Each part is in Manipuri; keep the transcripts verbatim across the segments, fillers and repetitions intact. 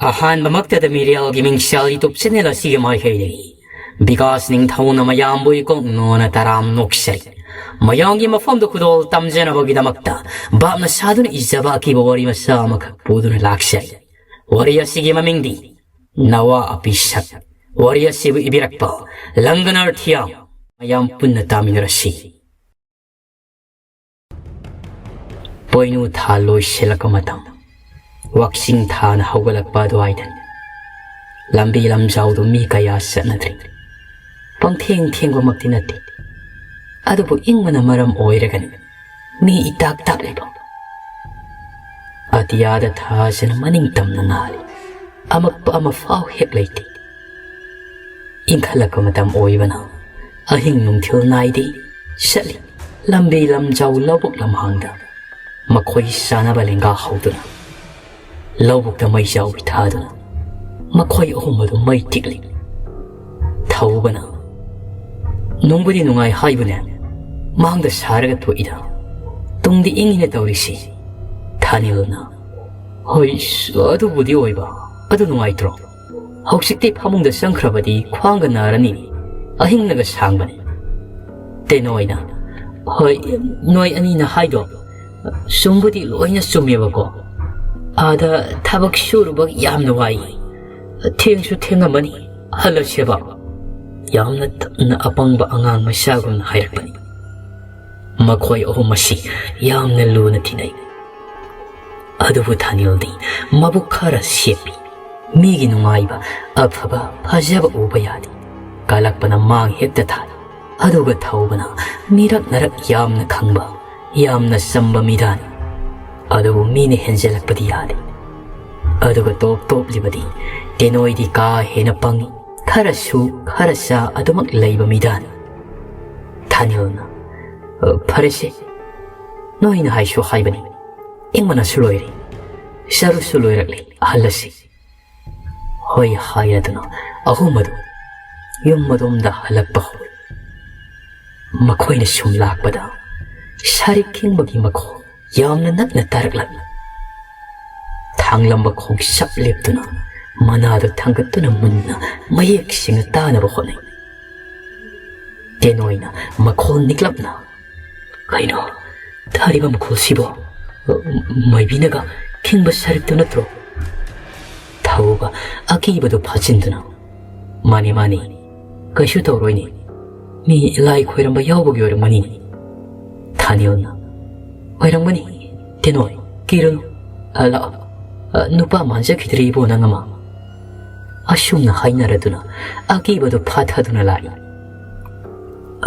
ꯑꯍꯥꯟꯕꯃꯛꯇꯗ ꯃꯤꯔꯦꯜꯒꯤ ꯃꯤꯡꯁꯦꯜ YouTube channel ꯑꯁꯤꯒꯤ ꯃꯥꯏꯀꯩꯗꯒꯤ ꯕꯤꯀꯥꯁ ꯅꯤꯡꯊꯧꯅ ꯃꯌꯥꯝꯕꯨ ꯏꯀꯣꯛ ꯅꯣꯅ ꯇꯔꯥꯝ ꯅꯣꯛꯆꯔꯤ꯫ ꯃꯌꯥꯝꯒꯤ ꯃꯐꯝꯗ ꯈꯨꯗꯣꯜ ꯇꯝꯖꯅꯕꯒꯤꯗꯃꯛꯇ ꯚꯥꯞꯅ ꯁꯥꯗꯨꯅ ꯏꯖꯕ ꯑꯀꯤꯕ ꯋꯥꯔꯤ ꯃꯆꯥ ꯑꯃꯈꯛ ꯄꯨꯗꯨꯅ ꯂꯥꯛꯆꯔꯤ꯫ ꯋꯥꯔꯤ ꯑꯁꯤꯒꯤ ꯃꯃꯤꯡꯗꯤ ꯅꯋꯥ ꯑꯄꯤꯁꯛ꯫ ꯋꯥꯔꯤ ꯑꯁꯤꯕꯨ ꯏꯕꯤꯔꯛꯄ ꯂꯪꯒꯅꯔ ꯊꯤꯌꯥꯝ꯫ ꯃꯌꯥꯝ ꯄꯨꯟꯅ ꯇꯥꯃꯤꯟꯅꯔꯁꯤ꯫ ꯄꯣꯏꯅꯨ ꯊꯥ ꯂꯣꯏꯁꯤꯜꯂꯛꯄ ꯃꯇꯝ, ꯋꯥꯛꯆꯤꯡ ꯊꯥꯅ ꯍꯧꯒꯠꯂꯛꯄ ꯑꯗꯨꯋꯥꯏꯗꯅꯤ꯫ ꯂꯝꯕꯤ ꯂꯝꯖꯥꯎꯗꯨ ꯃꯤ ꯀꯌꯥ ꯆꯠꯅꯗ꯭ꯔꯤ꯫ ꯄꯪꯊꯦꯡ ꯊꯦꯡꯕꯃꯛꯇꯤ ꯅꯠꯇꯦ, ꯑꯗꯨꯕꯨ ꯏꯪꯕꯅ ꯃꯔꯝ ꯑꯣꯏꯔꯒꯅꯤ ꯃꯤ ꯏꯇꯥꯛ ꯇꯥꯛꯂꯤꯕ꯫ ꯑꯇꯤꯌꯥꯗ ꯊꯥꯁꯤꯅ ꯃꯅꯤꯡ ꯇꯝꯅ ꯉꯥꯜꯂꯤ꯫ ꯑꯃꯛꯄ ꯑꯃ ꯐꯥꯎ ꯍꯦꯛ ꯂꯩꯇꯦ꯫ ꯏꯪꯈꯠꯂꯛꯄ ꯃꯇꯝ ꯑꯣꯏꯕꯅ ꯑꯍꯤꯡ ꯅꯨꯡꯊꯤꯜ ꯅꯥꯏꯗꯦ ꯆꯠꯂꯤ꯫ ꯂꯝꯕꯤ ꯂꯝꯖꯥꯎ ꯂꯧꯕꯨꯛ ꯂꯝꯍꯥꯡꯗ ꯃꯈꯣꯏ ꯆꯥꯅꯕ ꯂꯦꯡꯒꯥ ꯍꯧꯗꯨꯅ ꯂꯧꯕꯨꯛꯇ ꯃꯩ ꯆꯥꯎꯕꯤ ꯊꯥꯗꯨꯅ ꯃꯈꯣꯏ ꯑꯍꯨꯝ ꯑꯗꯨ ꯃꯩ ꯇꯤꯛꯂꯤ꯫ ꯊꯧꯕꯅ, "ꯅꯨꯡꯕꯨꯗꯤ ꯅꯨꯡꯉꯥꯏ ꯍꯥꯏꯕꯅꯦ, ꯃꯥꯡꯗ ꯁꯥꯔꯒ ꯊꯣꯛꯏꯗ, ꯇꯨꯡꯗꯤ ꯏꯪꯉꯤꯅ ꯇꯧꯔꯤꯁꯤ"꯫ ꯊꯥꯅꯤꯜꯅ, "ꯍꯣꯏ, ꯑꯗꯨꯕꯨꯗꯤ ꯑꯣꯏꯕ, ꯑꯗꯨ ꯅꯨꯡꯉꯥꯏꯇ꯭ꯔꯣ? ꯍꯧꯖꯤꯛꯇꯤ ꯐꯃꯨꯡꯗ ꯆꯪꯈ꯭ꯔꯕꯗꯤ ꯈ꯭ꯋꯥꯡꯒ ꯅꯥꯔꯅꯤ, ꯑꯍꯤꯡꯅꯒ ꯁꯥꯡꯕꯅꯤ"꯫ ꯇꯦꯅꯣꯏꯅ, "ꯍꯣꯏ, ꯅꯣꯏ ꯑꯅꯤꯅ ꯍꯥꯏꯗꯣ ꯆꯨꯝꯕꯨꯗꯤ ꯂꯣꯏꯅ ꯆꯨꯝꯃꯦꯕꯀꯣ꯫ ꯑꯥꯗ ꯊꯕꯛ ꯁꯨꯔꯨꯕ ꯌꯥꯝꯅ ꯋꯥꯏ꯫ ꯊꯦꯡꯁꯨ ꯊꯦꯡꯉꯝꯃꯅꯤ, ꯍꯜꯂꯁꯦꯕ"꯫ ꯌꯥꯝꯅ ꯇꯞꯅ ꯑꯄꯪꯕ ꯑꯉꯥꯡ ꯃꯆꯥꯒꯨꯝꯅ ꯍꯥꯏꯔꯛꯄꯅꯤ꯫ ꯃꯈꯣꯏ ꯑꯍꯨꯝ ꯑꯁꯤ ꯌꯥꯝꯅ ꯂꯨꯅ ꯇꯤꯟꯅꯩ꯫ ꯑꯗꯨꯕꯨ ꯊꯥꯅꯤꯜꯗꯤ ꯃꯕꯨꯛ ꯈꯔ ꯁꯦꯞꯄꯤ꯫ ꯃꯤꯒꯤ ꯅꯨꯡꯉꯥꯏꯕ, ꯑꯐꯕ, ꯐꯖꯕ ꯎꯕ ꯌꯥꯗꯦ꯫ ꯀꯜꯂꯛꯄꯅ ꯃꯥꯡ ꯍꯦꯛꯇ ꯊꯥꯏ꯫ ꯑꯗꯨꯒ ꯊꯧꯕꯅ ꯃꯤꯔꯛ ꯅꯔꯛ ꯌꯥꯝꯅ ꯈꯪꯕ, ꯌꯥꯝꯅ ꯆꯝꯕ ꯃꯤꯗꯥꯅꯤ꯫ ꯑꯗꯨꯕꯨ ꯃꯤꯅ ꯍꯦꯟꯖꯜꯂꯛꯄꯗꯤ ꯌꯥꯗꯦ꯫ ꯑꯗꯨꯒ ꯇꯣꯞ ꯇꯣꯞꯂꯤꯕꯗꯤ ꯇꯦꯅꯣꯏꯗꯤ ꯀꯥ ꯍꯦꯟꯅ ꯄꯪꯉꯤ꯫ ꯈꯔꯁꯨ ꯈꯔ ꯆꯥ ꯑꯗꯨꯃꯛ ꯂꯩꯕ ꯃꯤꯗꯥꯅꯤ꯫ ꯊꯥꯅꯤꯜꯅ, "ꯑ, ꯐꯔꯦꯁꯦ, ꯅꯣꯏꯅ ꯍꯥꯏꯁꯨ ꯍꯥꯏꯕꯅꯤ, ꯏꯪꯕꯅꯁꯨ ꯂꯣꯏꯔꯦ, ꯆꯔꯨꯁꯨ ꯂꯣꯏꯔꯛꯂꯦ, ꯍꯜꯂꯁꯤ"꯫ ꯍꯣꯏ ꯍꯥꯏꯔꯗꯨꯅ ꯑꯍꯨꯝ ꯑꯗꯨ ꯌꯨꯝ ꯑꯗꯣꯝꯗ ꯍꯜꯂꯛꯄ ꯍꯧꯏ꯫ ꯃꯈꯣꯏꯅ ꯁꯨꯝ ꯂꯥꯛꯄꯗ ꯁꯥꯔꯤꯛ ꯈꯤꯡꯕꯒꯤ ꯃꯈꯣꯜ ꯌꯥꯝꯅ ꯅꯛꯅ ꯇꯥꯔꯛꯂꯝꯃꯤ꯫ ꯊꯥꯡꯂꯝꯕ ꯈꯣꯡꯁꯞ ꯂꯦꯞꯇꯨꯅ ꯃꯅꯥꯗꯨ ꯊꯥꯡꯒꯠꯇꯨꯅ ꯃꯨꯟꯅ ꯃꯌꯦꯛ ꯁꯦꯡꯅ ꯇꯥꯅꯕ ꯍꯣꯠꯅꯩ꯫ ꯇꯦꯅꯣꯏꯅ ꯃꯈꯣꯜ ꯅꯤꯛꯂꯞꯅ, "ꯀꯩꯅꯣ ꯇꯥꯔꯤꯕ ꯃꯈꯣꯜꯁꯤꯕꯣ? ꯃꯥꯏꯕꯤꯅꯒ ꯈꯤꯡꯕ ꯁꯔꯤꯛꯇꯨ ꯅꯠꯇ꯭ꯔꯣ?" ꯊꯧꯕ ꯑꯀꯤꯕꯗꯨ ꯐꯥꯖꯤꯟꯗꯨꯅ, "ꯃꯥꯅꯤ, ꯃꯥꯅꯤ, ꯀꯩꯁꯨ ꯇꯧꯔꯣꯏꯅꯦ, ꯃꯤ ꯂꯥꯏ ꯈꯣꯏꯔꯝꯕ ꯌꯥꯎꯕꯒꯤ ꯑꯣꯏꯔꯝꯒꯅꯤ꯫" ꯊꯥꯅꯤꯜꯅ, "ꯑꯣꯏꯔꯝꯒꯅꯤ, ꯇꯦꯅꯣꯏ, ꯀꯤꯔꯨꯅꯨ, ꯑ, ꯂꯥꯛꯑꯣ, ꯑ, ꯅꯨꯄꯥ ꯃꯥꯟꯖꯈꯤꯗ꯭ꯔꯦ ꯏꯕꯣ ꯅꯪ ꯑꯃ꯫" ꯑꯁꯨꯝꯅ ꯍꯥꯏꯅꯔꯗꯨꯅ ꯑꯀꯤꯕꯗꯨ ꯐꯥꯊꯗꯨꯅ ꯂꯥꯛꯏ꯫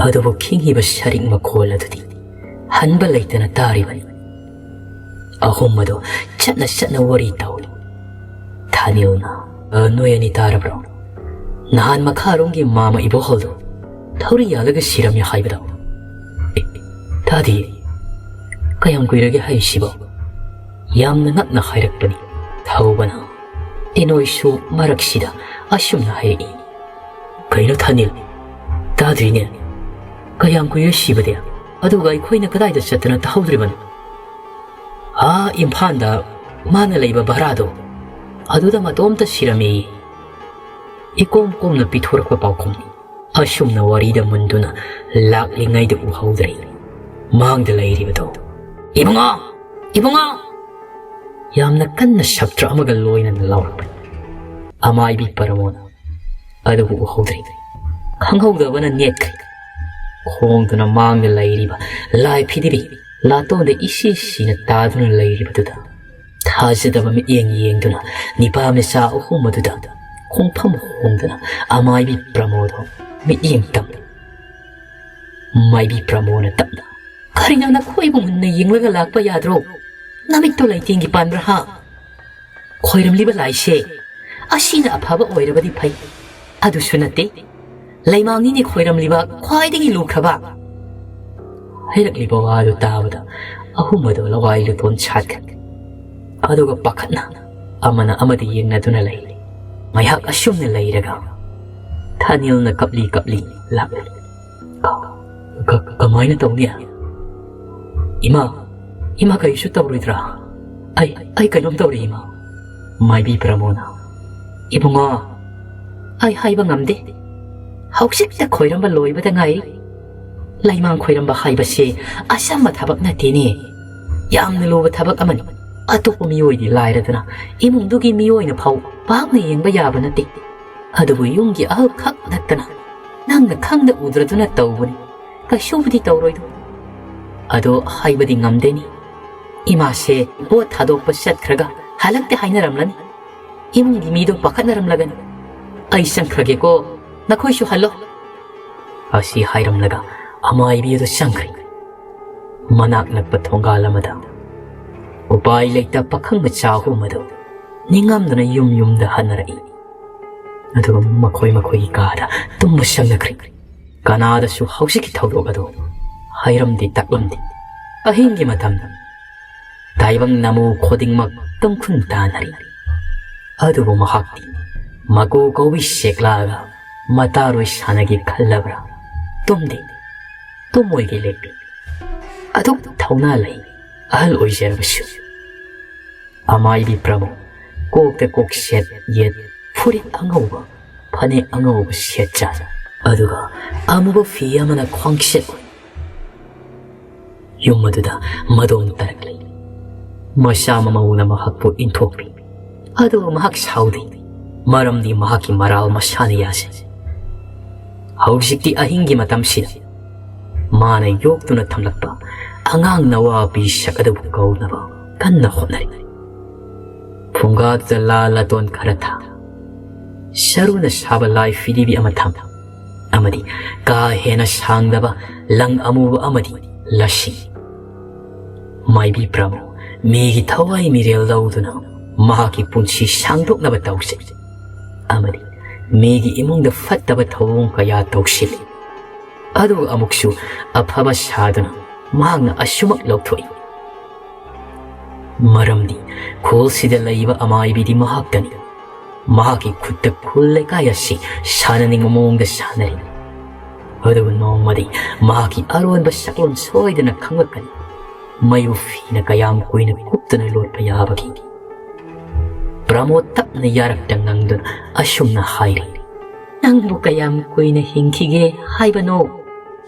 ꯑꯗꯨꯕꯨ ꯈꯤꯡꯉꯤꯕ ꯁꯔꯤꯛ ꯃꯈꯣꯜ ꯑꯗꯨꯗꯤ ꯍꯟꯕ ꯂꯩꯇꯅ ꯇꯥꯔꯤꯕꯅꯤ꯫ ꯑꯍꯨꯝ ꯑꯗꯨ ꯆꯠꯅ ꯆꯠꯅ ꯋꯥꯔꯤ ꯇꯧꯏ꯫ ꯊꯥꯅꯤꯜꯅ, "ꯑ, ꯅꯣꯏ ꯑꯅꯤ ꯇꯥꯔꯕ꯭ꯔꯣ? ꯅꯍꯥꯟ ꯃꯈꯥꯔꯣꯝꯒꯤ ꯃꯥꯃ ꯏꯕꯣꯍꯜꯗꯣ ꯊꯧꯔꯤ ꯌꯥꯜꯂꯒ ꯁꯤꯔꯝꯃꯤ ꯍꯥꯏꯕꯗꯣ?" "ꯑꯦ, ꯇꯥꯗꯤꯌꯦ꯫ ꯀꯌꯥꯝ ꯀꯨꯏꯔꯒꯦ ꯍꯥꯏꯔꯤꯁꯤꯕꯣ?" ꯌꯥꯝꯅ ꯉꯛꯅ ꯍꯥꯏꯔꯛꯄꯅꯤ꯫ ꯊꯧꯕꯅ ꯇꯦꯅꯣꯏꯁꯨ ꯃꯔꯛꯁꯤꯗ ꯑꯁꯨꯝꯅ ꯍꯥꯏꯔꯛꯏ꯫ "ꯀꯩꯅꯣ ꯊꯥꯅꯤꯜ? ꯇꯥꯗ꯭ꯔꯤꯅꯦ꯫ ꯀꯌꯥꯝ ꯀꯨꯏꯔꯦ ꯁꯤꯕꯗꯤ? ꯑꯗꯨꯒ ꯑꯩꯈꯣꯏꯅ ꯀꯗꯥꯏꯗ ꯆꯠꯇꯅ ꯇꯥꯍꯧꯗ꯭ꯔꯤꯕꯅꯣ?" "ꯑꯥ ꯏꯝꯐꯥꯜꯗ ꯃꯥꯅ ꯂꯩꯕ ꯚꯔꯥꯗꯣ, ꯑꯗꯨꯗ ꯃꯇꯣꯝꯇ ꯁꯤꯔꯝꯃꯦꯌꯦ꯫ ꯏꯀꯣꯝ ꯀꯣꯝꯅ ꯄꯤꯊꯣꯔꯛꯄ ꯄꯥꯎꯈꯨꯝꯅꯤ꯫" ꯑꯁꯨꯝꯅ ꯋꯥꯔꯤꯗ ꯃꯨꯟꯗꯨꯅ ꯂꯥꯛꯂꯤꯉꯩꯗ ꯎꯍꯧꯗ꯭ꯔꯦ ꯃꯥꯡꯗ ꯂꯩꯔꯤꯕꯗꯣ꯫ "ꯏꯕꯨꯡꯉꯣ! ꯏꯕꯨꯡꯉꯣ!" ꯌꯥꯝꯅ ꯀꯟꯅ ꯁꯞꯇ꯭ꯔ ꯑꯃꯒ ꯂꯣꯏꯅꯅ ꯂꯥꯎꯔꯛꯄꯅꯤ꯫ ꯑꯃꯥꯏꯕꯤ ꯄꯔꯃꯣꯅ꯫ ꯑꯗꯨꯕꯨ ꯎꯍꯧꯗ꯭ꯔꯦ꯫ ꯈꯪꯍꯧꯗꯕꯅ ꯅꯦꯠꯈ꯭ꯔꯦ꯫ ꯈꯣꯡꯗꯨꯅ ꯃꯥꯡꯗ ꯂꯩꯔꯤꯕ ꯂꯥꯏ ꯐꯤꯗꯤꯕꯤ ꯂꯥꯇꯣꯟꯗ ꯏꯁꯤ ꯁꯤꯅ ꯇꯥꯗꯨꯅ ꯂꯩꯔꯤꯕꯗꯨꯗ ꯊꯥꯖꯗꯕ ꯃꯤꯠꯌꯦꯡ ꯌꯦꯡꯗꯨꯅ ꯅꯤꯄꯥ ꯃꯆꯥ ꯑꯍꯨꯝ ꯑꯗꯨꯗ ꯈꯣꯡꯐꯝ ꯍꯣꯡꯗꯅ ꯑꯃꯥꯏꯕꯤ ꯄ꯭ꯔꯃꯣꯗꯣ ꯃꯤꯠꯌꯦꯡ ꯇꯝꯃꯤ꯫ ꯃꯥꯏꯕꯤ ꯄ꯭ꯔꯃꯣꯅ ꯇꯞꯅ, "ꯀꯔꯤꯅꯣ ꯅꯈꯣꯏꯕꯨ ꯃꯨꯟꯅ ꯌꯦꯡꯂꯒ ꯂꯥꯛꯄ ꯌꯥꯗ꯭ꯔꯣ? ꯅꯃꯤꯠꯇꯣ ꯂꯩꯇꯦꯡꯒꯤ ꯄꯥꯟꯕ꯭ꯔꯥ ꯍꯥ? ꯈꯣꯏꯔꯝꯂꯤꯕ ꯂꯥꯏꯁꯦ ꯑꯁꯤꯅ ꯑꯐꯕ ꯑꯣꯏꯔꯕꯗꯤ ꯐꯩ꯫ ꯑꯗꯨꯁꯨ ꯅꯠꯇꯦ, ꯂꯩꯃꯥꯡꯅꯤꯅꯦ ꯈꯣꯏꯔꯝꯂꯤꯕ ꯈ꯭ꯋꯥꯏꯗꯒꯤ ꯂꯨꯈ꯭ꯔꯕ꯫" ꯍꯥꯏꯔꯛꯂꯤꯕ ꯋꯥꯗꯨ ꯇꯥꯕꯗ ꯑꯍꯨꯝ ꯑꯗꯨ ꯂꯋꯥꯏ ꯂꯨꯇꯣꯟ ꯁꯥꯠꯈ꯭ꯔꯦ꯫ ꯑꯗꯨꯒ ꯄꯥꯈꯠꯅ ꯑꯃꯅ ꯑꯃꯗ ꯌꯦꯡꯅꯗꯨꯅ ꯂꯩ꯫ ꯉꯥꯏꯍꯥꯛ ꯑꯁꯨꯝꯅ ꯂꯩꯔꯒ ꯊꯥꯅꯤꯜꯅ ꯀꯞꯂꯤ ꯀꯞꯂꯤ ꯂꯥꯛꯂꯦ꯫ "ꯀ-, ꯀ-, ꯀꯃꯥꯏꯅ ꯇꯧꯅꯤ? ꯏꯃꯥ, ꯏꯃꯥ ꯀꯔꯤꯁꯨ ꯇꯧꯔꯣꯏꯗ꯭ꯔꯥ? ꯑꯩ, ꯑꯩ ꯀꯩꯅꯣꯝ ꯇꯧꯔꯦ ꯏꯃꯥ꯫ ꯃꯥꯏꯕꯤ ꯄ꯭ꯔꯃꯣꯅ, "ꯏꯕꯨꯡꯉꯣ, ꯑꯩ ꯍꯥꯏꯕ ꯉꯝꯗꯦ꯫ ꯍꯧꯖꯤꯛꯇ ꯈꯣꯏꯔꯝꯕ ꯂꯣꯏꯕꯗ ꯉꯥꯏꯔꯤ꯫ ꯂꯩꯃꯥꯡ ꯈꯣꯏꯔꯝꯕ ꯍꯥꯏꯕꯁꯤ ꯑꯆꯝꯕ ꯊꯕꯛ ꯅꯠꯇꯦꯅꯦ꯫ ꯌꯥꯝꯅ ꯂꯨꯕ ꯊꯕꯛ ꯑꯃꯅꯤ꯫ ꯑꯇꯣꯞꯄ ꯃꯤꯑꯣꯏꯗꯤ ꯂꯥꯏꯔꯗꯅ ꯏꯃꯨꯡꯗꯨꯒꯤ ꯃꯤꯑꯣꯏꯅ ꯐꯥꯎ ꯄꯥꯛꯅ ꯌꯦꯡꯕ ꯌꯥꯕ ꯅꯠꯇꯦ꯫ ꯑꯗꯨꯕꯨ ꯌꯨꯝꯒꯤ ꯑꯍꯜ ꯈꯛ ꯅꯠꯇꯅ ꯅꯪꯅ ꯈꯪꯗ ꯎꯗ꯭ꯔꯗꯨꯅ ꯇꯧꯕꯅꯤ꯫ ꯀꯩꯁꯨꯕꯨꯗꯤ ꯇꯧꯔꯣꯏꯗꯣ꯫ ꯑꯗꯣ ꯍꯥꯏꯕꯗꯤ ꯉꯝꯗꯦꯅꯤ꯫ ꯏꯃꯥꯁꯦ ꯚꯣꯠ ꯊꯥꯗꯣꯛꯄ ꯆꯠꯈ꯭ꯔꯒ ꯍꯜꯂꯛꯇꯦ ꯍꯥꯏꯅꯔꯝꯂꯅꯤ꯫ ꯏꯃꯨꯡꯒꯤ ꯃꯤꯗꯣ ꯄꯥꯈꯠꯅꯔꯝꯂꯒꯅꯤ꯫ ꯑꯩ ꯆꯪꯈ꯭ꯔꯒꯦꯀꯣ, ꯅꯈꯣꯏꯁꯨ ꯍꯜꯂꯣ꯫" ꯑꯁꯤ ꯍꯥꯏꯔꯝꯂꯒ ꯑꯃꯥꯏꯕꯤ ꯑꯗꯨ ꯆꯪꯈ꯭ꯔꯦ꯫ ꯃꯅꯥꯛ ꯅꯛꯄ ꯊꯣꯡꯒꯥꯜ ꯑꯃꯗ ꯎꯄꯥꯏ ꯂꯩꯇ ꯄꯥꯈꯪ ꯃꯆꯥ ꯑꯍꯨꯝ ꯑꯗꯨ ꯅꯤꯡꯉꯝꯗꯅ ꯌꯨꯝ ꯌꯨꯝꯗ ꯍꯟꯅꯔꯛꯏ꯫ ꯑꯗꯨꯒ ꯃꯈꯣꯏ ꯃꯈꯣꯏꯒꯤ ꯀꯥꯗ ꯇꯨꯝꯕ ꯆꯪꯅꯈ꯭ꯔꯦ꯫ ꯀꯅꯥꯗꯁꯨ ꯍꯧꯖꯤꯛꯀꯤ ꯊꯧꯗꯣꯛ ꯑꯗꯨ ꯍꯥꯏꯔꯝꯗꯦ ꯇꯥꯛꯂꯝꯗꯦ꯫ ꯑꯍꯤꯡꯒꯤ ꯃꯇꯝꯗ ꯇꯥꯏꯕꯪ ꯅꯃꯨ ꯈꯨꯗꯤꯡꯃꯛ ꯇꯨꯝꯈꯨꯟ ꯇꯥꯅꯔꯤ꯫ ꯑꯗꯨꯕꯨ ꯃꯍꯥꯛꯇꯤ ꯃꯀꯨ ꯀꯧꯕꯤ ꯁꯦꯛꯂꯛꯑꯒ ꯃꯇꯥꯔꯣꯏ ꯁꯥꯟꯅꯒꯦ ꯈꯜꯂꯕ꯭ꯔꯥ? ꯇꯨꯝꯗꯦ, ꯇꯨꯝꯃꯣꯏꯒꯦ ꯂꯦꯞꯄꯤ꯫ ꯑꯗꯨꯛ ꯊꯧꯅꯥ ꯂꯩ, ꯑꯍꯜ ꯑꯣꯏꯖꯔꯕꯁꯨ꯫ ꯑꯃꯥꯏꯕꯤ ꯄ꯭ꯔꯃꯣ ꯀꯣꯛꯇ ꯀꯣꯛ ꯁꯦꯠ ꯌꯦꯠ, ꯐꯨꯔꯤꯠ ꯑꯉꯧꯕ, ꯐꯅꯦꯛ ꯑꯉꯧꯕ ꯁꯦꯠꯆꯥꯏ꯫ ꯑꯗꯨꯒ ꯑꯃꯨꯕ ꯐꯤ ꯑꯃꯅ ꯈ꯭ꯋꯥꯡꯁꯦꯠ ꯑꯣꯏ꯫ ꯌꯨꯝ ꯑꯗꯨꯗ ꯃꯗꯣꯝ ꯇꯥꯔꯛꯂꯤ꯫ ꯃꯆꯥ ꯃꯃꯧꯅ ꯃꯍꯥꯛꯄꯨ ꯏꯟꯊꯣꯛꯄꯤ꯫ ꯑꯗꯨꯕꯨ ꯃꯍꯥꯛ ꯁꯥꯎꯗꯦ, ꯃꯔꯝꯗꯤ ꯃꯍꯥꯛꯀꯤ ꯃꯔꯥꯜ ꯃꯁꯥꯅ ꯌꯥꯖꯩ꯫ ꯍꯧꯖꯤꯛꯇꯤ ꯑꯍꯤꯡꯒꯤ ꯃꯇꯝꯁꯤꯗ ꯃꯥꯅ ꯌꯣꯛꯇꯨꯅ ꯊꯝꯂꯛꯄ ꯑꯉꯥꯡ ꯅꯋꯥ ꯄꯤꯁꯛ ꯑꯗꯨꯕꯨ ꯀꯧꯅꯕ ꯀꯟꯅ ꯍꯣꯠꯅꯔꯤ꯫ ꯐꯨꯡꯒꯥꯗꯨꯗ ꯂꯥ ꯂꯥꯇꯣꯟ ꯈꯔ ꯊꯥ, ꯁꯔꯨꯅ ꯁꯥꯕ ꯂꯥꯏ ꯐꯤꯗꯤꯕꯤ ꯑꯃ ꯊꯝ, ꯑꯃꯗꯤ ꯀꯥ ꯍꯦꯟꯅ ꯁꯥꯡꯗꯕ ꯂꯪ ꯑꯃꯨꯕ ꯑꯃꯗꯤ ꯂꯁꯤꯡ꯫ ꯃꯥꯏꯕꯤ ꯄ꯭ꯔꯃꯨ ꯃꯤꯒꯤ ꯊꯋꯥꯏ ꯃꯤꯔꯦꯜ ꯂꯧꯗꯨꯅ ꯃꯍꯥꯛꯀꯤ ꯄꯨꯟꯁꯤ ꯁꯥꯡꯗꯣꯛꯅꯕ ꯇꯧꯖꯩ ꯑꯃꯗꯤ ꯃꯤꯒꯤ ꯏꯃꯨꯡꯗ ꯐꯠꯇꯕ ꯊꯧꯑꯣꯡ ꯀꯌꯥ ꯇꯧꯁꯤꯜꯂꯤ꯫ ꯑꯗꯨꯒ ꯑꯃꯨꯛꯁꯨ ꯑꯐꯕ ꯁꯥꯗꯨꯅ ꯃꯍꯥꯛꯅ ꯑꯁꯨꯃꯛ ꯂꯧꯊꯣꯛꯏ꯫ ꯃꯔꯝꯗꯤ ꯈꯨꯜꯁꯤꯗ ꯂꯩꯕ ꯑꯃꯥꯏꯕꯤꯗꯤ ꯃꯍꯥꯛꯇꯅꯤ꯫ ꯃꯍꯥꯛꯀꯤ ꯈꯨꯠꯇ ꯈꯨꯜ ꯂꯩꯀꯥꯏ ꯑꯁꯤ ꯁꯥꯟꯅꯅꯤꯡꯕ ꯃꯑꯣꯡꯗ ꯁꯥꯟꯅꯔꯤ꯫ ꯑꯗꯨꯕꯨ ꯅꯣꯡꯃꯗꯤ ꯃꯍꯥꯛꯀꯤ ꯑꯔꯣꯟꯕ ꯁꯛꯂꯣꯟ ꯁꯣꯏꯗꯅ ꯈꯪꯂꯛꯀꯅꯤ꯫ ꯃꯩꯕꯨ ꯐꯤꯅ ꯀꯌꯥꯝ ꯀꯨꯏꯅ ꯀꯨꯞꯇꯨꯅ ꯂꯣꯠꯄ ꯌꯥꯕꯒꯦ? ꯄ꯭ꯔꯃꯣꯗ ꯇꯞꯅ ꯌꯥꯔꯛꯇ ꯉꯪꯗꯨꯅ ꯑꯁꯨꯝꯅ ꯍꯥꯏꯔꯤ, "ꯅꯪꯕꯨ ꯀꯌꯥꯝ ꯀꯨꯏꯅ ꯍꯤꯡꯈꯤꯒꯦ ꯍꯥꯏꯕꯅꯣ?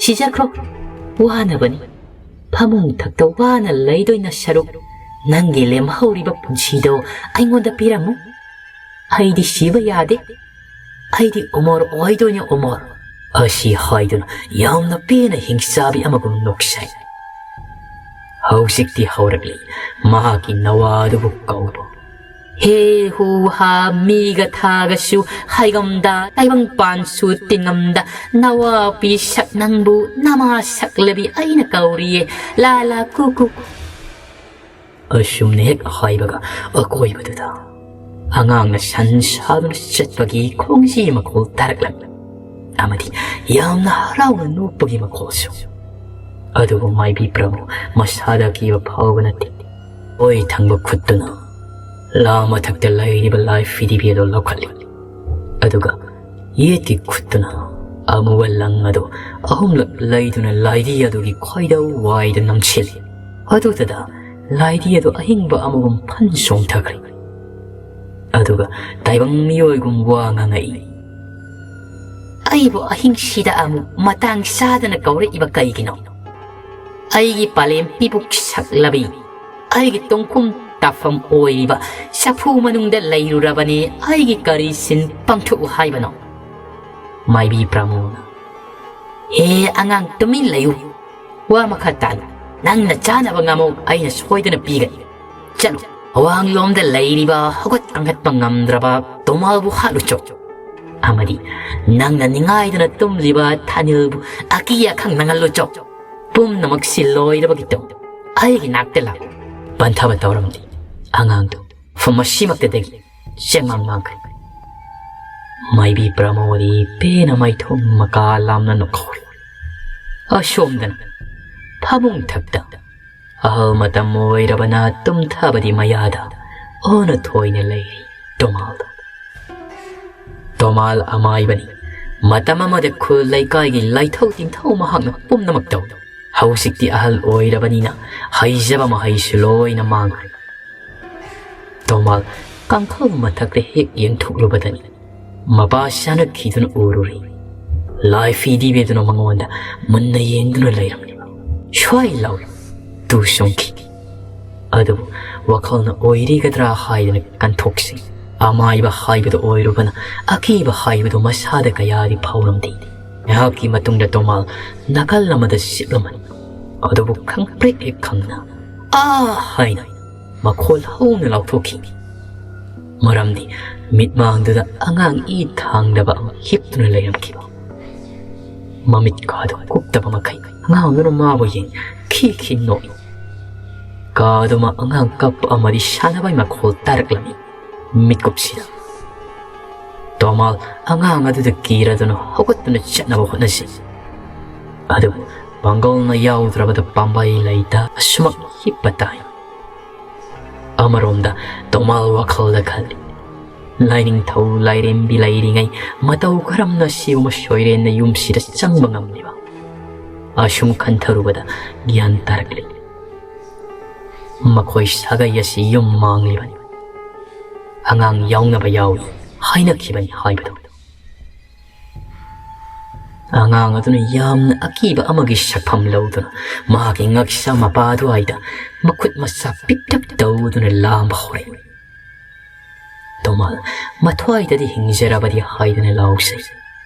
ꯁꯤꯖꯈ꯭ꯔꯣ꯫ ꯋꯥꯅꯕꯅꯤ꯫ ꯐꯃꯨꯡ ꯊꯛꯇ ꯋꯥꯅ ꯂꯩꯗꯣꯏꯅ ꯁꯔꯨꯛ, ꯅꯪꯒꯤ ꯂꯦꯝꯍꯧꯔꯤꯕ ꯄꯨꯟꯁꯤꯗꯣ ꯑꯩꯉꯣꯟꯗ ꯄꯤꯔꯝꯃꯨ꯫ ꯑꯩꯗꯤ ꯁꯤꯕ ꯌꯥꯗꯦ꯫ ꯑꯩꯗꯤ ꯑꯃꯔ ꯑꯣꯏꯗꯣꯏꯅꯦ, ꯑꯃꯔ꯫" ꯑꯁꯤ ꯍꯥꯏꯗꯨꯅ ꯌꯥꯝꯅ ꯄꯦꯟꯅ ꯍꯤꯡꯆꯥꯕꯤ ꯑꯃꯒꯨꯝ ꯅꯣꯛꯆꯩ꯫ ꯍꯧꯖꯤꯛꯇꯤ ꯍꯧꯔꯛꯂꯤ ꯃꯍꯥꯛꯀꯤ ꯅꯋꯥ ꯑꯗꯨꯕꯨ ꯀꯧꯕ꯫ ꯍꯦ ꯍꯨ ꯍꯥ ꯃꯤꯒ ꯊꯥꯒꯁꯨ ꯍꯥꯏꯒꯝꯗ, ꯇꯥꯏꯕꯪ ꯄꯥꯟꯁꯨ ꯇꯤꯡꯉꯝꯗ, ꯅꯋꯥ ꯄꯤꯁꯛ ꯅꯪꯕꯨ ꯅꯃꯥ ꯁꯛꯂꯕꯤ ꯑꯩꯅ ꯀꯧꯔꯤꯌꯦ, ꯂꯥ ꯂꯥ ꯀꯨ ꯀꯨ꯫ ꯑꯁꯨꯝꯅ ꯍꯦꯛ ꯍꯥꯏꯕꯒ ꯑꯀꯣꯏꯕꯗꯨꯗ ꯑꯉꯥꯡꯅ ꯁꯟ ꯁꯥꯗꯨꯅ ꯆꯠꯄꯒꯤ ꯈꯣꯡꯖꯤ ꯃꯈꯣꯜ ꯇꯥꯔꯛꯂꯝꯃꯤ꯫ ꯑꯃꯗꯤ ꯌꯥꯝꯅ ꯍꯔꯥꯎꯅ ꯅꯣꯛꯄꯒꯤ ꯃꯈꯣꯜꯁꯨ꯫ ꯑꯗꯨꯕꯨ ꯃꯥꯏꯕꯤ ꯄ꯭ꯔꯚꯨ ꯃꯁꯥꯗ ꯑꯀꯤꯕ ꯐꯥꯎꯕ ꯅꯠꯇꯦ꯫ ꯑꯣꯏ ꯊꯪꯕ ꯈꯨꯠꯇꯨꯅ ꯂꯥ ꯃꯊꯛꯇ ꯂꯩꯔꯤꯕ ꯂꯥꯏ ꯐꯤꯗꯤꯕꯤ ꯑꯗꯨ ꯂꯧꯈꯠꯂꯤ꯫ ꯑꯗꯨꯒ ꯌꯦꯠꯀꯤ ꯈꯨꯠꯇꯨꯅ ꯑꯃꯨꯕ ꯂꯪ ꯑꯗꯨ ꯑꯍꯨꯝꯂꯛ ꯂꯩꯗꯨꯅ ꯂꯥꯏꯙꯤ ꯑꯗꯨꯒꯤ ꯈ꯭ꯋꯥꯏꯗ ꯋꯥꯏꯗ ꯅꯝꯁꯤꯜꯂꯤ꯫ ꯑꯗꯨꯗꯨꯗ ꯂꯥꯏꯙꯤ ꯑꯗꯨ ꯑꯍꯤꯡꯕ ꯑꯃꯒꯨꯝ ꯐꯟ ꯆꯣꯡꯊꯈ꯭ꯔꯦ꯫ ꯑꯗꯨꯒ ꯇꯥꯏꯕꯪ ꯃꯤꯑꯣꯏꯒꯨꯝ ꯋꯥ ꯉꯥꯡꯉꯛꯏ, "ꯑꯩꯕꯨ ꯑꯍꯤꯡꯁꯤꯗ ꯑꯃꯨꯛ ꯃꯇꯥꯡ ꯆꯥꯗꯅ ꯀꯧꯔꯛꯏꯕ ꯀꯩꯒꯤꯅꯣ? ꯑꯩꯒꯤ ꯄꯥꯂꯦꯝ ꯄꯤꯕꯨꯛ ꯁꯛꯂꯕꯤ, ꯑꯩꯒꯤ ꯇꯣꯡꯈꯨꯝ ꯇꯥꯐꯝ ꯑꯣꯏꯔꯤꯕ ꯆꯐꯨ ꯃꯅꯨꯡꯗ ꯂꯩꯔꯨꯔꯕꯅꯤ, ꯑꯩꯒꯤ ꯀꯔꯤ ꯁꯤꯟ ꯄꯥꯡꯊꯣꯛꯎ ꯍꯥꯏꯕꯅꯣ?" ꯃꯥꯏꯕꯤ ꯄ꯭ꯔꯃꯣꯅ, "ꯍꯦ ꯑꯉꯥꯡ, ꯇꯨꯃꯤꯟ ꯂꯩꯌꯨ꯫ ꯋꯥ ꯃꯈꯥ ꯇꯥꯅꯨ꯫ ꯅꯪꯅ ꯆꯥꯅꯕ ꯉꯥꯃꯣꯛ ꯑꯩꯅ ꯁꯣꯏꯗꯅ ꯄꯤꯒꯅꯤ꯫ ꯆꯠꯂꯨ, ꯑꯋꯥꯡꯂꯣꯝꯗ ꯂꯩꯔꯤꯕ ꯍꯧꯒꯠ ꯀꯥꯡꯈꯠꯄ ꯉꯝꯗ꯭ꯔꯕ ꯇꯣꯃꯥꯜꯕꯨ ꯍꯥꯠꯂꯨꯆꯣ꯫ ꯑꯃꯗꯤ ꯅꯪꯅ ꯅꯤꯡꯉꯥꯏꯗꯨꯅ ꯇꯨꯝꯂꯤꯕ ꯊꯥꯅꯤꯜꯕꯨ ꯑꯀꯤ ꯑꯈꯪ ꯅꯪꯍꯜꯂꯨꯆꯣ꯫ ꯄꯨꯝꯅꯃꯛꯁꯤ ꯂꯣꯏꯔꯕꯒꯤ ꯇꯨꯡ ꯑꯩꯒꯤ ꯅꯥꯛꯇ ꯂꯥꯛꯎ꯫" ꯄꯟꯊꯕ ꯇꯧꯔꯝꯗꯦ꯫ ꯑꯉꯥꯡꯗꯨ ꯃꯐꯝ ꯑꯁꯤꯃꯛꯇꯗꯒꯤ ꯆꯦꯡꯃꯥꯡ ꯃꯥꯡꯈ꯭ꯔꯦ꯫ ꯃꯥꯏꯕꯤ ꯄ꯭ꯔꯃꯣꯗꯤ ꯄꯦꯟꯅ ꯃꯥꯏꯊꯣꯡ ꯃꯀꯥ ꯂꯥꯝꯅ ꯅꯣꯛꯍꯧꯔꯤ꯫ ꯑꯁꯣꯝꯗꯅ ꯐꯃꯨꯡ ꯊꯛꯇ ꯑꯍꯜ ꯃꯇꯝ ꯑꯣꯏꯔꯕꯅ ꯇꯨꯝꯊꯕꯗꯤ ꯃꯌꯥꯗ ꯑꯣꯟꯅ ꯊꯣꯏꯅ ꯂꯩꯔꯤ ꯇꯣꯃꯥꯜꯗ꯫ ꯇꯣꯃꯥꯜ ꯑꯃꯥꯏꯕꯅꯤ꯫ ꯃꯇꯝ ꯑꯃꯗ ꯈꯨꯜ ꯂꯩꯀꯥꯏꯒꯤ ꯂꯥꯏꯊꯧ ꯇꯤꯟꯊꯧ ꯃꯍꯥꯛꯅ ꯄꯨꯝꯅꯃꯛ ꯇꯧꯏ꯫ ꯍꯧꯖꯤꯛꯇꯤ ꯑꯍꯜ ꯑꯣꯏꯔꯕꯅꯤꯅ ꯍꯩꯖꯕ ꯃꯍꯩꯁꯨ ꯂꯣꯏꯅ ꯃꯥꯡꯈ꯭ꯔꯦ꯫ ꯇꯣꯃꯥꯜ ꯀꯥꯡꯈꯜ ꯃꯊꯛꯇ ꯍꯦꯛ ꯌꯦꯡꯊꯣꯛꯂꯨꯕꯗꯅꯤ ꯃꯄꯥ ꯆꯥꯅꯈꯤꯗꯨꯅ ꯎꯔꯨꯔꯤ꯫ ꯂꯥꯏ ꯐꯤꯗꯤꯕꯤꯗꯨꯅ ꯃꯉꯣꯟꯗ ꯃꯨꯟꯅ ꯌꯦꯡꯗꯨꯅ ꯂꯩꯔꯝꯂꯤꯕ꯫ ꯁ꯭ꯋꯥꯏ ꯂꯥꯎꯏ꯫ ꯇꯨ ꯆꯣꯡꯈꯤ꯫ ꯑꯗꯨꯕꯨ ꯋꯥꯈꯜꯅ ꯑꯣꯏꯔꯤꯒꯗ꯭ꯔꯥ ꯍꯥꯏꯗꯅ ꯀꯟꯊꯣꯛꯁꯤ꯫ ꯑꯃꯥꯏꯕ ꯍꯥꯏꯕꯗꯨ ꯑꯣꯏꯔꯨꯕꯅ ꯑꯀꯤꯕ ꯍꯥꯏꯕꯗꯨ ꯃꯁꯥꯗ ꯀꯌꯥꯗꯤ ꯐꯥꯎꯔꯝꯗꯦ꯫ ꯉꯥꯏꯍꯥꯛꯀꯤ ꯃꯇꯨꯡꯗ ꯇꯣꯃꯥꯜ ꯅꯥꯀꯜ ꯑꯃꯗ ꯆꯤꯞꯂꯝꯃꯅꯤ꯫ ꯑꯗꯨꯕꯨ ꯈꯪꯄ꯭ꯔꯦꯛ ꯍꯦꯛ ꯈꯪꯅ "ꯑꯥ!" ꯍꯥꯏꯅ ꯃꯈꯣꯜ ꯍꯧꯅ ꯂꯥꯎꯊꯣꯛꯈꯤ꯫ ꯃꯔꯝꯗꯤ ꯃꯤꯠꯃꯥꯡꯗꯨꯗ ꯑꯉꯥꯡ ꯏ ꯊꯥꯡꯗꯕ ꯑꯃ ꯍꯤꯞꯇꯨꯅ ꯂꯩꯔꯝꯈꯤꯕ꯫ ꯃꯃꯤꯠ ꯀꯥꯗꯨ ꯀꯨꯞꯇꯕ ꯃꯈꯩ ꯑꯉꯥꯡꯗꯨꯅ ꯃꯥꯕꯨ ꯌꯦꯡ ꯈꯤ ꯈꯤ ꯅꯣꯛꯏ꯫ ꯀꯥꯗꯨꯃ ꯑꯉꯥꯡ ꯀꯞꯄ ꯑꯃꯗꯤ ꯁꯥꯟꯅꯕꯒꯤ ꯃꯈꯣꯜ ꯇꯥꯔꯛꯂꯝꯃꯤ꯫ ꯃꯤꯠꯀꯨꯞꯁꯤꯗ ꯇꯣꯃꯥꯜ ꯑꯉꯥꯡ ꯑꯗꯨꯗ ꯀꯤꯔꯗꯨꯅ ꯍꯧꯒꯠꯇꯨꯅ ꯆꯠꯅꯕ ꯍꯣꯠꯅꯁꯤ꯫ ꯑꯗꯨꯕꯨ ꯄꯥꯡꯒꯜꯅ ꯌꯥꯎꯗ꯭ꯔꯕꯗ ꯄꯥꯝꯕꯩ ꯂꯩꯇ ꯑꯁꯨꯃꯛ ꯍꯤꯞꯄ ꯇꯥꯏ꯫ ꯑꯃꯔꯣꯝꯗ ꯇꯣꯃꯥꯜ ꯋꯥꯈꯜꯗ ꯈꯜꯂꯤ, "ꯂꯥꯏꯅꯤꯡꯊꯧ ꯂꯥꯏꯔꯦꯝꯕꯤ ꯂꯩꯔꯤꯉꯩ ꯃꯇꯧ ꯀꯔꯝꯅ ꯁꯤꯒꯨꯝꯕ ꯁꯣꯏꯔꯦꯟꯅ ꯌꯨꯝꯁꯤꯗ ꯆꯪꯕ ꯉꯝꯂꯤꯕ?" ꯑꯁꯨꯝ ꯈꯟꯊꯔꯨꯕꯗ ꯒ꯭ꯌꯥꯟ ꯇꯥꯔꯛꯂꯤ꯫ ꯃꯈꯣꯏ ꯁꯥꯒꯩ ꯑꯁꯤ ꯌꯨꯝ ꯃꯥꯡꯂꯤꯕꯅꯤ꯫ ꯑꯉꯥꯡ ꯌꯥꯎꯅꯕ ꯌꯥꯎꯏ ꯍꯥꯏꯅꯈꯤꯕꯅꯤ ꯍꯥꯏꯕꯗꯨ꯫ ꯑꯉꯥꯡ ꯑꯗꯨꯅ ꯌꯥꯝꯅ ꯑꯀꯤꯕ ꯑꯃꯒꯤ ꯁꯛꯐꯝ ꯂꯧꯗꯨꯅ ꯃꯍꯥꯛꯀꯤ ꯉꯛꯁꯝ ꯃꯄꯥ ꯑꯗꯨꯋꯥꯏꯗ ꯃꯈꯨꯠ ꯃꯁꯥ ꯄꯤꯛꯇꯛ ꯇꯧꯗꯨꯅ ꯂꯥꯝꯕ ꯍꯧꯔꯛꯏ꯫ ꯇꯣꯃꯥꯜ ꯃꯊ꯭ꯋꯥꯏꯗꯗꯤ ꯍꯤꯡꯖꯔꯕꯗꯤ ꯍꯥꯏꯗꯨꯅ ꯂꯥꯎꯁꯩ꯫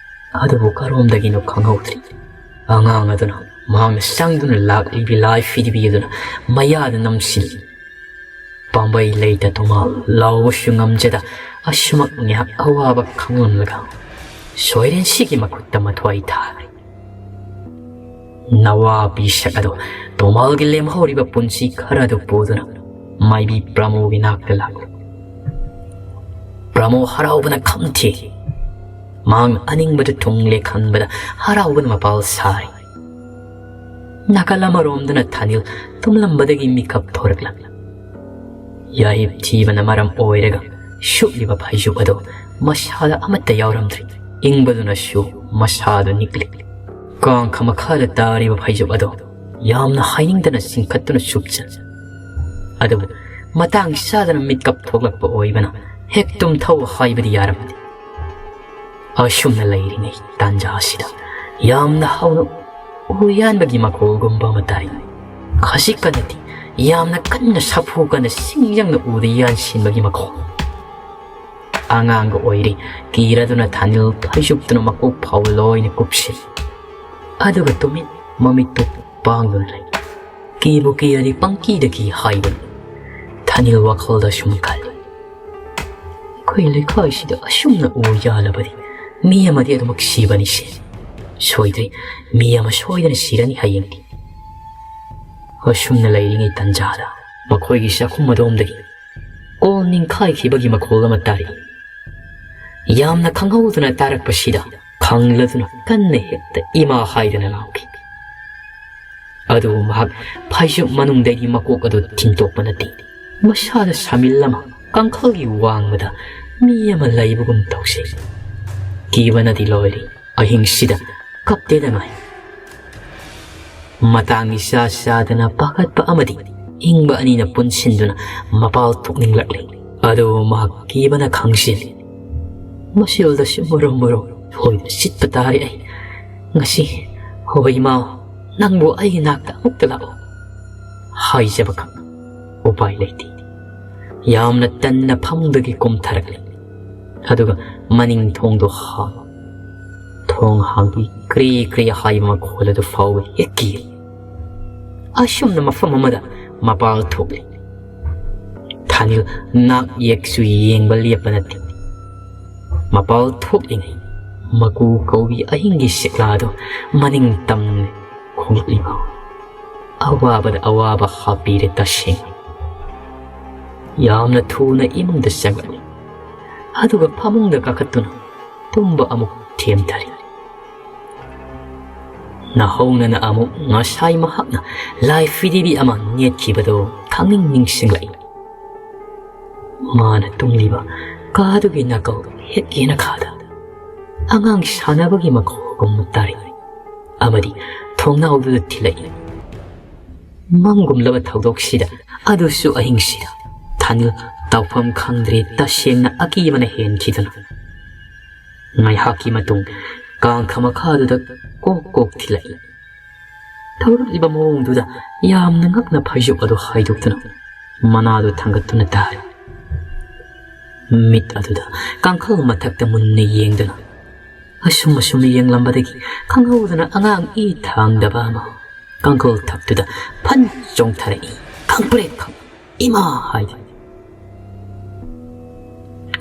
ꯑꯗꯨꯕꯨ ꯀꯔꯣꯝꯗꯒꯤꯅꯣ ꯈꯪꯍꯧꯗ꯭ꯔꯤ꯫ ꯑꯉꯥꯡ ꯑꯗꯨꯅ ꯃꯍꯥꯛꯅ ꯆꯪꯗꯨꯅ ꯂꯥꯛꯂꯤꯕꯤ ꯂꯥꯏ ꯐꯤꯗꯤꯕꯤ ꯑꯗꯨꯅ ꯃꯌꯥꯗ ꯅꯝꯁꯤꯜꯂꯤ꯫ ꯄꯥꯝꯕꯩ ꯂꯩꯇ ꯇꯣꯃꯥꯜ ꯂꯥꯎꯕꯁꯨ ꯉꯝꯖꯗ ꯑꯁꯨꯃꯛ ꯉꯥꯏꯍꯥꯛ ꯑꯋꯥꯕ ꯈꯪꯂꯝꯂꯒ ꯁꯣꯏꯔꯦꯟꯁꯤꯒꯤ ꯃꯈꯨꯠꯇ ꯃꯊ꯭ꯋꯥꯏ ꯊꯥꯈ꯭ꯔꯦ꯫ ꯅꯋꯥ ꯄꯤꯁꯛ ꯑꯗꯣ ꯇꯣꯃꯥꯜꯒꯤ ꯂꯦꯝꯍꯧꯔꯤꯕ ꯄꯨꯟꯁꯤ ꯈꯔ ꯑꯗꯨ ꯄꯨꯗꯨꯅ ꯃꯥꯏꯕꯤ ꯄ꯭ꯔꯃꯣꯒꯤ ꯅꯥꯛꯇ ꯂꯥꯛꯂꯦ꯫ ꯄ꯭ꯔꯃꯣ ꯍꯔꯥꯎꯕꯅ ꯈꯝ ꯊꯦꯛꯏ꯫ ꯃꯍꯥꯛꯅ ꯑꯅꯤꯡꯕꯗꯨ ꯊꯨꯡꯂꯦ ꯈꯟꯕꯗ ꯍꯔꯥꯎꯕꯅ ꯃꯄꯥꯜ ꯁꯥꯔꯤ꯫ ꯅꯥꯀꯜ ꯑꯃꯔꯣꯝꯗꯅ ꯊꯥꯅꯤꯜ ꯇꯨꯝꯂꯝꯕꯗꯒꯤ ꯃꯤꯀꯞ ꯊꯣꯔꯛꯂꯝꯃꯤ꯫ ꯌꯥꯍꯤꯞ ꯊꯤꯕꯅ ꯃꯔꯝ ꯑꯣꯏꯔꯒ ꯁꯨꯞꯂꯤꯕ ꯐꯩꯖꯨꯞ ꯑꯗꯨ ꯃꯁꯥꯗ ꯑꯃꯠꯇ ꯌꯥꯎꯔꯝꯗ꯭ꯔꯤ꯫ ꯏꯪꯕꯗꯨꯅꯁꯨ ꯃꯁꯥꯗꯨ ꯅꯤꯛꯂꯤ꯫ ꯀꯥꯡꯈ ꯃꯈꯥꯗ ꯇꯥꯔꯤꯕ ꯐꯩꯖꯨꯞ ꯑꯗꯨ ꯌꯥꯝꯅ ꯍꯥꯏꯅꯤꯡꯗꯅ ꯆꯤꯡꯈꯠꯇꯨꯅ ꯁꯨꯞꯆꯟ꯫ ꯑꯗꯨꯕꯨ ꯃꯇꯥꯡ ꯆꯥꯗꯅ ꯃꯤꯠꯀꯞ ꯊꯣꯛꯂꯛꯄ ꯑꯣꯏꯕꯅ ꯍꯦꯛ ꯇꯨꯝꯊꯧ ꯍꯥꯏꯕꯗꯤ ꯌꯥꯔꯝꯗꯦ꯫ ꯑꯁꯨꯝꯅ ꯂꯩꯔꯤꯉꯩ ꯇꯥꯟꯖꯥ ꯑꯁꯤꯗ ꯌꯥꯝꯅ ꯍꯧꯅ ꯎ ꯌꯥꯟꯕꯒꯤ ꯃꯈꯣꯜꯒꯨꯝꯕ ꯑꯃ ꯇꯥꯔꯤ꯫ ꯈꯖꯤꯛ ꯀꯟꯅꯗꯤ ꯌꯥꯝꯅ ꯀꯟꯅ ꯁꯥꯐꯨ ꯀꯟꯅ ꯁꯤꯡ ꯌꯥꯡꯅ ꯎꯗ ꯌꯥꯟꯁꯤꯟꯕꯒꯤ ꯃꯈꯣꯜ꯫ ꯑꯉꯥꯡꯒ ꯑꯣꯏꯔꯤ, ꯀꯤꯔꯗꯨꯅ ꯊꯥꯅꯤꯜ ꯐꯩꯖꯨꯞꯇꯨꯅ ꯃꯀꯣꯛ ꯐꯥꯎ ꯂꯣꯏꯅ ꯀꯨꯞꯁꯤꯜꯂꯤ꯫ ꯑꯗꯨꯒ ꯇꯨꯃꯤꯟ ꯃꯃꯤꯠꯇꯨ ꯄꯥꯡꯗꯨꯅ ꯂꯩ꯫ ꯀꯤꯕꯨ ꯀꯤꯔꯗꯤ ꯄꯪꯀꯤꯗ ꯀꯤ ꯍꯥꯏꯕꯅꯤ꯫ ꯊꯥꯅꯤꯜ ꯋꯥꯈꯜꯗ ꯁꯨꯝ ꯈꯜꯂꯤ, ꯑꯩꯈꯣꯏ ꯂꯩꯀꯥꯏꯁꯤꯗ ꯑꯁꯨꯝꯅ ꯎ ꯌꯥꯜꯂꯕꯗꯤ ꯃꯤ ꯑꯃꯗꯤ ꯑꯗꯨꯃꯛ ꯁꯤꯕꯅꯤꯁꯦ꯫ ꯁꯣꯏꯗ꯭ꯔꯦ, ꯃꯤ ꯑꯃ ꯁꯣꯏꯗꯅ ꯁꯤꯔꯅꯤ ꯍꯌꯦꯡꯗꯤ꯫ ꯑꯁꯨꯝꯅ ꯂꯩꯔꯤꯉꯩ ꯇꯟꯖꯥꯗ ꯃꯈꯣꯏꯒꯤ ꯆꯥꯛꯈꯨꯝ ꯑꯗꯣꯝꯗꯒꯤ ꯀꯣꯜ ꯅꯤꯡꯈꯥꯏꯈꯤꯕꯒꯤ ꯃꯈꯣꯜ ꯑꯃ ꯇꯥꯔꯤ꯫ ꯌꯥꯝꯅ ꯈꯪꯍꯧꯗꯅ ꯇꯥꯔꯛꯄꯁꯤꯗ ꯈꯪꯂꯗꯨꯅ ꯀꯟꯅ ꯍꯦꯛꯇ ꯏꯃꯥ ꯍꯥꯏꯗꯅ ꯂꯥꯎꯈꯤ꯫ ꯑꯗꯨꯕꯨ ꯃꯍꯥꯛ ꯐꯩꯖꯨꯞ ꯃꯅꯨꯡꯗꯒꯤ ꯃꯀꯣꯛ ꯑꯗꯨ ꯊꯤꯟꯇꯣꯛꯄ ꯅꯠꯇꯦ꯫ ꯃꯁꯥꯗ ꯁꯥꯃꯤꯜ ꯑꯃ ꯀꯥꯡꯈꯜꯒꯤ ꯋꯥꯡꯃꯗ ꯃꯤ ꯑꯃ ꯂꯩꯕꯒꯨꯝ ꯇꯧꯁꯤ꯫ ꯀꯤꯕꯅꯗꯤ ꯂꯣꯏꯔꯦ꯫ ꯑꯍꯤꯡꯁꯤꯗ ꯀꯞꯇꯦꯗ ꯉꯥꯏ꯫ ꯃꯇꯥꯡ ꯏꯆꯥ ꯆꯥꯗꯅ ꯄꯥꯈꯠꯄ ꯑꯃꯗꯤ ꯏꯪꯕ ꯑꯅꯤꯅ ꯄꯨꯟꯁꯤꯟꯗꯨꯅ ꯃꯄꯥꯜ ꯊꯣꯛꯅꯤꯡꯂꯛꯂꯤ꯫ ꯑꯗꯨꯕꯨ ꯃꯍꯥꯛ ꯀꯤꯕꯅ ꯈꯪꯁꯤꯜꯂꯤ꯫ ꯃꯁꯤꯜꯗꯁꯨ ꯃꯨꯔꯨꯝ ꯃꯨꯔꯨꯝ ꯍꯣꯏꯅ ꯁꯤꯠꯄ ꯇꯥꯔꯦ ꯑꯩ꯫ ꯉꯁꯤ, "ꯍꯣ ꯏꯃꯥ, ꯅꯪꯕꯨ ꯑꯩꯒꯤ ꯅꯥꯛꯇ ꯑꯃꯨꯛꯇ ꯂꯥꯛꯑꯣ" ꯍꯥꯏꯖꯕꯈꯛ ꯎꯄꯥꯏ ꯂꯩꯇꯦ꯫ ꯌꯥꯝꯅ ꯇꯟꯅ ꯐꯃꯨꯡꯗꯒꯤ ꯀꯨꯝꯊꯔꯛꯂꯤ꯫ ꯑꯗꯨꯒ ꯃꯅꯤꯡ ꯊꯣꯡꯗꯣ ꯍꯥꯡ-, ꯊꯣꯡ ꯍꯥꯡꯕꯤ ꯀ꯭ꯔꯤ ꯀ꯭ꯔꯤ ꯍꯥꯏꯕ ꯃꯈꯣꯜ ꯑꯗꯨ ꯐꯥꯎꯕ ꯍꯦꯛ ꯀꯤ꯫ ꯑꯁꯨꯝꯅ ꯃꯐꯝ ꯑꯃꯗ ꯃꯄꯥꯜ ꯊꯣꯛꯂꯤ꯫ ꯊꯥꯅꯤꯜ ꯅꯥꯛ ꯌꯦꯛꯁꯨ ꯌꯦꯡꯕ ꯂꯦꯞꯄ ꯅꯠꯇꯦ꯫ ꯃꯄꯥꯜ ꯊꯣꯛꯂꯤꯉꯩ ꯃꯀꯨ ꯀꯧꯕꯤ ꯑꯍꯤꯡꯒꯤ ꯁꯤꯛꯂꯥꯗꯨ ꯃꯅꯤꯡ ꯇꯝꯅ ꯈꯣꯡꯂꯛꯂꯤꯕ꯫ ꯑꯋꯥꯕꯗ ꯑꯋꯥꯕ ꯍꯥꯞꯄꯤꯔꯦ ꯇꯁꯦꯡꯅ꯫ ꯌꯥꯝꯅ ꯊꯨꯅ ꯏꯃꯨꯡꯗ ꯆꯪꯂꯛꯂꯤ꯫ ꯑꯗꯨꯒ ꯐꯃꯨꯡꯗ ꯀꯥꯈꯠꯇꯨꯅ ꯇꯨꯝꯕ ꯑꯃꯨꯛ ꯊꯦꯝꯊꯔꯤ꯫ ꯅꯥꯍꯧꯅꯅ ꯑꯃꯨꯛ ꯉꯁꯥꯏ ꯃꯍꯥꯛꯅ ꯂꯥꯏ ꯐꯤꯗꯤꯕꯤ ꯑꯃ ꯅꯦꯠꯈꯤꯕꯗꯨ ꯈꯪꯅꯤꯡ ꯅꯤꯡꯁꯤꯡꯂꯛꯏ꯫ ꯃꯥꯅ ꯇꯨꯝꯂꯤꯕ ꯀꯥꯗꯨꯒꯤ ꯅꯥꯀꯧ ꯍꯦꯛ ꯌꯦꯅꯈꯥꯗ ꯑꯉꯥꯡ ꯁꯥꯟꯅꯕꯒꯤ ꯃꯈꯣꯜꯒꯨꯝꯕ ꯇꯥꯔꯛꯏ ꯑꯃꯗꯤ ꯊꯣꯡꯅꯥꯎꯗꯨꯗ ꯊꯤꯜꯂꯛꯏ꯫ ꯃꯪꯒꯨꯝꯂꯕ ꯊꯧꯗꯣꯛꯁꯤꯗ, ꯑꯗꯨꯁꯨ ꯑꯍꯤꯡꯁꯤꯗ, ꯊꯥꯅꯤꯜ ꯇꯧꯐꯝ ꯈꯪꯗ꯭ꯔꯦ, ꯇꯁꯦꯡꯅ ꯑꯀꯤꯕꯅ ꯍꯦꯟꯈꯤꯗꯨꯅ꯫ ꯉꯥꯏꯍꯥꯛꯀꯤ ꯃꯇꯨꯡ ꯀꯥꯡꯈ ꯃꯈꯥꯗꯨꯗ ꯀꯣꯛ ꯀꯣꯛ ꯊꯤꯜꯂꯛꯏ꯫ ꯊꯧꯔꯛꯂꯤꯕ ꯃꯑꯣꯡꯗꯨꯗ ꯌꯥꯝꯅ ꯉꯛꯅ ꯐꯩꯖꯨꯞ ꯑꯗꯨ ꯍꯥꯏꯗꯣꯛꯇꯨꯅ ꯃꯅꯥꯗꯨ ꯊꯥꯡꯒꯠꯇꯨꯅ ꯇꯥꯔꯤ꯫ ꯃꯤꯠ ꯑꯗꯨꯗ ꯀꯥꯡꯈꯜ ꯃꯊꯛꯇ ꯃꯨꯟꯅ ꯌꯦꯡꯗꯨꯅ ꯑꯁꯨꯝ ꯑꯁꯨꯝ ꯌꯦꯡꯂꯝꯕꯗꯒꯤ ꯈꯪꯍꯧꯗꯅ ꯑꯉꯥꯡ ꯏ ꯊꯥꯡꯗꯕ ꯑꯃ ꯀꯥꯡꯈꯜ ꯊꯛꯇꯨꯗ ꯐꯟ ꯆꯣꯡꯊꯔꯛꯏ꯫ "ꯈꯪꯄ꯭ꯔꯦꯛ ꯈꯪ, ꯏꯃꯥ!" ꯍꯥꯏꯗꯨꯅ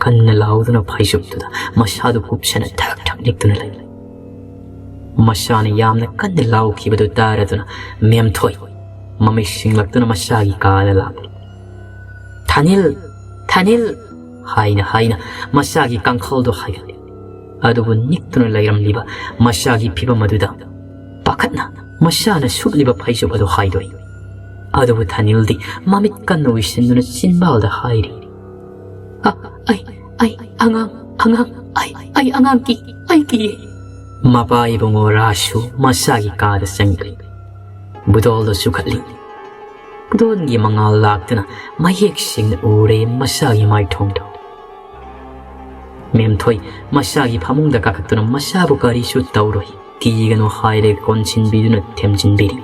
ꯀꯟꯅ ꯂꯥꯎꯗꯨꯅ ꯐꯩꯖꯨꯞꯇꯨꯗ ꯃꯁꯥꯗꯨ ꯀꯨꯞꯁꯅ ꯊꯛ ꯊꯛ ꯅꯤꯛꯇꯨꯅ ꯂꯩ꯫ ꯃꯁꯥꯅ ꯌꯥꯝꯅ ꯀꯟꯅ ꯂꯥꯎꯈꯤꯕꯗꯨ ꯇꯥꯔꯗꯨꯅ ꯃꯦꯝꯊꯣꯏ ꯃꯃꯤꯠ ꯁꯤꯡꯂꯛꯇꯨꯅ ꯃꯁꯥꯒꯤ ꯀꯥꯗ ꯂꯥꯛꯂꯤ꯫ "ꯊꯥꯅꯤꯜ! ꯊꯥꯅꯤꯜ!" ꯍꯥꯏꯅ ꯍꯥꯏꯅ ꯃꯁꯥꯒꯤ ꯀꯥꯡꯈꯜꯗꯨ ꯍꯥꯏꯒꯠꯂꯤ꯫ ꯑꯗꯨꯕꯨ ꯅꯤꯛꯇꯨꯅ ꯂꯩꯔꯝꯂꯤꯕ ꯃꯁꯥꯒꯤ ꯐꯤꯕꯝ ꯑꯗꯨꯗ ꯄꯥꯈꯠꯅ ꯃꯁꯥꯅ ꯁꯨꯞꯂꯤꯕ ꯐꯩꯖꯨꯞ ꯑꯗꯨ ꯍꯥꯏꯗꯣꯛꯏ꯫ ꯑꯗꯨꯕꯨ ꯊꯥꯅꯤꯜꯗꯤ ꯃꯃꯤꯠ ꯀꯟꯅ ꯎꯏꯁꯤꯟꯗꯨꯅ ꯆꯤꯟꯕꯥꯜꯗ ꯍꯥꯏꯔꯤ, "ꯑ, ꯑꯩ, ꯑꯩ ꯑꯉꯥꯡ, ꯑꯉꯥꯡ, ꯑꯩ, ꯑꯩ ꯑꯉꯥꯡ ꯀꯤ, ꯑꯩ ꯀꯤꯌꯦ!" ꯃꯄꯥ ꯏꯕꯨꯡꯉꯣ ꯔꯥꯁꯨ ꯃꯁꯥꯒꯤ ꯀꯥꯗ ꯆꯪꯂꯛꯂꯤ꯫ ꯕꯨꯗꯣꯜꯗꯨ ꯆꯨꯈꯠꯂꯤ꯫ ꯕꯨꯗꯣꯟꯒꯤ ꯃꯉꯥꯜ ꯂꯥꯛꯇꯨꯅ ꯃꯌꯦꯛ ꯁꯦꯡꯅ ꯎꯔꯦ ꯃꯁꯥꯒꯤ ꯃꯥꯏꯊꯣꯡꯗꯣ꯫ ꯃꯦꯝꯊꯣꯏ ꯃꯁꯥꯒꯤ ꯐꯃꯨꯡꯗ ꯀꯥꯈꯠꯇꯨꯅ ꯃꯁꯥꯕꯨ ꯀꯔꯤꯁꯨ ꯇꯧꯔꯣꯏ, ꯀꯤꯒꯅꯨ ꯍꯥꯏꯔꯦ ꯀꯣꯟꯁꯤꯟꯕꯤꯗꯨꯅ ꯊꯦꯝꯖꯤꯟꯕꯤꯔꯤ꯫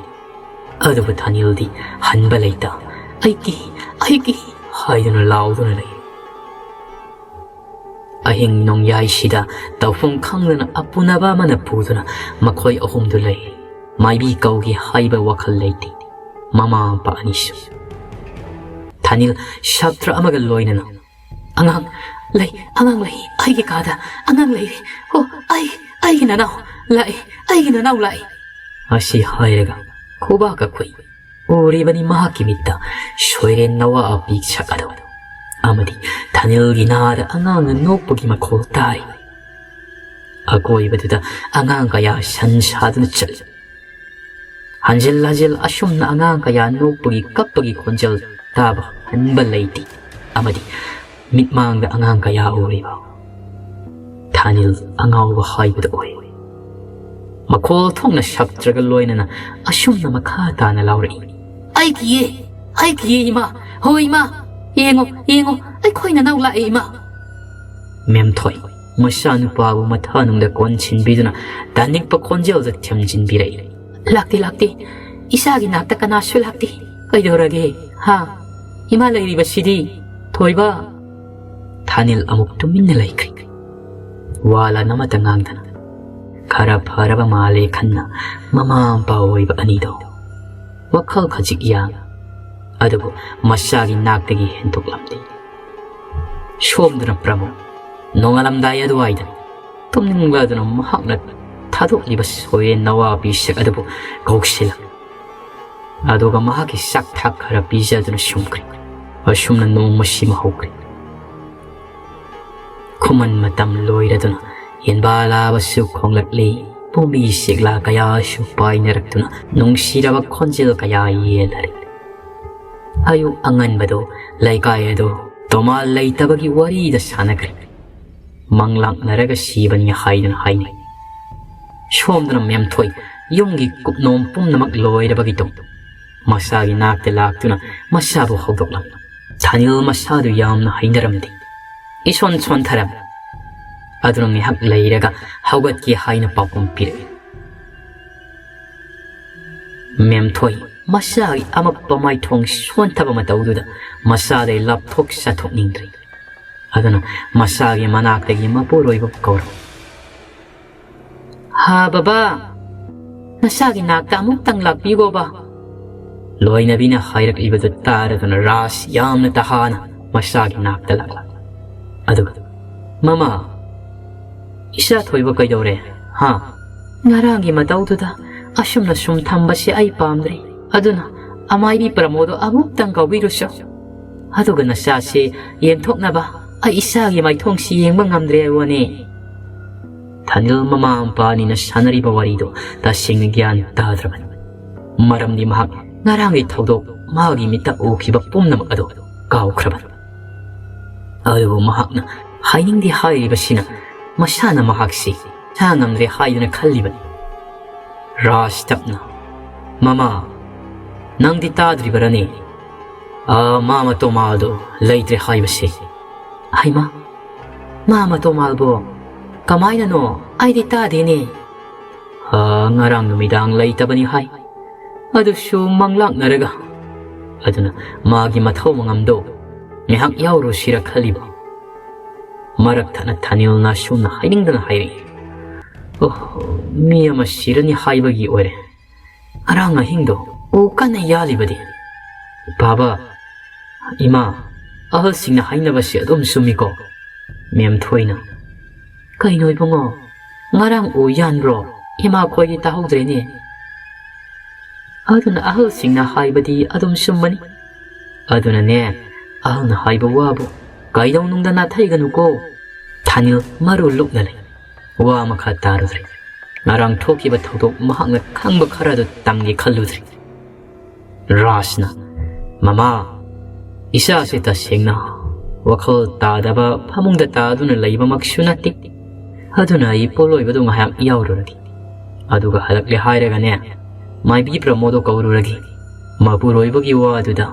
ꯑꯗꯨꯕꯨ ꯊꯥꯅꯤꯜꯗꯤ ꯍꯟꯕ ꯂꯩꯇ "ꯑꯩ ꯀꯤ, ꯑꯩ ꯀꯤ" ꯍꯥꯏꯗꯨꯅ ꯂꯥꯎꯗꯨꯅ ꯂꯩ꯫ ꯑꯍꯤꯡ ꯅꯣꯡꯌꯥꯏꯁꯤꯗ ꯇꯧꯐꯝ ꯈꯪꯗꯅ ꯑꯄꯨꯅꯕ ꯑꯃꯅ ꯄꯨꯗꯨꯅ ꯃꯈꯣꯏ ꯑꯍꯨꯝꯗꯨ ꯂꯩ꯫ ꯃꯥꯏꯕꯤ ꯀꯧꯒꯦ ꯍꯥꯏꯕ ꯋꯥꯈꯜ ꯂꯩꯇꯦ ꯃꯃꯥ ꯃꯄꯥ ꯑꯅꯤꯁꯨ꯫ ꯊꯥꯅꯤꯜ ꯁꯥꯇ꯭ꯔ ꯑꯃꯒ ꯂꯣꯏꯅꯅ "ꯑꯉꯥꯡ ꯂꯩ, ꯑꯉꯥꯡ ꯂꯩ, ꯑꯩꯒꯤ ꯀꯥꯗ ꯑꯉꯥꯡ ꯂꯩꯔꯦ꯫ ꯑꯣ, ꯑꯩ, ꯑꯩꯒꯤ ꯅꯅꯥꯎ ꯂꯥꯛꯑꯦ, ꯑꯩꯒꯤ ꯅꯅꯥꯎ ꯂꯥꯛꯑꯦ" ꯑꯁꯤ ꯍꯥꯏꯔꯒ ꯈꯨꯕꯥꯛꯀ ꯈꯨꯏ꯫ ꯎꯔꯤꯕꯅꯤ ꯃꯍꯥꯛꯀꯤ ꯃꯤꯠꯇ ꯁꯣꯏꯔꯦꯟ ꯅꯋꯥ ꯑꯄꯤꯛ ꯁꯛ ꯑꯗꯨ꯫ ꯑꯃꯗꯤ ꯊꯥꯅꯤꯜꯒꯤ ꯅꯥꯗ ꯑꯉꯥꯡꯅ ꯅꯣꯛꯄꯒꯤ ꯃꯈꯣꯜ ꯇꯥꯔꯤ꯫ ꯑꯀꯣꯏꯕꯗꯨꯗ ꯑꯉꯥꯡ ꯀꯌꯥ ꯁꯟ ꯁꯥꯗꯨꯅ ꯆꯠꯂꯤ꯫ ꯍꯟꯖꯤꯜ ꯍꯟꯖꯤꯜ ꯑꯁꯨꯝꯅ ꯑꯉꯥꯡ ꯀꯌꯥ ꯅꯣꯛꯄꯒꯤ ꯀꯞꯄꯒꯤ ꯈꯣꯟꯖꯦꯜ ꯇꯥꯕ ꯍꯟꯕ ꯂꯩꯇꯦ꯫ ꯑꯃꯗꯤ ꯃꯤꯠꯃꯥꯡꯗ ꯑꯉꯥꯡ ꯀꯌꯥ ꯎꯔꯤꯕ ꯊꯥꯅꯤꯜ ꯑꯉꯥꯎꯕ ꯍꯥꯏꯕꯗꯨ ꯑꯣꯏ꯫ ꯃꯈꯣꯜ ꯊꯣꯛꯅ ꯁꯞꯇ꯭ꯔꯒ ꯂꯣꯏꯅꯅ ꯑꯁꯨꯝꯅ ꯃꯈꯥ ꯇꯥꯅ ꯂꯥꯎꯔꯛꯏ, "ꯑꯩ ꯀꯤꯌꯦ! ꯑꯩ ꯀꯤꯌꯦ, ꯏꯃꯥ! ꯍꯣ, ꯏꯃꯥ!" "ꯌꯦꯡꯉꯣ, ꯌꯦꯡꯉꯣ, ꯑꯩꯈꯣꯏ ꯅꯅꯥꯎ ꯂꯥꯛꯑꯦ, ꯏꯃꯥ!" ꯃꯦꯝꯊꯣꯏ ꯃꯆꯥꯅꯨꯄꯥꯕꯨ ꯃꯊꯥꯅꯨꯡꯗ ꯀꯣꯟꯁꯤꯟꯕꯤꯗꯨꯅ ꯇꯥꯅꯤꯡꯄ ꯈꯣꯟꯖꯦꯜꯗ ꯊꯦꯝꯖꯤꯟꯕꯤꯔꯛꯏ꯫ "ꯂꯥꯛꯇꯦ, ꯂꯥꯛꯇꯦ꯫ ꯏꯆꯥꯒꯤ ꯅꯥꯛꯇ ꯀꯅꯥꯁꯨ ꯂꯥꯛꯇꯦ꯫ ꯀꯩꯗꯧꯔꯒꯦ? ꯍꯥ? ꯏꯃꯥ ꯂꯩꯔꯤꯕꯁꯤꯗꯤ? ꯊꯣꯏꯕ!" ꯊꯥꯅꯤꯜ ꯑꯃꯨꯛ ꯇꯨꯃꯤꯟꯅ ꯂꯩꯈ꯭ꯔꯦ꯫ ꯋꯥ ꯂꯥꯟ ꯑꯃꯠꯇ ꯉꯥꯡꯗꯅ ꯈꯔ ꯐꯔꯕ ꯃꯥꯜꯂꯦ ꯈꯟꯅ ꯃꯃꯥ ꯃꯄꯥ ꯑꯣꯏꯕ ꯑꯅꯤꯗꯣ ꯋꯥꯈꯜ ꯈꯖꯤꯛ ꯌꯥꯡ, ꯑꯗꯨꯕꯨ ꯃꯆꯥꯒꯤ ꯅꯥꯛꯇꯒꯤ ꯍꯦꯟꯗꯣꯛꯂꯝꯗꯦ꯫ ꯁꯣꯝꯗꯅ ꯄ꯭ꯔꯃꯣꯗ ꯅꯣꯡꯉꯥꯜꯂꯝꯗꯥꯏ ꯑꯗꯨꯋꯥꯏꯗ ꯇꯨꯝꯅꯤꯡꯂꯗꯨꯅ ꯃꯍꯥꯛꯅ ꯊꯥꯗꯣꯛꯂꯤꯕ ꯁꯣꯌꯦ ꯅꯋꯥ ꯄꯤꯁꯛ ꯑꯗꯨꯕꯨ ꯀꯧꯁꯤꯜꯂꯝꯃꯤ꯫ ꯑꯗꯨꯒ ꯃꯍꯥꯛꯀꯤ ꯆꯥꯛ ꯊꯥꯛ ꯈꯔ ꯄꯤꯖꯗꯨꯅ ꯁꯨꯝꯈ꯭ꯔꯦ꯫ ꯑꯁꯨꯝꯅ ꯅꯣꯡꯃꯁꯤꯃ ꯍꯧꯈ꯭ꯔꯦ꯫ ꯈꯨꯃꯟ ꯃꯇꯝ ꯂꯣꯏꯔꯗꯨꯅ ꯌꯦꯟꯕꯥꯂꯥꯕꯁꯨ ꯈꯣꯡꯂꯛꯂꯤ꯫ ꯄꯨꯝꯕꯤ ꯁꯦꯛꯂꯥ ꯀꯌꯥꯁꯨ ꯄꯥꯏꯅꯔꯛꯇꯨꯅ ꯅꯨꯡꯁꯤꯔꯕ ꯈꯣꯟꯖꯦꯜ ꯀꯌꯥ ꯌꯦꯜꯂꯔꯤ꯫ ꯑꯌꯨꯛ ꯑꯉꯟꯕꯗꯨ ꯂꯩꯀꯥꯏ ꯑꯗꯨ ꯇꯣꯃꯥ ꯂꯩꯇꯕꯒꯤ ꯋꯥꯔꯤꯗ ꯁꯥꯟꯅꯈ꯭ꯔꯦ꯫ ꯃꯪꯂꯥꯛꯅꯔꯒ ꯁꯤꯕꯅꯤ ꯍꯥꯏꯗꯨꯅ ꯍꯥꯏꯅꯩ꯫ ꯁꯣꯝꯗꯅ ꯃꯦꯝꯊꯣꯏ ꯌꯨꯝꯒꯤ ꯀꯨꯞꯅꯣꯝ ꯄꯨꯝꯅꯃꯛ ꯂꯣꯏꯔꯕꯒꯤ ꯇꯨꯡ ꯃꯆꯥꯒꯤ ꯅꯥꯛꯇ ꯂꯥꯛꯇꯨꯅ ꯃꯆꯥꯕꯨ ꯍꯧꯗꯣꯛꯂꯝꯃꯤ꯫ ꯊꯥꯅꯤꯜ ꯃꯁꯥꯗꯨ ꯌꯥꯝꯅ ꯍꯩꯅꯔꯝꯗꯦ꯫ ꯏꯁꯣꯟ ꯁꯣꯟꯊꯔꯝꯃꯤ꯫ ꯑꯗꯨꯅ ꯉꯥꯏꯍꯥꯛ ꯂꯩꯔꯒ ꯍꯧꯒꯠꯀꯦ ꯍꯥꯏꯅ ꯄꯥꯎꯈꯨꯝ ꯄꯤꯔꯛꯏ꯫ ꯃꯦꯝꯊꯣꯏ ꯃꯆꯥꯒꯤ ꯑꯃꯞꯄ ꯃꯥꯏꯊꯣꯡ ꯁꯣꯟꯊꯕ ꯃꯇꯧꯗꯨꯗ ꯃꯆꯥꯗꯩ ꯂꯥꯞꯊꯣꯛ ꯆꯠꯊꯣꯛꯅꯤꯡꯗ꯭ꯔꯦ꯫ ꯑꯗꯨꯅ ꯃꯆꯥꯒꯤ ꯃꯅꯥꯛꯇꯒꯤ ꯃꯄꯨꯔꯣꯏꯕ ꯀꯧꯔꯝꯃꯤ꯫ "ꯍꯥ ꯕꯕꯥ, ꯅꯆꯥꯒꯤ ꯅꯥꯛꯇ ꯑꯃꯨꯛꯇꯪ ꯂꯥꯛꯄꯤꯈꯣꯕ꯫" ꯂꯣꯏꯅꯕꯤꯅ ꯍꯥꯏꯔꯛꯂꯤꯕꯗꯨ ꯇꯥꯔꯗꯨꯅ ꯔꯥꯖ ꯌꯥꯝꯅ ꯇꯍꯥꯅ ꯃꯆꯥꯒꯤ ꯅꯥꯛꯇ ꯂꯥꯛꯂꯝꯃꯤ꯫ ꯑꯗꯨꯒ, "ꯃꯃꯥ, ꯏꯆꯥ ꯊꯣꯏꯕ ꯀꯩꯗꯧꯔꯦ? ꯍꯥ? ꯉꯔꯥꯡꯒꯤ ꯃꯇꯧꯗꯨꯗ ꯑꯁꯨꯝꯅ ꯁꯨꯝ ꯊꯝꯕꯁꯦ ꯑꯩ ꯄꯥꯝꯗ꯭ꯔꯦ꯫ ꯑꯗꯨꯅ ꯑꯃꯥꯏꯕꯤ ꯄ꯭ꯔꯃꯣꯗꯣ ꯑꯃꯨꯛꯇꯪ ꯀꯧꯕꯤꯔꯨꯁꯣ꯫ ꯑꯗꯨꯒ ꯅꯆꯥꯁꯦ ꯌꯦꯟꯊꯣꯛꯅꯕ ꯑꯩ ꯏꯆꯥꯒꯤ ꯃꯥꯏꯊꯣꯡꯁꯤ ꯌꯦꯡꯕ ꯉꯝꯗ꯭ꯔꯦ ꯍꯥꯏꯕꯅꯦ꯫" ꯊꯥꯅꯤꯜ ꯃꯃꯥ ꯃꯄꯥ ꯑꯅꯤꯅ ꯁꯥꯟꯅꯔꯤꯕ ꯋꯥꯔꯤꯗꯨ ꯇꯁꯦꯡꯅ ꯒ꯭ꯌꯥꯟ ꯇꯥꯗ꯭ꯔꯕꯅꯤ꯫ ꯃꯔꯝꯗꯤ ꯃꯍꯥꯛ ꯉꯔꯥꯡꯒꯤ ꯊꯧꯗꯣꯛ ꯃꯥꯒꯤ ꯃꯤꯠꯇ ꯎꯈꯤꯕ ꯄꯨꯝꯅꯃꯛ ꯑꯗꯨ ꯀꯥꯎꯈ꯭ꯔꯕꯅꯤ꯫ ꯑꯗꯨꯕꯨ ꯃꯍꯥꯛꯅ ꯍꯥꯏꯅꯤꯡꯗꯦ ꯍꯥꯏꯔꯤꯕꯁꯤꯅ ꯃꯁꯥꯅ ꯃꯍꯥꯛꯁꯤ ꯁꯥ ꯉꯝꯗ꯭ꯔꯦ ꯍꯥꯏꯗꯨꯅ ꯈꯜꯂꯤꯕꯅꯤ꯫ ꯔꯥꯖ ꯇꯞꯅ, "ꯃꯃꯥ, ꯅꯪꯗꯤ ꯇꯥꯗ꯭ꯔꯤꯕꯔꯅꯦ? "ꯑ, ꯃꯥꯃ ꯇꯣꯃꯥꯜꯗꯣ ꯂꯩꯇ꯭ꯔꯦ ꯍꯥꯏꯕꯁꯦ?" "ꯍꯩꯃꯥ, ꯃꯥꯃ ꯇꯣꯃꯥꯜꯕꯣ? ꯀꯃꯥꯏꯅꯅꯣ? ꯑꯩꯗꯤ ꯇꯥꯗꯦꯅꯦ꯫" "ꯑ, ꯉꯔꯥꯡ ꯅꯨꯃꯤꯗꯥꯡ ꯂꯩꯇꯕꯅꯤ ꯍꯥꯏ꯫ ꯑꯗꯨꯁꯨ ꯃꯪꯂꯥꯛꯅꯔꯒ꯫ ꯑꯗꯨꯅ ꯃꯥꯒꯤ ꯃꯊꯧ ꯃꯉꯝꯗꯣ ꯉꯥꯏꯍꯥꯛ ꯌꯥꯎꯔꯨꯁꯤꯔ ꯈꯜꯂꯤꯕ꯫" ꯃꯔꯛ ꯊꯠꯅ ꯊꯥꯅꯤꯜꯅ ꯁꯨꯝꯅ ꯍꯥꯏꯅꯤꯡꯗꯅ ꯍꯥꯏꯔꯛꯏ꯫ "ꯑꯣꯍꯣ, ꯃꯤ ꯑꯃ ꯁꯤꯔꯅꯤ ꯍꯥꯏꯕꯒꯤ ꯑꯣꯏꯔꯦ꯫ ꯉꯔꯥꯡ ꯑꯍꯤꯡꯗꯣ ꯎ ꯀꯟꯅ ꯌꯥꯜꯂꯤꯕꯗꯤ꯫" "ꯕꯥꯕꯥ, ꯏꯃꯥ, ꯑꯍꯜꯁꯤꯡꯅ ꯍꯥꯏꯅꯕꯁꯦ ꯑꯗꯨꯝ ꯆꯨꯝꯃꯤꯀꯣ?" ꯃꯦꯝꯊꯣꯏꯅ꯫ "ꯀꯩꯅꯣ ꯏꯕꯨꯡꯉꯣ, ꯉꯔꯥꯡ ꯎ ꯌꯥꯟꯕ꯭ꯔꯣ? ꯏꯃꯥ ꯈꯣꯏꯗꯤ ꯇꯥꯍꯧꯗ꯭ꯔꯦꯅꯦ꯫" "ꯑꯗꯨꯅ ꯑꯍꯜꯁꯤꯡꯅ ꯍꯥꯏꯕꯗꯤ ꯑꯗꯨꯝ ꯆꯨꯝꯕꯅꯤ꯫ ꯑꯗꯨꯅꯅꯦ, ꯑꯍꯜꯅ ꯍꯥꯏꯕ ꯋꯥꯕꯨ ꯀꯩꯗꯧꯅꯨꯡꯗ ꯅꯥꯊꯩꯒꯅꯨꯀꯣ꯫" ꯊꯥꯅꯤꯜ ꯃꯔꯨ ꯂꯨꯞꯅ ꯂꯩ꯫ ꯋꯥ ꯃꯈꯥ ꯇꯥꯔꯨꯗ꯭ꯔꯦ꯫ ꯉꯔꯥꯡ ꯊꯣꯛꯈꯤꯕ ꯊꯧꯗꯣꯛ ꯃꯍꯥꯛꯅ ꯈꯪꯕ ꯈꯔ ꯑꯗꯨ ꯇꯝꯒꯦ ꯈꯜꯂꯨꯗ꯭ꯔꯦ꯫ ꯔꯥꯖꯅ, "ꯃꯃꯥ, ꯏꯆꯥꯁꯦ ꯇꯁꯦꯡꯅ ꯋꯥꯈꯜ ꯇꯥꯗꯕ ꯐꯃꯨꯡꯗ ꯇꯥꯗꯨꯅ ꯂꯩꯕꯃꯛꯁꯨ ꯅꯠꯇꯦ꯫ ꯑꯗꯨꯅ ꯑꯩ ꯄꯣꯠꯂꯣꯏꯕꯗꯨ ꯉꯥꯏꯍꯥꯛ ꯌꯥꯎꯔꯨꯔꯒꯦ꯫ ꯑꯗꯨꯒ ꯍꯜꯂꯛꯂꯦ ꯍꯥꯏꯔꯒꯅꯦ, ꯃꯥꯏꯕꯤ ꯄ꯭ꯔꯃꯣꯗꯣ ꯀꯧꯔꯨꯔꯒꯦ꯫" ꯃꯄꯨꯔꯣꯏꯕꯒꯤ ꯋꯥꯗꯨꯗ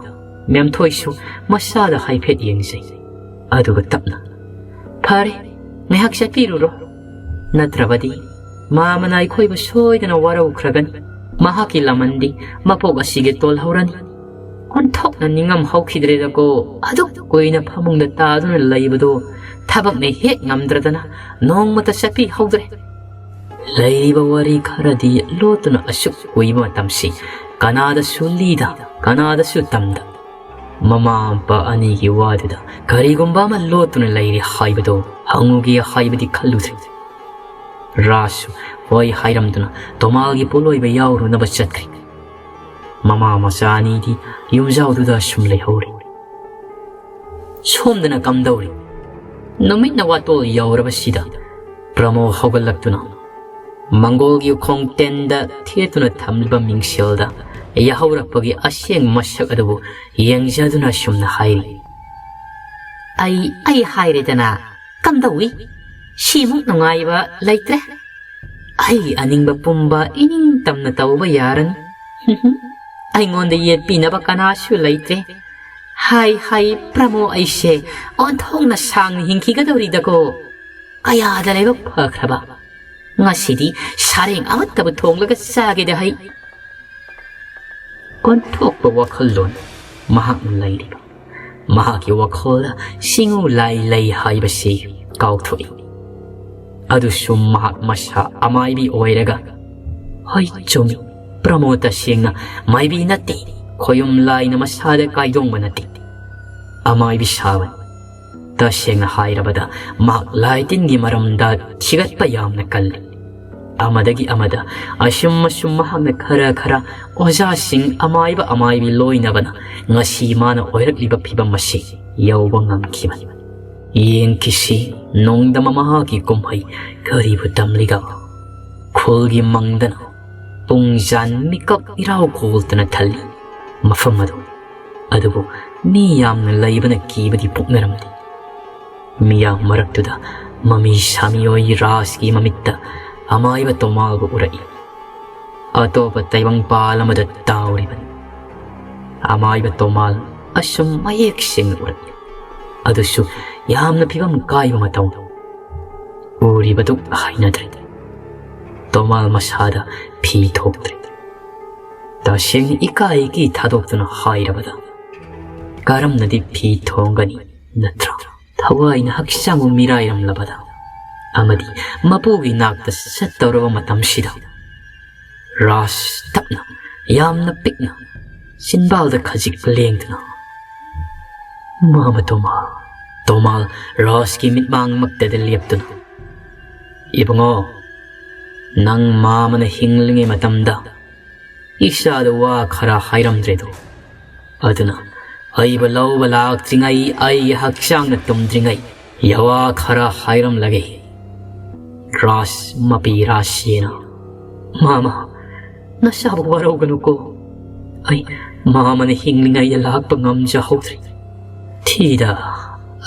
ꯃꯦꯝꯊꯣꯏꯁꯨ ꯃꯁꯥꯗ ꯍꯥꯏꯐꯦꯠ ꯌꯦꯡꯖꯩ꯫ ꯑꯗꯨꯒ ꯇꯞꯅ, "ꯐꯔꯦ, ꯉꯥꯏꯍꯥꯛ ꯆꯠꯄꯤꯔꯨꯔꯣ꯫ ꯅꯠꯇ꯭ꯔꯕꯗꯤ ꯃꯥꯃꯅ ꯑꯩꯈꯣꯏꯕꯨ ꯁꯣꯏꯗꯅ ꯋꯥꯔꯧꯈ꯭ꯔꯒꯅꯤ꯫ ꯃꯍꯥꯛꯀꯤ ꯂꯃꯟꯗꯤ ꯃꯄꯣꯛ ꯑꯁꯤꯒꯤ ꯇꯣꯜꯍꯧꯔꯅꯤ꯫ ꯑꯣꯟꯊꯣꯛꯅ ꯅꯤꯡꯉꯝ ꯍꯧꯈꯤꯗ꯭ꯔꯦꯗꯀꯣ꯫ ꯑꯗꯨꯛ ꯀꯨꯏꯅ ꯐꯃꯨꯡꯗ ꯇꯥꯗꯨꯅ ꯂꯩꯕꯗꯣ ꯊꯕꯛꯅ ꯍꯦꯛ ꯉꯝꯗ꯭ꯔꯗꯅ ꯅꯣꯡꯃꯇ ꯆꯠꯄꯤꯍꯧꯗ꯭ꯔꯦ꯫" ꯂꯩꯔꯤꯕ ꯋꯥꯔꯤ ꯈꯔꯗꯤ ꯂꯣꯠꯇꯨꯅ ꯑꯁꯨꯛ ꯀꯨꯏꯕ ꯃꯇꯝꯁꯤ ꯀꯅꯥꯗꯁꯨ ꯂꯤꯗ, ꯀꯅꯥꯗꯁꯨ ꯇꯝꯗ꯫ ꯃꯃꯥ ꯃꯄꯥ ꯑꯅꯤꯒꯤ ꯋꯥꯗꯨꯗ ꯀꯔꯤꯒꯨꯝꯕ ꯑꯃ ꯂꯣꯠꯇꯨꯅ ꯂꯩꯔꯤ ꯍꯥꯏꯕꯗꯨ ꯍꯪꯉꯨꯒꯦ ꯍꯥꯏꯕꯗꯤ ꯈꯜꯂꯨꯗ꯭ꯔꯦ꯫ ꯔꯥꯖꯁꯨ ꯍꯣꯏ ꯍꯥꯏꯔꯝꯗꯨꯅ ꯇꯣꯃꯥꯜꯒꯤ ꯄꯣꯠꯂꯣꯏꯕ ꯌꯥꯎꯔꯨꯅꯕ ꯆꯠꯈ꯭ꯔꯦ꯫ ꯃꯃꯥ ꯃꯆꯥ ꯑꯅꯤꯗꯤ ꯌꯨꯝꯖꯥꯎꯗꯨꯗ ꯁꯨꯝ ꯂꯩꯍꯧꯔꯦ꯫ ꯁꯣꯝꯗꯅ ꯀꯝꯗꯧꯔꯤ? ꯅꯨꯃꯤꯠꯅ ꯋꯥꯇꯣꯜ ꯌꯧꯔꯕꯁꯤꯗ ꯄ꯭ꯔꯃꯣ ꯍꯧꯒꯠꯂꯛꯇꯨꯅ ꯃꯪꯒꯣꯜꯒꯤ ꯎꯈꯣꯡ ꯇꯦꯟꯗ ꯊꯦꯠꯇꯨꯅ ꯊꯝꯂꯤꯕ ꯃꯤꯡꯁꯦꯜꯗ ꯌꯥꯍꯧꯔꯛꯄꯒꯤ ꯑꯁꯦꯡ ꯃꯁꯛ ꯑꯗꯨꯕꯨ ꯌꯦꯡꯖꯗꯨꯅ ꯁꯨꯝꯅ ꯍꯥꯏꯔꯤ, "ꯑꯩ, ꯑꯩ ꯍꯥꯏꯔꯦꯗꯅ, ꯀꯝꯗꯧꯏ? ꯁꯤꯃꯨꯛ ꯅꯨꯡꯉꯥꯏꯕ ꯂꯩꯇ꯭ꯔꯦ꯫ ꯑꯩ ꯑꯅꯤꯡꯕ ꯄꯨꯝꯕ ꯏꯅꯤꯡ ꯇꯝꯅ ꯇꯧꯕ ꯌꯥꯔꯅꯤ꯫ ꯑꯩꯉꯣꯟꯗ ꯌꯦꯠꯄꯤꯅꯕ ꯀꯅꯥꯁꯨ ꯂꯩꯇ꯭ꯔꯦ꯫ "ꯍꯥꯏ, ꯍꯥꯏ, ꯄ꯭ꯔꯃꯣ, ꯑꯩꯁꯦ ꯑꯣꯟꯊꯣꯛꯅ ꯁꯥꯡꯅ ꯍꯤꯡꯈꯤꯒꯗꯧꯔꯤꯗꯀꯣ꯫ ꯀꯌꯥꯗ ꯂꯥꯏꯕꯛ ꯐꯈ꯭ꯔꯕ꯫ ꯉꯁꯤꯗꯤ ꯁꯥꯔꯦꯡ ꯑꯃꯠꯇꯕꯨ ꯊꯣꯡꯂꯒ ꯆꯥꯒꯦꯗ ꯍꯩ꯫" ꯑꯣꯟꯊꯣꯛꯄ ꯋꯥꯈꯜꯂꯣꯟ ꯃꯍꯥꯛꯅ ꯂꯩꯔꯤꯕ꯫ ꯃꯍꯥꯛꯀꯤ ꯋꯥꯈꯜꯗ ꯁꯤꯡꯎ ꯂꯥꯏ ꯂꯩ ꯍꯥꯏꯕꯁꯤ ꯀꯥꯎꯊꯣꯛꯏ꯫ ꯑꯗꯨꯁꯨ ꯃꯍꯥꯛ ꯃꯁꯥ ꯑꯃꯥꯏꯕꯤ ꯑꯣꯏꯔꯒ, "ꯍꯣꯏ, ꯆꯨꯝꯃꯤ, ꯄ꯭ꯔꯃꯣ ꯇꯁꯦꯡꯅ ꯃꯥꯏꯕꯤ ꯅꯠꯇꯦ, ꯈꯣꯌꯨꯝ ꯂꯥꯏꯅ ꯃꯁꯥꯗ ꯀꯥꯏꯗꯣꯡꯕ ꯅꯠꯇꯦ, ꯑꯃꯥꯏꯕꯤ ꯁꯥꯕꯅꯤ꯫" ꯇꯁꯦꯡꯅ ꯍꯥꯏꯔꯕꯗ, ꯃꯍꯥꯛ ꯂꯥꯏ ꯇꯤꯟꯒꯤ ꯃꯔꯝꯗ ꯊꯤꯒꯠꯄ ꯌꯥꯝꯅ ꯀꯜꯂꯤ꯫ ꯑꯃꯗꯒꯤ ꯑꯃꯗ ꯑꯁꯨꯝ ꯑꯁꯨꯝ ꯃꯍꯥꯛꯅ ꯈꯔ ꯈꯔ ꯑꯣꯖꯥꯁꯤꯡ, ꯑꯃꯥꯏꯕ ꯑꯃꯥꯏꯕꯤ ꯂꯣꯏꯅꯕꯅ ꯉꯁꯤ ꯃꯥꯅ ꯑꯣꯏꯔꯛꯂꯤꯕ ꯐꯤꯕꯝ ꯑꯁꯤ ꯌꯧꯕ ꯉꯝꯈꯤꯕꯅꯤ꯫ ꯌꯦꯡꯈꯤꯁꯤ, ꯅꯣꯡꯗꯝꯕ ꯃꯍꯥꯛꯀꯤ ꯀꯨꯝꯍꯩ ꯀꯔꯤꯕꯨ ꯇꯝꯂꯤꯒ? ꯈꯨꯜꯒꯤ ꯃꯪꯗꯅ ꯄꯨꯡꯖꯥꯟ ꯃꯤꯀꯞ ꯏꯔꯥꯎ ꯈꯣꯜꯇꯅ ꯊꯜꯂꯤ ꯃꯐꯝ ꯑꯗꯨ꯫ ꯑꯗꯨꯕꯨ ꯃꯤ ꯌꯥꯝꯅ ꯂꯩꯕꯅ ꯀꯤꯕꯗꯤ ꯄꯣꯛꯅꯔꯝꯗꯦ꯫ ꯃꯤꯌꯥꯝ ꯃꯔꯛꯇꯨꯗ ꯃꯃꯤ ꯁꯥꯃꯤꯑꯣꯏ ꯔꯥꯖꯀꯤ ꯃꯃꯤꯠꯇ ꯑꯃꯥꯏꯕ ꯇꯣꯃꯥꯜꯕꯨ ꯎꯔꯛꯏ꯫ ꯑꯇꯣꯞꯄ ꯇꯥꯏꯕꯪꯄꯥꯜ ꯑꯃꯗ ꯇꯥꯎꯔꯤꯕꯅꯤ꯫ ꯑꯃꯥꯏꯕ ꯇꯣꯃꯥꯜ ꯑꯁꯨꯝ ꯃꯌꯦꯛ ꯁꯦꯡꯅ ꯎꯔꯛꯏ꯫ ꯑꯗꯨꯁꯨ ꯌꯥꯝꯅ ꯐꯤꯕꯝ ꯀꯥꯏꯕ ꯃꯇꯧ꯫ ꯎꯔꯤꯕꯗꯨ ꯍꯩꯅꯗ꯭ꯔꯦ꯫ ꯇꯣꯃꯥꯜ ꯃꯁꯥꯗ ꯐꯤ ꯊꯣꯛꯇ꯭ꯔꯦ꯫ ꯇꯁꯦꯡꯅ ꯏꯀꯥꯏ ꯏꯀꯤ ꯊꯥꯗꯣꯛꯇꯨꯅ ꯍꯥꯏꯔꯕꯗ, ꯀꯔꯝꯅꯗꯤ ꯐꯤ ꯊꯣꯡꯒꯅꯤ ꯅꯠꯇ꯭ꯔꯥ? ꯊꯋꯥꯏꯅ ꯍꯛꯆꯥꯡꯕꯨ ꯃꯤꯔꯥꯏꯔꯝꯂꯕꯗ ꯑꯃꯗꯤ ꯃꯄꯨꯒꯤ ꯅꯥꯛꯇ ꯆꯠꯇꯧꯔꯕ ꯃꯇꯝꯁꯤꯗ, ꯔꯥꯖ ꯇꯞꯅ, ꯌꯥꯝꯅ ꯄꯤꯛꯅ, ꯆꯤꯟꯕꯥꯜꯗ ꯈꯖꯤꯛ ꯂꯦꯡꯗꯨꯅ, "ꯃꯥꯃ ꯇꯣꯃꯥꯜ꯫" ꯇꯣꯃꯥꯜ ꯔꯥꯖꯀꯤ ꯃꯤꯠꯃꯥꯡꯃꯛꯇꯗ ꯂꯦꯞꯇꯨꯅ, "ꯏꯕꯨꯡꯉꯣ, ꯅꯪ ꯃꯥꯃꯅ ꯍꯤꯡꯂꯤꯉꯩ ꯃꯇꯝꯗ ꯏꯆꯥꯗ ꯋꯥ ꯈꯔ ꯍꯥꯏꯔꯝꯗ꯭ꯔꯦꯗꯣ꯫ ꯑꯗꯨꯅ ꯑꯩꯕꯨ ꯂꯧꯕ ꯂꯥꯛꯇ꯭ꯔꯤꯉꯩ, ꯑꯩꯒꯤ ꯍꯛꯆꯥꯡꯅ ꯇꯨꯝꯗ꯭ꯔꯤꯉꯩ, ꯌꯥꯋꯥ ꯈꯔ ꯍꯥꯏꯔꯝꯂꯒꯦ꯫" ꯔꯥꯖ ꯃꯄꯤ ꯔꯥꯖꯁꯤꯅ, "ꯃꯥꯃ, ꯅꯁꯥꯕꯨ ꯋꯥꯔꯧꯒꯅꯨꯀꯣ꯫ ꯑꯩ ꯃꯥꯃꯅ ꯍꯤꯡꯂꯤꯉꯩꯗ ꯂꯥꯛꯄ ꯉꯝꯖꯍꯧꯗ꯭ꯔꯤ꯫ ꯊꯤꯗ,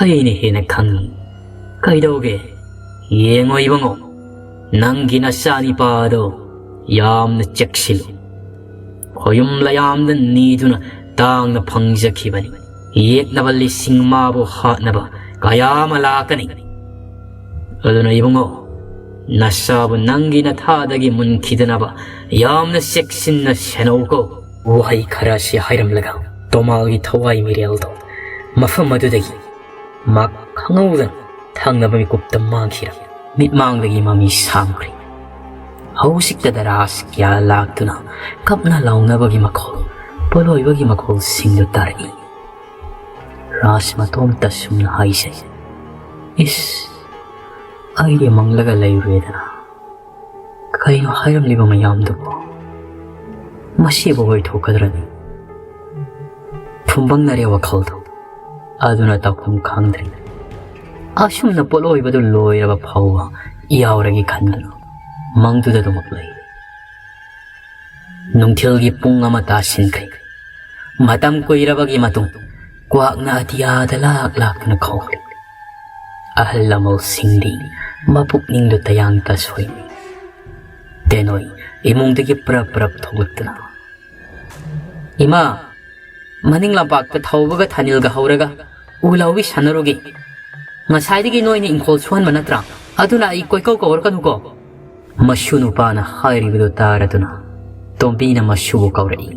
ꯑꯩꯅ ꯍꯦꯟꯅ ꯈꯪꯉꯤ꯫ ꯀꯩꯗꯧꯒꯦ? ꯌꯦꯡꯉꯣ ꯏꯕꯨꯡꯉꯣ, ꯅꯪꯒꯤ ꯅꯆꯥꯅꯤꯄꯥꯗꯣ ꯌꯥꯝꯅ ꯆꯦꯛꯁꯤꯜꯂꯨ꯫ ꯈꯣꯌꯨꯝ ꯂꯌꯥꯝꯗ ꯅꯤꯗꯨꯅ ꯇꯥꯡꯅ ꯐꯪꯖꯈꯤꯕꯅꯤ꯫ ꯌꯦꯠꯅꯕ ꯂꯤꯁꯤꯡ ꯃꯥꯕꯨ ꯍꯥꯠꯅꯕ ꯀꯌꯥ ꯑꯃ ꯂꯥꯛꯀꯅꯤ꯫ ꯑꯗꯨꯅ ꯏꯕꯨꯡꯉꯣ, ꯅꯁꯥꯕꯨ ꯅꯪꯒꯤ ꯅꯊꯥꯗꯒꯤ ꯃꯨꯟꯈꯤꯗꯅꯕ ꯌꯥꯝꯅ ꯆꯦꯛꯁꯤꯟꯅ ꯁꯦꯟꯅꯧꯀꯣ꯫ ꯋꯥꯍꯩ ꯈꯔ ꯑꯁꯤ ꯍꯥꯏꯔꯝꯂꯒ ꯇꯣꯃꯥꯜꯒꯤ ꯊꯋꯥꯏ ꯃꯤꯔꯦꯜꯗꯣ ꯃꯐꯝ ꯑꯗꯨꯗꯒꯤ ꯃꯥ ꯈꯪꯍꯧꯗꯅ ꯊꯪꯅꯕ ꯃꯤꯀꯨꯞꯇ ꯃꯥꯡꯈꯤꯔꯝꯃꯤ꯫ ꯃꯤꯠꯃꯥꯡꯗꯒꯤ ꯃꯃꯤ ꯁꯥꯝꯈ꯭ꯔꯦ꯫ ꯍꯧꯖꯤꯛꯇꯗ ꯔꯥꯖ ꯀꯌꯥ ꯂꯥꯛꯇꯨꯅ ꯀꯞꯅ ꯂꯥꯎꯅꯕꯒꯤ ꯃꯈꯣꯜ, ꯄꯣꯠꯂꯣꯏꯕꯒꯤ ꯃꯈꯣꯜꯁꯤꯡꯗꯨ ꯇꯥꯔꯛꯏ꯫ ꯔꯥꯖ ꯃꯇꯣꯝꯇ ꯁꯨꯝꯅ ꯍꯥꯏꯖꯩ, "ꯏꯁ, ꯑꯩꯗꯤ ꯃꯪꯂꯒ ꯂꯩꯔꯨꯔꯦꯗꯅ꯫ ꯀꯩꯅꯣ ꯍꯥꯏꯔꯝꯂꯤꯕ ꯃꯌꯥꯝꯗꯨꯕꯨ? ꯃꯁꯤꯕꯨ ꯑꯣꯏꯊꯣꯛꯀꯗ꯭ꯔꯅꯤ?" ꯐꯨꯝꯕꯪꯅꯔꯦ ꯋꯥꯈꯜꯗꯨ꯫ ꯑꯗꯨꯅ ꯇꯧꯐꯝ ꯈꯪꯗ꯭ꯔꯦ꯫ ꯑꯁꯨꯝꯅ ꯄꯣꯠꯂꯣꯏꯕꯗꯨ ꯂꯣꯏꯔꯕ ꯐꯥꯎꯕ ꯌꯥꯎꯔꯒꯦ ꯈꯟꯗꯨꯅ ꯃꯪꯗꯨꯗ ꯑꯗꯨꯃꯛ ꯂꯩ꯫ ꯅꯨꯡꯊꯤꯜꯒꯤ ꯄꯨꯡ ꯑꯃ ꯇꯥꯁꯤꯟꯈ꯭ꯔꯦ꯫ ꯃꯇꯝ ꯀꯨꯏꯔꯕꯒꯤ ꯃꯇꯨꯡ ꯀ꯭ꯋꯥꯛꯅ ꯑꯇꯤꯌꯥꯗ ꯂꯥꯛ ꯂꯥꯛꯇꯨꯅ ꯈꯣꯡꯂꯤ꯫ ꯑꯍꯜ ꯂꯃꯟꯁꯤꯡꯗꯤ ꯃꯄꯨꯛꯅꯤꯡꯗꯨ ꯇꯌꯥꯡ ꯇꯁꯣꯏꯅꯤ꯫ ꯇꯦꯅꯣꯏ ꯏꯃꯨꯡꯗꯒꯤ ꯄ꯭ꯔꯞ ꯄ꯭ꯔꯞ ꯊꯣꯛꯂꯛꯇꯨꯅ, "ꯏꯃꯥ, ꯃꯅꯤꯡ ꯂꯝꯄꯥꯛꯇ ꯊꯧꯕꯒ ꯊꯥꯅꯤꯜꯒ ꯍꯧꯔꯒ ꯎ ꯂꯥꯎꯕꯤ ꯁꯥꯟꯅꯔꯨꯒꯦ꯫ ꯉꯁꯥꯏꯗꯒꯤ ꯅꯣꯏꯅ ꯏꯪꯈꯣꯜ ꯁꯨꯍꯟꯕ ꯅꯠꯇ꯭ꯔꯥ? ꯑꯗꯨꯅ ꯑꯩ ꯀꯣꯏꯀꯧ ꯀꯧꯔꯛꯀꯅꯨꯀꯣ꯫" ꯃꯁꯨ ꯅꯨꯄꯥꯅ ꯍꯥꯏꯔꯤꯕꯗꯨ ꯇꯥꯔꯗꯨꯅ ꯇꯣꯝꯕꯤꯅ ꯃꯁꯨꯕꯨ ꯀꯧꯔꯛꯏ꯫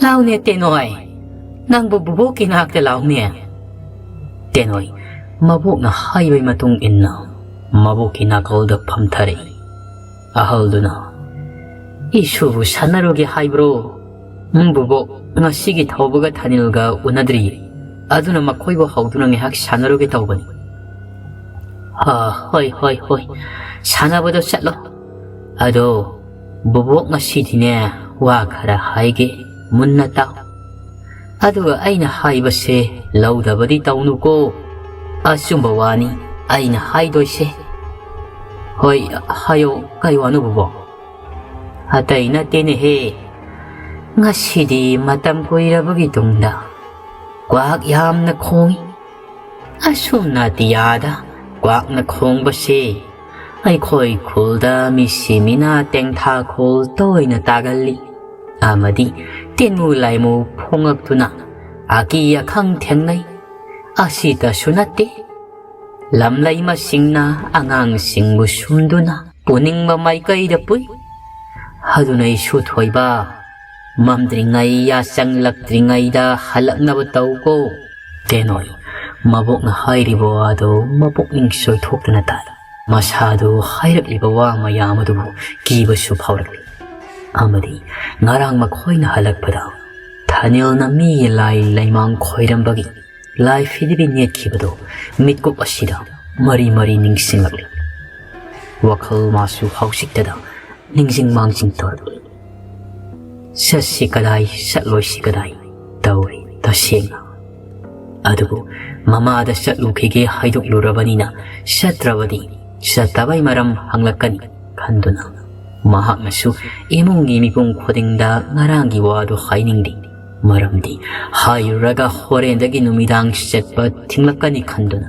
"ꯂꯥꯎꯅꯦ ꯇꯦꯅꯣꯏ, ꯅꯪꯕꯨ ꯕꯨꯕꯣꯛꯀꯤ ꯅꯥꯛꯇ ꯂꯥꯎꯅꯦ꯫" ꯇꯦꯅꯣꯏ ꯃꯕꯣꯛꯅ ꯍꯥꯏꯕꯒꯤ ꯃꯇꯨꯡ ꯏꯟꯅ ꯃꯕꯣꯛꯀꯤ ꯅꯥꯀꯜꯗ ꯐꯝꯊꯔꯛꯏ꯫ ꯑꯍꯜꯗꯨꯅ, "ꯏꯁꯨꯕꯨ ꯁꯥꯟꯅꯔꯨꯒꯦ ꯍꯥꯏꯕ꯭ꯔꯣ?" "ꯎꯝ, ꯕꯨꯕꯣꯛ, ꯉꯁꯤꯒꯤ ꯊꯧꯕꯒ ꯊꯥꯅꯤꯜꯒ ꯎꯅꯗ꯭ꯔꯤ, ꯑꯗꯨꯅ ꯃꯈꯣꯏꯕꯨ ꯍꯧꯗꯨꯅ ꯉꯥꯏꯍꯥꯛ ꯁꯥꯟꯅꯔꯨꯒꯦ ꯇꯧꯕꯅꯤ꯫" "ꯑ, ꯍꯣꯏ, ꯍꯣꯏ, ꯍꯣꯏ, ꯁꯥꯟꯅꯕꯗꯣ ꯆꯠꯂꯣ꯫ ꯑꯗꯣ, ꯕꯨꯕꯣꯛ, ꯉꯁꯤꯗꯤꯅꯦ, ꯋꯥ ꯈꯔ ꯍꯥꯏꯒꯦ, ꯃꯨꯟꯅ ꯇꯥꯎ꯫ ꯑꯗꯨꯒ ꯑꯩꯅ ꯍꯥꯏꯕꯁꯦ ꯂꯧꯗꯕꯗꯤ ꯇꯧꯅꯨꯀꯣ꯫ ꯑꯆꯨꯝꯕ ꯋꯥꯅꯤ ꯑꯩꯅ ꯍꯥꯏꯗꯣꯏꯁꯦ꯫" "ꯍꯣꯏ, ꯍꯥꯏꯌꯣ, ꯀꯩ ꯋꯥꯅꯣ, ꯕꯨꯕꯣꯛ?" "ꯑꯇꯩ ꯅꯠꯇꯦꯅꯦꯍꯦ, ꯉꯁꯤꯗꯤ ꯃꯇꯝ ꯀꯨꯏꯔꯕꯒꯤ ꯇꯨꯡꯗ ꯀ꯭ꯋꯥꯛ ꯌꯥꯝꯅ ꯈꯣꯡꯏ꯫ ꯑꯁꯨꯝꯅ ꯑꯇꯤꯌꯥꯗ ꯀ꯭ꯋꯥꯛꯅ ꯈꯣꯡꯕꯁꯦ ꯑꯩꯈꯣꯏ ꯈꯨꯜꯗ ꯃꯤꯁꯤ ꯃꯤꯅꯥ ꯇꯦꯡꯊꯥ ꯈꯨꯜ ꯇꯣꯏꯅ ꯇꯥꯒꯜꯂꯤ꯫ ꯑꯃꯗꯤ ꯇꯦꯟꯃꯨ ꯂꯥꯏꯃꯨ ꯐꯣꯡꯉꯛꯇꯨꯅ ꯑꯀꯤ ꯑꯈꯪ ꯊꯦꯡꯅꯩ꯫ ꯑꯁꯤꯇꯁꯨ ꯅꯠꯇꯦ, ꯂꯝꯂꯩꯃꯁꯤꯡꯅ ꯑꯉꯥꯡꯁꯤꯡꯕꯨ ꯁꯨꯝꯗꯨꯅ ꯄꯨꯅꯤꯡꯕ ꯃꯥꯏꯀꯩꯗ ꯄꯨꯏ꯫ ꯑꯗꯨꯅ ꯏꯁꯨ ꯊꯣꯏꯕ, ꯃꯝꯗ꯭ꯔꯤꯉꯩ ꯌꯥꯆꯪꯂꯛꯇ꯭ꯔꯤꯉꯩꯗ ꯍꯜꯂꯛꯅꯕ ꯇꯧꯀꯣ꯫ ꯇꯦꯅꯣꯏ ꯃꯕꯣꯛꯅ ꯍꯥꯏꯔꯤꯕ ꯋꯥꯗꯨ ꯃꯄꯨꯛꯅꯤꯡ ꯁꯣꯏꯊꯣꯛꯇꯅ ꯇꯥꯏ꯫ ꯃꯁꯥꯗꯨ ꯍꯥꯏꯔꯛꯂꯤꯕ ꯋꯥ ꯃꯌꯥꯝ ꯑꯗꯨꯕꯨ ꯀꯤꯕꯁꯨ ꯐꯥꯎꯔꯛꯂꯤ꯫ ꯑꯃꯗꯤ ꯉꯔꯥꯡ ꯃꯈꯣꯏꯅ ꯍꯜꯂꯛꯄꯗ ꯊꯥꯅꯤꯜꯅ ꯃꯤꯒꯤ ꯂꯥꯏ ꯂꯩꯃꯥꯡ ꯈꯣꯏꯔꯝꯕꯒꯤ ꯂꯥꯏ ꯐꯤꯗꯤꯕꯤ ꯅꯦꯠꯈꯤꯕꯗꯨ ꯃꯤꯠꯀꯨꯞ ꯑꯁꯤꯗ ꯃꯔꯤ ꯃꯔꯤ ꯅꯤꯡꯁꯤꯡꯂꯛꯂꯤ꯫ ꯋꯥꯈꯜ ꯃꯥꯁꯨ ꯍꯧꯖꯤꯛꯇꯗ ꯅꯤꯡꯁꯤꯡ ꯃꯥꯡꯖꯤꯡ ꯇꯧꯔꯛꯂꯤ꯫ ꯆꯠꯁꯤ ꯀꯗꯥꯏ, ꯆꯠꯂꯣꯏꯁꯤ ꯀꯗꯥꯏ ꯇꯧꯔꯤ ꯇꯁꯦꯡꯅ꯫ ꯑꯗꯨꯕꯨ ꯃꯃꯥꯗ ꯆꯠꯂꯨꯈꯤꯒꯦ ꯍꯥꯏꯗꯣꯛꯂꯨꯔꯕꯅꯤꯅ ꯆꯠꯇ꯭ꯔꯕꯗꯤ ꯆꯠꯇꯕꯩ ꯃꯔꯝ ꯍꯪꯂꯛꯀꯅꯤ ꯈꯟꯗꯨꯅ ꯃꯍꯥꯛꯅꯁꯨ ꯏꯃꯨꯡꯒꯤ ꯃꯤꯄꯨꯝ ꯈꯨꯗꯤꯡꯗ ꯉꯔꯥꯡꯒꯤ ꯋꯥꯗꯨ ꯍꯥꯏꯅꯤꯡꯗꯦ꯫ ꯃꯔꯝꯗꯤ ꯍꯥꯏꯔꯨꯔꯒ ꯍꯣꯔꯦꯟꯗꯒꯤ ꯅꯨꯃꯤꯗꯥꯡ ꯆꯠꯄ ꯊꯤꯡꯂꯛꯀꯅꯤ ꯈꯟꯗꯨꯅ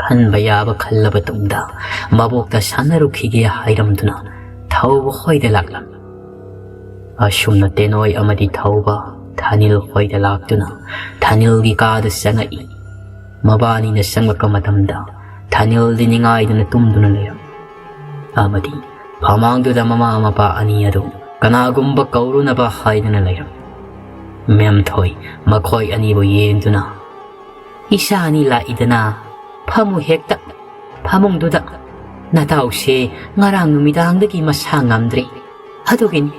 ꯈꯟꯕ ꯌꯥꯕ ꯈꯜꯂꯕ ꯇꯨꯡꯗ ꯃꯕꯣꯛꯇ ꯁꯥꯟꯅꯔꯨꯈꯤꯒꯦ ꯍꯥꯏꯔꯝꯗꯨꯅ ꯊꯧꯕ ꯍꯣꯏꯗ ꯂꯥꯛꯂꯝꯃꯤ꯫ ꯑꯁꯨꯝꯅ ꯇꯦꯅꯣꯏ ꯑꯃꯗꯤ ꯊꯧꯕ ꯊꯥꯅꯤꯜ ꯍꯣꯏꯗ ꯂꯥꯛꯇꯨꯅ ꯊꯥꯅꯤꯜꯒꯤ ꯀꯥꯗ ꯆꯪꯉꯛꯏ꯫ ꯃꯕꯥꯅꯤꯅ ꯆꯪꯂꯛꯄ ꯃꯇꯝꯗ ꯊꯥꯅꯤꯜꯗꯤ ꯅꯤꯡꯉꯥꯏꯗꯅ ꯇꯨꯝꯗꯨꯅ ꯂꯩꯔꯝꯃꯤ꯫ ꯑꯃꯗꯤ ꯐꯃꯥꯡꯗꯨꯗ ꯃꯃꯥ ꯃꯄꯥ ꯑꯅꯤ ꯑꯗꯨ ꯀꯅꯥꯒꯨꯝꯕ ꯀꯧꯔꯨꯅꯕ ꯍꯥꯏꯗꯨꯅ ꯂꯩꯔꯝꯃꯤ꯫ ꯃꯦꯝꯊꯣꯏ ꯃꯈꯣꯏ ꯑꯅꯤꯕꯨ ꯌꯦꯡꯗꯨꯅ, "ꯏꯆꯥ ꯑꯅꯤ ꯂꯥꯛꯏꯗꯅ, ꯐꯝꯃꯨ ꯍꯦꯛꯇ ꯐꯃꯨꯡꯗꯨꯗ꯫ ꯅꯇꯥꯎꯁꯦ ꯉꯔꯥꯡ ꯅꯨꯃꯤꯗꯥꯡꯗꯒꯤ ꯃꯁꯥ ꯉꯝꯗ꯭ꯔꯦ꯫ ꯑꯗꯨꯒꯤꯅꯤ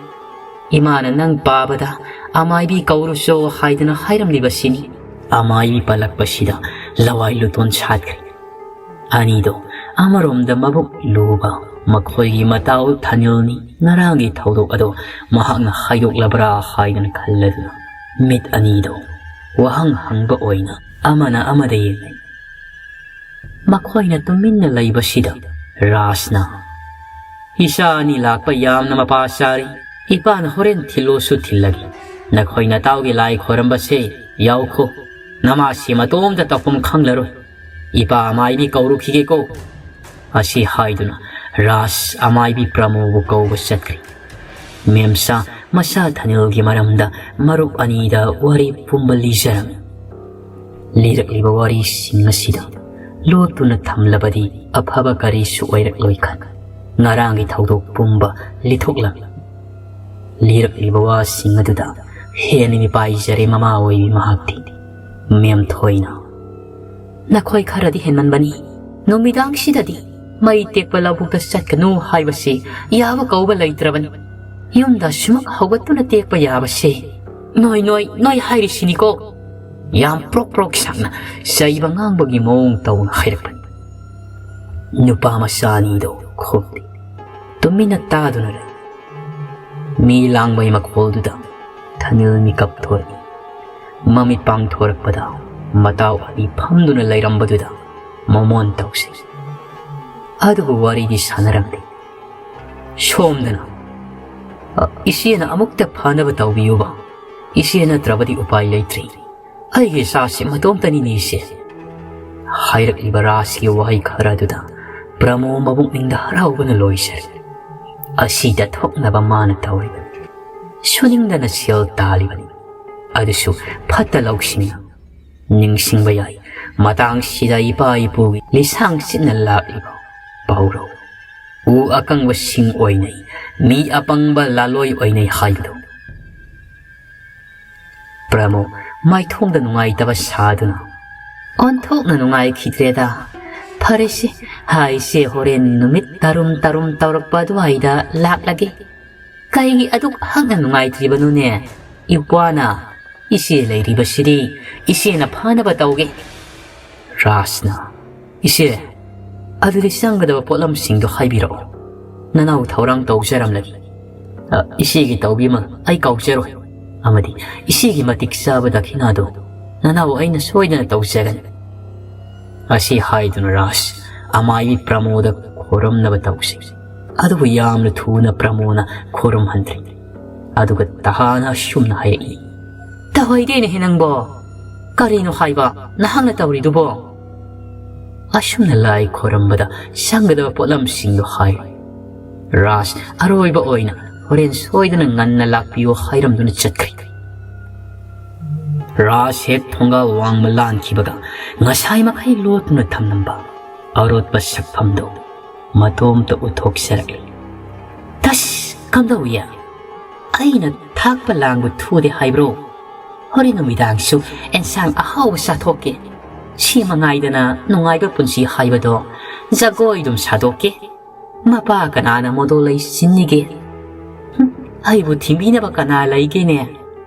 ꯏꯃꯥꯅ ꯅꯪ ꯄꯥꯕꯗ ꯑꯃꯥꯏꯕꯤ ꯀꯧꯔꯨꯆꯣ ꯍꯥꯏꯗꯨꯅ ꯍꯥꯏꯔꯝꯂꯤꯕꯁꯤꯅꯤ꯫" ꯑꯃꯥꯏꯕꯤ ꯄꯜꯂꯛꯄꯁꯤꯗ ꯂꯋꯥꯏ ꯂꯨꯇꯣꯟ ꯁꯥꯠꯈ꯭ꯔꯦ꯫ ꯑꯅꯤꯗꯣ ꯑꯃꯔꯣꯝꯗ ꯃꯕꯨꯛ ꯂꯨꯕ ꯃꯈꯣꯏꯒꯤ ꯃꯇꯥꯎ ꯊꯥꯅꯤꯜꯅꯤ꯫ ꯉꯔꯥꯡꯒꯤ ꯊꯧꯗꯣꯛ ꯑꯗꯣ ꯃꯍꯥꯛꯅ ꯍꯥꯏꯗꯣꯛꯂꯕ꯭ꯔꯥ ꯍꯥꯏꯗꯅ ꯈꯜꯂꯗꯨꯅ ꯃꯤꯠ ꯑꯅꯤꯗꯣ ꯋꯥꯍꯪ ꯍꯪꯕ ꯑꯣꯏꯅ ꯑꯃꯅ ꯑꯃꯗ ꯌꯦꯡꯅꯩ꯫ ꯃꯈꯣꯏꯅ ꯇꯨꯃꯤꯟꯅ ꯂꯩꯕꯁꯤꯗ ꯔꯥꯖꯅ, "ꯏꯆꯥ ꯑꯅꯤ ꯂꯥꯛꯄ ꯌꯥꯝꯅ ꯃꯄꯥ ꯆꯥꯔꯤ꯫ ꯏꯄꯥꯅ ꯍꯣꯔꯦꯟ ꯊꯤꯜꯂꯣꯁꯨ ꯊꯤꯜꯂꯒꯦ꯫ ꯅꯈꯣꯏ ꯅꯇꯥꯎꯒꯤ ꯂꯥꯏ ꯈꯣꯏꯔꯝꯕꯁꯦ ꯌꯥꯎꯈꯣ꯫ ꯅꯃꯥꯁꯤ ꯃꯇꯣꯝꯇ ꯇꯧꯐꯝ ꯈꯪꯂꯔꯣꯏ꯫ ꯏꯄꯥ ꯑꯃꯥꯏꯕꯤ ꯀꯧꯔꯨꯈꯤꯒꯦꯀꯣ꯫" ꯑꯁꯤ ꯍꯥꯏꯗꯨꯅ ꯔꯥꯖ ꯑꯃꯥꯏꯕꯤ ꯄ꯭ꯔꯃꯣꯕꯨ ꯀꯧꯕ ꯆꯠꯈ꯭ꯔꯤ꯫ ꯃꯦꯝꯆꯥ ꯃꯁꯥ ꯊꯅꯤꯜꯒꯤ ꯃꯔꯝꯗ ꯃꯔꯨꯞ ꯑꯅꯤꯗ ꯋꯥꯔꯤ ꯄꯨꯝꯕ ꯂꯤꯖꯔꯝꯃꯤ꯫ ꯂꯤꯔꯛꯂꯤꯕ ꯋꯥꯔꯤꯁꯤꯡ ꯑꯁꯤꯗ ꯂꯣꯠꯇꯨꯅ ꯊꯝꯂꯕꯗꯤ ꯑꯐꯕ ꯀꯔꯤꯁꯨ ꯑꯣꯏꯔꯛꯂꯣꯏ ꯈꯟ ꯉꯔꯥꯡꯒꯤ ꯊꯧꯗꯣꯛ ꯄꯨꯝꯕ ꯂꯤꯊꯣꯛꯂꯝꯃꯤ꯫ ꯂꯤꯔꯛꯂꯤꯕ ꯋꯥꯁꯤꯡ ꯑꯗꯨꯗ ꯍꯦꯟꯅ ꯃꯤꯄꯥꯏꯖꯔꯦ ꯃꯃꯥ ꯑꯣꯏꯕꯤ ꯃꯍꯥꯛꯇꯤ꯫ ꯃꯦꯝ ꯊꯣꯏꯅ, "ꯅꯈꯣꯏ ꯈꯔꯗꯤ ꯍꯦꯟꯃꯟꯕꯅꯤ꯫ ꯅꯨꯃꯤꯗꯥꯡꯁꯤꯗꯗꯤ ꯃꯩ ꯇꯦꯛꯄ ꯂꯧꯕꯨꯛꯇ ꯆꯠꯀꯅꯨ ꯍꯥꯏꯕꯁꯤ ꯌꯥꯕ ꯀꯧꯕ ꯂꯩꯇ꯭ꯔꯕꯅꯤ꯫ ꯌꯨꯝꯗ ꯁꯨꯃꯛ ꯍꯧꯒꯠꯇꯨꯅ ꯇꯦꯛꯄ ꯌꯥꯕꯁꯦ ꯅꯣꯏ, ꯅꯣꯏ, ꯅꯣꯏ ꯍꯥꯏꯔꯤꯁꯤꯅꯤꯀꯣ꯫" ꯌꯥꯝ ꯄ꯭ꯔꯣꯛ ꯄ꯭ꯔꯣꯛ ꯁꯥꯡꯅ ꯆꯩꯕ ꯉꯥꯡꯕꯒꯤ ꯃꯑꯣꯡ ꯇꯧꯅ ꯍꯥꯏꯔꯛꯄꯅꯤ꯫ ꯅꯨꯄꯥ ꯃꯆꯥ ꯑꯅꯤꯗꯣ ꯈꯨꯝꯗꯦ꯫ ꯇꯨꯃꯤꯟꯅ ꯇꯥꯗꯨꯅ ꯂꯩ꯫ ꯃꯤ ꯂꯥꯡꯕꯒꯤ ꯃꯈꯣꯜꯗꯨꯗ ꯊꯅꯤꯜ ꯃꯤꯀꯞ ꯊꯣꯔꯛꯏ꯫ ꯃꯃꯤꯠ ꯄꯥꯡꯊꯣꯔꯛꯄꯗ ꯃꯇꯥꯎ ꯑꯅꯤ ꯐꯝꯗꯨꯅ ꯂꯩꯔꯝꯕꯗꯨꯗ ꯃꯃꯣꯟ ꯇꯧꯁꯤ꯫ ꯑꯗꯨꯕꯨ ꯋꯥꯔꯤꯗꯤ ꯁꯥꯟꯅꯔꯝꯗꯦ꯫ ꯁꯣꯝꯗꯅ, "ꯑ, ꯏꯆꯦꯅ ꯑꯃꯨꯛꯇ ꯐꯅꯕ ꯇꯧꯕꯤꯌꯨꯕ꯫ ꯏꯆꯦ ꯅꯠꯇ꯭ꯔꯕꯗꯤ ꯎꯄꯥꯏ ꯂꯩꯇ꯭ꯔꯤ꯫ ꯑꯩꯒꯤ ꯏꯆꯥꯁꯤ ꯃꯇꯣꯝꯇꯅꯤꯅꯦ ꯏꯆꯦ꯫" ꯍꯥꯏꯔꯛꯂꯤꯕ ꯔꯥꯖꯀꯤ ꯋꯥꯍꯩ ꯈꯔꯗꯨꯗ ꯄ꯭ꯔꯃꯣ ꯃꯕꯨꯛꯅꯤꯡꯗ ꯍꯔꯥꯎꯕꯅ ꯂꯣꯏꯖꯔꯦ꯫ ꯑꯁꯤꯗ ꯊꯣꯛꯅꯕ ꯃꯥꯅ ꯇꯧꯔꯤꯕꯅꯤ꯫ ꯁꯨꯅꯤꯡꯗꯅ ꯁꯦꯜ ꯇꯥꯜꯂꯤꯕꯅꯤ꯫ ꯑꯗꯨꯁꯨ ꯐꯠꯇ ꯂꯧꯁꯤꯡꯅ꯫ ꯅꯤꯡꯁꯤꯡꯕ ꯌꯥꯏ, ꯃꯇꯥꯡꯁꯤꯗ ꯏꯄꯥ ꯏꯄꯨꯒꯤ ꯂꯤꯁꯥꯡ ꯁꯤꯠꯅ ꯂꯥꯛꯂꯤꯕ ꯄꯥꯎꯔꯧ, "ꯎ ꯑꯀꯪꯕ ꯁꯤꯡ ꯑꯣꯏꯅꯩ, ꯃꯤ ꯑꯄꯪꯕ ꯂꯥꯂꯣꯏ ꯑꯣꯏꯅꯩ" ꯍꯥꯏꯕꯗꯣ꯫ ꯄ꯭ꯔꯃꯣ ꯃꯥꯏꯊꯣꯡꯗ ꯅꯨꯡꯉꯥꯏꯇꯕ ꯁꯥꯗꯨꯅ, "ꯑꯣꯟꯊꯣꯛꯅ ꯅꯨꯡꯉꯥꯏꯈꯤꯗ꯭ꯔꯦꯗ꯫ ꯐꯔꯦꯁꯦ, ꯍꯥꯏꯁꯦ, ꯍꯣꯔꯦꯟ ꯅꯨꯃꯤꯠ ꯇꯔꯨꯝ ꯇꯔꯨꯝ ꯇꯧꯔꯛꯄ ꯑꯗꯨꯋꯥꯏꯗ ꯂꯥꯛꯂꯒꯦ꯫ ꯀꯩꯒꯤ ꯑꯗꯨꯛ ꯍꯛꯅ ꯅꯨꯡꯉꯥꯏꯇ꯭ꯔꯤꯕꯅꯣꯅꯦ? ꯏꯄ꯭ꯋꯥꯅ ꯏꯆꯦ ꯂꯩꯔꯤꯕꯁꯤꯗꯤ ꯏꯆꯦꯅ ꯐꯅꯕ ꯇꯧꯒꯦ꯫" ꯔꯥꯖꯅ, "ꯏꯆꯦ, ꯑꯗꯨꯗꯤ ꯆꯪꯒꯗꯕ ꯄꯣꯠꯂꯝꯁꯤꯡꯗꯣ ꯍꯥꯏꯕꯤꯔꯛꯑꯣ꯫ ꯅꯅꯥꯎ ꯊꯧꯔꯥꯡ ꯇꯧꯖꯔꯝꯂꯒꯦ꯫ ꯑ, ꯏꯆꯦꯒꯤ ꯇꯧꯕꯤꯃꯜ ꯑꯩ ꯀꯥꯎꯖꯔꯣꯏ꯫ ꯑꯃꯗꯤ ꯏꯆꯦꯒꯤ ꯃꯇꯤꯛ ꯆꯥꯕ ꯗꯈꯤꯅꯥꯗꯣ ꯅꯅꯥꯎ ꯑꯩꯅ ꯁꯣꯏꯗꯅ ꯇꯧꯖꯒꯅꯤ꯫" ꯑꯁꯤ ꯍꯥꯏꯗꯨꯅ ꯔꯥꯖ ꯑꯃꯥꯏꯕꯤ ꯄ꯭ꯔꯃꯣꯗ ꯈꯣꯏꯔꯝꯅꯕ ꯇꯧꯁꯤ꯫ ꯑꯗꯨꯕꯨ ꯌꯥꯝꯅ ꯊꯨꯅ ꯄ꯭ꯔꯃꯣꯅ ꯈꯣꯏꯔꯝꯍꯟꯗ꯭ꯔꯤ꯫ ꯑꯗꯨꯒ ꯇꯍꯥꯅ ꯑꯁꯨꯝꯅ ꯍꯥꯏꯔꯛꯏ, "ꯇꯧꯍꯩꯗꯦꯅꯦꯍꯦ ꯅꯪꯕꯣ꯫ ꯀꯔꯤꯅꯣ ꯍꯥꯏꯕ ꯅꯍꯥꯛꯅ ꯇꯧꯔꯤꯗꯨꯕꯣ?" ꯑꯁꯨꯝꯅ ꯂꯥꯏ ꯈꯣꯏꯔꯝꯕꯗ ꯆꯪꯒꯗꯕ ꯄꯣꯠꯂꯝꯁꯤꯡꯗꯨ ꯍꯥꯏ꯫ ꯔꯥꯖ ꯑꯔꯣꯏꯕ ꯑꯣꯏꯅ ꯍꯣꯔꯦꯟ ꯁꯣꯏꯗꯅ ꯉꯟꯅ ꯂꯥꯛꯄꯤꯌꯨ ꯍꯥꯏꯔꯝꯗꯨꯅ ꯆꯠꯈ꯭ꯔꯦ꯫ ꯔꯥꯖ ꯍꯦꯛ ꯊꯣꯡꯒꯥꯜ ꯋꯥꯡꯃ ꯂꯥꯟꯈꯤꯕꯒ ꯉꯁꯥꯏ ꯃꯈꯩ ꯂꯣꯠꯇꯨꯅ ꯊꯝꯂꯝꯕ ꯑꯔꯣꯠꯄ ꯁꯛꯐꯝꯗꯨ ꯃꯇꯣꯝꯇ ꯎꯠꯊꯣꯛꯆꯔꯛꯂꯤ꯫ "ꯇꯁ, ꯀꯝꯗꯧꯏ? ꯑꯩꯅ ꯊꯥꯛꯄ ꯂꯥꯡꯕ ꯊꯨꯗꯦ ꯍꯥꯏꯕ꯭ꯔꯣ? ꯍꯣꯔꯦꯟ ꯅꯨꯃꯤꯗꯥꯡꯁꯨ ꯑꯦꯟꯁꯥꯡ ꯑꯍꯥꯎꯕ ꯆꯥꯊꯣꯛꯀꯦ꯫ ꯁꯤ ꯃꯉꯥꯏꯗꯅ ꯅꯨꯡꯉꯥꯏꯕ ꯄꯨꯟꯁꯤ ꯍꯥꯏꯕꯗꯣ꯫ ꯖꯒꯣꯏ ꯑꯗꯨꯝ ꯁꯥꯗꯣꯛꯀꯦ꯫ ꯃꯄꯥ ꯀꯅꯥꯅ ꯃꯣꯗꯣ ꯂꯩꯁꯤꯟꯅꯤꯒꯦ? ꯍꯨꯝ, ꯑꯩꯕꯨ ꯊꯤꯡꯕꯤꯅꯕ ꯀꯅꯥ ꯂꯩꯒꯦꯅꯦ?"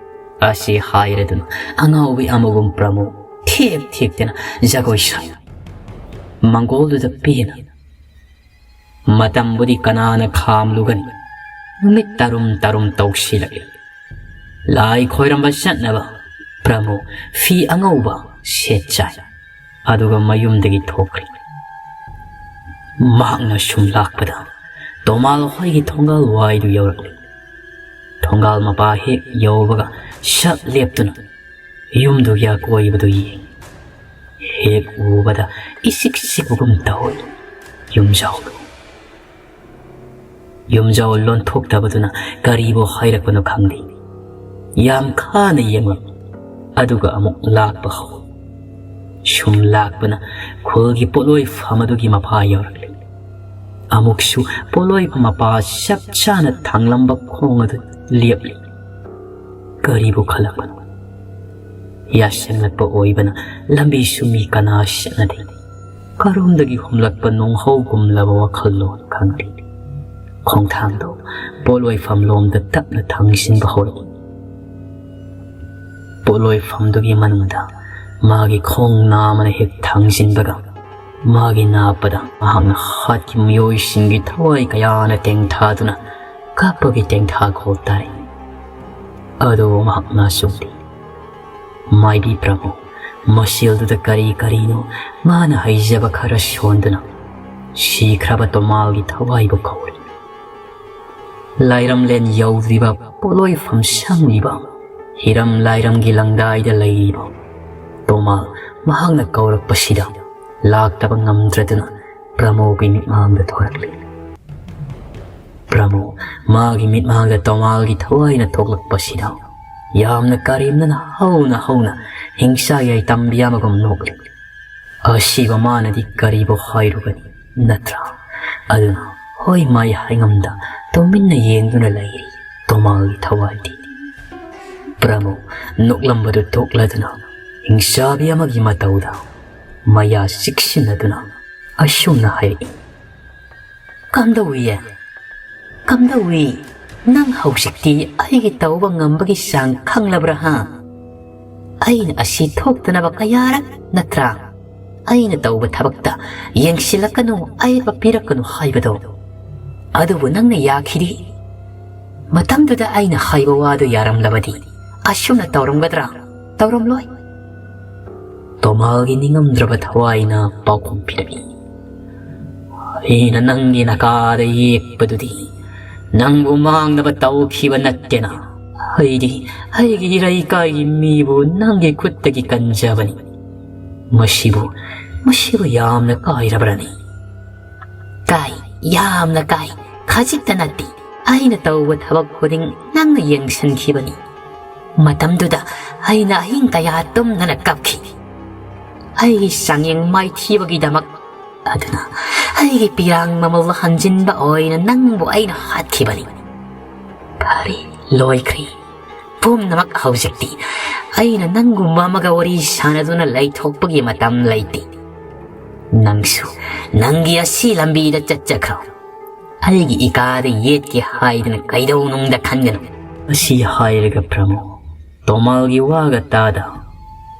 ꯑꯁꯤ ꯍꯥꯏꯔꯗꯨꯅ ꯑꯉꯥꯎꯕꯤ ꯑꯃꯒꯨꯝ ꯄ꯭ꯔꯃꯣ ꯊꯦꯛ ꯊꯦꯛꯇꯅ ꯖꯒꯣꯏ ꯁꯥꯏ꯫ ꯃꯪꯒꯣꯜꯗꯨꯗ ꯄꯦꯟꯅ꯫ ꯃꯇꯝꯕꯨꯗꯤ ꯀꯅꯥꯅ ꯈꯥꯝꯂꯨꯒꯅꯤ? ꯅꯨꯃꯤꯠ ꯇꯔꯨꯝ ꯇꯔꯨꯝ ꯇꯧꯁꯤꯜꯂꯛꯂꯤ꯫ ꯂꯥꯏ ꯈꯣꯏꯔꯝꯕ ꯆꯠꯅꯕ ꯄ꯭ꯔꯃꯣ ꯐꯤ ꯑꯉꯧꯕ ꯁꯦꯠ ꯆꯥꯏ꯫ ꯑꯗꯨꯒ ꯃꯌꯨꯝꯗꯒꯤ ꯊꯣꯛꯈ꯭ꯔꯦ꯫ ꯃꯍꯥꯛꯅ ꯁꯨꯝ ꯂꯥꯛꯄꯗ ꯇꯣꯃꯥꯜ ꯍꯣꯏꯒꯤ ꯊꯣꯡꯒꯥꯜ ꯋꯥꯏꯗꯨ ꯌꯧꯔꯛꯂꯤ꯫ ꯊꯣꯡꯒꯥꯜ ꯃꯄꯥ ꯍꯦꯛ ꯌꯧꯕꯒ ꯁꯛ ꯂꯦꯞꯇꯨꯅ ꯌꯨꯝꯗꯨꯒꯤ ꯑꯀꯣꯏꯕꯗꯨ ꯌꯦꯡꯏ꯫ ꯍꯦꯛ ꯎꯕꯗ ꯏꯁꯤꯛ ꯁꯤꯛꯄꯒꯨꯝ ꯇꯧꯏ ꯌꯨꯝꯖꯥꯎꯗꯨ꯫ ꯌꯨꯝꯖꯥꯎ ꯂꯣꯟꯊꯣꯛꯇꯕꯗꯨꯅ ꯀꯔꯤꯕꯨ ꯍꯥꯏꯔꯛꯄꯅꯣ ꯈꯪꯗꯦ꯫ ꯌꯥꯝ ꯈꯥꯅ ꯌꯦꯡꯂꯝꯃꯤ꯫ ꯑꯗꯨꯒ ꯑꯃꯨꯛ ꯂꯥꯛꯄ ꯍꯧꯏ꯫ ꯁꯨꯝ ꯂꯥꯛꯄꯅ ꯈꯨꯜꯒꯤ ꯄꯣꯠꯂꯣꯏꯐꯝ ꯑꯗꯨꯒꯤ ꯃꯄꯥ ꯌꯧꯔꯛꯂꯤ꯫ ꯑꯃꯨꯛꯁꯨ ꯄꯣꯠꯂꯣꯏꯐꯝ ꯃꯄꯥ ꯆꯞ ꯆꯥꯅ ꯊꯥꯡꯂꯝꯕ ꯈꯣꯡ ꯑꯗꯨ ꯂꯦꯞꯂꯤ꯫ ꯀꯔꯤꯕꯨ ꯈꯜꯂꯝꯕꯅꯣ? ꯌꯥꯁꯪꯂꯛꯄ ꯑꯣꯏꯕꯅ ꯂꯝꯕꯤꯁꯨ ꯃꯤ ꯀꯅꯥ ꯆꯠꯅꯗꯦ꯫ ꯀꯔꯣꯝꯗꯒꯤ ꯍꯨꯝꯂꯛꯄ ꯅꯣꯡꯍꯧꯒꯨꯝꯂꯕ ꯋꯥꯈꯜꯂꯣꯟ ꯈꯪꯗꯦ꯫ ꯈꯣꯡꯊꯥꯡꯗꯣ ꯄꯣꯠꯂꯣꯏꯐꯝ ꯂꯣꯝꯗ ꯇꯞꯅ ꯊꯥꯡꯖꯤꯟꯕ ꯍꯧꯔꯛꯏ꯫ ꯄꯣꯠꯂꯣꯏꯐꯝꯗꯨꯒꯤ ꯃꯅꯨꯡꯗ ꯃꯥꯒꯤ ꯈꯣꯡ ꯅꯥꯝꯃꯅ ꯍꯦꯛ ꯊꯥꯡꯖꯤꯟꯕꯒ, ꯃꯥꯒꯤ ꯅꯥꯞꯄꯗ ꯃꯍꯥꯛꯅ ꯍꯥꯠꯈꯤꯕ ꯃꯤꯑꯣꯏꯁꯤꯡꯒꯤ ꯊꯋꯥꯏ ꯀꯌꯥꯅ ꯇꯦꯡꯊꯥꯗꯨꯅ ꯀꯥꯞꯄꯒꯤ ꯇꯦꯡꯊꯥꯈꯣꯜ ꯇꯥꯔꯛꯏ꯫ ꯑꯗꯨꯕꯨ ꯃꯍꯥꯛ ꯅꯥꯆꯣꯛꯇꯦ꯫ ꯃꯥꯏꯕꯤ ꯄ꯭ꯔꯚꯨ ꯃꯁꯦꯜꯗꯨꯗ ꯀꯔꯤ ꯀꯔꯤꯅꯣ ꯃꯥꯅ ꯍꯩꯖꯕ ꯈꯔ ꯁꯣꯟꯗꯨꯅ ꯁꯤꯈ꯭ꯔꯕ ꯇꯣꯃꯥꯜꯒꯤ ꯊꯋꯥꯏꯕꯨ ꯀꯧꯔꯤ꯫ ꯂꯥꯏꯔꯝꯂꯦꯟ ꯌꯧꯗ꯭ꯔꯤꯕ ꯄꯣꯠꯂꯣꯏꯐꯝ ꯁꯪꯂꯤꯕ ꯍꯤꯔꯝ ꯂꯥꯏꯔꯝꯒꯤ ꯂꯪꯗꯥꯏꯗ ꯂꯩꯔꯤꯕ ꯇꯣꯃꯥꯜ ꯃꯍꯥꯛꯅ ꯀꯧꯔꯛꯄꯁꯤꯗ ꯂꯥꯛꯇꯕ ꯉꯝꯗ꯭ꯔꯗꯨꯅ ꯄ꯭ꯔꯃꯣꯒꯤ ꯃꯤꯠꯃꯥꯡꯗ ꯊꯣꯔꯛꯂꯤ꯫ ꯄ꯭ꯔꯃꯣ ꯃꯥꯒꯤ ꯃꯤꯠꯃꯥꯡꯗ ꯇꯣꯃꯥꯜꯒꯤ ꯊꯋꯥꯏꯅ ꯊꯣꯛꯂꯛꯄꯁꯤꯗ ꯌꯥꯝꯅ ꯀꯔꯦꯝꯅꯅ ꯍꯧꯅ ꯍꯧꯅ ꯍꯤꯡꯁꯥ ꯌꯥꯏ ꯇꯝꯕꯤ ꯑꯃꯒꯨꯝ ꯅꯣꯛꯂꯤ꯫ ꯑꯁꯤꯕ ꯃꯥꯅꯗꯤ ꯀꯔꯤꯕꯨ ꯍꯥꯏꯔꯨꯒꯅꯤ ꯅꯠꯇ꯭ꯔꯥ? ꯑꯗꯨꯅ ꯍꯣꯏ ꯃꯥꯏ ꯍꯥꯏꯉꯝꯗ ꯇꯨꯃꯤꯟꯅ ꯌꯦꯡꯗꯨꯅ ꯂꯩꯔꯤ ꯇꯣꯃꯥꯜꯒꯤ ꯊꯋꯥꯏꯗꯤ꯫ ꯄ꯭ꯔꯃꯣ ꯅꯣꯛꯂꯝꯕꯗꯨ ꯇꯣꯛꯂꯗꯨꯅ ꯍꯤꯡꯁꯥꯕꯤ ꯑꯃꯒꯤ ꯃꯇꯧꯗ ꯃꯌꯥ ꯆꯤꯛꯁꯤꯟꯅꯗꯨꯅ ꯑꯁꯨꯝꯅ ꯍꯥꯏꯔꯛꯏ, "ꯀꯝꯗꯧꯏꯌꯦ? ꯀꯝꯗꯧꯏ? ꯅꯪ ꯍꯧꯖꯤꯛꯇꯤ ꯑꯩꯒꯤ ꯇꯧꯕ ꯉꯝꯕꯒꯤ ꯆꯥꯡ ꯈꯪꯂꯕ꯭ꯔꯥ ꯍꯥ? ꯑꯩꯅ ꯑꯁꯤ ꯊꯣꯛꯇꯅꯕ ꯀꯌꯥꯔꯛ ꯅꯠꯇ꯭ꯔꯥ ꯑꯩꯅ ꯇꯧꯕ ꯊꯕꯛꯇ ꯌꯦꯡꯁꯤꯜꯂꯛꯀꯅꯨ, ꯑꯌꯦꯠꯄ ꯄꯤꯔꯛꯀꯅꯨ ꯍꯥꯏꯕꯗꯣ? ꯑꯗꯨꯕꯨ ꯅꯪꯅ ꯌꯥꯈꯤꯗꯦ꯫ ꯃꯇꯝꯗꯨꯗ ꯑꯩꯅ ꯍꯥꯏꯕ ꯋꯥꯗꯨ ꯌꯥꯔꯝꯂꯕꯗꯤ ꯑꯁꯨꯝꯅ ꯇꯧꯔꯝꯒꯗ꯭ꯔꯥ? ꯇꯧꯔꯝꯂꯣꯏ꯫" ꯇꯣꯃꯥꯜꯒꯤ ꯅꯤꯡꯉꯝꯗ꯭ꯔꯕ ꯊꯋꯥꯏꯅ ꯄꯥꯎꯈꯨꯝ ꯄꯤꯔꯛꯏ, "ꯑꯩꯅ ꯅꯪꯒꯤ ꯅꯀꯥꯗ ꯌꯦꯛꯄꯗꯨꯗꯤ ꯅꯪꯕꯨ ꯃꯥꯡꯅꯕ ꯇꯧꯈꯤꯕ ꯅꯠꯇꯦꯅ꯫ ꯑꯩꯗꯤ ꯑꯩꯒꯤ ꯏꯔꯩꯀꯥꯏꯒꯤ ꯃꯤꯕꯨ ꯅꯪꯒꯤ ꯈꯨꯠꯇꯒꯤ ꯀꯟꯖꯕꯅꯤ꯫ ꯃꯁꯤꯕꯨ, ꯃꯁꯤꯕꯨ ꯌꯥꯝꯅ ꯀꯥꯏꯔꯕ꯭ꯔꯅꯤ?" "ꯀꯥꯏ, ꯌꯥꯝꯅ ꯀꯥꯏ꯫ ꯈꯖꯤꯛꯇ ꯅꯠꯇꯦ꯫ ꯑꯩꯅ ꯇꯧꯕ ꯊꯕꯛ ꯈꯨꯗꯤꯡ ꯅꯪꯅ ꯌꯦꯡꯁꯤꯟꯈꯤꯕꯅꯤ꯫ ꯃꯇꯝꯗꯨꯗ ꯑꯩꯅ ꯑꯍꯤꯡ ꯀꯌꯥ ꯇꯨꯝꯗꯅ ꯀꯞꯈꯤ꯫ ꯑꯩꯒꯤ ꯆꯥꯡꯌꯦꯡ ꯃꯥꯏꯊꯤꯕꯒꯤꯗꯃꯛ꯫ ꯑꯗꯨꯅ ꯑꯩꯒꯤ ꯄꯤꯔꯥꯡ ꯃꯃꯜ ꯍꯟꯖꯤꯟꯕ ꯑꯣꯏꯅ ꯅꯪꯕꯨ ꯑꯩꯅ ꯍꯥꯠꯈꯤꯕꯅꯤ꯫ ꯐꯔꯦ, ꯂꯣꯏꯈ꯭ꯔꯦ꯫ ꯄꯨꯝꯅꯃꯛ ꯍꯧꯖꯤꯛꯇꯤ ꯑꯩꯅ ꯅꯪꯒꯨꯝꯕ ꯑꯃꯒ ꯋꯥꯔꯤ ꯁꯥꯟꯅꯗꯨꯅ ꯂꯩꯊꯣꯛꯄꯒꯤ ꯃꯇꯝ ꯂꯩꯇꯦ꯫ ꯅꯪꯁꯨ ꯅꯪꯒꯤ ꯑꯁꯤ ꯂꯝꯕꯤꯗ ꯆꯠꯆꯈ꯭ꯔꯣ꯫ ꯑꯩꯒꯤ ꯏꯀꯥꯗ ꯌꯦꯠꯀꯦ ꯍꯥꯏꯗꯅ ꯀꯩꯗꯧꯅꯨꯡꯗ ꯈꯟꯒꯅꯨ꯫" ꯑꯁꯤ ꯍꯥꯏꯔꯒ ꯄ꯭ꯔꯃꯣ ꯇꯣꯃꯥꯜꯒꯤ ꯋꯥꯒ ꯇꯥꯗ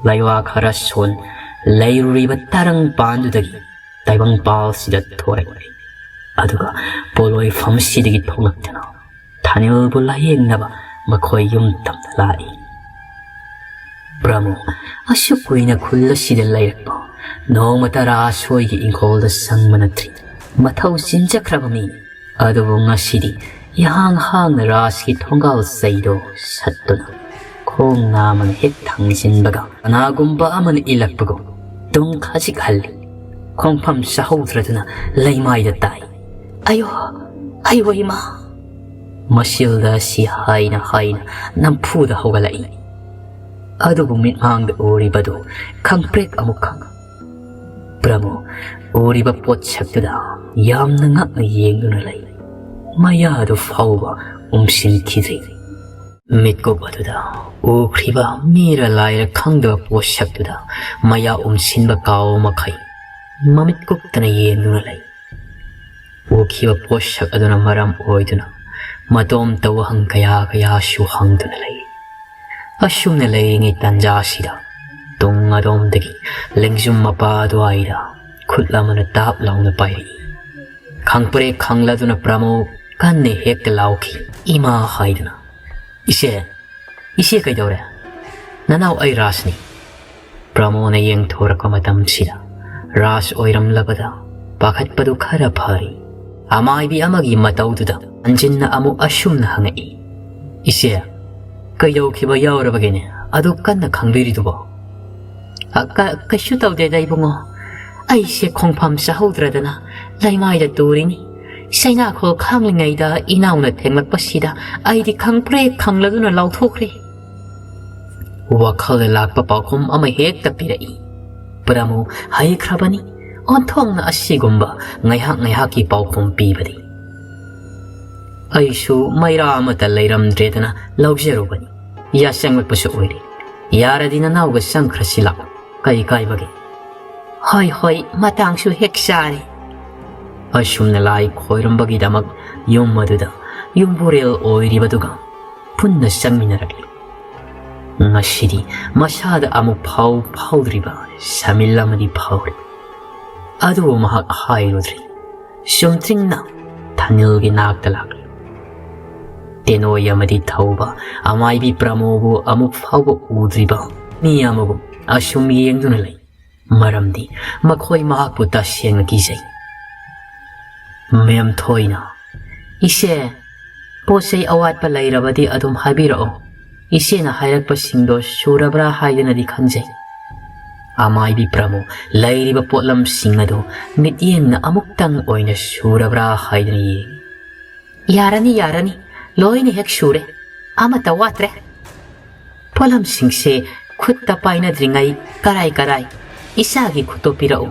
ꯂꯩꯋꯥ ꯈꯔ ꯁꯣꯟ ꯂꯩꯔꯨꯔꯤꯕ ꯇꯔꯪ ꯄꯥꯟꯗꯨꯗꯒꯤ ꯇꯥꯏꯕꯪꯄꯥꯜꯁꯤꯗ ꯊꯣꯔꯛꯂꯦ꯫ ꯑꯗꯨꯒ ꯄꯣꯠꯂꯣꯏꯐꯝꯁꯤꯗꯒꯤ ꯊꯣꯛꯂꯛꯇꯨꯅ ꯊꯥꯅꯤꯜꯕꯨ ꯂꯥꯌꯦꯡꯅꯕ ꯃꯈꯣꯏ ꯌꯨꯝ ꯇꯝꯅ ꯂꯥꯛꯏ꯫ ꯄ꯭ꯔꯃꯣ ꯑꯁꯨꯛ ꯀꯨꯏꯅ ꯈꯨꯜ ꯑꯁꯤꯗ ꯂꯩꯔꯛꯄ ꯅꯣꯡꯃꯇ ꯔꯥꯁ ꯍꯣꯏꯒꯤ ꯏꯪꯈꯣꯜꯗ ꯆꯪꯕ ꯅꯠꯇ꯭ꯔꯤ꯫ ꯃꯊꯧ ꯆꯤꯟꯖꯈ꯭ꯔꯕ ꯃꯤꯅꯤ꯫ ꯑꯗꯨꯕꯨ ꯉꯁꯤꯗꯤ ꯏꯍꯥꯡ ꯍꯥꯡꯅ ꯔꯥꯁꯀꯤ ꯊꯣꯡꯒꯥꯜ ꯆꯩꯗꯣ ꯁꯠꯇꯨꯅ ꯈꯣꯡ ꯅꯥꯝꯃꯅ ꯍꯦꯛ ꯊꯥꯡꯖꯤꯟꯕꯒ ꯀꯅꯥꯒꯨꯝꯕ ꯑꯃꯅ ꯏꯜꯂꯛꯄꯒꯨꯝ ꯇꯨꯡ ꯈꯖꯤꯛ ꯍꯜꯂꯤ꯫ ꯈꯣꯡꯐꯝ ꯆꯥꯍꯧꯗ꯭ꯔꯗꯨꯅ ꯂꯩꯃꯥꯏꯗ ꯇꯥꯏ꯫ "ꯑꯌꯣ, "ꯑꯩꯕꯨ ꯏꯃꯥ!" ꯃꯁꯤꯜꯗ ꯑꯁꯤ ꯍꯥꯏꯅ ꯍꯥꯏꯅ ꯅꯝꯐꯨꯗ ꯍꯧꯒꯠꯂꯛꯏ꯫ ꯑꯗꯨꯕꯨ ꯃꯤꯠꯃꯥꯡꯗ ꯎꯔꯤꯕꯗꯨ ꯈꯪꯄ꯭ꯔꯦꯛ ꯑꯃꯨꯛ ꯈꯪ꯫ ꯄ꯭ꯔꯃꯣ ꯎꯔꯤꯕ ꯄꯣꯠꯁꯛꯇꯨꯗ ꯌꯥꯝꯅ ꯉꯛꯅ ꯌꯦꯡꯗꯨꯅ ꯂꯩ꯫ ꯃꯌꯥꯗꯨ ꯐꯥꯎꯕ ꯎꯝꯁꯤꯟꯈꯤꯗ꯭ꯔꯤ꯫ ꯃꯤꯠꯀꯨꯞ ꯑꯗꯨꯗ ꯎꯈ꯭ꯔꯤꯕ ꯃꯤꯔ ꯂꯥꯏꯔ ꯈꯪꯗꯕ ꯄꯣꯠꯁꯛꯇꯨꯗ ꯃꯌꯥ ꯎꯝꯁꯤꯟꯕ ꯀꯥꯎ ꯃꯈꯩ ꯃꯃꯤꯠ ꯀꯨꯞꯇꯅ ꯌꯦꯡꯗꯨꯅ ꯂꯩ꯫ ꯎꯈꯤꯕ ꯄꯣꯠꯁꯛ ꯑꯗꯨꯅ ꯃꯔꯝ ꯑꯣꯏꯗꯨꯅ ꯃꯇꯣꯝꯇ ꯋꯥꯍꯪ ꯀꯌꯥ ꯀꯌꯥꯁꯨ ꯍꯪꯗꯨꯅ ꯂꯩ꯫ ꯑꯁꯨꯝꯅ ꯂꯩꯔꯤꯉꯩ ꯇꯥꯟꯖꯥꯁꯤꯗ ꯇꯨꯡ ꯑꯗꯣꯝꯗꯒꯤ ꯂꯦꯡꯖꯨꯝ ꯃꯄꯥ ꯑꯗꯨꯋꯥꯏꯗ ꯈꯨꯠ ꯑꯃꯅ ꯇꯥꯞ ꯂꯥꯎꯅ ꯄꯥꯏꯔꯛꯏ꯫ ꯈꯪꯄ꯭ꯔꯦꯛ ꯈꯪꯂꯗꯨꯅ ꯄ꯭ꯔꯃꯣ ꯀꯟꯅ ꯍꯦꯛꯇ ꯂꯥꯎꯈꯤ, "ꯏꯃꯥ!" ꯍꯥꯏꯗꯨꯅ꯫ "ꯏꯆꯦ, ꯏꯆꯦ ꯀꯩꯗꯧꯔꯦ? ꯅꯅꯥꯎ ꯑꯩ ꯔꯥꯖꯅꯤ꯫" ꯄ꯭ꯔꯃꯣꯅ ꯌꯦꯡꯊꯣꯔꯛꯄ ꯃꯇꯝꯁꯤꯗ ꯔꯥꯖ ꯑꯣꯏꯔꯝꯂꯕꯗ ꯄꯥꯈꯠꯄꯗꯨ ꯈꯔ ꯐꯔꯤ꯫ ꯑꯃꯥꯏꯕꯤ ꯑꯃꯒꯤ ꯃꯇꯧꯗꯨꯗ ꯍꯟꯖꯤꯟꯅ ꯑꯃꯨꯛ ꯑꯁꯨꯝꯅ ꯍꯪꯉꯛꯏ, "ꯏꯆꯦ, ꯀꯩꯗꯧꯈꯤꯕ ꯌꯥꯎꯔꯕꯒꯦꯅꯦ ꯑꯗꯨ ꯀꯟꯅ ꯈꯪꯕꯤꯔꯤꯗꯨꯕꯣ?" "ꯑ, ꯀ-, ꯀꯩꯁꯨ ꯇꯧꯗꯦꯗ ꯏꯕꯨꯡꯉꯣ꯫ ꯑꯩꯁꯦ ꯈꯣꯡꯐꯝ ꯆꯥꯍꯧꯗ꯭ꯔꯗꯅ ꯂꯩꯃꯥꯏꯗ ꯇꯨꯔꯤꯅꯤ꯫ ꯆꯩꯅꯥꯈꯣꯜ ꯈꯥꯡꯂꯤꯉꯩꯗ ꯏꯅꯥꯎꯅ ꯊꯦꯡꯂꯛꯄꯁꯤꯗ ꯑꯩꯗꯤ ꯈꯪꯄ꯭ꯔꯦꯛ ꯈꯪꯂꯗꯨꯅ ꯂꯥꯎꯊꯣꯛꯈ꯭ꯔꯦ꯫" ꯋꯥꯈꯜꯗ ꯂꯥꯛꯄ ꯄꯥꯎꯈꯨꯝ ꯑꯃ ꯍꯦꯛꯇ ꯄꯤꯔꯛꯏ꯫ ꯄ꯭ꯔꯃꯨ ꯍꯩꯈ꯭ꯔꯕꯅꯤ ꯑꯣꯟꯊꯣꯛꯅ ꯑꯁꯤꯒꯨꯝꯕ ꯉꯥꯏꯍꯥꯛ ꯉꯥꯏꯍꯥꯛꯀꯤ ꯄꯥꯎꯈꯨꯝ ꯄꯤꯕꯗꯤ꯫ ꯑꯩꯁꯨ ꯃꯩꯔꯥ ꯑꯃꯠꯇ ꯂꯩꯔꯝꯗ꯭ꯔꯦꯗꯅ ꯂꯧꯖꯔꯨꯕꯅꯤ꯫ ꯌꯥꯆꯪꯂꯛꯄꯁꯨ ꯑꯣꯏꯔꯦ꯫ ꯌꯥꯔꯗꯤ ꯅꯅꯥꯎꯒ ꯆꯪꯈ꯭ꯔꯁꯤ ꯂꯥꯛꯑꯣ꯫ ꯀꯩ ꯀꯥꯏꯕꯒꯦ? ꯍꯣꯏ, ꯍꯣꯏ, ꯃꯇꯥꯡꯁꯨ ꯍꯦꯛ ꯆꯥꯔꯦ꯫ ꯑꯁꯨꯝꯅ ꯂꯥꯏ ꯈꯣꯏꯔꯝꯕꯒꯤꯗꯃꯛ ꯌꯨꯝ ꯑꯗꯨꯗ ꯌꯨꯝꯕꯨꯔꯦꯜ ꯑꯣꯏꯔꯤꯕꯗꯨꯒ ꯄꯨꯟꯅ ꯆꯪꯃꯤꯟꯅꯔꯛꯂꯤ꯫ ꯉꯁꯤꯗꯤ ꯃꯁꯥꯗ ꯑꯃꯨꯛ ꯐꯥꯎ ꯐꯥꯎꯗ꯭ꯔꯤꯕ ꯁꯃꯤꯜ ꯑꯃꯗꯤ ꯐꯥꯎꯔꯤ꯫ ꯑꯗꯨꯕꯨ ꯃꯍꯥꯛ ꯍꯥꯏꯔꯨꯗ꯭ꯔꯤ꯫ ꯆꯨꯝꯗ꯭ꯔꯤꯡꯅ ꯊꯥꯅꯤꯜꯒꯤ ꯅꯥꯛꯇ ꯂꯥꯛꯂꯤ꯫ ꯇꯦꯅꯣꯏ ꯑꯃꯗꯤ ꯊꯧꯕ ꯑꯃꯥꯏꯕꯤ ꯄ꯭ꯔꯃꯣꯕꯨ ꯑꯃꯨꯛ ꯐꯥꯎꯕ ꯎꯗ꯭ꯔꯤꯕ ꯃꯤ ꯑꯃꯕꯨ ꯑꯁꯨꯝ ꯌꯦꯡꯗꯨꯅ ꯂꯩ꯫ ꯃꯔꯝꯗꯤ ꯃꯈꯣꯏ ꯃꯍꯥꯛꯄꯨ ꯇꯁꯦꯡꯅ ꯀꯤꯖꯩ꯫ ꯃꯦꯝ ꯊꯣꯏꯅ, "ꯏꯆꯦ, ꯄꯣꯠ ꯆꯩ ꯑꯋꯥꯠꯄ ꯂꯩꯔꯕꯗꯤ ꯑꯗꯨꯝ ꯍꯥꯏꯕꯤꯔꯛꯑꯣ꯫ ꯏꯆꯦꯅ ꯍꯥꯏꯔꯛꯄꯁꯤꯡꯗꯣ ꯁꯨꯔꯕ꯭ꯔꯥ ꯍꯥꯏꯗꯅꯗꯤ ꯈꯟꯖꯩ꯫" ꯑꯃꯥꯏꯕꯤ ꯄ꯭ꯔꯃꯨ ꯂꯩꯔꯤꯕ ꯄꯣꯠꯂꯝꯁꯤꯡ ꯑꯗꯨ ꯃꯤꯠꯌꯦꯡꯅ ꯑꯃꯨꯛꯇꯪ ꯑꯣꯏꯅ ꯁꯨꯔꯕ꯭ꯔꯥ ꯍꯥꯏꯗꯅ ꯌꯦꯡꯏ꯫ "ꯌꯥꯔꯅꯤ, ꯌꯥꯔꯅꯤ, ꯂꯣꯏꯅ ꯍꯦꯛ ꯁꯨꯔꯦ, ꯑꯃꯠꯇ ꯋꯥꯠꯇ꯭ꯔꯦ꯫ ꯄꯣꯠꯂꯝꯁꯤꯡꯁꯦ ꯈꯨꯠꯇ ꯄꯥꯏꯅꯗ꯭ꯔꯤꯉꯩ ꯀꯔꯥꯏ ꯀꯔꯥꯏ? ꯏꯆꯥꯒꯤ ꯈꯨꯠꯇꯣ ꯄꯤꯔꯛꯎ꯫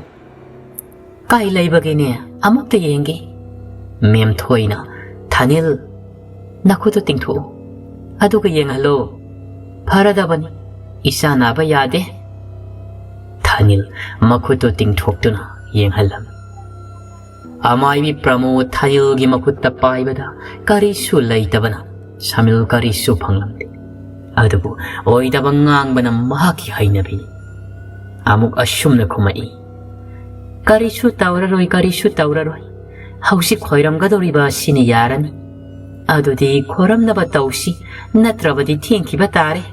ꯀꯥꯏ ꯂꯩꯕꯒꯦꯅꯦ? ꯑꯃꯨꯛꯇ ꯌꯦꯡꯒꯦ꯫" ꯃꯦꯝꯊꯣꯏꯅ, "ꯊꯥꯅꯤꯜ, ꯅꯈꯨꯠꯇꯨ ꯇꯤꯡꯊꯣꯛꯎ, ꯑꯗꯨꯒ ꯌꯦꯡꯍꯜꯂꯣ꯫ ꯐꯔꯗꯕꯅꯤ, ꯏꯆꯥ ꯅꯥꯕ ꯌꯥꯗꯦ꯫" ꯊꯥꯅꯤꯜ ꯃꯈꯨꯠꯇꯨ ꯇꯤꯡꯊꯣꯛꯇꯨꯅ ꯌꯦꯡꯍꯜꯂꯝꯃꯤ꯫ ꯑꯃꯥꯏꯕꯤ ꯄ꯭ꯔꯃꯣꯗ ꯊꯥꯅꯤꯜꯒꯤ ꯃꯈꯨꯠꯇ ꯄꯥꯏꯕꯗ ꯀꯔꯤꯁꯨ ꯂꯩꯇꯕꯅ ꯁꯃꯤꯜ ꯀꯔꯤꯁꯨ ꯐꯪꯂꯝꯗꯦ꯫ ꯑꯗꯨꯕꯨ ꯑꯣꯏꯗꯕ ꯉꯥꯡꯕꯅ ꯃꯍꯥꯛꯀꯤ ꯍꯩꯅꯕꯤꯅꯤ꯫ ꯑꯃꯨꯛ ꯑꯁꯨꯝꯅ ꯈꯨꯝꯃꯛꯏ, "ꯀꯔꯤꯁꯨ ꯇꯧꯔꯔꯣꯏ, ꯀꯔꯤꯁꯨ ꯇꯧꯔꯔꯣꯏ꯫ ꯍꯧꯖꯤꯛ ꯈꯣꯏꯔꯝꯒꯗꯧꯔꯤꯕ ꯑꯁꯤꯅ ꯌꯥꯔꯅꯤ꯫ ꯑꯗꯨꯗꯤ ꯈꯣꯏꯔꯝꯅꯕ ꯇꯧꯁꯤ, ꯅꯠꯇ꯭ꯔꯕꯗꯤ ꯊꯦꯡꯈꯤꯕ ꯇꯥꯔꯦ꯫"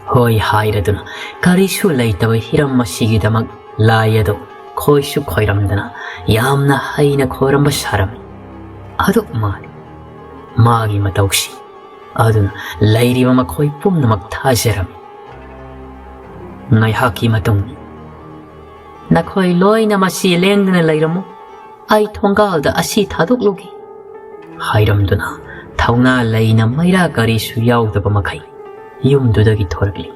ꯍꯣꯏ ꯍꯥꯏꯔꯗꯨꯅ ꯀꯔꯤꯁꯨ ꯂꯩꯇꯕ ꯍꯤꯔꯝ ꯑꯁꯤꯒꯤꯗꯃꯛ ꯂꯥꯏ ꯑꯗꯨ ꯈꯣꯏꯁꯨ ꯈꯣꯏꯔꯝꯗꯅ ꯌꯥꯝꯅ ꯍꯩꯅ ꯈꯣꯏꯔꯝꯕ ꯁꯥꯔꯝꯃꯤ꯫ ꯑꯗꯨ ꯃꯥꯅꯤ, ꯃꯥꯒꯤ ꯃꯇꯧꯁꯤ꯫ ꯑꯗꯨꯅ ꯂꯩꯔꯤꯕ ꯃꯈꯣꯏ ꯄꯨꯝꯅꯃꯛ ꯊꯥꯖꯔꯝꯃꯤ꯫ ꯉꯥꯏꯍꯥꯛꯀꯤ ꯃꯇꯨꯡ, "ꯅꯈꯣꯏ ꯂꯣꯏꯅ ꯃꯁꯤ ꯂꯦꯡꯗꯅ ꯂꯩꯔꯝꯃꯨ, ꯑꯩ ꯊꯣꯡꯒꯥꯜꯗ ꯑꯁꯤ ꯊꯥꯗꯣꯛꯂꯨꯒꯦ" ꯍꯥꯏꯔꯝꯗꯨꯅ ꯊꯧꯅꯥ ꯂꯩꯅ ꯃꯩꯔꯥ ꯀꯔꯤꯁꯨ ꯌꯥꯎꯗꯕ ꯃꯈꯩ ꯌꯨꯝꯗꯨꯗꯒꯤ ꯊꯣꯔꯛꯂꯤ꯫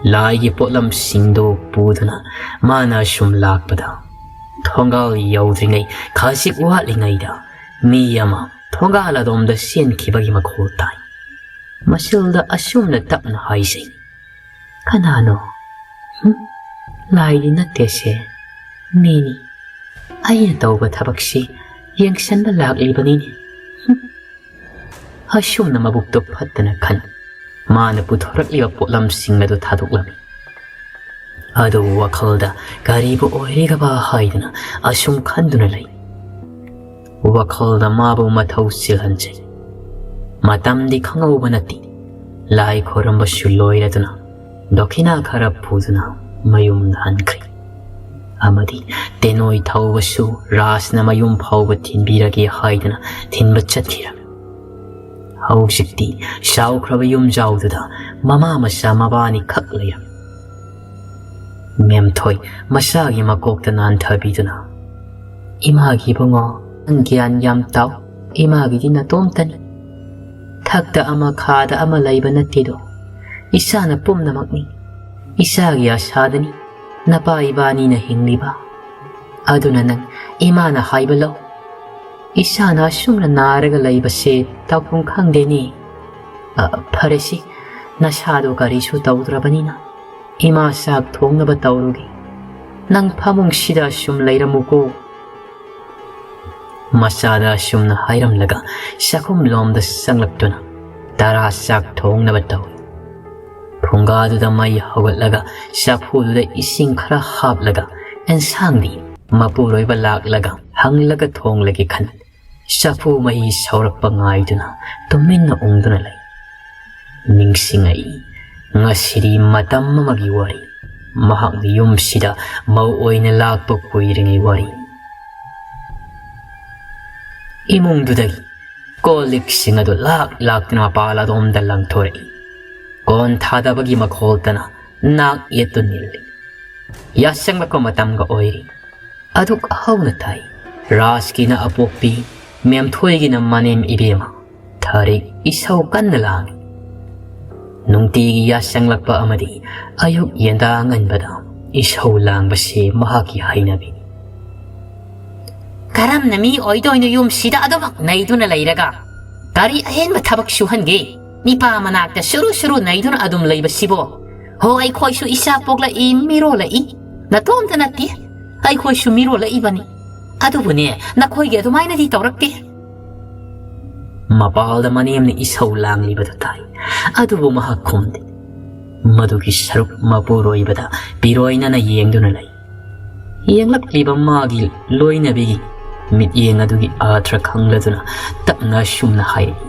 ꯂꯥꯏꯒꯤ ꯄꯣꯠꯂꯝꯁꯤꯡꯗꯨ ꯄꯨꯗꯨꯅ ꯃꯥꯅ ꯑꯁꯨꯝ ꯂꯥꯛꯄꯗ, ꯊꯣꯡꯒꯥꯜ ꯌꯧꯗ꯭ꯔꯤꯉꯩ ꯈꯖꯤꯛ ꯋꯥꯠꯂꯤꯉꯩꯗ ꯃꯤ ꯑꯃ ꯊꯣꯡꯒꯥꯜ ꯑꯗꯣꯝꯗ ꯆꯦꯟꯈꯤꯕꯒꯤ ꯃꯈꯣꯜ ꯇꯥꯏ꯫ ꯃꯁꯤꯜꯗ ꯑꯁꯨꯝꯅ ꯇꯞꯅ ꯍꯥꯏꯖꯩ, "ꯀꯅꯥꯅꯣ? ꯍꯨꯝ? ꯂꯥꯏꯗꯤ ꯅꯠꯇꯦꯁꯦ, ꯃꯤꯅꯤ꯫ ꯑꯩꯅ ꯇꯧꯕ ꯊꯕꯛꯁꯤ ꯌꯦꯡꯁꯤꯟꯕ ꯂꯥꯛꯂꯤꯕꯅꯤꯅꯦ꯫" ꯍꯨꯝ꯫ ꯑꯁꯨꯝꯅ ꯃꯕꯨꯛꯇꯣ ꯐꯠꯇꯅ ꯈꯟ, ꯃꯥꯅ ꯄꯨꯊꯣꯔꯛꯂꯤꯕ ꯄꯣꯠꯂꯝꯁꯤꯡ ꯑꯗꯨ ꯊꯥꯗꯣꯛꯂꯝꯃꯤ꯫ ꯑꯗꯨꯕꯨ ꯋꯥꯈꯜꯗ ꯀꯔꯤꯕꯨ ꯑꯣꯏꯔꯤꯒꯕ ꯍꯥꯏꯗꯨꯅ ꯑꯁꯨꯝ ꯈꯟꯗꯨꯅ ꯂꯩ꯫ ꯋꯥꯈꯜꯗ ꯃꯥꯕꯨ ꯃꯊꯧ ꯆꯤꯜꯍꯟꯖꯩ꯫ ꯃꯇꯝꯗꯤ ꯈꯪꯍꯧꯕ ꯅꯠꯇꯦ꯫ ꯂꯥꯏ ꯈꯣꯏꯔꯝꯕꯁꯨ ꯂꯣꯏꯔꯗꯨꯅ ꯗꯈꯤꯅꯥ ꯈꯔ ꯄꯨꯗꯨꯅ ꯃꯌꯨꯝꯗ ꯍꯟꯈ꯭ꯔꯦ꯫ ꯑꯃꯗꯤ ꯇꯦꯅꯣꯏ ꯊꯧꯕꯁꯨ ꯔꯥꯖꯅ ꯃꯌꯨꯝ ꯐꯥꯎꯕ ꯊꯤꯟꯕꯤꯔꯒꯦ ꯍꯥꯏꯗꯨꯅ ꯊꯤꯟꯕ ꯆꯠꯈꯤꯔꯝꯃꯤ꯫ ꯍꯧꯖꯤꯛꯇꯤ ꯆꯥꯎꯈ꯭ꯔꯕ ꯌꯨꯝꯖꯥꯎꯗꯨꯗ ꯃꯃꯥ ꯃꯆꯥ ꯃꯕꯥꯅꯤ ꯈꯛ ꯂꯩꯔꯝꯃꯤ꯫ ꯃꯦꯝꯊꯣꯏ ꯃꯆꯥꯒꯤ ꯃꯀꯣꯛꯇ ꯅꯥꯟꯊꯕꯤꯗꯨꯅ, "ꯏꯃꯥꯒꯤ ꯏꯕꯨꯡꯉꯣ, ꯅꯪ ꯒ꯭ꯌꯥꯟ ꯌꯥꯝ ꯇꯥꯎ꯫ ꯏꯃꯥꯒꯤꯗꯤ ꯅꯇꯣꯝꯇꯅꯤ꯫ ꯊꯛꯇ ꯑꯃ ꯈꯥꯗ ꯑꯃ ꯂꯩꯕ ꯅꯠꯇꯦꯗꯣ꯫ ꯏꯆꯥꯅ ꯄꯨꯝꯅꯃꯛꯅꯤ꯫ ꯏꯆꯥꯒꯤ ꯑꯁꯥꯗꯅꯤ ꯅꯄꯥ ꯏꯕꯥꯅꯤꯅ ꯍꯤꯡꯂꯤꯕ꯫ ꯑꯗꯨꯅ ꯅꯪ ꯏꯃꯥꯅ ꯍꯥꯏꯕ ꯂꯧ꯫ ꯏꯆꯥꯅ ꯑꯁꯨꯝꯅ ꯅꯥꯔꯒ ꯂꯩꯕꯁꯦ ꯇꯧꯐꯝ ꯈꯪꯗꯦꯅꯦ꯫ ꯑ, ꯐꯔꯦꯁꯤ, ꯅꯁꯥꯗꯣ ꯀꯔꯤꯁꯨ ꯇꯧꯗ꯭ꯔꯕꯅꯤꯅ ꯏꯃꯥ ꯆꯥꯛ ꯊꯣꯡꯅꯕ ꯇꯧꯔꯨꯒꯦ꯫ ꯅꯪ ꯐꯃꯨꯡꯁꯤꯗ ꯁꯨꯝ ꯂꯩꯔꯝꯃꯨꯀꯣ꯫ ꯃꯆꯥꯗ ꯑꯁꯨꯝꯅ ꯍꯥꯏꯔꯝꯂꯒ ꯆꯥꯛꯈꯨꯝꯂꯣꯝꯗ ꯆꯪꯂꯛꯇꯨꯅ ꯇꯔꯥ ꯆꯥꯛ ꯊꯣꯡꯅꯕ ꯇꯧꯏ꯫ ꯐꯨꯡꯒꯥꯗꯨꯗ ꯃꯩ ꯍꯧꯒꯠꯂꯒ ꯆꯐꯨꯗꯨꯗ ꯏꯁꯤꯡ ꯈꯔ ꯍꯥꯞꯂꯒ ꯑꯦꯟꯁꯥꯡꯗꯤ ꯃꯄꯨꯔꯣꯏꯕ ꯂꯥꯛꯂꯒ ꯍꯪꯂꯒ ꯊꯣꯡꯂꯒꯦ ꯈꯟ ꯆꯐꯨ ꯃꯍꯤ ꯁꯧꯔꯛꯄ ꯉꯥꯏꯗꯨꯅ ꯇꯨꯃꯤꯟꯅ ꯎꯪꯗꯨꯅ ꯂꯩ꯫ ꯅꯤꯡꯁꯤꯡꯉꯛꯏ ꯉꯁꯤꯗꯤ ꯃꯇꯝ ꯑꯃꯒꯤ ꯋꯥꯔꯤ꯫ ꯃꯍꯥꯛꯅ ꯌꯨꯝꯁꯤꯗ ꯃꯧ ꯑꯣꯏꯅ ꯂꯥꯛꯄ ꯀꯨꯏꯔꯤꯉꯩ ꯋꯥꯔꯤ꯫ ꯏꯃꯨꯡꯗꯨꯗꯒꯤ ꯀꯣꯜ ꯂꯤꯛꯁꯤꯡ ꯑꯗꯨ ꯂꯥꯛ ꯂꯥꯛꯇꯨꯅ ꯃꯄꯥꯜ ꯑꯗꯣꯝꯗ ꯂꯪꯊꯣꯔꯛꯏ꯫ ꯀꯣꯟ ꯊꯥꯗꯕꯒꯤ ꯃꯈꯣꯜꯇꯅ ꯅꯥꯛ ꯌꯦꯠꯇꯨ ꯅꯤꯜꯂꯤ꯫ ꯌꯥꯆꯪꯂꯛꯄ ꯃꯇꯝꯒ ꯑꯣꯏꯔꯤ꯫ ꯑꯗꯨꯛ ꯍꯧꯅ ꯇꯥꯏ꯫ ꯔꯥꯖꯀꯤꯅ ꯑꯄꯣꯛꯄꯤ, ꯃꯦꯝꯊꯣꯏꯒꯤꯅ ꯃꯅꯦꯝ ꯏꯕꯦꯝꯃ꯫ ꯊꯥꯔꯤꯛ ꯏꯁꯧ ꯀꯟꯅ ꯂꯥꯡꯏ꯫ ꯅꯨꯡꯇꯤꯒꯤ ꯌꯥꯆꯪꯂꯛꯄ ꯑꯃꯗꯤ ꯑꯌꯨꯛ ꯌꯦꯟꯗꯥ ꯉꯟꯕꯗ ꯏꯁꯧ ꯂꯥꯡꯕꯁꯤ ꯃꯍꯥꯛꯀꯤ ꯍꯩꯅꯕꯤꯅꯤ꯫ "ꯀꯔꯝꯅ ꯃꯤ ꯑꯣꯏꯗꯣꯏꯅꯣ ꯌꯨꯝꯁꯤꯗ ꯑꯗꯨꯃꯛ ꯅꯩꯗꯨꯅ ꯂꯩꯔꯒ? ꯀꯔꯤ ꯑꯍꯦꯟꯕ ꯊꯕꯛ ꯁꯨꯍꯟꯒꯦ? ꯅꯤꯄꯥ ꯃꯅꯥꯛꯇ ꯁꯨꯔꯨ ꯁꯨꯔꯨ ꯅꯩꯗꯨꯅ ꯑꯗꯨꯝ ꯂꯩꯕꯁꯤꯕꯣ? ꯍꯣ, ꯑꯩꯈꯣꯏꯁꯨ ꯏꯆꯥ ꯄꯣꯛꯂꯛꯏ, ꯃꯤꯔꯣꯜꯂꯛꯏ꯫ ꯅꯇꯣꯝꯇ ꯅꯠꯇꯦ, ꯑꯩꯈꯣꯏꯁꯨ ꯃꯤꯔꯣꯜꯂꯛꯏꯕꯅꯤ꯫ ꯑꯗꯨꯕꯨꯅꯦ, ꯅꯈꯣꯏꯒꯤ ꯑꯗꯨꯃꯥꯏꯅꯗꯤ ꯇꯧꯔꯛꯇꯦ꯫" ꯃꯄꯥꯜꯗ ꯃꯅꯦꯝꯅ ꯏꯁꯧ ꯂꯥꯡꯂꯤꯕꯗꯨ ꯇꯥꯏ꯫ ꯑꯗꯨꯕꯨ ꯃꯍꯥꯛ ꯈꯨꯝꯗꯦ꯫ ꯃꯗꯨꯒꯤ ꯁꯔꯨꯛ ꯃꯄꯨꯔꯣꯏꯕꯗ ꯄꯤꯔꯣꯏꯅꯅ ꯌꯦꯡꯗꯨꯅ ꯂꯩ꯫ ꯌꯦꯡꯂꯛꯂꯤꯕ ꯃꯥꯒꯤ ꯂꯣꯏꯅꯕꯤꯒꯤ ꯃꯤꯠꯌꯦꯡ ꯑꯗꯨꯒꯤ ꯑꯥꯊ꯭ꯔ ꯈꯪꯂꯗꯨꯅ ꯇꯞꯅ ꯑꯁꯨꯝꯅ ꯍꯥꯏꯔꯛꯏ,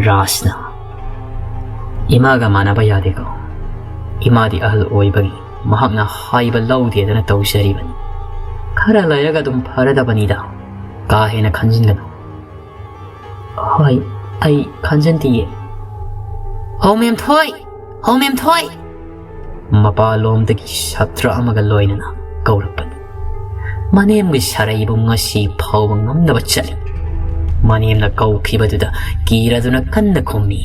ꯔꯥꯖꯅ, "ꯏꯃꯥꯒ ꯃꯥꯟꯅꯕ ꯌꯥꯗꯦꯀꯣ꯫ ꯏꯃꯥꯗꯤ ꯑꯍꯜ ꯑꯣꯏꯕꯒꯤ ꯃꯍꯥꯛꯅ ꯍꯥꯏꯕ ꯂꯧꯗꯦꯗꯅ ꯇꯧꯖꯔꯤꯕꯅꯤ꯫ ꯈꯔ ꯂꯩꯔꯒ ꯑꯗꯨꯝ ꯐꯔꯗꯕꯅꯤꯗ꯫ ꯀꯥ ꯍꯦꯟꯅ ꯈꯟꯖꯤꯟꯒꯅꯨ꯫" "ꯍꯣꯏ, ꯑꯩ ꯈꯟꯖꯟꯗꯤꯌꯦ꯫" "ꯍꯧ ꯃꯦꯝꯊꯣꯏ! ꯍꯧ ꯃꯦꯝꯊꯣꯏ!" ꯃꯄꯥꯟꯂꯣꯝꯗꯒꯤ ꯁꯥꯇ꯭ꯔ ꯑꯃꯒ ꯂꯣꯏꯅꯅ ꯀꯧꯔꯛꯄꯅꯤ꯫ ꯃꯅꯦꯝꯒꯤ ꯁꯔꯩꯕꯨ ꯉꯁꯤ ꯐꯥꯎꯕ ꯉꯝꯗꯕ ꯆꯠꯂꯤ꯫ ꯃꯅꯦꯝꯅ ꯀꯧꯈꯤꯕꯗꯨꯗ ꯀꯤꯔꯗꯨꯅ ꯀꯟꯅ ꯈꯨꯝꯃꯤ,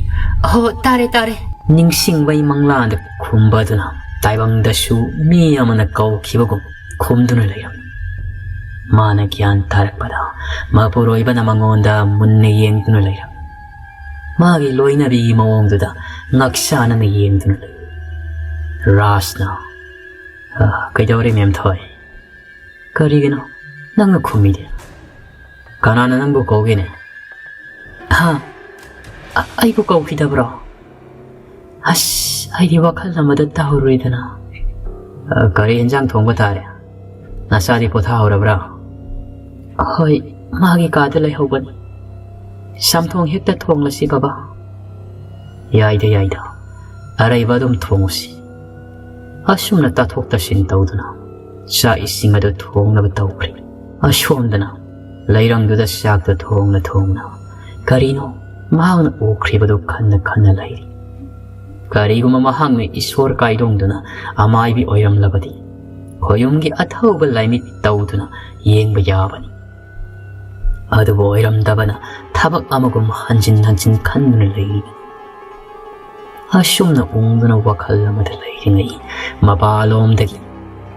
"ꯑꯍꯣ, ꯇꯥꯔꯦ, ꯇꯥꯔꯦ"꯫ ꯅꯤꯡꯁꯤꯡꯕꯩ ꯃꯪꯂꯥꯟꯗ ꯈꯨꯝꯕꯗꯨꯅ ꯇꯥꯏꯕꯪꯗꯁꯨ ꯃꯤ ꯑꯃꯅ ꯀꯧꯈꯤꯕꯒꯨꯝ ꯈꯨꯝꯗꯨꯅ ꯂꯩꯔꯝꯃꯤ꯫ ꯃꯥꯅ ꯒ꯭ꯌꯥꯟ ꯇꯥꯔꯛꯄꯗ ꯃꯄꯨꯔꯣꯏꯕꯅ ꯃꯉꯣꯟꯗ ꯃꯨꯟꯅ ꯌꯦꯡꯗꯨꯅ ꯂꯩꯔꯝꯃꯤ꯫ ꯃꯥꯒꯤ ꯂꯣꯏꯅꯕꯤꯒꯤ ꯃꯑꯣꯡꯗꯨꯗ ꯉꯛꯁꯥꯅꯅ ꯌꯦꯡꯗꯨꯅ ꯂꯩ꯫ ꯔꯥꯖꯅ, "ꯑ, ꯀꯩꯗꯧꯔꯦ, ꯃꯦꯝꯊꯣꯏ? ꯀꯔꯤꯒꯤꯅꯣ ꯅꯪꯅ ꯈꯨꯝꯃꯤꯗꯤ? ꯀꯅꯥꯅ ꯅꯪꯕꯨ ꯀꯧꯒꯦꯅꯦ?" "ꯍꯥ? ꯑ-, ꯑꯩꯕꯨ ꯀꯧꯈꯤꯗꯕ꯭ꯔꯣ? ꯑꯁ, ꯑꯩꯗꯤ ꯋꯥꯈꯜ ꯑꯃꯗ ꯇꯧꯔꯨꯔꯦꯗꯅ꯫" "ꯑ, ꯀꯔꯤ ꯏꯟꯖꯥꯡ ꯊꯣꯡꯕ ꯇꯥꯔꯦ? ꯅꯆꯥꯗꯤ ꯄꯣꯊꯥꯍꯧꯔꯕ꯭ꯔꯥ?" "ꯍꯣꯏ, ꯃꯥꯒꯤ ꯀꯥꯗ ꯂꯩꯍꯧꯕꯅꯤ꯫ ꯆꯝꯊꯣꯡ ꯍꯦꯛꯇ ꯊꯣꯡꯂꯁꯤ, ꯕꯕꯥ꯫" "ꯌꯥꯏꯗ, ꯌꯥꯏꯗ꯫ ꯑꯔꯩꯕ ꯑꯗꯨꯝ ꯊꯣꯡꯉꯨꯁꯤ꯫" ꯑꯁꯨꯝꯅ ꯇꯥꯊꯣꯛ ꯇꯥꯁꯤꯟ ꯇꯧꯗꯨꯅ ꯆꯥꯛ ꯏꯁꯤꯡ ꯑꯗꯨ ꯊꯣꯡꯅꯕ ꯇꯧꯈ꯭ꯔꯦ꯫ ꯑꯁꯣꯝꯗꯅ ꯂꯩꯔꯪꯗꯨꯗ ꯆꯥꯛꯇꯨ ꯊꯣꯡꯅ ꯊꯣꯡꯅ ꯀꯔꯤꯅꯣ ꯃꯍꯥꯛꯅ ꯎꯈ꯭ꯔꯤꯕꯗꯨ ꯈꯟꯅ ꯈꯟꯅ ꯂꯩꯔꯤ꯫ ꯀꯔꯤꯒꯨꯝꯕ ꯃꯍꯥꯛꯅ ꯏꯁꯣꯔ ꯀꯥꯏꯗꯣꯡꯗꯨꯅ ꯑꯃꯥꯏꯕꯤ ꯑꯣꯏꯔꯝꯂꯕꯗꯤ ꯈꯣꯌꯨꯝꯒꯤ ꯑꯊꯧꯕ ꯂꯥꯏꯃꯤꯠ ꯇꯧꯗꯨꯅ ꯌꯦꯡꯕ ꯌꯥꯕꯅꯤ꯫ ꯑꯗꯨꯕꯨ ꯑꯣꯏꯔꯝꯗꯕꯅ ꯊꯕꯛ ꯑꯃꯒꯨꯝ ꯍꯟꯖꯤꯟ ꯍꯟꯖꯤꯟ ꯈꯟꯗꯨꯅ ꯂꯩꯔꯤꯕꯅꯤ꯫ ꯑꯁꯨꯝꯅ ꯎꯪꯗꯨꯅ ꯋꯥꯈꯜ ꯑꯃꯗ ꯂꯩꯔꯤꯉꯩ ꯃꯄꯥꯂꯣꯝꯗꯒꯤ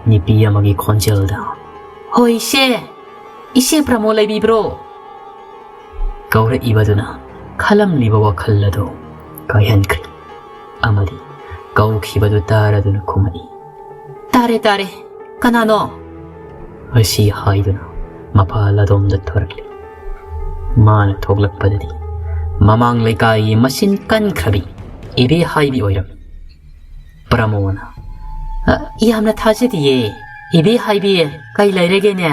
ꯅꯨꯄꯤ ꯑꯃꯒꯤ ꯈꯣꯟꯖꯦꯜꯗ, "ꯍꯣꯏ ꯏꯆꯦ, ꯏꯆꯦ ꯄ꯭ꯔꯃꯣ ꯂꯩꯕꯤꯕ꯭ꯔꯣ?" ꯀꯧꯔꯛꯏꯕꯗꯨꯅ ꯈꯜꯂꯝꯂꯤꯕ ꯋꯥꯈꯜ ꯑꯗꯨ ꯀꯥꯏꯍꯟꯈ꯭ꯔꯦ꯫ ꯑꯃꯗꯤ ꯀꯧꯈꯤꯕꯗꯨ ꯇꯥꯔꯗꯨꯅ ꯈꯨꯝꯃꯛꯏ, "ꯇꯥꯔꯦ, ꯇꯥꯔꯦ꯫ ꯀꯅꯥꯅꯣ?" ꯑꯁꯤ ꯍꯥꯏꯗꯨꯅ ꯃꯄꯥꯜ ꯑꯗꯣꯝꯗ ꯊꯣꯔꯛꯂꯤ꯫ ꯃꯥꯅ ꯊꯣꯛꯂꯛꯄꯗꯗꯤ ꯃꯃꯥꯡ ꯂꯩꯀꯥꯏꯒꯤ ꯃꯆꯤꯟ ꯀꯟꯈ꯭ꯔꯕꯤ ꯏꯕꯦ ꯍꯥꯏꯕꯤ ꯑꯣꯏꯔꯝꯃꯤ꯫ ꯄ꯭ꯔꯃꯣꯅ, "ꯑ, ꯌꯥꯝꯅ ꯊꯥꯖꯗꯤꯌꯦ꯫ ꯏꯕꯦ ꯍꯥꯏꯕꯤ, ꯀꯩ ꯂꯩꯔꯒꯦꯅꯦ?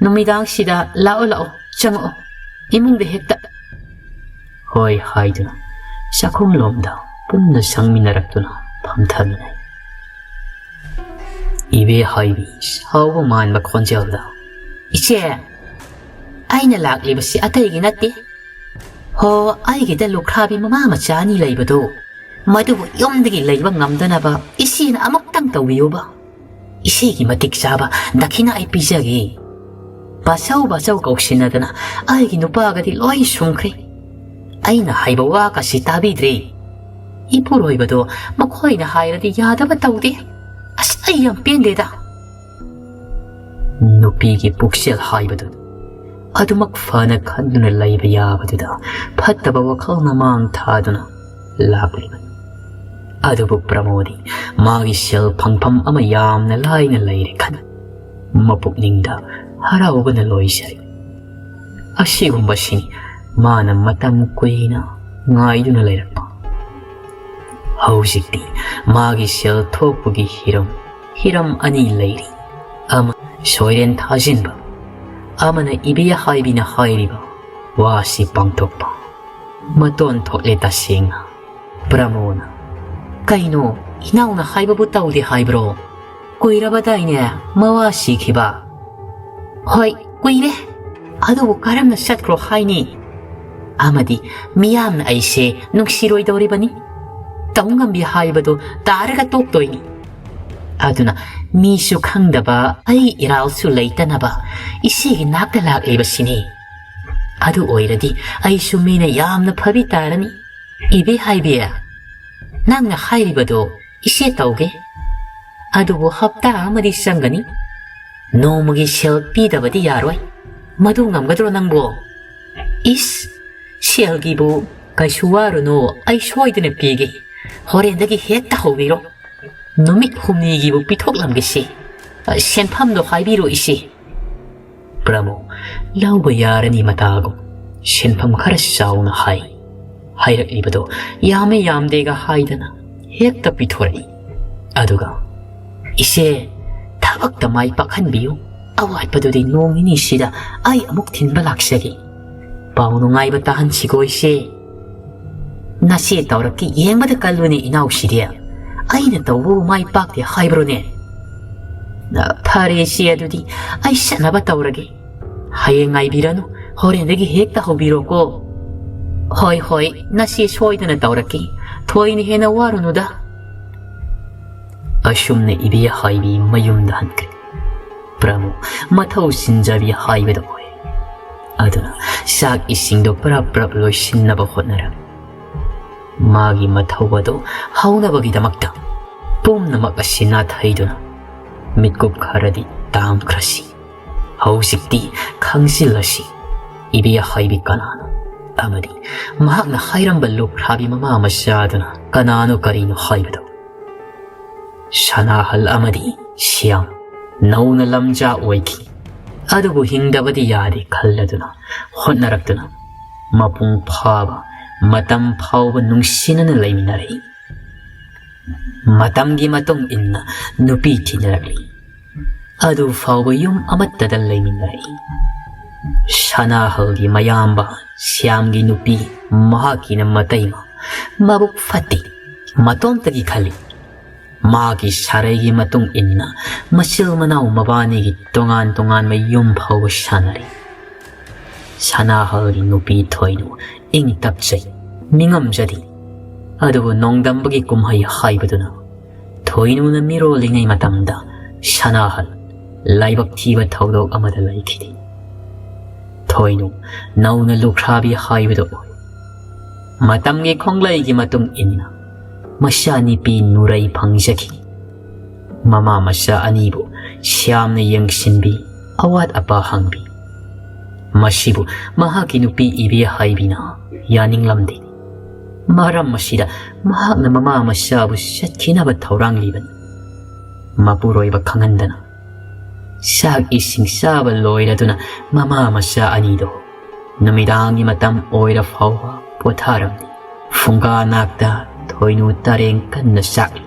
ꯅꯨꯃꯤꯗꯥꯡꯁꯤꯗ ꯂꯥꯛꯑꯣ, ꯂꯥꯛꯑꯣ, ꯆꯪꯉꯛꯑꯣ꯫ ꯏꯃꯨꯡꯗ ꯍꯦꯛꯇ꯫" "ꯍꯣꯏ" ꯍꯥꯏꯗꯨꯅ ꯆꯥꯛꯈꯨꯝꯂꯣꯝꯗ ꯄꯨꯟꯅ ꯆꯪꯃꯤꯟꯅꯔꯛꯇꯨꯅ ꯐꯝꯊꯃꯤꯟꯅꯩ꯫ ꯏꯕꯦ ꯍꯥꯏꯕꯤ ꯁꯥꯎꯕ ꯃꯥꯟꯕ ꯈꯣꯟꯖꯦꯜꯗ, "ꯏꯆꯦ, ꯑꯩꯅ ꯂꯥꯛꯂꯤꯕꯁꯤ ꯑꯇꯩꯒꯤ ꯅꯠꯇꯦ꯫ ꯍꯣ, ꯑꯩꯒꯤꯗ ꯂꯨꯈ꯭ꯔꯥꯕꯤ ꯃꯃꯥ ꯃꯆꯥ ꯑꯅꯤ ꯂꯩꯕꯗꯨ, ꯃꯗꯨꯕꯨ ꯌꯨꯝꯗꯒꯤ ꯂꯩꯕ ꯉꯝꯗꯅꯕ ꯏꯆꯦꯅ ꯑꯃꯨꯛꯇꯪ ꯇꯧꯕꯤꯌꯨꯕ꯫" "ꯏꯆꯦꯒꯤ ꯃꯇꯤꯛ ꯆꯥꯕ ꯗꯈꯤꯅꯥ ꯑꯩ ꯄꯤꯖꯒꯦ꯫ ꯕꯥꯆꯧ, ꯕꯥꯆꯧ ꯀꯧꯁꯤꯟꯅꯗꯅ ꯑꯩꯒꯤ ꯅꯨꯄꯥꯒꯗꯤ ꯂꯣꯏ ꯁꯨꯡꯈ꯭ꯔꯦ꯫ ꯑꯩꯅ ꯍꯥꯏꯕ ꯋꯥꯒꯁꯤ ꯇꯥꯕꯤꯗ꯭ꯔꯦ꯫ ꯏꯄꯨꯔꯣꯏꯕꯗꯣ ꯃꯈꯣꯏꯅ ꯍꯥꯏꯔꯗꯤ ꯌꯥꯗꯕ ꯇꯧꯗꯦ꯫ ꯑꯁ, ꯑꯩ ꯌꯥꯝ ꯄꯦꯟꯗꯦꯗ"꯫ ꯅꯨꯄꯤꯒꯤ ꯄꯨꯛꯆꯦꯜ ꯍꯥꯏꯕꯗꯨ ꯑꯗꯨꯃꯛ ꯐꯅ ꯈꯟꯗꯨꯅ ꯂꯩꯕ ꯌꯥꯕꯗꯨꯗ ꯐꯠꯇꯕ ꯋꯥꯈꯜꯅ ꯃꯥꯡ ꯊꯥꯗꯨꯅ ꯂꯥꯛꯂꯤꯕꯅꯤ꯫ ꯑꯗꯨꯕꯨ ꯄ꯭ꯔꯃꯣꯗꯤ ꯃꯥꯒꯤ ꯁꯦꯜ ꯐꯪꯐꯝ ꯑꯃ ꯌꯥꯝꯅ ꯂꯥꯏꯅ ꯂꯩꯔꯦ ꯈꯟ ꯃꯄꯨꯛꯅꯤꯡꯗ ꯍꯔꯥꯎꯕꯅ ꯂꯣꯏꯖꯔꯦ꯫ ꯑꯁꯤꯒꯨꯝꯕꯁꯤꯅꯤ ꯃꯥꯅ ꯃꯇꯝ ꯀꯨꯏꯅ ꯉꯥꯏꯗꯨꯅ ꯂꯩꯔꯛꯄ꯫ ꯍꯧꯖꯤꯛꯇꯤ ꯃꯥꯒꯤ ꯁꯦꯜ ꯊꯣꯛꯄꯒꯤ ꯍꯤꯔꯝ, ꯍꯤꯔꯝ ꯑꯅꯤ ꯂꯩꯔꯤ꯫ ꯑꯃ ꯁꯣꯏꯔꯦꯟ ꯊꯥꯖꯤꯟꯕ, ꯑꯃꯅ ꯏꯕꯦ ꯍꯥꯏꯕꯤꯅ ꯍꯥꯏꯔꯤꯕ ꯋꯥꯁꯤ ꯄꯥꯡꯊꯣꯛꯄ꯫ ꯃꯇꯣꯟ ꯊꯣꯛꯂꯦ ꯇꯁꯦꯡꯅ꯫ ꯄ꯭ꯔꯃꯣꯅ, "ꯀꯩꯅꯣ, ꯏꯅꯥꯎꯅ ꯍꯥꯏꯕꯕꯨ ꯇꯧꯗꯦ ꯍꯥꯏꯕ꯭ꯔꯣ? ꯀꯨꯏꯔꯕꯗꯥꯏꯅꯦ ꯃꯋꯥ ꯁꯤꯈꯤꯕ?" "ꯍꯣꯏ, ꯀꯨꯏꯔꯦ꯫ ꯑꯗꯨꯕꯨ ꯀꯔꯝꯅ ꯆꯠꯈ꯭ꯔꯣ ꯍꯥꯏꯅꯤ? ꯑꯃꯗꯤ ꯃꯤꯌꯥꯝꯅ ꯑꯩꯁꯦ ꯅꯨꯡꯁꯤꯔꯣꯏꯗꯧꯔꯤꯕꯅꯤ꯫ ꯇꯧ ꯉꯝꯕꯤ ꯍꯥꯏꯕꯗꯨ ꯇꯥꯔꯒ ꯇꯣꯛꯇꯣꯏꯅꯤ꯫ ꯑꯗꯨꯅ ꯃꯤꯁꯨ ꯈꯪꯗꯕ, ꯑꯩ ꯏꯔꯥꯜꯁꯨ ꯂꯩꯇꯅꯕ ꯏꯆꯦꯒꯤ ꯅꯥꯛꯇ ꯂꯥꯛꯂꯤꯕꯁꯤꯅꯤ꯫ ꯑꯗꯨ ꯑꯣꯏꯔꯗꯤ ꯑꯩꯁꯨ ꯃꯤꯅ ꯌꯥꯝꯅ ꯐꯕꯤ ꯇꯥꯔꯅꯤ꯫ ꯏꯕꯦ ꯍꯥꯏꯕꯤ, ꯅꯪꯅ ꯍꯥꯏꯔꯤꯕꯗꯣ ꯏꯆꯦ ꯇꯧꯒꯦ꯫ ꯑꯗꯨꯕꯨ ꯍꯞꯇꯥ ꯑꯃꯗꯤ ꯆꯪꯒꯅꯤ꯫ ꯅꯣꯡꯃꯒꯤ ꯁꯦꯜ ꯄꯤꯗꯕꯗꯤ ꯌꯥꯔꯣꯏ꯫ ꯃꯗꯨ ꯉꯝꯒꯗ꯭ꯔꯣ ꯅꯪꯕꯨ?" "ꯏꯁ, ꯁꯦꯜꯒꯤꯕꯨ ꯀꯩꯁꯨ ꯋꯥꯔꯨꯅꯨ, ꯑꯩ ꯁꯣꯏꯗꯅ ꯄꯤꯒꯦ꯫ ꯍꯣꯔꯦꯟꯗꯒꯤ ꯍꯦꯛꯇ ꯍꯧꯕꯤꯔꯣ꯫ ꯅꯨꯃꯤꯠ ꯍꯨꯝꯅꯤꯒꯤꯕꯨ ꯄꯤꯊꯣꯛꯂꯝꯒꯦꯁꯦ꯫ ꯑ, ꯁꯦꯟꯐꯝꯗꯣ ꯍꯥꯏꯕꯤꯔꯣ ꯏꯆꯦ"꯫ ꯄ꯭ꯔꯃꯣ ꯂꯧꯕ ꯌꯥꯔꯅꯤ ꯃꯇꯥꯒꯨꯝ ꯁꯦꯟꯐꯝ ꯈꯔ ꯆꯥꯎꯅ ꯍꯥꯏ꯫ ꯍꯥꯏꯔꯛꯂꯤꯕꯗꯣ ꯌꯥꯝꯃꯦ ꯌꯥꯝꯗꯦꯒ ꯍꯥꯏꯗꯅ ꯍꯦꯛꯇ ꯄꯤꯊꯣꯔꯛꯏ꯫ ꯑꯗꯨꯒ, "ꯏꯆꯦ, ꯊꯕꯛꯇ ꯃꯥꯏ ꯄꯥꯛꯍꯟꯕꯤꯌꯨ꯫ ꯑꯋꯥꯠꯄꯗꯨꯗꯤ ꯅꯣꯡ ꯅꯤꯅꯤꯁꯤꯗ ꯑꯩ ꯑꯃꯨꯛ ꯊꯤꯟꯕ ꯂꯥꯛꯆꯒꯦ꯫ ꯄꯥꯎ ꯅꯨꯡꯉꯥꯏꯕ ꯇꯥꯍꯟꯁꯤꯀꯣ ꯏꯆꯦ"꯫ "ꯅꯆꯦ ꯇꯧꯔꯛꯀꯤ ꯌꯦꯡꯕꯗ ꯀꯜꯂꯨꯅꯦ ꯏꯅꯥꯎꯁꯤꯗꯤ꯫ ꯑꯩꯅ ꯇꯧꯕꯕꯨ ꯃꯥꯏ ꯄꯥꯛꯇꯦ ꯍꯥꯏꯕ꯭ꯔꯣꯅꯦ? ꯐꯔꯦ ꯏꯆꯦ, ꯑꯗꯨꯗꯤ ꯑꯩ ꯆꯠꯅꯕ ꯇꯧꯔꯒꯦ꯫ ꯍꯌꯦꯡ ꯉꯥꯏꯕꯤꯔꯅꯨ, ꯍꯣꯔꯦꯟꯗꯒꯤ ꯍꯦꯛꯇ ꯍꯧꯕꯤꯔꯣꯀꯣ"꯫ "ꯍꯣꯏ, ꯍꯣꯏ, ꯅꯆꯦ ꯁꯣꯏꯗꯅ ꯇꯧꯔꯛꯀꯦ꯫ ꯊꯣꯏꯅ ꯍꯦꯟꯅ ꯋꯥꯔꯨꯅꯨꯗ"꯫ ꯑꯁꯨꯝꯅ ꯏꯕꯦ ꯍꯥꯏꯕꯤ ꯃꯌꯨꯝꯗ ꯍꯟꯈ꯭ꯔꯦ꯫ ꯄ꯭ꯔꯃꯨ ꯃꯊꯧ ꯁꯤꯟꯖꯕꯤ ꯍꯥꯏꯕꯗꯨ ꯑꯣꯏ꯫ ꯑꯗꯨꯅ ꯆꯥꯛ ꯏꯁꯤꯡꯗꯣ ꯄ꯭ꯔꯞ ꯄ꯭ꯔꯞ ꯂꯣꯏꯁꯤꯟꯅꯕ ꯍꯣꯠꯅꯔꯝꯃꯤ꯫ ꯃꯥꯒꯤ ꯃꯊꯧ ꯑꯗꯨ ꯍꯧꯅꯕꯒꯤꯗꯃꯛꯇ ꯄꯨꯝꯅꯃꯛ ꯑꯁꯤ ꯅꯥꯊꯩꯗꯨꯅ ꯃꯤꯠꯀꯨꯞ ꯈꯔꯗꯤ ꯇꯥꯝꯈ꯭ꯔꯁꯤ꯫ ꯍꯧꯖꯤꯛꯇꯤ ꯈꯪꯖꯤꯜꯂꯁꯤ, ꯏꯕꯦ ꯍꯥꯏꯕꯤ ꯀꯅꯥꯅꯣ? ꯑꯃꯗꯤ ꯃꯍꯥꯛꯅ ꯍꯥꯏꯔꯝꯕ ꯂꯨꯈ꯭ꯔꯥꯕꯤ ꯃꯃꯥ ꯃꯆꯥꯗꯨꯅ ꯀꯅꯥꯅꯣ ꯀꯔꯤꯅꯣ ꯍꯥꯏꯕꯗꯨ? ꯁꯅꯥꯍꯜ ꯑꯃꯗꯤ ꯁꯤꯌꯥꯝ ꯅꯧꯅ ꯂꯝꯖꯥ ꯑꯣꯏꯈꯤ꯫ ꯑꯗꯨꯕꯨ ꯍꯤꯡꯗꯕꯗꯤ ꯌꯥꯗꯦ ꯈꯜꯂꯗꯨꯅ ꯍꯣꯠꯅꯔꯛꯇꯨꯅ ꯃꯄꯨꯡ ꯐꯥꯕ ꯃꯇꯝ ꯐꯥꯎꯕ ꯅꯨꯡꯁꯤꯅꯅ ꯂꯩꯃꯤꯟꯅꯔꯛꯏ꯫ ꯃꯇꯝꯒꯤ ꯃꯇꯨꯡ ꯏꯟꯅ ꯅꯨꯄꯤ ꯊꯤꯅꯔꯛꯂꯤ꯫ ꯑꯗꯨ ꯐꯥꯎꯕ ꯌꯨꯝ ꯑꯃꯠꯇꯗ ꯂꯩꯃꯤꯟꯅꯔꯛꯏ꯫ ꯁꯅꯥꯍꯜꯒꯤ ꯃꯌꯥꯝꯕ ꯁ꯭ꯌꯥꯝꯒꯤ ꯅꯨꯄꯤ, ꯃꯍꯥꯛꯀꯤꯅ ꯃꯇꯩꯃ, ꯃꯕꯨꯛ ꯐꯠꯇꯦ, ꯃꯇꯣꯝꯇꯒꯤ ꯈꯜꯂꯤ꯫ ꯃꯥꯒꯤ ꯁꯥꯔꯩꯒꯤ ꯃꯇꯨꯡ ꯏꯟꯅ ꯃꯆꯤꯜ ꯃꯅꯥꯎ ꯃꯕꯥꯅꯤꯒꯤ ꯇꯣꯉꯥꯟ ꯇꯣꯉꯥꯟꯕ ꯌꯨꯝ ꯐꯥꯎꯕ ꯁꯥꯟꯅꯔꯤ꯫ ꯁꯅꯥꯍꯜꯒꯤ ꯅꯨꯄꯤ ꯊꯣꯏꯅꯨ ꯏꯪ ꯇꯞꯆꯩ, ꯅꯤꯡꯉꯝꯖꯗꯦ꯫ ꯑꯗꯨꯕꯨ ꯅꯣꯡꯗꯝꯕꯒꯤ ꯀꯨꯝꯍꯩ ꯍꯥꯏꯕꯗꯨꯅ ꯊꯣꯏꯅꯨꯅ ꯃꯤꯔꯣꯜꯂꯤꯉꯩ ꯃꯇꯝꯗ ꯁꯅꯥꯍꯜ ꯂꯥꯏꯕꯛ ꯊꯤꯕ ꯊꯧꯗꯣꯛ ꯑꯃꯗ ꯂꯩꯈꯤꯗꯦ꯫ ꯊꯣꯏꯅꯨ ꯅꯧꯅ ꯂꯨꯈ꯭ꯔꯥꯕꯤ ꯍꯥꯏꯕꯗꯨ ꯑꯣꯏ꯫ ꯃꯇꯝꯒꯤ ꯈꯣꯡꯂꯩꯒꯤ ꯃꯇꯨꯡ ꯏꯟꯅ ꯃꯆꯥꯅꯤꯄꯤ ꯅꯨꯔꯩ ꯐꯪꯖꯈꯤ꯫ ꯃꯃꯥ ꯃꯆꯥ ꯑꯅꯤꯕꯨ ꯁ꯭ꯌꯥꯝꯅ ꯌꯦꯡꯁꯤꯟꯕꯤ, ꯑꯋꯥꯠ ꯑꯄꯥ ꯍꯪꯕꯤ꯫ ꯃꯁꯤꯕꯨ ꯃꯍꯥꯛꯀꯤ ꯅꯨꯄꯤ ꯏꯕꯦ ꯍꯥꯏꯕꯤꯅ ꯌꯥꯅꯤꯡꯂꯝꯗꯦ꯫ ꯃꯔꯝ ꯑꯁꯤꯗ ꯃꯍꯥꯛꯅ ꯃꯃꯥ ꯃꯆꯥꯕꯨ ꯆꯠꯈꯤꯅꯕ ꯊꯧꯔꯥꯡꯂꯤꯕꯅꯤ꯫ ꯃꯄꯨꯔꯣꯏꯕ ꯈꯪꯍꯟꯗꯅ ꯆꯥꯛ ꯏꯁꯤꯡ ꯆꯥꯕ ꯂꯣꯏꯔꯗꯨꯅ ꯃꯃꯥ ꯃꯆꯥ ꯑꯅꯤꯗꯣ ꯅꯨꯃꯤꯗꯥꯡꯒꯤ ꯃꯇꯝ ꯑꯣꯏꯔ ꯐꯥꯎꯕ ꯄꯣꯊꯥꯔꯝꯗꯦ꯫ ꯐꯨꯡꯒꯥ ꯅꯥꯛꯇ ꯊꯣꯏꯅꯨ ꯇꯔꯦꯡ ꯀꯟꯅ ꯆꯥꯛꯂꯤ꯫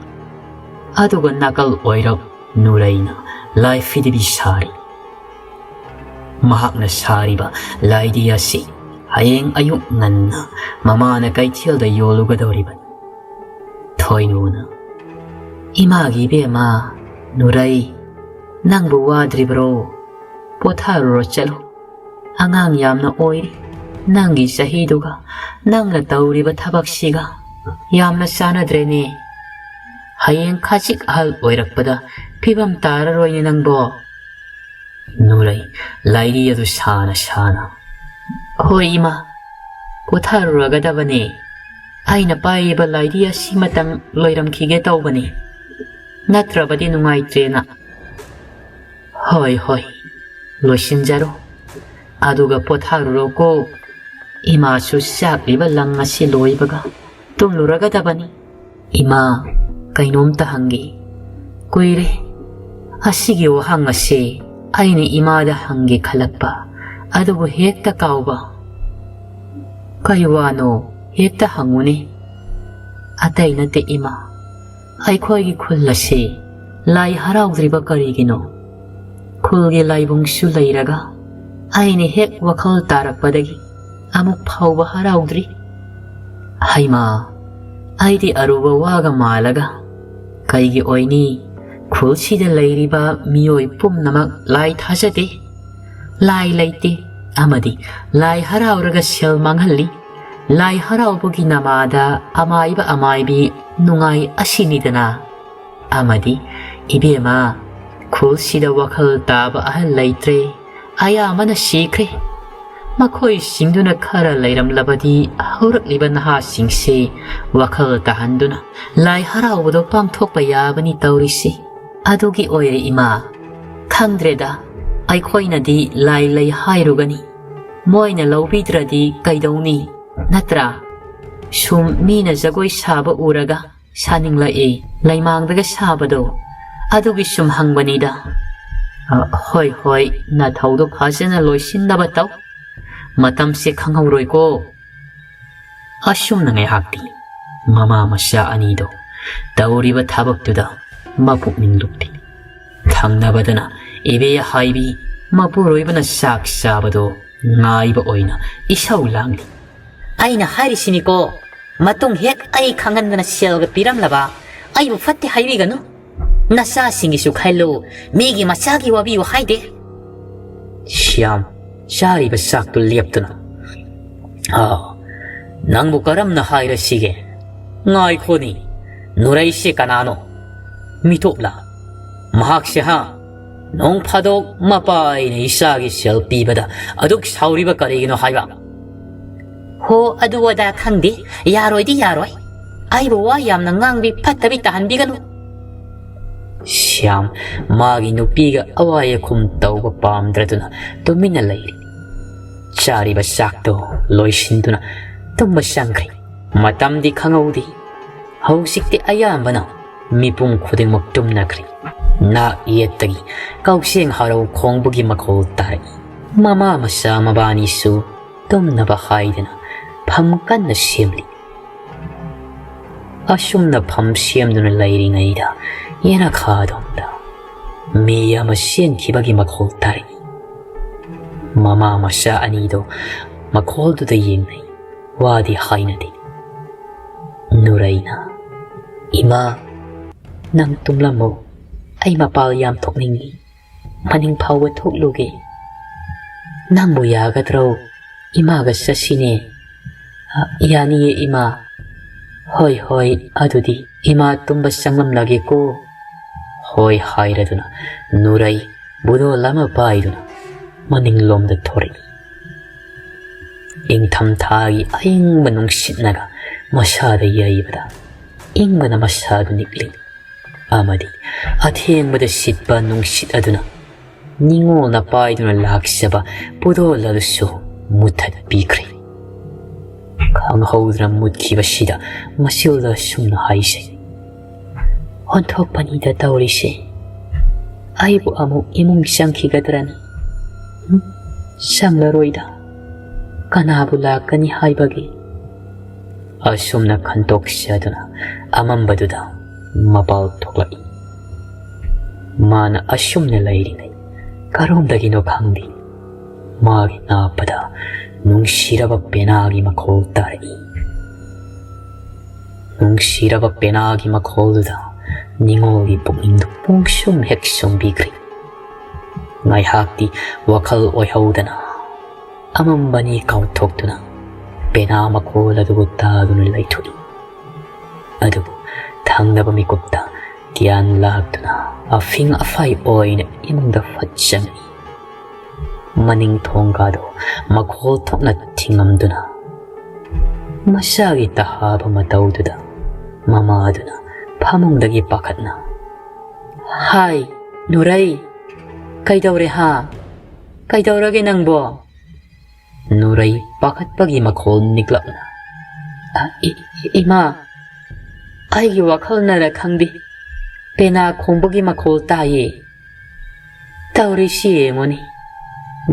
ꯑꯗꯨꯒ ꯅꯥꯀꯜ ꯑꯣꯏꯔꯞ ꯅꯨꯔꯩꯅ ꯂꯥꯏ ꯐꯤꯗꯤꯕꯤ ꯁꯥꯔꯤ꯫ ꯃꯍꯥꯛꯅ ꯁꯥꯔꯤꯕ ꯂꯥꯏꯗꯤ ꯑꯁꯤ ꯍꯌꯦꯡ ꯑꯌꯨꯛ ꯉꯟꯅ ꯃꯃꯥꯅ ꯀꯩꯊꯦꯜꯗ ꯌꯣꯜꯂꯨꯒꯗꯧꯔꯤꯕꯅꯤ꯫ ꯊꯣꯏꯅꯨꯅ, "ꯏꯃꯥꯒꯤ ꯏꯕꯦꯝꯃ, ꯅꯨꯔꯩ, ꯅꯪꯕꯨ ꯋꯥꯗ꯭ꯔꯤꯕ꯭ꯔꯣ? ꯄꯣꯊꯥꯔꯨꯔꯣ ꯆꯠꯂꯣ꯫ ꯑꯉꯥꯡ ꯌꯥꯝꯅ ꯑꯣꯏꯔꯤ꯫ ꯅꯪꯒꯤ ꯆꯍꯤꯗꯨꯒ ꯅꯪꯅ ꯇꯧꯔꯤꯕ ꯊꯕꯛꯁꯤꯒ ꯌꯥꯝꯅ ꯆꯥꯟꯅꯗ꯭ꯔꯦꯅꯦ꯫ ꯍꯌꯦꯡ ꯈꯖꯤꯛ ꯑꯍꯜ ꯑꯣꯏꯔꯛꯄꯗ ꯐꯤꯕꯝ ꯇꯥꯔꯔꯣꯏꯅꯦ ꯅꯪꯕꯣ꯫ ꯅꯨꯔꯩ, ꯂꯥꯏꯔꯤ ꯑꯗꯨ ꯁꯥꯅ ꯁꯥꯅ, "ꯍꯣꯏ ꯏꯃꯥ, ꯄꯣꯊꯥꯔꯨꯔꯒꯗꯕꯅꯦ꯫ ꯑꯩꯅ ꯄꯥꯏꯔꯤꯕ ꯂꯥꯏꯔꯤ ꯑꯁꯤꯃꯇꯪ ꯂꯣꯏꯔꯝꯈꯤꯒꯦ ꯇꯧꯕꯅꯤ, ꯅꯠꯇ꯭ꯔꯕꯗꯤ ꯅꯨꯡꯉꯥꯏꯇ꯭ꯔꯦꯅ"꯫ "ꯍꯣꯏ ꯍꯣꯏ, ꯂꯣꯏꯁꯤꯟꯖꯔꯣ, ꯑꯗꯨꯒ ꯄꯣꯊꯥꯔꯨꯔꯣꯀꯣ꯫ ꯏꯃꯥꯁꯨ ꯆꯥꯛꯂꯤꯕ ꯂꯪ ꯑꯁꯤ ꯂꯣꯏꯕꯒ ꯇꯨꯝꯂꯨꯔꯒꯗꯕꯅꯤ"꯫ "ꯏꯃꯥ, ꯀꯩꯅꯣꯝꯇ ꯍꯪꯒꯦ꯫ ꯀꯨꯏꯔꯦ ꯑꯁꯤꯒꯤ ꯋꯥꯍꯪ ꯑꯁꯤ ꯑꯩꯅ ꯏꯃꯥꯗ ꯍꯪꯒꯦ ꯈꯜꯂꯛꯄ, ꯑꯗꯨꯕꯨ ꯍꯦꯛꯇ ꯀꯥꯎꯕ"꯫ "ꯀꯩ ꯋꯥꯅꯣ? ꯍꯦꯛꯇ ꯍꯪꯉꯨꯅꯦ"꯫ "ꯑꯇꯩ ꯅꯠꯇꯦ ꯏꯃꯥ, ꯑꯩꯈꯣꯏꯒꯤ ꯈꯨꯜ ꯑꯁꯤ ꯂꯥꯏ ꯍꯔꯥꯎꯗ꯭ꯔꯤꯕ ꯀꯔꯤꯒꯤꯅꯣ? ꯈꯨꯜꯒꯤ ꯂꯥꯏꯕꯨꯡꯁꯨ ꯂꯩꯔꯒ ꯑꯩꯅ ꯍꯦꯛ ꯋꯥꯈꯜ ꯇꯥꯔꯛꯄꯗꯒꯤ ꯑꯃꯨꯛ ꯐꯥꯎꯕ ꯍꯔꯥꯎꯗ꯭ꯔꯤ"꯫ "ꯍꯩꯃꯥ, ꯑꯩꯗꯤ ꯑꯔꯨꯕ ꯋꯥꯒ ꯃꯥꯜꯂꯒ ꯀꯩꯒꯤ ꯑꯣꯏꯅꯤ? ꯈꯨꯜꯁꯤꯗ ꯂꯩꯔꯤꯕ ꯃꯤꯑꯣꯏ ꯄꯨꯝꯅꯃꯛ ꯂꯥꯏ ꯊꯥꯖꯗꯦ, ꯂꯥꯏ ꯂꯩꯇꯦ, ꯑꯃꯗꯤ ꯂꯥꯏ ꯍꯔꯥꯎꯔꯒ ꯁꯦꯜ ꯃꯥꯡꯍꯜꯂꯤ꯫ ꯂꯥꯏ ꯍꯔꯥꯎꯕꯒꯤ ꯅꯃꯥꯗ ꯑꯃꯥꯏꯕ ꯑꯃꯥꯏꯕꯤ ꯅꯨꯡꯉꯥꯏ ꯑꯁꯤꯅꯤꯗꯅ꯫ ꯑꯃꯗꯤ, ꯏꯕꯦꯝꯃ, ꯈꯨꯜꯁꯤꯗ ꯋꯥꯈꯜ ꯇꯥꯕ ꯑꯍꯜ ꯂꯩꯇ꯭ꯔꯦ, ꯑꯌꯥꯝꯕꯅ ꯁꯤꯈ꯭ꯔꯦ꯫ ꯃꯈꯣꯏꯁꯤꯡꯗꯨꯅ ꯈꯔ ꯂꯩꯔꯝꯂꯕꯗꯤ ꯍꯧꯔꯛꯂꯤꯕ ꯅꯍꯥꯁꯤꯡꯁꯦ ꯋꯥꯈꯜ ꯇꯥꯍꯟꯗꯨꯅ ꯂꯥꯏ ꯍꯔꯥꯎꯕꯗꯣ ꯄꯥꯡꯊꯣꯛꯄ ꯌꯥꯕꯅꯤ ꯇꯧꯔꯤꯁꯤ꯫ ꯑꯗꯨꯒꯤ ꯑꯣꯏꯔꯦ ꯏꯃꯥ, ꯈꯪꯗ꯭ꯔꯦꯗ, ꯑꯩꯈꯣꯏꯅꯗꯤ ꯂꯥꯏ ꯂꯩ ꯍꯥꯏꯔꯨꯒꯅꯤ, ꯃꯣꯏꯅ ꯂꯧꯕꯤꯗ꯭ꯔꯗꯤ ꯀꯩꯗꯧꯅꯤ, ꯅꯠꯇ꯭ꯔꯥ? ꯁꯨꯝ ꯃꯤꯅ ꯖꯒꯣꯏ ꯁꯥꯕ ꯎꯔꯒ ꯁꯥꯅꯤꯡꯂꯛꯏ, ꯂꯩꯃꯥꯡꯗꯒ ꯁꯥꯕꯗꯣ, ꯑꯗꯨꯒꯤ ꯁꯨꯝ ꯍꯪꯕꯅꯤꯗ"꯫ "ꯑ, ꯍꯣꯏ ꯍꯣꯏ, ꯅꯊꯧꯗꯣ ꯐꯖꯅ ꯂꯣꯏꯁꯤꯟꯅꯕ ꯇꯧ, ꯃꯇꯝꯁꯦ ꯈꯪꯍꯧꯔꯣꯏꯀꯣ"꯫ ꯑꯁꯨꯝꯅ ꯉꯥꯏꯍꯥꯛꯇꯤ ꯃꯃꯥ ꯃꯆꯥ ꯑꯅꯤꯗꯣ ꯇꯧꯔꯤꯕ ꯊꯕꯛꯇꯨꯗ ꯃꯄꯨꯛꯅꯤꯡ ꯂꯨꯞꯄꯤ꯫ ꯊꯪꯅꯕꯗꯅ ꯏꯕꯦ ꯍꯥꯏꯕꯤ ꯃꯄꯨꯔꯣꯏꯕꯅ ꯆꯥꯛ ꯆꯥꯕꯗꯣ ꯉꯥꯏꯕ ꯑꯣꯏꯅ ꯏꯁꯧ ꯂꯥꯡꯂꯤ꯫ "ꯑꯩꯅ ꯍꯥꯏꯔꯤꯁꯤꯅꯤꯀꯣ, ꯃꯇꯨꯡ ꯍꯦꯛ ꯑꯩ ꯈꯪꯍꯟꯗꯅ ꯁꯦꯜꯒ ꯄꯤꯔꯝꯂꯕ ꯑꯩꯕꯨ ꯐꯠꯇꯦ ꯍꯥꯏꯕꯤꯒꯅꯨ꯫ ꯅꯆꯥꯁꯤꯡꯒꯤꯁꯨ ꯈꯜꯂꯨ, ꯃꯤꯒꯤ ꯃꯆꯥꯒꯤ ꯋꯥꯕꯤꯌꯨ ꯍꯥꯏꯗꯦ"꯫ ꯁ꯭ꯌꯥꯝ, ꯆꯥꯔꯤꯕ ꯆꯥꯛꯇꯨ ꯂꯦꯞꯇꯨꯅ, "ꯑꯥ, ꯅꯪꯕꯨ ꯀꯔꯝꯅ ꯍꯥꯏꯔꯁꯤꯒꯦ? ꯉꯥꯏꯈꯣꯅꯤ, ꯅꯨꯔꯩꯁꯦ ꯀꯅꯥꯅꯣ? ꯃꯤꯇꯣꯞꯂꯥ? ꯃꯍꯥꯛꯁꯦ ꯍꯥ? ꯅꯣꯡ ꯐꯥꯗꯣꯛ ꯃꯄꯥ ꯑꯩꯅ ꯏꯆꯥꯒꯤ ꯁꯦꯜ ꯄꯤꯕꯗ ꯑꯗꯨꯛ ꯁꯥꯎꯔꯤꯕ ꯀꯔꯤꯒꯤꯅꯣ ꯍꯥꯏꯕ? ꯍꯣ, ꯑꯗꯨ ꯑꯗꯥ ꯈꯪꯗꯦ꯫ ꯌꯥꯔꯣꯏꯗꯤ ꯌꯥꯔꯣꯏ꯫ ꯑꯩꯕꯨ ꯋꯥ ꯌꯥꯝꯅ ꯉꯥꯡꯕꯤ ꯐꯠꯇꯕꯤ ꯇꯥꯍꯟꯕꯤꯒꯅꯨ꯫ ꯁ꯭ꯌꯥꯝ ꯃꯥꯒꯤ ꯅꯨꯄꯤꯒ ꯑꯋꯥꯏ ꯑꯈꯨꯝ ꯇꯧꯕ ꯄꯥꯝꯗ꯭ꯔꯗꯨꯅ ꯇꯨꯃꯤꯟꯅ ꯂꯩꯔꯤ꯫ ꯆꯥꯔꯤꯕ ꯆꯥꯛꯇꯣ ꯂꯣꯏꯁꯤꯟꯗꯨꯅ ꯇꯨꯝꯕ ꯆꯪꯈ꯭ꯔꯦ꯫ ꯃꯇꯝꯗꯤ ꯈꯪꯍꯧꯗꯦ꯫ ꯍꯧꯖꯤꯛꯇꯤ ꯑꯌꯥꯝꯕꯅ ꯃꯤꯄꯨꯝ ꯈꯨꯗꯤꯡꯃꯛ ꯇꯨꯝꯅꯈ꯭ꯔꯦ꯫ ꯅꯥꯛ ꯌꯦꯠꯇꯒꯤ ꯀꯥꯎꯁꯦꯡ ꯍꯔꯥꯎ ꯈꯣꯡꯕꯒꯤ ꯃꯈꯣꯜ ꯇꯥꯔꯛꯏ꯫ ꯃꯃꯥ ꯃꯆꯥ ꯃꯕꯥꯅꯤꯁꯨ ꯇꯨꯝꯅꯕ ꯍꯥꯏꯗꯅ ꯐꯝ ꯀꯟꯅ ꯁꯦꯝꯂꯤ꯫ ꯑꯁꯨꯝꯅ ꯐꯝ ꯁꯦꯝꯗꯨꯅ ꯂꯩꯔꯤꯉꯩꯗ ꯌꯦꯅꯈꯥꯗꯣꯝꯗ ꯃꯤ ꯑꯃ ꯆꯦꯟꯈꯤꯕꯒꯤ ꯃꯈꯣꯜ ꯇꯥꯔꯛꯏ꯫ ꯃꯃꯥ ꯃꯆꯥ ꯑꯅꯤꯗꯣ ꯃꯈꯣꯜꯗꯨꯗ ꯌꯦꯡꯅꯩ꯫ ꯋꯥꯗꯤ ꯍꯥꯏꯅꯗꯦ꯫ ꯅꯨꯔꯩꯅ, "ꯏꯃꯥ, ꯅꯪ ꯇꯨꯝꯂꯝꯃꯣ꯫ ꯑꯩ ꯃꯄꯥꯜ ꯌꯥꯝ ꯊꯣꯛꯅꯤꯡꯏ꯫ ꯃꯅꯤꯡ ꯐꯥꯎꯕ ꯊꯣꯛꯂꯨꯒꯦ꯫ ꯅꯪꯕꯨ ꯌꯥꯒꯗ꯭ꯔꯣ? ꯏꯃꯥꯒ ꯆꯠꯁꯤꯅꯦ꯫" "ꯑ, ꯌꯥꯅꯤꯌꯦ, ꯏꯃꯥ꯫" "ꯍꯣꯏ, ꯍꯣꯏ, ꯑꯗꯨꯗꯤ ꯏꯃꯥ ꯇꯨꯝꯕ ꯆꯪꯂꯝꯂꯒꯦꯀꯣ꯫" ꯍꯣꯏ ꯍꯥꯏꯔꯗꯨꯅ ꯅꯨꯔꯩ ꯕꯨꯗꯣꯜ ꯑꯃ ꯄꯥꯏꯗꯨꯅ ꯃꯅꯤꯡꯂꯣꯝꯗ ꯊꯣꯔꯛꯏ꯫ ꯏꯪꯊꯝꯊꯥꯒꯤ ꯑꯏꯪꯕ ꯅꯨꯡꯁꯤꯠꯅꯒ ꯃꯁꯥꯗ ꯌꯩꯕꯗ ꯏꯪꯕꯅ ꯃꯁꯥꯗꯨ ꯅꯤꯛꯂꯤ꯫ ꯑꯃꯗꯤ ꯑꯊꯦꯡꯕꯗ ꯁꯤꯠꯄ ꯅꯨꯡꯁꯤꯠ ꯑꯗꯨꯅ ꯅꯤꯉꯣꯜꯅ ꯄꯥꯏꯗꯨꯅ ꯂꯥꯛꯆꯕ ꯄꯨꯗꯣꯜ ꯑꯗꯨꯁꯨ ꯃꯨꯊꯠꯄꯤꯈ꯭ꯔꯦ꯫ ꯈꯪꯍꯧꯗꯅ ꯃꯨꯠꯈꯤꯕꯁꯤꯗ ꯃꯆꯤꯜꯗ ꯑꯁꯨꯝꯅ ꯍꯥꯏꯖꯩ, "ꯑꯣꯟꯊꯣꯛꯄꯅꯤꯗ ꯇꯧꯔꯤꯁꯦ꯫ ꯑꯩꯕꯨ ꯑꯃꯨꯛ ꯏꯃꯨꯡ ꯆꯪꯈꯤꯒꯗ꯭ꯔꯅꯤ? ꯎꯝ, ꯆꯪꯂꯔꯣꯏꯗ꯫ ꯀꯅꯥꯕꯨ ꯂꯥꯛꯀꯅꯤ ꯍꯥꯏꯕꯒꯦ?" ꯑꯁꯨꯝꯅ ꯈꯟꯇꯣꯛꯆꯗꯨꯅ ꯑꯃꯝꯕꯗꯨꯗ ꯃꯄꯥꯜ ꯊꯣꯛꯂꯛꯏ꯫ ꯃꯥꯅ ꯑꯁꯨꯝꯅ ꯂꯩꯔꯤꯉꯩ ꯀꯔꯣꯝꯗꯒꯤꯅꯣ ꯈꯪꯗꯦ, ꯃꯥꯒꯤ ꯅꯥꯞꯄꯗ ꯅꯨꯡꯁꯤꯔꯕ ꯄꯦꯅꯥꯒꯤ ꯃꯈꯣꯜ ꯇꯥꯔꯛꯏ꯫ ꯅꯨꯡꯁꯤꯔꯕ ꯄꯦꯅꯥꯒꯤ ꯃꯈꯣꯜꯗꯨꯗ ꯅꯤꯉꯣꯜꯒꯤ ꯄꯨꯛꯅꯤꯡꯗꯨ ꯄꯨꯡꯁꯨꯝ ꯍꯦꯛ ꯁꯨꯝꯕꯤꯈ꯭ꯔꯦ꯫ ꯉꯥꯏꯍꯥꯛꯇꯤ ꯋꯥꯈꯜ ꯑꯣꯏꯍꯧꯗꯅ ꯑꯃꯝꯕꯅꯤ ꯀꯥꯎꯊꯣꯛꯇꯨꯅ ꯄꯦꯅꯥ ꯃꯈꯣꯜ ꯑꯗꯨꯕꯨ ꯇꯥꯗꯨꯅ ꯂꯩꯊꯣꯛꯏ꯫ ꯑꯗꯨꯕꯨ ꯊꯪꯅꯕ ꯃꯤꯀꯨꯞꯇ ꯒ꯭ꯌꯥꯟ ꯂꯥꯛꯇꯨꯅ ꯑꯐꯤꯡ ꯑꯐꯥꯏ ꯑꯣꯏꯅ ꯏꯃꯨꯡꯗ ꯐꯠ ꯆꯪꯉꯤ꯫ ꯃꯅꯤꯡ ꯊꯣꯡꯒꯥꯗꯨ ꯃꯈꯣꯜ ꯊꯣꯛꯅ ꯊꯤꯡꯉꯝꯗꯨꯅ ꯃꯁꯥꯒꯤ ꯇꯍꯥꯕ ꯃꯇꯧꯗꯨꯗ ꯃꯃꯥꯗꯨꯅ ꯐꯃꯨꯡꯗꯒꯤ ꯄꯥꯈꯠꯅ, "ꯍꯥꯏ, ꯅꯨꯔꯩ, ꯀꯩꯗꯧꯔꯦ ꯍꯥ? ꯀꯩꯗꯧꯔꯒꯦ ꯅꯪꯕꯣ?" ꯅꯨꯔꯩ ꯄꯥꯈꯠꯄꯒꯤ ꯃꯈꯣꯜ ꯅꯤꯛꯂꯞꯅ, "ꯑ, ꯏ-, ꯏ-, ꯏꯃꯥ, ꯑꯩꯒꯤ ꯋꯥꯈꯜꯅꯔ ꯈꯪꯗꯦ, ꯄꯦꯅꯥ ꯈꯣꯡꯕꯒꯤ ꯃꯈꯣꯜ ꯇꯥꯏꯌꯦ꯫ ꯇꯧꯔꯤꯁꯤ ꯌꯦꯡꯉꯨꯅꯤ,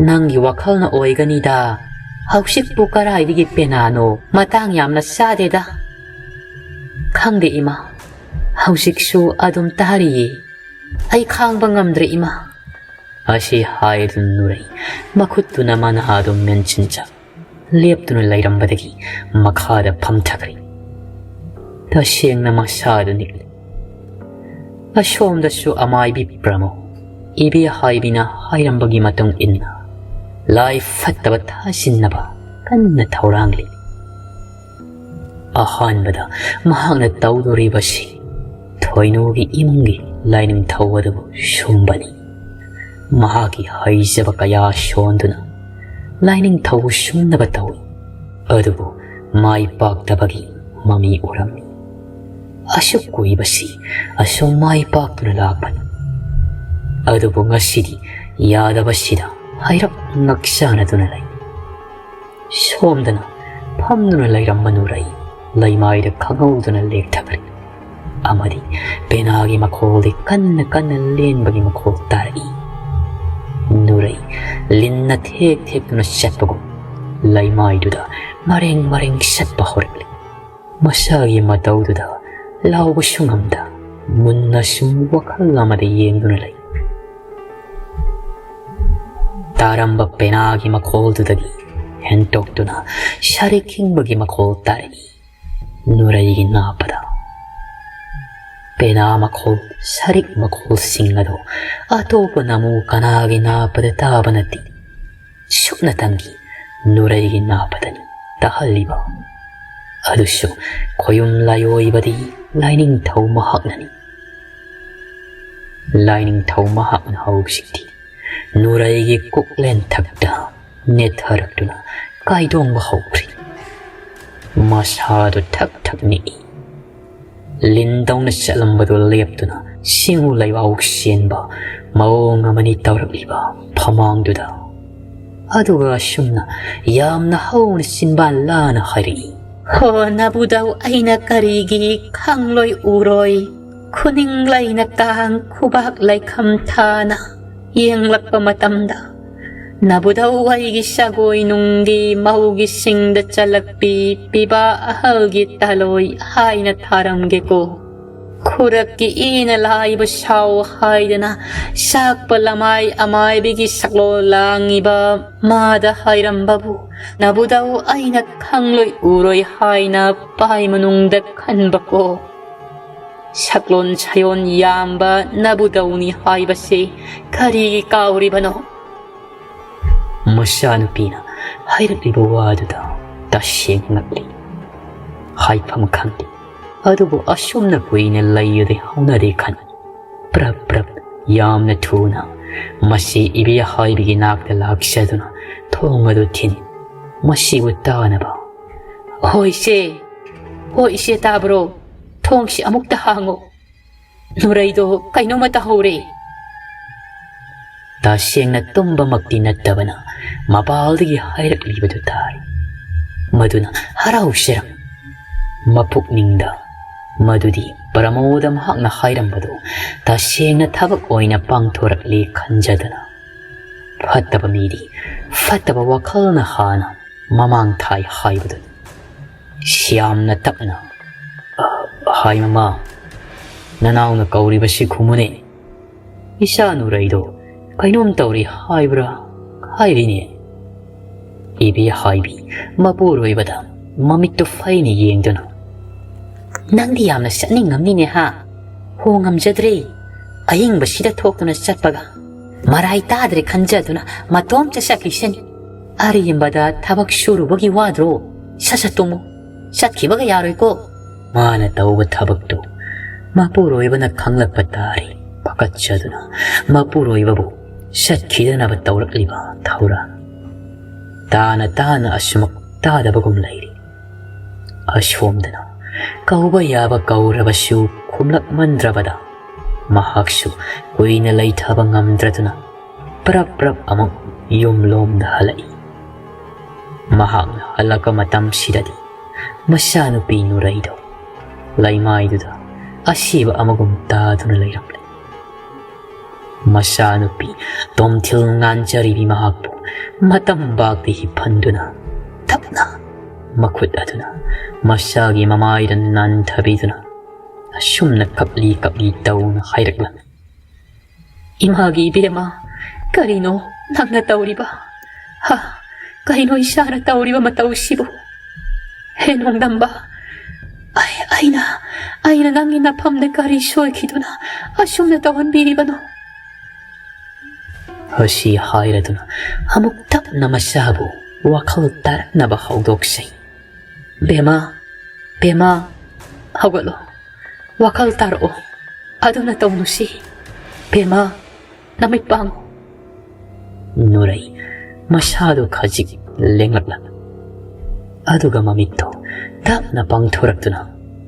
ꯅꯪꯒꯤ ꯋꯥꯈꯜꯅ ꯑꯣꯏꯒꯅꯤꯗ꯫ ꯍꯧꯖꯤꯛꯄꯨ ꯀꯔꯥꯏꯗꯒꯤ ꯄꯦꯅꯥꯅꯣ? ꯃꯇꯥꯡ ꯌꯥꯝꯅ ꯆꯥꯗꯦꯗ꯫" "ꯈꯪꯗꯦ ꯏꯃꯥ, ꯍꯧꯖꯤꯛꯁꯨ ꯑꯗꯨꯝ ꯇꯥꯔꯤꯌꯦ꯫ ꯑꯩ ꯈꯥꯡꯕ ꯉꯝꯗ꯭ꯔꯦ ꯏꯃꯥ꯫" ꯑꯁꯤ ꯍꯥꯏꯗꯨꯅ ꯅꯨꯔꯩ ꯃꯈꯨꯠꯇꯨꯅ ꯃꯅꯥ ꯑꯗꯨ ꯃꯦꯟꯁꯤꯟꯖ ꯂꯦꯞꯇꯨꯅ ꯂꯩꯔꯝꯕꯗꯒꯤ ꯃꯈꯥꯗ ꯐꯝꯊꯈ꯭ꯔꯦ꯫ ꯇꯁꯦꯡꯅ ꯃꯁꯥꯗꯨ ꯅꯤꯛꯂꯤ꯫ ꯑꯁꯣꯝꯗꯁꯨ ꯑꯃꯥꯏꯕꯤ ꯄ꯭ꯔꯃꯣ, ꯏꯕꯦ ꯍꯥꯏꯕꯤꯅ ꯍꯥꯏꯔꯝꯕꯒꯤ ꯃꯇꯨꯡ ꯏꯟꯅ ꯂꯥꯏ ꯐꯠꯇꯕ ꯊꯥꯖꯤꯟꯅꯕ ꯀꯟꯅ ꯊꯧꯔꯥꯡꯂꯤ꯫ ꯑꯍꯥꯟꯕꯗ ꯃꯍꯥꯛꯅ ꯇꯧꯗꯣꯔꯤꯕꯁꯤ ꯊꯣꯏꯅꯨꯒꯤ ꯏꯃꯨꯡꯒꯤ ꯂꯥꯏꯅꯤꯡꯊꯧ ꯑꯗꯨꯕꯨ ꯁꯨꯝꯕꯅꯤ꯫ ꯃꯍꯥꯛꯀꯤ ꯍꯩꯖꯕ ꯀꯌꯥ ꯁꯣꯟꯗꯨꯅ ꯂꯥꯏꯅꯤꯡꯊꯧꯕꯨ ꯁꯨꯝꯅꯕ ꯇꯧꯏ꯫ ꯑꯗꯨꯕꯨ ꯃꯥꯏ ꯄꯥꯛꯇꯕꯒꯤ ꯃꯃꯤ ꯎꯔꯝꯃꯤ꯫ ꯑꯁꯨꯛ ꯀꯨꯏꯕꯁꯤ ꯑꯁꯨꯝ ꯃꯥꯏ ꯄꯥꯛꯇꯨꯅ ꯂꯥꯛꯄꯅꯤ꯫ ꯑꯗꯨꯕꯨ ꯉꯁꯤꯗꯤ ꯌꯥꯗꯕꯁꯤꯗ ꯍꯥꯏꯔꯞ ꯉꯛꯆꯥꯅꯗꯨꯅ ꯂꯩ꯫ ꯁꯣꯝꯗꯅ ꯐꯝꯗꯨꯅ ꯂꯩꯔꯝꯕ ꯅꯨꯔꯩ ꯂꯩꯃꯥꯏꯗ ꯈꯪꯍꯧꯗꯅ ꯂꯦꯛꯊꯈ꯭ꯔꯦ꯫ ꯑꯃꯗꯤ ꯄꯦꯅꯥꯒꯤ ꯃꯈꯣꯜꯗꯤ ꯀꯟꯅ ꯀꯟꯅ ꯂꯦꯟꯕꯒꯤ ꯃꯈꯣꯜ ꯇꯥꯔꯛꯏ꯫ ꯅꯨꯔꯩ ꯂꯤꯟꯅ ꯊꯦꯛ ꯊꯦꯛꯇꯨꯅ ꯆꯠꯄꯒꯨꯝ ꯂꯩꯃꯥꯏꯗꯨꯗ ꯃꯔꯦꯡ ꯃꯔꯦꯡ ꯆꯠꯄ ꯍꯧꯔꯛꯂꯤ꯫ ꯃꯁꯥꯒꯤ ꯃꯇꯧꯗꯨꯗ ꯂꯥꯎꯕꯁꯨ ꯉꯝꯗ ꯃꯨꯟꯅ ꯁꯨꯝ ꯋꯥꯈꯜ ꯑꯃꯗ ꯌꯦꯡꯗꯨꯅ ꯂꯩ꯫ ꯇꯥꯔꯝꯕ ꯄꯦꯅꯥꯒꯤ ꯃꯈꯣꯜꯗꯨꯗꯒꯤ ꯍꯦꯟꯇꯣꯛꯇꯨꯅ ꯁꯔꯤꯛ ꯈꯤꯡꯕꯒꯤ ꯃꯈꯣꯜ ꯇꯥꯔꯛꯏ꯫ ꯅꯨꯔꯩꯒꯤ ꯅꯥꯄꯗ ꯄꯦꯅꯥ ꯃꯈꯣꯜ, ꯁꯔꯤꯛ ꯃꯈꯣꯜꯁꯤꯡ ꯑꯗꯨ ꯑꯇꯣꯞꯄ ꯅꯃꯨ ꯀꯅꯥꯒꯤ ꯅꯥꯄꯗ ꯇꯥꯕ ꯅꯠꯇꯦ꯫ ꯁꯨꯞꯅꯇꯪꯒꯤ ꯅꯨꯔꯩꯒꯤ ꯅꯥꯄꯗꯅꯤ ꯇꯥꯍꯜꯂꯤꯕ꯫ ꯑꯗꯨꯁꯨ ꯈꯣꯌꯨꯝ ꯂꯥꯏꯑꯣꯏꯕꯗꯤ ꯂꯥꯏꯅꯤꯡꯊꯧ ꯃꯍꯥꯛꯅꯅꯤ꯫ ꯂꯥꯏꯅꯤꯡꯊꯧ ꯃꯍꯥꯛꯅ ꯍꯧꯖꯤꯛꯇꯤ ꯅꯨꯔꯩꯒꯤ ꯀꯣꯛꯂꯦꯟꯊꯛꯇ ꯅꯦꯠꯊꯔꯛꯇꯨꯅ ꯀꯥꯏꯗꯣꯡꯕ ꯍꯧꯈ꯭ꯔꯦ꯫ ꯃꯁꯥꯗꯨ ꯊꯛ ꯊꯛ ꯅꯤꯛꯏ꯫ ꯂꯤꯟꯗꯧꯅ ꯆꯠꯂꯝꯕꯗꯨ ꯂꯦꯞꯇꯨꯅ ꯁꯤꯡꯎ ꯂꯩꯕꯥꯎ ꯆꯦꯟꯕ ꯃꯑꯣꯡ ꯑꯃꯅꯤ ꯇꯧꯔꯛꯂꯤꯕ ꯐꯃꯥꯡꯗꯨꯗ꯫ ꯑꯗꯨꯒ ꯑꯁꯨꯝꯅ ꯌꯥꯝꯅ ꯍꯧꯅ ꯆꯤꯟꯕꯥꯟ ꯂꯥꯅ ꯍꯥꯏꯔꯛꯏ, "ꯍꯣ, ꯅꯕꯨꯗꯧ, ꯑꯩꯅ ꯀꯔꯤꯒꯤ ꯈꯪꯂꯣꯏ ꯎꯔꯣꯏ? ꯈꯨꯅꯤꯡ ꯂꯩꯅ ꯀꯥꯡ, ꯈꯨꯕꯥꯛ ꯂꯩꯈꯝ ꯊꯥꯅ ꯌꯦꯡꯂꯛꯄ ꯃꯇꯝꯗ ꯅꯕꯨꯗꯧ ꯑꯩꯒꯤ ꯁꯒꯣꯏ ꯅꯨꯡꯒꯤ ꯃꯧꯒꯤ ꯁꯤꯡꯗ ꯆꯜꯂꯛꯄꯤ ꯄꯤꯕꯥ ꯑꯍꯜꯒꯤ ꯇꯥꯂꯣꯏ ꯍꯥꯏꯅ ꯊꯥꯔꯝꯒꯦꯀꯣ꯫ ꯈꯨꯔꯛꯀꯤ ꯏꯅ ꯂꯥꯏꯕ ꯁꯥꯎ ꯍꯥꯏꯗꯅ ꯁꯥꯛꯄ ꯂꯃꯥꯏ ꯑꯃꯥꯏꯕꯤꯒꯤ ꯁꯛꯂꯣꯟ ꯂꯥꯡꯉꯤꯕ ꯃꯥꯗ ꯍꯥꯏꯔꯝꯕꯕꯨ ꯅꯕꯨꯗꯧ ꯑꯩꯅ ꯈꯪꯂꯣꯏ ꯎꯔꯣꯏ ꯍꯥꯏꯅ ꯄꯥꯏ ꯃꯅꯨꯡꯗ ꯈꯟꯕꯀꯣ꯫ ꯁꯛꯂꯣꯟ ꯁꯥꯌꯣꯟ ꯌꯥꯝꯕ ꯅꯕꯨꯗꯧꯅꯤ ꯍꯥꯏꯕꯁꯤ ꯀꯔꯤꯒꯤ ꯀꯥꯎꯔꯤꯕꯅꯣ?" ꯃꯆꯥꯅꯨꯄꯤꯅ ꯍꯥꯏꯔꯛꯂꯤꯕ ꯋꯥꯗꯨꯗ ꯇꯁꯦꯡꯅ ꯉꯛꯂꯤ꯫ ꯍꯥꯏꯐꯝ ꯈꯪꯗꯦ꯫ ꯑꯗꯨꯕꯨ ꯑꯁꯨꯝꯅ ꯀꯨꯏꯅ ꯂꯩꯕꯗꯤ ꯍꯧꯅꯗꯦ ꯈꯟ꯫ ꯄ꯭ꯔꯞ ꯄ꯭ꯔꯞ ꯌꯥꯝꯅ ꯊꯨꯅ ꯃꯁꯤ ꯏꯕꯦꯍꯥꯏꯕꯤꯒꯤ ꯅꯥꯛꯇ ꯂꯥꯛꯆꯗꯨꯅ ꯊꯣꯡ ꯑꯗꯨ ꯊꯤꯟ꯫ ꯃꯁꯤꯕꯨ ꯇꯥꯅꯕ, "ꯍꯣꯏ ꯏꯆꯦ, ꯍꯣꯏ ꯏꯆꯦ, ꯇꯥꯕ꯭ꯔꯣ? ꯊꯣꯡꯁꯤ ꯑꯃꯨꯛꯇ ꯍꯥꯡꯉꯣ꯫ ꯅꯨꯔꯩꯗꯣ ꯀꯩꯅꯣꯝꯃ ꯇꯧꯍꯧꯔꯦ꯫" ꯇꯁꯦꯡꯅ ꯇꯨꯝꯕꯃꯛꯇꯤ ꯅꯠꯇꯕꯅ ꯃꯄꯥꯜꯗꯒꯤ ꯍꯥꯏꯔꯛꯂꯤꯕꯗꯨ ꯇꯥꯏ꯫ ꯃꯗꯨꯅ ꯍꯔꯥꯎꯖꯔꯝ ꯃꯄꯨꯛꯅꯤꯡꯗ꯫ ꯃꯗꯨꯗꯤ ꯄ꯭ꯔꯃꯣꯗ ꯃꯍꯥꯛꯅ ꯍꯥꯏꯔꯝꯕꯗꯨ ꯇꯁꯦꯡꯅ ꯊꯕꯛ ꯑꯣꯏꯅ ꯄꯥꯡꯊꯣꯔꯛꯂꯦ ꯈꯟꯖꯗꯨꯅ꯫ ꯐꯠꯇꯕ ꯃꯤꯗꯤ ꯐꯠꯇꯕ ꯋꯥꯈꯜꯅ ꯍꯥꯟꯅ ꯃꯃꯥꯡ ꯊꯥꯏ ꯍꯥꯏꯕꯗꯨꯅꯤ꯫ ꯁ꯭ꯌꯥꯝꯅ ꯇꯞꯅ, "ꯑ, ꯍꯥꯏ ꯃꯃꯥ, ꯅꯅꯥꯎꯅ ꯀꯧꯔꯤꯕꯁꯤ ꯈꯨꯝꯃꯨꯅꯦ꯫ ꯏꯆꯥ ꯅꯨꯔꯩꯗꯣ ꯀꯩꯅꯣꯝ ꯇꯧꯔꯤ ꯍꯥꯏꯕ꯭ꯔꯥ?" ꯍꯥꯏꯔꯤꯅꯦ꯫ ꯏꯕꯦꯍꯥꯏꯕꯤ ꯃꯄꯨꯔꯣꯏꯕꯗ ꯃꯃꯤꯠꯇꯨ ꯐꯩꯅ ꯌꯦꯡꯗꯨꯅ, "ꯅꯪꯗꯤ ꯌꯥꯝꯅ ꯆꯠꯅꯤꯡꯉꯝꯅꯤꯅꯦ ꯍꯥ? ꯍꯣꯡꯉꯝꯖꯗ꯭ꯔꯦ꯫ ꯑꯍꯤꯡꯕꯁꯤꯗ ꯊꯣꯛꯇꯨꯅ ꯆꯠꯄꯒ ꯃꯔꯥꯏ ꯇꯥꯗ꯭ꯔꯦ ꯈꯟꯖꯗꯨꯅ ꯃꯇꯣꯝꯇ ꯆꯠꯈꯤꯁꯅꯤ꯫ ꯑꯔꯦꯝꯕꯗ ꯊꯕꯛ ꯁꯨꯔꯨꯕꯒꯤ ꯋꯥꯗ꯭ꯔꯣ? ꯁꯠ ꯁꯠ ꯇꯨꯝꯃꯨ꯫ ꯆꯠꯈꯤꯕꯒ ꯌꯥꯔꯣꯏꯀꯣ꯫ ꯃꯥꯅ ꯇꯧꯕ ꯊꯕꯛꯇꯨ ꯃꯄꯨꯔꯣꯏꯕꯅ ꯈꯪꯂꯛꯄ ꯇꯥꯔꯦ꯫ ꯄꯥꯈꯠꯆꯗꯨꯅ ꯃꯄꯨꯔꯣꯏꯕꯕꯨ ꯆꯠꯈꯤꯗꯅꯕ ꯇꯧꯔꯛꯂꯤꯕ ꯊꯧꯔꯥꯡ ꯇꯥꯅ ꯇꯥꯅ ꯑꯁꯨꯃꯛ ꯇꯥꯗꯕꯒꯨꯝ ꯂꯩꯔꯤ꯫ ꯑꯁꯣꯝꯗꯅ ꯀꯧꯕ ꯌꯥꯕ ꯀꯧꯔꯕꯁꯨ ꯈꯨꯝꯂꯛꯃꯟꯗ꯭ꯔꯕꯗ ꯃꯍꯥꯛꯁꯨ ꯀꯨꯏꯅ ꯂꯩꯊꯕ ꯉꯝꯗ꯭ꯔꯗꯨꯅ ꯄ꯭ꯔꯞ ꯄ꯭ꯔꯞ ꯑꯃꯨꯛ ꯌꯨꯝꯂꯣꯝꯗ ꯍꯜꯂꯛꯏ꯫ ꯃꯍꯥꯛꯅ ꯍꯜꯂꯛꯄ ꯃꯇꯝꯁꯤꯗꯗꯤ ꯃꯆꯥꯅꯨꯄꯤ ꯅꯨꯔꯩꯗꯣ ꯂꯩꯃꯥꯏꯗꯨꯗ ꯑꯁꯤꯕ ꯑꯃꯒꯨꯝ ꯇꯥꯗꯨꯅ ꯂꯩꯔꯝꯂꯦ꯫ ꯃꯆꯥꯅꯨꯄꯤ ꯇꯣꯝꯊꯤꯜ ꯉꯥꯟꯖꯔꯤꯕꯤ ꯃꯍꯥꯛꯄꯨ ꯃꯇꯝꯕꯥꯛꯇ ꯍꯤꯞꯍꯟꯗꯨꯅ ꯇꯞꯅ ꯃꯈꯨꯠ ꯑꯗꯨꯅ ꯃꯆꯥꯒꯤ ꯃꯃꯥꯏꯗ ꯅꯥꯟꯊꯕꯤꯗꯨꯅ ꯑꯁꯨꯝꯅ ꯀꯞꯂꯤ ꯀꯞꯂꯤ ꯇꯧꯅ ꯍꯥꯏꯔꯛꯂꯝꯃꯤ꯫ "ꯏꯃꯥꯒꯤ ꯏꯕꯦꯝꯃ, ꯀꯔꯤꯅꯣ ꯅꯪꯅ ꯇꯧꯔꯤꯕ? ꯍꯥ, ꯀꯩꯅꯣ ꯏꯆꯥꯅ ꯇꯧꯔꯤꯕ ꯃꯇꯧꯁꯤꯕꯨ? ꯍꯦ ꯅꯣꯡꯗꯝꯕ, ꯑꯩ, ꯑꯩꯅ, ꯑꯩꯅ ꯅꯪꯒꯤ ꯅꯐꯝꯗ ꯀꯔꯤ ꯁꯣꯏꯈꯤꯗꯨꯅ ꯑꯁꯨꯝꯅ ꯇꯧꯍꯟꯕꯤꯔꯤꯕꯅꯣ?" ꯑꯁꯤ ꯍꯥꯏꯔꯗꯨꯅ ꯑꯃꯨꯛ ꯇꯞꯅ ꯃꯆꯥꯕꯨ ꯋꯥꯈꯜ ꯇꯥꯔꯛꯅꯕ ꯍꯧꯗꯣꯛꯆꯩ꯫ "ꯕꯦꯃꯥ, ꯕꯦꯃꯥ, ꯍꯧꯒꯠꯂꯣ, ꯋꯥꯈꯜ ꯇꯥꯔꯛꯑꯣ, ꯑꯗꯨꯅ ꯇꯧꯅꯨꯁꯤ꯫ ꯕꯦꯃꯥ, ꯅꯃꯤꯠ ꯄꯥꯡꯉꯨ꯫" ꯅꯨꯔꯩ ꯃꯁꯥꯗꯨ ꯈꯖꯤꯛ ꯂꯦꯡꯂꯛꯂꯝꯃꯤ꯫ ꯑꯗꯨꯒ ꯃꯃꯤꯠꯇꯣ ꯇꯞꯅ ꯄꯥꯡꯊꯣꯔꯛꯇꯨꯅ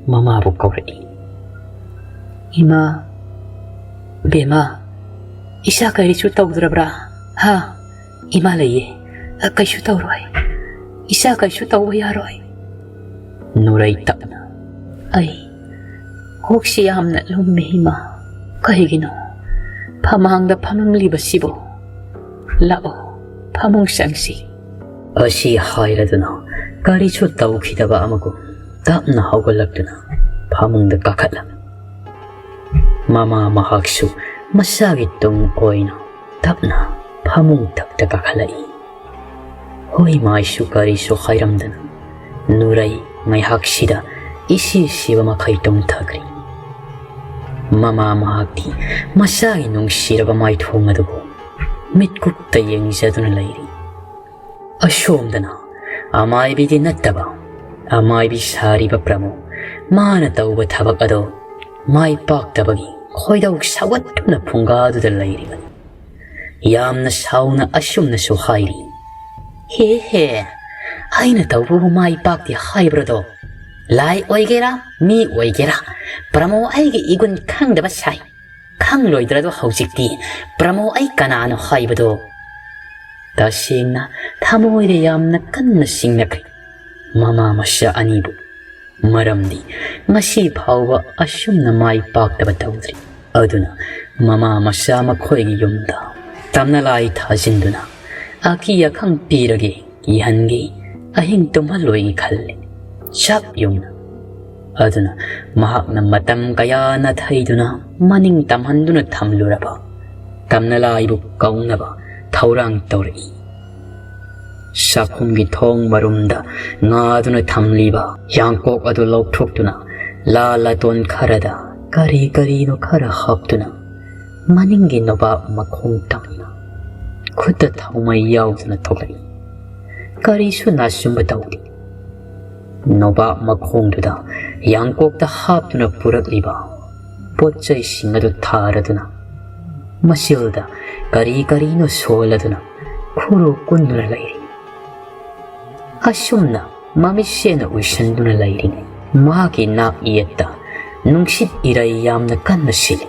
ꯃꯃꯥꯕꯨ ꯀꯧꯔꯛꯏ꯫ "ꯏꯃꯥ, ꯕꯦꯃꯥ, ꯏꯆꯥ ꯀꯔꯤꯁꯨ ꯇꯧꯗ꯭ꯔꯕ꯭ꯔꯥ? ꯍꯥ? ꯏꯃꯥ ꯂꯩꯌꯦ, ꯀꯩꯁꯨ ꯇꯧꯔꯣꯏ꯫ ꯏꯆꯥ ꯀꯩꯁꯨ ꯇꯧꯕ ꯌꯥꯔꯣꯏ꯫" ꯅꯨꯔꯩ ꯇꯞꯅ, "ꯑꯩ ꯀꯣꯛꯁꯤ ꯌꯥꯝꯅ ꯂꯨꯝꯃꯤ ꯏꯃꯥ꯫ ꯀꯩꯒꯤꯅꯣ ꯐꯃꯥꯡꯗ ꯐꯝꯂꯤꯕꯁꯤꯕꯨ? ꯂꯥꯛꯑꯣ, ꯐꯃꯨꯡ ꯆꯪꯁꯤ꯫" ꯑꯁꯤ ꯍꯥꯏꯔꯗꯨꯅ ꯀꯔꯤꯁꯨ ꯇꯧꯈꯤꯗꯕ ꯑꯃꯒꯨꯝ ꯇꯞꯅ ꯍꯧꯒꯠꯂꯛꯇꯨꯅ ꯐꯃꯨꯡꯗ ꯀꯥꯈꯠꯂꯝꯃꯤ꯫ ꯃꯃꯥ ꯃꯍꯥꯛꯁꯨ ꯃꯆꯥꯒꯤ ꯇꯨꯡ ꯑꯣꯏꯅ ꯇꯞꯅ ꯐꯃꯨꯡ ꯊꯛꯇ ꯀꯥꯈꯠꯂꯛꯏ꯫ ꯍꯣꯏ ꯃꯥꯏꯁꯨ ꯀꯔꯤꯁꯨ ꯍꯥꯏꯔꯝꯗꯅ ꯅꯨꯔꯩ ꯉꯥꯏꯍꯥꯛꯁꯤꯗ ꯏꯁꯤ ꯁꯤꯕ ꯃꯈꯩ ꯇꯨꯝꯊꯈ꯭ꯔꯦ꯫ ꯃꯃꯥ ꯃꯍꯥꯛꯇꯤ ꯃꯆꯥꯒꯤ ꯅꯨꯡꯁꯤꯔꯕ ꯃꯥꯏꯊꯣꯡ ꯑꯗꯨꯕꯨ ꯃꯤꯠꯀꯨꯞꯇ ꯌꯦꯡꯖꯗꯨꯅ ꯂꯩꯔꯤ꯫ ꯑꯁꯣꯝꯗꯅ ꯑꯃꯥꯏꯕꯤꯗꯤ ꯅꯠꯇꯕ ꯑꯃꯥꯏꯕꯤ ꯁꯥꯔꯤꯕ ꯄ꯭ꯔꯃꯣ ꯃꯥꯅ ꯇꯧꯕ ꯊꯕꯛ ꯑꯗꯣ ꯃꯥꯏ ꯄꯥꯛꯇꯕꯒꯤ ꯈꯣꯏꯗꯧ ꯁꯥꯎꯒꯠꯇꯨꯅ ꯐꯨꯡꯒꯥꯗꯨꯗ ꯂꯩꯔꯤꯕꯅꯤ꯫ ꯌꯥꯝꯅ ꯁꯥꯎꯅ ꯑꯁꯨꯝꯅꯁꯨ ꯍꯥꯏꯔꯤ, "ꯍꯦ ꯍꯦ, ꯑꯩꯅ ꯇꯧꯕꯕꯨ ꯃꯥꯏ ꯄꯥꯛꯇꯦ ꯍꯥꯏꯕ꯭ꯔꯗꯣ? ꯂꯥꯏ ꯑꯣꯏꯒꯦꯔꯥ, ꯃꯤ ꯑꯣꯏꯒꯦꯔꯥ, ꯄ꯭ꯔꯃꯣ ꯑꯩꯒꯤ ꯏꯒꯨꯟ ꯈꯪꯗꯕ ꯁꯥꯏ꯫ ꯈꯪꯂꯣꯏꯗ꯭ꯔꯗꯣ ꯍꯧꯖꯤꯛꯇꯤ ꯄ꯭ꯔꯃꯣ ꯑꯩ ꯀꯅꯥꯅꯣ ꯍꯥꯏꯕꯗꯣ?" ꯇꯁꯦꯡꯅ ꯊꯃꯣꯏꯗ ꯌꯥꯝꯅ ꯀꯟꯅ ꯆꯤꯡꯅꯈ꯭ꯔꯦ ꯃꯃꯥ ꯃꯆꯥ ꯑꯅꯤꯕꯨ꯫ ꯃꯔꯝꯗꯤ ꯉꯁꯤ ꯐꯥꯎꯕ ꯑꯁꯨꯝꯅ ꯃꯥꯏ ꯄꯥꯛꯇꯕ ꯇꯧꯗ꯭ꯔꯤ꯫ ꯑꯗꯨꯅ ꯃꯃꯥ ꯃꯆꯥ ꯃꯈꯣꯏꯒꯤ ꯌꯨꯝꯗ ꯇꯝꯅꯂꯥꯏ ꯊꯥꯖꯤꯟꯗꯨꯅ ꯑꯀꯤ ꯑꯈꯪ ꯄꯤꯔꯒꯦ, ꯀꯤꯍꯟꯒꯦ, ꯑꯍꯤꯡ ꯇꯨꯝꯍꯜꯂꯣꯏꯒꯦ ꯈꯜꯂꯤ꯫ ꯆꯞ ꯌꯨꯡꯅ꯫ ꯑꯗꯨꯅ ꯃꯍꯥꯛꯅ ꯃꯇꯝ ꯀꯌꯥ ꯅꯥꯊꯩꯗꯨꯅ ꯃꯅꯤꯡ ꯇꯝꯍꯟꯗꯨꯅ ꯊꯝꯂꯨꯔꯕ ꯇꯝꯅꯂꯥꯏꯕꯨ ꯀꯧꯅꯕ ꯊꯧꯔꯥꯡ ꯇꯧꯔꯛꯏ꯫ ꯆꯥꯛꯈꯨꯝꯒꯤ ꯊꯣꯡ ꯃꯔꯨꯝꯗ ꯉꯥꯗꯨꯅ ꯊꯝꯂꯤꯕ ꯌꯥꯡꯀꯣꯛ ꯑꯗꯨ ꯂꯧꯊꯣꯛꯇꯨꯅ ꯂꯥ ꯂꯥꯇꯣꯟ ꯈꯔꯗ ꯀꯔꯤ ꯀꯔꯤꯅꯣ ꯈꯔ ꯍꯥꯞꯇꯨꯅ ꯃꯅꯤꯡꯒꯤ ꯅꯣꯕꯥꯞ ꯃꯈꯣꯡ ꯇꯝꯅ ꯈꯨꯠꯇ ꯊꯥꯎꯃꯩ ꯌꯥꯎꯗꯨꯅ ꯊꯣꯛꯂꯛꯏ꯫ ꯀꯔꯤꯁꯨ ꯅꯥꯆꯨꯝꯕ ꯇꯧꯗꯦ꯫ ꯅꯣꯕꯥꯞ ꯃꯈꯣꯡꯗꯨꯗ ꯌꯥꯡꯀꯣꯛꯇ ꯍꯥꯞꯇꯨꯅ ꯄꯨꯔꯛꯂꯤꯕ ꯄꯣꯠ ꯆꯩꯁꯤꯡ ꯑꯗꯨ ꯊꯥꯔꯗꯨꯅ ꯃꯆꯤꯜꯗ ꯀꯔꯤ ꯀꯔꯤꯅꯣ ꯁꯣꯜꯂꯗꯨꯅ ꯈꯨꯔꯨ ꯀꯨꯟꯗꯨꯅ ꯂꯩꯔꯤ꯫ ꯑꯁꯨꯝꯅ ꯃꯃꯤꯠꯁꯦꯅ ꯎꯏꯁꯟꯗꯨꯅ ꯂꯩꯔꯤꯉꯩ ꯃꯍꯥꯛꯀꯤ ꯅꯥꯛ ꯌꯦꯠꯇ ꯅꯨꯡꯁꯤꯠ ꯏꯔꯩ ꯌꯥꯝꯅ ꯀꯟꯅ ꯁꯤꯜꯂꯤ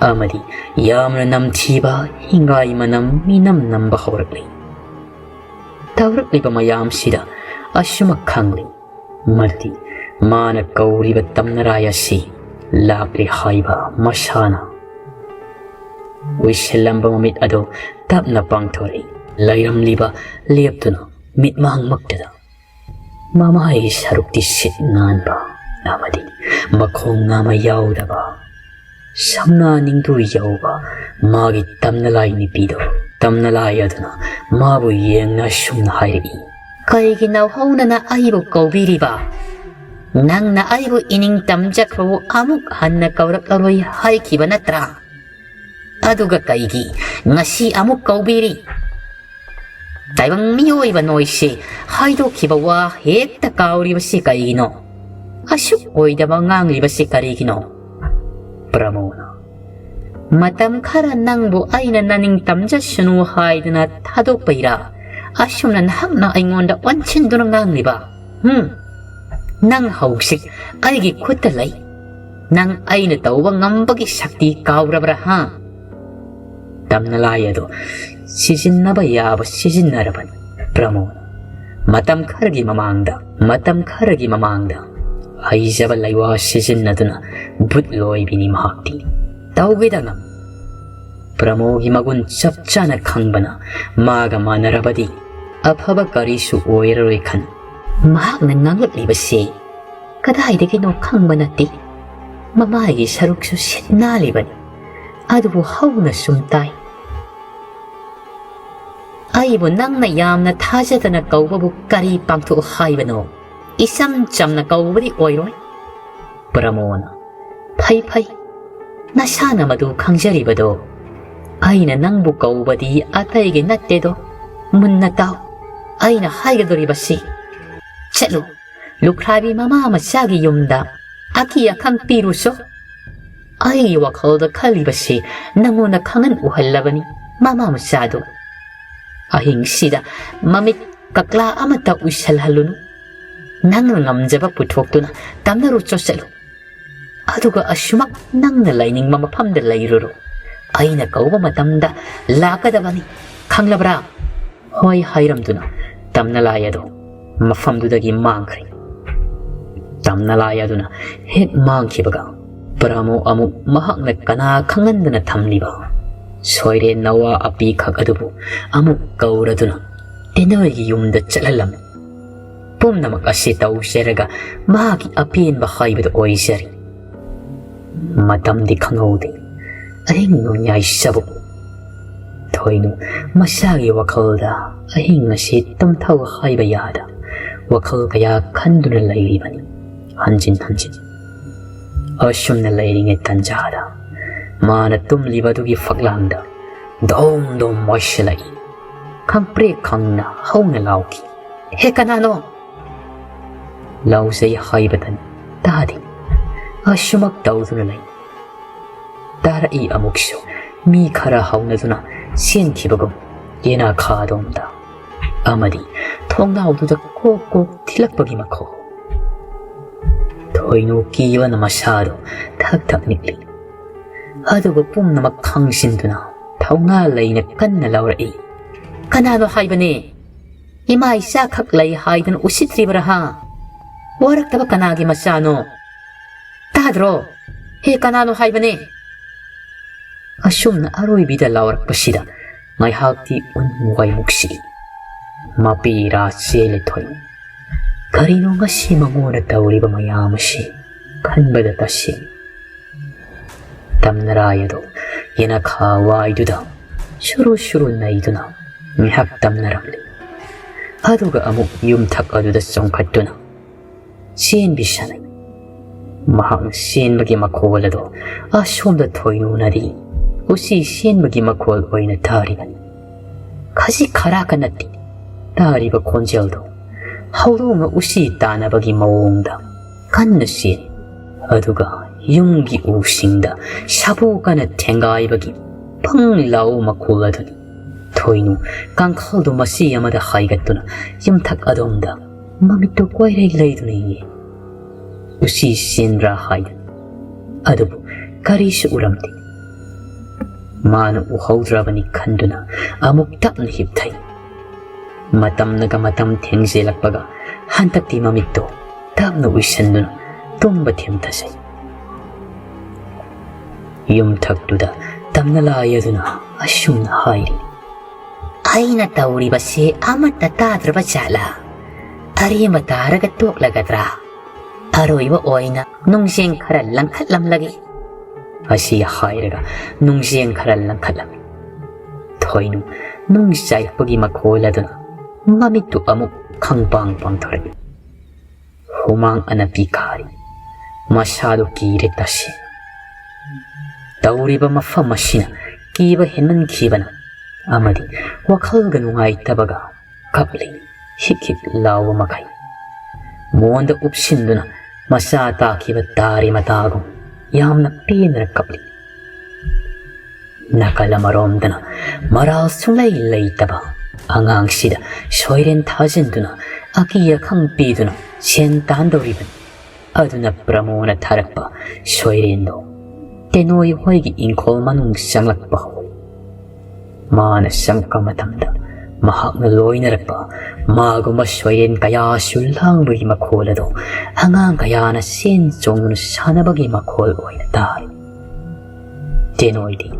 ꯑꯃꯗꯤ ꯌꯥꯝꯅ ꯅꯝꯊꯤꯕ ꯍꯤꯡꯒꯥꯏ ꯃꯅꯝ ꯃꯤꯅꯝ ꯅꯝꯕ ꯍꯧꯔꯛꯂꯤ꯫ ꯇꯧꯔꯛꯂꯤꯕ ꯃꯌꯥꯝꯁꯤꯗ ꯑꯁꯨꯃꯛ ꯈꯪꯂꯤ ꯃꯗꯨꯗꯤ ꯃꯥꯅ ꯀꯧꯔꯤꯕ ꯇꯝꯅꯔꯥꯏ ꯑꯁꯤ ꯂꯥꯛꯂꯤ ꯍꯥꯏꯕ ꯃꯁꯥꯅ꯫ ꯎꯏꯁꯤꯜꯂꯝꯕ ꯃꯃꯤꯠ ꯑꯗꯨ ꯇꯞꯅ ꯄꯥꯡꯊꯣꯔꯛꯏ꯫ ꯂꯩꯔꯝꯂꯤꯕ ꯂꯦꯞꯇꯨꯅ ꯃꯤꯠꯃꯥꯡꯃꯛꯇꯗ ꯃꯃꯥꯏꯒꯤ ꯁꯔꯨꯛꯇꯤ ꯁꯤꯠ ꯅꯥꯟꯕ ꯑꯃꯗꯤ ꯃꯈꯣꯡ ꯅꯥꯃ ꯌꯥꯎꯗꯕ ꯁꯝꯅꯥ ꯅꯤꯡꯗꯨ ꯌꯧꯕ ꯃꯥꯒꯤ ꯇꯝꯅꯂꯥꯏ ꯅꯨꯄꯤꯗꯣ, ꯇꯝꯅꯂꯥꯏ ꯑꯗꯨꯅ ꯃꯥꯕꯨ ꯌꯦꯡꯅ ꯑꯁꯨꯝꯅ ꯍꯥꯏꯔꯛꯏ, "ꯀꯩꯒꯤꯅꯣ ꯍꯧꯅꯅ ꯑꯩꯕꯨ ꯀꯧꯕꯤꯔꯤꯕ? ꯅꯪꯅ ꯑꯩꯕꯨ ꯏꯅꯤꯡ ꯇꯝꯖꯈ꯭ꯔꯣ, ꯑꯃꯨꯛ ꯍꯟꯅ ꯀꯧꯔꯛꯂꯔꯣꯏ ꯍꯥꯏꯈꯤꯕ ꯅꯠꯇ꯭ꯔꯥ? ꯑꯗꯨꯒ ꯀꯩꯒꯤ ꯉꯁꯤ ꯑꯃꯨꯛ ꯀꯧꯕꯤꯔꯤ? ꯇꯥꯏꯕꯪ ꯃꯤꯑꯣꯏꯕ ꯅꯣꯏꯁꯦ ꯍꯥꯏꯗꯣꯛꯈꯤꯕ ꯋꯥ ꯍꯦꯛꯇ ꯀꯥꯎꯔꯤꯕꯁꯤ ꯀꯩꯒꯤꯅꯣ?" ꯑꯁꯨꯛ ꯑꯣꯏꯗꯕ ꯉꯥꯡꯂꯤꯕꯁꯤ ꯀꯔꯤꯒꯤꯅꯣ? ꯄ꯭ꯔꯃꯣꯅ, ꯃꯇꯝ ꯈꯔ ꯅꯪꯕꯨ ꯑꯩꯅ ꯅꯅꯤꯡ ꯇꯝꯖꯁꯅꯨ ꯍꯥꯏꯗꯅ ꯊꯥꯗꯣꯛꯄꯩꯔꯥ? ꯑꯁꯨꯝꯅ ꯅꯍꯥꯛꯅ ꯑꯩꯉꯣꯟꯗ ꯑꯣꯟꯁꯤꯟꯗꯨꯅ ꯉꯥꯡꯂꯤꯕ? ꯍꯨꯝ? ꯅꯪ ꯍꯧꯖꯤꯛ ꯑꯩꯒꯤ ꯈꯨꯠꯇ ꯂꯩ꯫ ꯅꯪ ꯑꯩꯅ ꯇꯧꯕ ꯉꯝꯕꯒꯤ ꯁꯛꯇꯤ ꯀꯥꯎꯔꯕ꯭ꯔꯥ, ꯍꯥ? ꯇꯝꯅꯂꯥꯏ ꯑꯗꯣ ꯁꯤꯖꯤꯟꯅꯕ ꯌꯥꯕ ꯁꯤꯖꯤꯟꯅꯔꯕꯅꯤ꯫ ꯄ꯭ꯔꯃꯣꯅ, ꯃꯇꯝ ꯈꯔꯒꯤ ꯃꯃꯥꯡꯗ, ꯃꯇꯝ ꯈꯔꯒꯤ ꯃꯃꯥꯡꯗ ꯍꯩꯖꯕ ꯂꯩꯋꯥ ꯁꯤꯖꯤꯟꯅꯗꯨꯅ ꯚꯨꯠ ꯂꯣꯏꯕꯤꯅꯤ ꯃꯍꯥꯛꯇꯤ꯫ ꯇꯧꯒꯦꯗꯅ꯫ ꯄ꯭ꯔꯃꯣꯒꯤ ꯃꯒꯨꯟ ꯆꯞ ꯆꯥꯅ ꯈꯪꯕꯅ ꯃꯥꯒ ꯃꯥꯟꯅꯔꯕꯗꯤ ꯑꯐꯕ ꯀꯔꯤꯁꯨ ꯑꯣꯏꯔꯔꯣꯏ ꯈꯟ꯫ ꯃꯍꯥꯛꯅ ꯉꯥꯡꯂꯛꯂꯤꯕꯁꯤ ꯀꯗꯥꯏꯗꯒꯤꯅꯣ ꯈꯪꯕ ꯅꯠꯇꯦ꯫ ꯃꯃꯥꯏꯒꯤ ꯁꯔꯨꯛꯁꯨ ꯁꯤꯠ ꯅꯥꯜꯂꯤꯕꯅꯤ꯫ ꯑꯗꯨꯕꯨ ꯍꯧꯅ ꯁꯨꯝ ꯇꯥꯏ꯫ ꯑꯩꯕꯨ ꯅꯪꯅ ꯌꯥꯝꯅ ꯊꯥꯖꯗꯅ ꯀꯧꯕꯕꯨ ꯀꯔꯤ ꯄꯥꯡꯊꯣꯛꯎ ꯍꯥꯏꯕꯅꯣ? ꯏꯆꯝ ꯆꯝꯅ ꯀꯧꯕꯗꯤ ꯑꯣꯏꯔꯣꯏ꯫ ꯄ꯭ꯔꯃꯣꯅ, ꯐꯩ ꯐꯩ, ꯅꯁꯥꯅ ꯃꯗꯨ ꯈꯪꯖꯔꯤꯕꯗꯣ꯫ ꯑꯩꯅ ꯅꯪꯕꯨ ꯀꯧꯕꯗꯤ ꯑꯇꯩꯒꯤ ꯅꯠꯇꯦꯗꯣ꯫ ꯃꯨꯟꯅ ꯇꯥꯎ, ꯑꯩꯅ ꯍꯥꯏꯒꯗꯧꯔꯤꯕꯁꯤ꯫ ꯆꯠꯂꯨ, ꯂꯨꯈ꯭ꯔꯥꯕꯤ ꯃꯃꯥ ꯃꯆꯥꯒꯤ ꯌꯨꯝꯗ ꯑꯀꯤ ꯑꯈꯪ ꯄꯤꯔꯨꯆꯣ꯫ ꯑꯩꯒꯤ ꯋꯥꯈꯜꯗ ꯈꯜꯂꯤꯕꯁꯤ ꯅꯪꯉꯣꯟꯗ ꯈꯪꯍꯟ ꯎꯍꯜꯂꯕꯅꯤ, ꯃꯃꯥ ꯃꯆꯥꯗꯨ꯫ ꯑꯍꯤꯡꯁꯤꯗ ꯃꯃꯤꯠ ꯀꯛꯂꯥ ꯑꯃꯠꯇ ꯎꯏꯁꯜꯍꯜꯂꯨꯅꯨ꯫ ꯅꯪꯅ ꯉꯝꯖꯕ ꯄꯨꯊꯣꯛꯇꯨꯅ ꯇꯝꯅꯔꯨꯆꯣ, ꯆꯠꯂꯨ꯫ ꯑꯗꯨꯒ ꯑꯁꯨꯃꯛ ꯅꯪꯅ ꯂꯩꯅꯤꯡꯕ ꯃꯐꯝꯗ ꯂꯩꯔꯨꯔꯣ꯫ ꯑꯩꯅ ꯀꯧꯕ ꯃꯇꯝꯗ ꯂꯥꯛꯀꯗꯕꯅꯤ, ꯈꯪꯂꯕ꯭ꯔꯥ? ꯍꯣꯏ ꯍꯥꯏꯔꯝꯗꯨꯅ ꯇꯝꯅꯂꯥꯏ ꯑꯗꯨ ꯃꯐꯝꯗꯨꯗꯒꯤ ꯃꯥꯡꯈ꯭ꯔꯦ꯫ ꯇꯝꯅꯂꯥꯏ ꯑꯗꯨꯅ ꯍꯦꯛ ꯃꯥꯡꯈꯤꯕꯒ ꯄ꯭ꯔꯃꯣ ꯑꯃꯨꯛ ꯃꯍꯥꯛꯅ ꯀꯅꯥ ꯈꯪꯍꯟꯗꯅ ꯊꯝꯂꯤꯕ ꯁꯣꯏꯔꯦꯟ ꯅꯋꯥ ꯑꯄꯤꯈꯛ ꯑꯗꯨꯕꯨ ꯑꯃꯨꯛ ꯀꯧꯔꯗꯨꯅ ꯇꯦꯅꯣꯏꯒꯤ ꯌꯨꯝꯗ ꯆꯠꯍꯜꯂꯝꯃꯤ꯫ ꯄꯨꯝꯅꯃꯛ ꯑꯁꯤ ꯇꯧꯖꯔꯒ ꯃꯍꯥꯛꯀꯤ ꯑꯄꯦꯟꯕ ꯍꯥꯏꯕꯗꯨ ꯑꯣꯏꯖꯔꯤ꯫ ꯃꯇꯝꯗꯤ ꯈꯪꯍꯧꯗꯦ꯫ ꯑꯍꯤꯡ ꯅꯣꯡꯌꯥꯏ ꯆꯕꯨꯛ꯫ ꯊꯣꯏꯅꯨ ꯃꯁꯥꯒꯤ ꯋꯥꯈꯜꯗ ꯑꯍꯤꯡ ꯑꯁꯤ ꯇꯨꯝꯊꯧ ꯍꯥꯏꯕ ꯌꯥꯗ ꯋꯥꯈꯜ ꯀꯌꯥ ꯈꯟꯗꯨꯅ ꯂꯩꯔꯤꯕꯅꯤ꯫ ꯍꯟꯖꯤꯟ ꯍꯟꯖꯤꯟ꯫ ꯑꯁꯨꯝꯅ ꯂꯩꯔꯤꯉꯩ ꯇꯟꯖꯥꯗ ꯃꯥꯅ ꯇꯨꯝꯂꯤꯕ ꯑꯗꯨꯒꯤ ꯐꯛꯂꯥꯡꯗ ꯗꯣꯝ ꯗꯣꯝ ꯃꯣꯏꯁꯤꯜꯂꯛꯏ꯫ ꯈꯪꯄ꯭ꯔꯦꯛ ꯈꯪꯅ ꯍꯧꯅ ꯂꯥꯎꯈꯤ, "ꯍꯦ, ꯀꯅꯥꯅꯣ?" ꯂꯥꯎꯖꯩ ꯍꯥꯏꯕꯗꯅꯤ꯫ ꯇꯥꯗꯦ꯫ ꯑꯁꯨꯃꯛ ꯇꯧꯗꯨꯅ ꯂꯩ꯫ ꯇꯥꯔꯛꯏ ꯑꯃꯨꯛꯁꯨ꯫ ꯃꯤ ꯈꯔ ꯍꯧꯅꯗꯨꯅ ꯆꯦꯟꯈꯤꯕꯒꯨꯝ ꯌꯦꯅꯥꯈꯥꯗꯣꯝꯗ꯫ ꯑꯃꯗꯤ ꯊꯣꯡꯅꯥꯎꯗꯨꯗ ꯀꯣꯛ ꯀꯣꯛ ꯊꯤꯜꯂꯛꯄꯒꯤ ꯃꯈꯣꯜ꯫ ꯊꯣꯏꯅꯨ ꯀꯤꯕꯅ ꯃꯁꯥꯗꯣ ꯊꯛ ꯊꯛ ꯅꯤꯛꯂꯤ꯫ ꯑꯗꯨꯕꯨ ꯄꯨꯝꯅꯃꯛ ꯈꯪꯖꯤꯟꯗꯨꯅ ꯊꯧꯅꯥ ꯂꯩꯅ ꯀꯟꯅ ꯂꯥꯎꯔꯛꯏ꯫ "ꯀꯅꯥꯅꯣ ꯍꯥꯏꯕꯅꯦ? ꯏꯃꯥ ꯏꯆꯥꯈꯛ ꯂꯩ ꯍꯥꯏꯗꯨꯅ ꯎꯁꯤꯠꯇ꯭ꯔꯤꯕꯔꯥ ꯍꯥ? ꯋꯥꯔꯛꯇꯕ ꯀꯅꯥꯒꯤ ꯃꯆꯥꯅꯣ? ꯇꯥꯗ꯭ꯔꯣ? ꯍꯦ, ꯀꯅꯥꯅꯣ ꯍꯥꯏꯕꯅꯦ?" ꯑꯁꯨꯝꯅ ꯑꯔꯣꯏꯕꯤꯗ ꯂꯥꯎꯔꯛꯄꯁꯤꯗ ꯉꯥꯏꯍꯥꯛꯇꯤ ꯎꯟ ꯋꯥꯏꯃꯨꯛꯁꯤ ꯃꯄꯤꯔꯥ ꯆꯦꯜꯂꯦ ꯊꯣꯏꯅꯨ꯫ ꯀꯔꯤꯅꯣ ꯉꯁꯤ ꯃꯉꯣꯟꯗ ꯇꯧꯔꯤꯕ ꯃꯌꯥꯝ ꯑꯁꯤ ꯈꯟꯕꯗ ꯇꯁꯦꯡ ꯇꯝꯅꯔꯥꯏ ꯑꯗꯨ ꯌꯦꯅꯈꯥ ꯋꯥꯏꯗꯨꯗ ꯁꯨꯔꯨ ꯁꯨꯔꯨ ꯅꯩꯗꯨꯅ ꯉꯥꯏꯍꯥꯛ ꯇꯝꯅꯔꯝꯂꯤ꯫ ꯑꯗꯨꯒ ꯑꯃꯨꯛ ꯌꯨꯝꯊꯛ ꯑꯗꯨꯗ ꯆꯣꯡꯈꯠꯇꯨꯅ ꯆꯦꯟꯕꯤ ꯁꯥꯟꯅꯩ꯫ ꯃꯍꯥꯛꯅ ꯆꯦꯟꯕꯒꯤ ꯃꯈꯣꯜ ꯑꯗꯨ ꯑꯁꯣꯝꯗ ꯊꯣꯏꯅꯨꯅꯗꯤ ꯎꯆꯤ ꯆꯦꯟꯕꯒꯤ ꯃꯈꯣꯜ ꯑꯣꯏꯅ ꯇꯥꯔꯤꯕꯅꯤ꯫ ꯈꯖꯤꯛ ꯈꯔꯥꯛꯀ ꯅꯠꯇꯦ ꯇꯥꯔꯤꯕ ꯈꯣꯟꯖꯦꯜꯗꯨ꯫ ꯍꯧꯗꯣꯡꯅ ꯎꯆꯤ ꯇꯥꯟꯅꯕꯒꯤ ꯃꯑꯣꯡꯗ ꯀꯟꯅ ꯆꯦꯟ, ꯑꯗꯨꯒ ꯌꯨꯝꯒꯤ ꯎꯁꯤꯡꯗ ꯁꯥꯐꯨ ꯀꯟꯅ ꯊꯦꯡꯒꯥꯏꯕꯒꯤ ꯄꯪ ꯂꯥꯎ ꯃꯈꯣꯜ ꯑꯗꯨꯅꯤ꯫ ꯊꯣꯏꯅꯨ ꯀꯥꯡꯈꯜꯗꯨ ꯃꯆꯤ ꯑꯃꯗ ꯍꯥꯏꯒꯠꯇꯨꯅ ꯌꯨꯝꯊꯛ ꯑꯗꯣꯝꯗ ꯃꯃꯤꯠꯇꯨ ꯀꯣꯏꯔꯩ ꯂꯩꯗꯨꯅ ꯌꯦꯡ꯫ ꯎꯆꯤ ꯆꯦꯟꯕ꯭ꯔꯥ ꯍꯥꯏꯗꯨꯅ꯫ ꯑꯗꯨꯕꯨ ꯀꯔꯤꯁꯨ ꯎꯔꯝꯗꯦ꯫ ꯃꯥꯅ ꯎꯍꯧꯗ꯭ꯔꯕꯅꯤ ꯈꯟꯗꯨꯅ ꯑꯃꯨꯛ ꯇꯞꯅ ꯍꯤꯞꯊꯩ꯫ ꯃꯇꯝꯅꯒ ꯃꯇꯝ ꯊꯦꯡꯖꯤꯜꯂꯛꯄꯒ ꯍꯟꯗꯛꯇꯤ ꯃꯃꯤꯠꯇꯣ ꯇꯞꯅ ꯎꯏꯁꯟꯗꯨꯅ ꯇꯨꯝꯕ ꯊꯦꯝꯊꯖꯩ꯫ ꯌꯨꯝꯊꯛꯇꯨꯗ ꯇꯝꯅꯂꯥꯏ ꯑꯗꯨꯅ ꯑꯁꯨꯝꯅ ꯍꯥꯏꯔꯤ꯫ "ꯑꯩꯅ ꯇꯧꯔꯤꯕꯁꯤ ꯑꯃꯠꯇ ꯇꯥꯗ꯭ꯔꯕ ꯖꯥꯠꯂꯥ? ꯑꯔꯦꯝꯕ ꯇꯥꯔꯒ ꯇꯣꯛꯂꯒꯗ꯭ꯔꯥ? ꯑꯔꯣꯏꯕ ꯑꯣꯏꯅ ꯅꯨꯡꯖꯦꯡ ꯈꯔ ꯂꯪꯈꯠꯂꯝꯂꯒꯦ"꯫ ꯑꯁꯤ ꯍꯥꯏꯔꯒ ꯅꯨꯡꯖꯦꯡ ꯈꯔ ꯂꯪꯈꯠꯂꯝꯃꯤ꯫ ꯊꯣꯏꯅꯨ ꯅꯨꯡ ꯆꯥꯏꯔꯛꯄꯒꯤ ꯃꯈꯣꯜ ꯑꯗꯨꯅ ꯃꯃꯤꯠꯇꯨ ꯑꯃꯨꯛ ꯈꯪꯄꯥꯡ ꯄꯥꯡꯊꯣꯔꯛꯏ꯫ ꯍꯨꯃꯥꯡ ꯑꯅꯞꯄꯤ ꯀꯥꯔꯤ꯫ ꯃꯁꯥꯗꯨ ꯀꯤꯔꯦ ꯇꯁꯦꯡ꯫ ꯇꯧꯔꯤꯕ ꯃꯐꯝ ꯑꯁꯤꯅ ꯀꯤꯕ ꯍꯦꯟꯃꯟꯈꯤꯕꯅ ꯑꯃꯗꯤ ꯋꯥꯈꯜꯒ ꯅꯨꯡꯉꯥꯏꯇꯕꯒ ꯀꯞꯂꯤ ꯍꯤꯛ ꯍꯤꯛ ꯂꯥꯎꯕ ꯃꯈꯩ꯫ ꯃꯣꯟꯗ ꯎꯞꯁꯤꯟꯗꯨꯅ ꯃꯆꯥ ꯇꯥꯈꯤꯕ ꯇꯥꯔꯤ ꯃꯇꯥꯒꯨꯝ ꯌꯥꯝꯅ ꯄꯦꯟꯗꯅ ꯀꯞꯂꯤ꯫ ꯅꯥꯀꯜ ꯑꯃꯔꯣꯝꯗꯅ ꯃꯔꯥꯜ ꯁꯨꯡꯂꯩ ꯂꯩꯇꯕ ꯑꯉꯥꯡꯁꯤꯗ ꯁꯣꯏꯔꯦꯟ ꯊꯥꯖꯤꯟꯗꯨꯅ ꯑꯀꯤ ꯑꯈꯪ ꯄꯤꯗꯨꯅ ꯁꯦꯟ ꯇꯥꯟꯗꯧꯔꯤꯕꯅꯤ꯫ ꯑꯗꯨꯅ ꯄ꯭ꯔꯃꯣꯅ ꯊꯥꯔꯛꯄ ꯁꯣꯏꯔꯦꯟꯗꯣ ꯇꯦꯅꯣꯏ ꯍꯣꯏꯒꯤ ꯏꯪꯈꯣꯜ ꯃꯅꯨꯡ ꯆꯪꯂꯛꯄ ꯍꯧꯏ꯫ ꯃꯥꯅ ꯆꯪꯂꯛꯄ ꯃꯇꯝꯗ ꯃꯍꯥꯛꯅ ꯂꯣꯏꯅꯔꯛꯄ ꯃꯥꯒꯨꯝꯕ ꯁꯣꯏꯔꯦꯟ ꯀꯌꯥꯁꯨ ꯂꯥꯡꯕꯒꯤ ꯃꯈꯣꯜ ꯑꯗꯣ ꯑꯉꯥꯡ ꯀꯌꯥꯅ ꯆꯦꯟ ꯆꯣꯡꯗꯨꯅ ꯁꯥꯟꯅꯕꯒꯤ ꯃꯈꯣꯜ ꯑꯣꯏꯅ ꯇꯥꯔꯤ꯫ ꯇꯦꯅꯣꯏꯗꯤ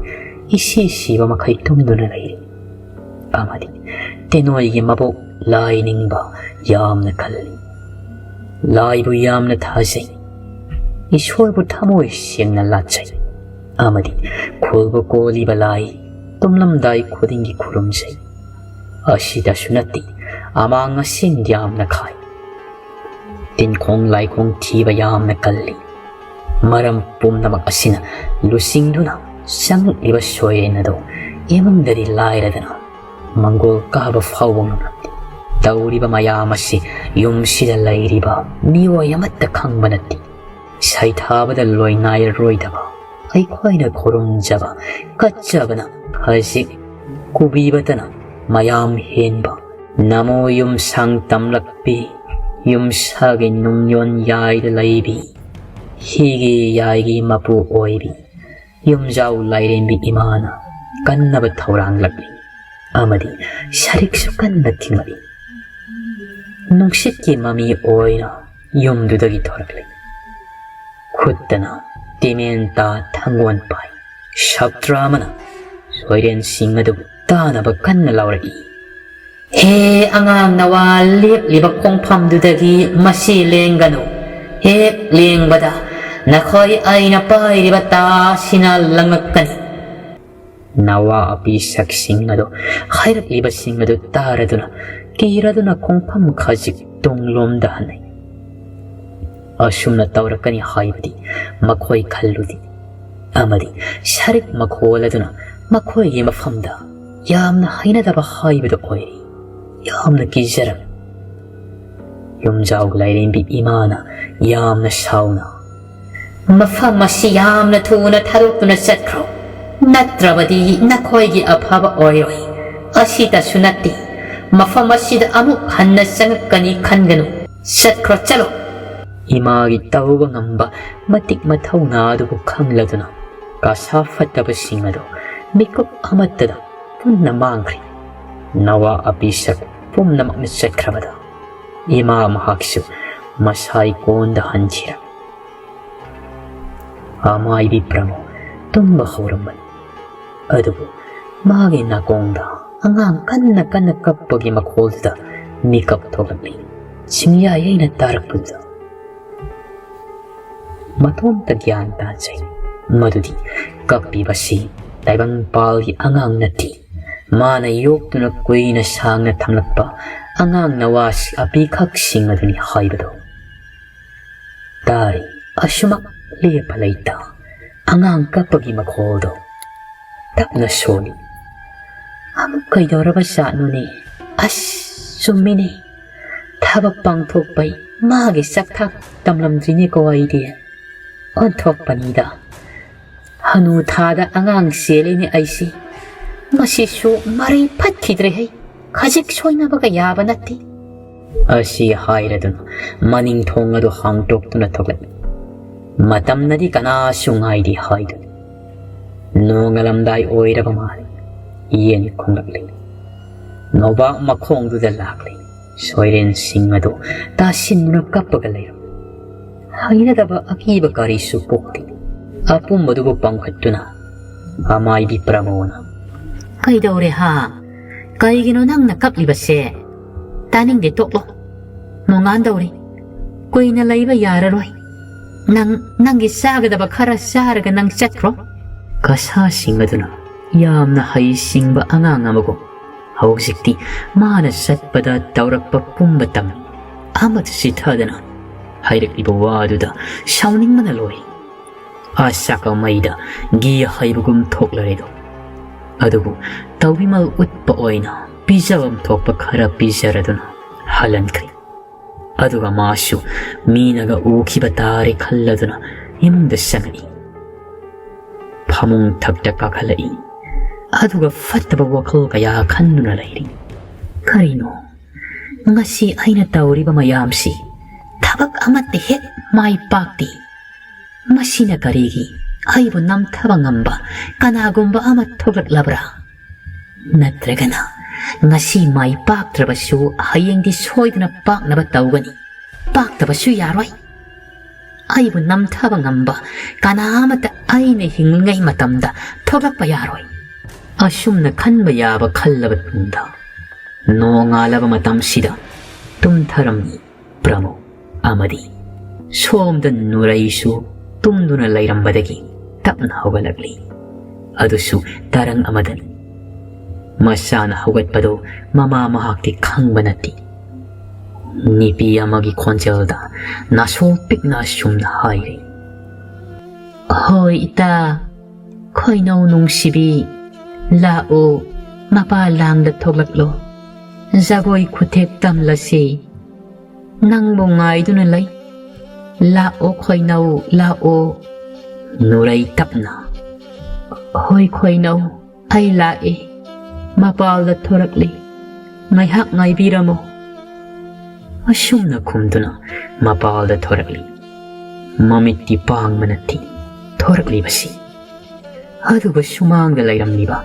ꯏꯁꯤ ꯁꯤꯕ ꯃꯈꯩ ꯇꯨꯝꯗꯨꯅ ꯂꯩꯔꯤ꯫ ꯑꯃꯗꯤ ꯇꯦꯅꯣꯏꯒꯤ ꯃꯕꯣꯛ ꯂꯥꯏ ꯅꯤꯡꯕ ꯌꯥꯝꯅ ꯀꯜꯂꯤ꯫ ꯂꯥꯏꯕꯨ ꯌꯥꯝꯅ ꯊꯥꯖꯩ꯫ ꯏꯁꯣꯔꯕꯨ ꯊꯃꯣꯏ ꯁꯦꯡꯅ ꯂꯥꯠꯆꯩ꯫ ꯑꯃꯗꯤ ꯈꯨꯜꯕꯨ ꯀꯣꯜꯂꯤꯕ ꯂꯥꯏ ꯇꯨꯝꯂꯝꯗꯥꯏ ꯈꯨꯗꯤꯡꯒꯤ ꯈꯨꯔꯨꯝꯖꯩ꯫ ꯑꯁꯤꯗꯁꯨ ꯅꯠꯇꯦ, ꯑꯃꯥꯡ ꯑꯁꯦꯡ ꯌꯥꯝꯅ ꯈꯥꯏ꯫ ꯇꯤꯟꯈꯣꯡ ꯂꯥꯏꯈꯣꯡ ꯊꯤꯕ ꯌꯥꯝꯅ ꯀꯜꯂꯤ꯫ ꯃꯔꯝ ꯄꯨꯝꯅꯃꯛ ꯑꯁꯤꯅ ꯂꯨꯆꯤꯡꯗꯨꯅ ꯆꯪꯂꯛꯂꯤꯕ ꯁꯣꯏꯔꯦꯟ ꯑꯗꯨ ꯏꯃꯨꯡꯗꯗꯤ ꯂꯥꯏꯔꯗꯅ ꯃꯪꯒꯣꯜ ꯀꯥꯕ ꯐꯥꯎꯕ ꯉꯝꯂꯝꯗꯦ꯫ ꯇꯧꯔꯤꯕ ꯃꯌꯥꯝ ꯑꯁꯤ ꯌꯨꯝꯁꯤꯗ ꯂꯩꯔꯤꯕ ꯃꯤꯑꯣꯏ ꯑꯃꯠꯇ ꯈꯪꯕ ꯅꯠꯇꯦ꯫ ꯁꯩꯊꯥꯕꯗ ꯂꯣꯏꯅꯥꯏꯔꯔꯣꯏꯗꯕ ꯑꯩꯈꯣꯏꯅ ꯈꯨꯔꯨꯝꯖꯕ ꯀꯠꯆꯕꯅ ꯈꯖꯤꯛ ꯀꯨꯕꯤꯕꯇꯅ ꯃꯌꯥꯝ ꯍꯦꯟꯕ꯫ ꯅꯃꯣ ꯌꯨꯝꯁꯥꯡ ꯇꯝꯂꯛꯄꯤ, ꯌꯨꯝꯁꯥꯒꯤ ꯅꯨꯡꯌꯣꯟ ꯌꯥꯏꯗ ꯂꯩꯕꯤ, ꯍꯤꯒꯤ ꯌꯥꯏꯒꯤ ꯃꯄꯨ ꯑꯣꯏꯕꯤ ꯌꯨꯝꯖꯥꯎ ꯂꯥꯏꯔꯦꯝꯕꯤ ꯏꯃꯥꯅ ꯀꯟꯅꯕ ꯊꯧꯔꯥꯡꯂꯛꯂꯤ꯫ ꯑꯃꯗꯤ ꯁꯔꯤꯛꯁꯨ ꯀꯟꯅ ꯊꯤꯡꯂꯛꯏ꯫ ꯅꯨꯡꯁꯤꯠꯀꯤ ꯃꯃꯤ ꯑꯣꯏꯅ ꯌꯨꯝꯗꯨꯗꯒꯤ ꯊꯣꯔꯛꯂꯤ꯫ ꯈꯨꯠꯇꯅ ꯇꯤꯃꯦꯟ ꯇꯥ ꯊꯥꯡꯒꯣꯟ ꯄꯥꯏ꯫ ꯁꯥꯇ꯭ꯔ ꯑꯃꯅ ꯁꯣꯏꯔꯦꯟꯁꯤꯡ ꯑꯗꯨꯕꯨ ꯇꯥꯅꯕ ꯀꯟꯅ ꯂꯥꯎꯔꯛꯏ꯫ "ꯍꯦ ꯑꯉꯥꯡ ꯅꯋꯥ, ꯂꯦꯞꯂꯤꯕ ꯈꯣꯡꯐꯝꯗꯨꯗꯒꯤ ꯃꯁꯤ ꯂꯦꯡꯒꯅꯨ꯫ ꯍꯦꯛ ꯂꯦꯡꯕꯗ ꯅꯈꯣꯏ ꯑꯩꯅ ꯄꯥꯏꯔꯤꯕ ꯇꯥ ꯑꯁꯤꯅ ꯂꯪꯉꯛꯀꯅꯤ꯫" ꯅꯋꯥ ꯑꯄꯤꯁꯛꯁꯤꯡ ꯑꯗꯨ ꯍꯥꯏꯔꯛꯂꯤꯕꯁꯤꯡ ꯑꯗꯨ ꯇꯥꯔꯗꯨꯅ ꯀꯤꯔꯗꯨꯅ ꯈꯣꯡꯐꯝ ꯈꯖꯤꯛ ꯇꯨꯡꯂꯣꯝꯗ ꯍꯟꯅꯩ꯫ ꯑꯁꯨꯝꯅ ꯇꯧꯔꯛꯀꯅꯤ ꯍꯥꯏꯕꯗꯤ ꯃꯈꯣꯏ ꯈꯜꯂꯨꯗꯦ꯫ ꯑꯃꯗꯤ ꯁꯔꯤꯛ ꯃꯈꯣꯜ ꯑꯗꯨꯅ ꯃꯈꯣꯏꯒꯤ ꯃꯐꯝꯗ ꯌꯥꯝꯅ ꯍꯩꯅꯗꯕ ꯍꯥꯏꯕꯗꯨ ꯑꯣꯏꯔꯤ꯫ ꯌꯥꯝꯅ ꯀꯤꯖꯔꯝꯃꯤ꯫ ꯌꯨꯝꯖꯥꯎ ꯂꯥꯏꯔꯦꯝꯕꯤ ꯏꯃꯥꯅ ꯌꯥꯝꯅ ꯁꯥꯎꯅ, "ꯃꯐꯝ ꯑꯁꯤ ꯌꯥꯝꯅ ꯊꯨꯅ ꯊꯥꯗꯣꯛꯇꯨꯅ ꯆꯠꯈ꯭ꯔꯣ, ꯅꯠꯇ꯭ꯔꯕꯗꯤ ꯅꯈꯣꯏꯒꯤ ꯑꯐꯕ ꯑꯣꯏꯔꯣꯏ꯫ ꯑꯁꯤꯇꯁꯨ ꯅꯠꯇꯦ, ꯃꯐꯝ ꯑꯁꯤꯗ ꯑꯃꯨꯛ ꯍꯟꯅ ꯆꯪꯉꯛꯀꯅꯤ ꯈꯟꯒꯅꯨ꯫ ꯆꯠꯈ꯭ꯔꯣ, ꯆꯠꯂꯣ!" ꯏꯃꯥꯒꯤ ꯇꯧꯕ ꯉꯝꯕ ꯃꯇꯤꯛ ꯃꯊꯧꯅꯥ ꯑꯗꯨꯕꯨ ꯈꯪꯂꯗꯨꯅ ꯀꯁꯥ ꯐꯠꯇꯕꯁꯤꯡ ꯑꯗꯨ ꯃꯤꯀꯨꯞ ꯑꯃꯠꯇꯗ ꯄꯨꯟꯅ ꯃꯥꯡꯈ꯭ꯔꯦ꯫ ꯅꯋꯥ ꯑꯄꯤꯁꯛ ꯄꯨꯝꯅꯃꯛꯅ ꯆꯠꯈ꯭ꯔꯕꯗ ꯏꯃꯥ ꯃꯍꯥꯛꯁꯨ ꯃꯁꯥꯏ ꯀꯣꯟꯗ ꯍꯟꯈꯤꯔꯝꯃꯤ꯫ ꯑꯃꯥꯏꯕꯤ ꯄ꯭ꯔꯃꯣ ꯇꯨꯝꯕ ꯍꯧꯔꯝꯕꯅꯤ꯫ ꯑꯗꯨꯕꯨ ꯃꯥꯒꯤ ꯅꯥꯀꯣꯡꯗ ꯑꯉꯥꯡ ꯀꯟꯅ ꯀꯟꯅ ꯀꯞꯄꯒꯤ ꯃꯈꯣꯜꯗꯨꯗ ꯃꯤꯀꯞ ꯊꯣꯛꯂꯛꯂꯤ꯫ ꯆꯤꯡꯌꯥ ꯌꯩꯅ ꯇꯥꯔꯛꯄꯗꯨꯗ ꯃꯇꯣꯝꯇ ꯒ꯭ꯌꯥꯟ ꯇꯥꯖꯩ ꯃꯗꯨꯗꯤ ꯀꯞꯄꯤꯕꯁꯤ ꯇꯥꯏꯕꯪꯄꯥꯜꯒꯤ ꯑꯉꯥꯡ ꯅꯠꯇꯦ꯫ ꯃꯥꯅ ꯌꯣꯛꯇꯨꯅ ꯀꯨꯏꯅ ꯁꯥꯡꯅ ꯊꯝꯂꯛꯄ ꯑꯉꯥꯡ ꯅꯋꯥꯁꯤ ꯑꯄꯤꯈꯛꯁꯤꯡ ꯑꯗꯨꯅꯤ ꯍꯥꯏꯕꯗꯣ꯫ ꯇꯥꯔꯤ꯫ ꯑꯁꯨꯃꯛ ꯂꯦꯞꯄ ꯂꯩꯇ ꯑꯉꯥꯡ ꯀꯞꯄꯒꯤ ꯃꯈꯣꯜꯗꯣ ꯇꯞꯅ ꯁꯣꯜꯂꯤ꯫ "ꯑꯃꯨꯛ ꯀꯩꯗꯧꯔꯕ ꯖꯥꯠꯅꯣꯅꯦ? ꯑꯁ, ꯆꯨꯝꯃꯤꯅꯦ꯫ ꯊꯕꯛ ꯄꯥꯡꯊꯣꯛꯄꯩ ꯃꯥꯒꯤ ꯆꯥꯛꯊꯥꯛ ꯇꯝꯂꯝꯗ꯭ꯔꯤꯅꯦꯀꯣ ꯑꯩꯗꯤ꯫ ꯑꯣꯟꯊꯣꯛꯄꯅꯤꯗ꯫ ꯍꯅꯨ ꯊꯥꯗ ꯑꯉꯥꯡ ꯆꯦꯜꯂꯤꯅꯦ ꯑꯩꯁꯤ꯫ ꯃꯁꯤꯁꯨ ꯃꯔꯩ ꯐꯠꯈꯤꯗ꯭ꯔꯦꯍꯦ꯫ ꯈꯖꯤꯛ ꯁꯣꯏꯅꯕꯒ ꯌꯥꯕ ꯅꯠꯇꯦ꯫" ꯑꯁꯤ ꯍꯥꯏꯔꯗꯨꯅ ꯃꯅꯤꯡ ꯊꯣꯡ ꯑꯗꯨ ꯍꯥꯡꯗꯣꯛꯇꯨꯅ ꯊꯣꯛꯂꯛꯏ꯫ ꯃꯇꯝꯅꯗꯤ ꯀꯅꯥꯁꯨ ꯉꯥꯏꯗꯦ ꯍꯥꯏꯗꯨꯅꯤ꯫ ꯅꯣꯡꯉꯥꯜꯂꯝꯗꯥꯏ ꯑꯣꯏꯔꯕ ꯃꯥꯜꯂꯤ꯫ ꯌꯦꯟ ꯈꯣꯡꯂꯛꯂꯤ꯫ ꯅꯣꯕꯥꯞ ꯃꯈꯣꯡꯗꯨꯗ ꯂꯥꯛꯂꯤ꯫ ꯁꯣꯏꯔꯦꯟꯁꯤꯡ ꯑꯗꯨ ꯇꯥꯁꯤꯟꯗꯨꯅ ꯀꯞꯄꯒ ꯂꯩꯔꯝꯃꯤ꯫ ꯍꯩꯅꯗꯕ ꯑꯀꯤꯕ ꯀꯔꯤꯁꯨ ꯄꯣꯛꯇꯦ꯫ ꯑꯄꯨꯝꯕꯗꯨꯕꯨ ꯄꯥꯡꯈꯠꯇꯨꯅ ꯑꯃꯥꯏꯕꯤ ꯄ꯭ꯔꯃꯣꯅ, "ꯀꯩꯗꯧꯔꯦ ꯍꯥ? ꯀꯩꯒꯤꯅꯣ ꯅꯪꯅ ꯀꯞꯂꯤꯕꯁꯦ? ꯇꯥꯅꯤꯡꯗꯦ, ꯇꯣꯛꯂꯣ꯫ ꯅꯣꯡꯉꯥꯟꯗꯧꯔꯦ꯫ ꯀꯨꯏꯅ ꯂꯩꯕ ꯌꯥꯔꯔꯣꯏ꯫ ꯅꯪ ꯅꯪꯒꯤ ꯆꯥꯒꯗꯕ ꯈꯔ ꯆꯥꯔꯒ ꯅꯪ ꯆꯠꯈ꯭ꯔꯣ꯫" ꯀꯁꯥꯁꯤꯡ ꯑꯗꯨꯅ ꯌꯥꯝꯅ ꯍꯩꯁꯤꯡꯕ ꯑꯉꯥꯡ ꯑꯃꯒꯨꯝ ꯍꯧꯖꯤꯛꯇꯤ ꯃꯥꯅ ꯆꯠꯄꯗ ꯇꯧꯔꯛꯄ ꯄꯨꯝꯕ ꯇꯝꯃꯤ꯫ ꯑꯃꯠꯇ ꯆꯤꯊꯗꯅ ꯍꯥꯏꯔꯛꯂꯤꯕ ꯋꯥꯗꯨꯗ ꯁꯥꯎꯅꯤꯡꯕꯅ ꯂꯣꯏ꯫ ꯑꯥ ꯆꯥꯛꯀ ꯃꯩꯗ ꯘꯤ ꯍꯩꯕꯒꯨꯝ ꯊꯣꯛꯂꯔꯦꯗꯣ꯫ ꯑꯗꯨꯕꯨ ꯇꯧꯕꯤꯃꯜ ꯎꯠꯄ ꯑꯣꯏꯅ ꯄꯤꯖꯐꯝ ꯊꯣꯛꯄ ꯈꯔ ꯄꯤꯖꯔꯗꯨꯅ ꯍꯜꯍꯟꯈ꯭ꯔꯦ꯫ ꯑꯗꯨꯒ ꯃꯥꯁꯨ ꯃꯤꯅꯒ ꯎꯈꯤꯕ ꯇꯥꯔꯦ ꯈꯜꯂꯗꯨꯅ ꯏꯃꯨꯡꯗ ꯆꯪꯉꯛꯏ꯫ ꯐꯃꯨꯡ ꯊꯛꯇ ꯀꯥꯈꯠꯂꯛꯏ꯫ ꯑꯗꯨꯒ ꯐꯠꯇꯕ ꯋꯥꯈꯜ ꯀꯌꯥ ꯈꯟꯗꯨꯅ ꯂꯩꯔꯤ꯫ "ꯀꯔꯤꯅꯣ ꯉꯁꯤ ꯑꯩꯅ ꯇꯧꯔꯤꯕ ꯃꯌꯥꯝꯁꯤ? ꯊꯕꯛ ꯑꯃꯠꯇ ꯍꯦꯛ ꯃꯥꯏ ꯄꯥꯛꯇꯦ꯫ ꯃꯁꯤꯅ ꯀꯔꯤꯒꯤ? ꯑꯩꯕꯨ ꯅꯝꯊꯕ ꯉꯝꯕ ꯀꯅꯥꯒꯨꯝꯕ ꯑꯃ ꯊꯣꯛꯂꯛꯂꯕ꯭ꯔꯥ? ꯅꯠꯇ꯭ꯔꯒꯅ ꯉꯁꯤ ꯃꯥꯏ ꯄꯥꯛꯇ꯭ꯔꯕꯁꯨ ꯍꯌꯦꯡꯗꯤ ꯁꯣꯏꯗꯅ ꯄꯥꯛꯅꯕ ꯇꯧꯒꯅꯤ꯫ ꯄꯥꯛꯇꯕꯁꯨ ꯌꯥꯔꯣꯏ꯫ ꯑꯩꯕꯨ ꯅꯝꯊꯕ ꯉꯝꯕ ꯀꯅꯥ ꯑꯃꯠꯇ ꯑꯩꯅ ꯍꯤꯡꯂꯤꯉꯩ ꯃꯇꯝꯗ ꯊꯣꯛꯂꯛꯄ ꯌꯥꯔꯣꯏ"꯫ ꯑꯁꯨꯝꯅ ꯈꯟꯕ ꯌꯥꯕ ꯈꯜꯂꯕ ꯇꯨꯡꯗ, ꯅꯣꯡꯉꯥꯜꯂꯕ ꯃꯇꯝꯁꯤꯗ ꯇꯨꯝꯊꯔꯝꯃꯤ ꯄ꯭ꯔꯃꯣ꯫ ꯑꯃꯗꯤ ꯁꯣꯝꯗ ꯅꯨꯔꯩꯁꯨ ꯇꯨꯝꯗꯨꯅ ꯂꯩꯔꯝꯕꯗꯒꯤ ꯇꯞꯅ ꯍꯧꯒꯠꯂꯛꯂꯤ꯫ ꯑꯗꯨꯁꯨ ꯇꯔꯪ ꯑꯃꯗꯅꯤ꯫ ꯃꯁꯥꯅ ꯍꯧꯒꯠꯄꯗꯨ ꯃꯃꯥ ꯃꯍꯥꯛꯇꯤ ꯈꯪꯕ ꯅꯠꯇꯦ꯫ ꯅꯨꯄꯤ ꯑꯃꯒꯤ ꯈꯣꯟꯖꯦꯜꯗ ꯅꯥꯁꯣ ꯄꯤꯛꯅ ꯑꯁꯨꯝꯅ ꯍꯥꯏꯔꯤ, "ꯍꯣꯏ ꯏꯇꯥ, ꯈꯣꯏꯅꯧ ꯅꯨꯡꯁꯤꯕꯤ, ꯂꯥꯛꯑꯣ, ꯃꯄꯥ ꯂꯥꯡꯗ ꯊꯣꯛꯂꯛꯂꯣ꯫ ꯖꯒꯣꯏ ꯈꯨꯊꯦꯛ ꯇꯝꯂꯁꯤ꯫ ꯅꯪꯕꯨ ꯉꯥꯏꯗꯨꯅ ꯂꯩ꯫ ꯂꯥꯛꯑꯣ ꯈꯣꯏꯅꯧ, ꯂꯥꯛꯑꯣ"꯫ ꯅꯨꯔꯩ ꯇꯞꯅ, "ꯍꯣꯏ ꯈꯣꯏꯅꯧ, ꯑꯩ ꯂꯥꯛꯑꯦ꯫ ꯃꯄꯥꯜꯗ ꯊꯣꯔꯛꯂꯤ꯫ ꯉꯥꯏꯍꯥꯛ ꯉꯥꯏꯕꯤꯔꯝꯃꯣ"꯫ ꯑꯁꯨꯝꯅ ꯈꯨꯝꯗꯨꯅ ꯃꯄꯥꯜꯗ ꯊꯣꯔꯛꯂꯤ꯫ ꯃꯃꯤꯠꯇꯤ ꯄꯥꯡꯕ ꯅꯠꯇꯦ ꯊꯣꯔꯛꯂꯤꯕꯁꯤ꯫ ꯑꯗꯨꯒ ꯁꯨꯃꯥꯡꯗ ꯂꯩꯔꯝꯂꯤꯕ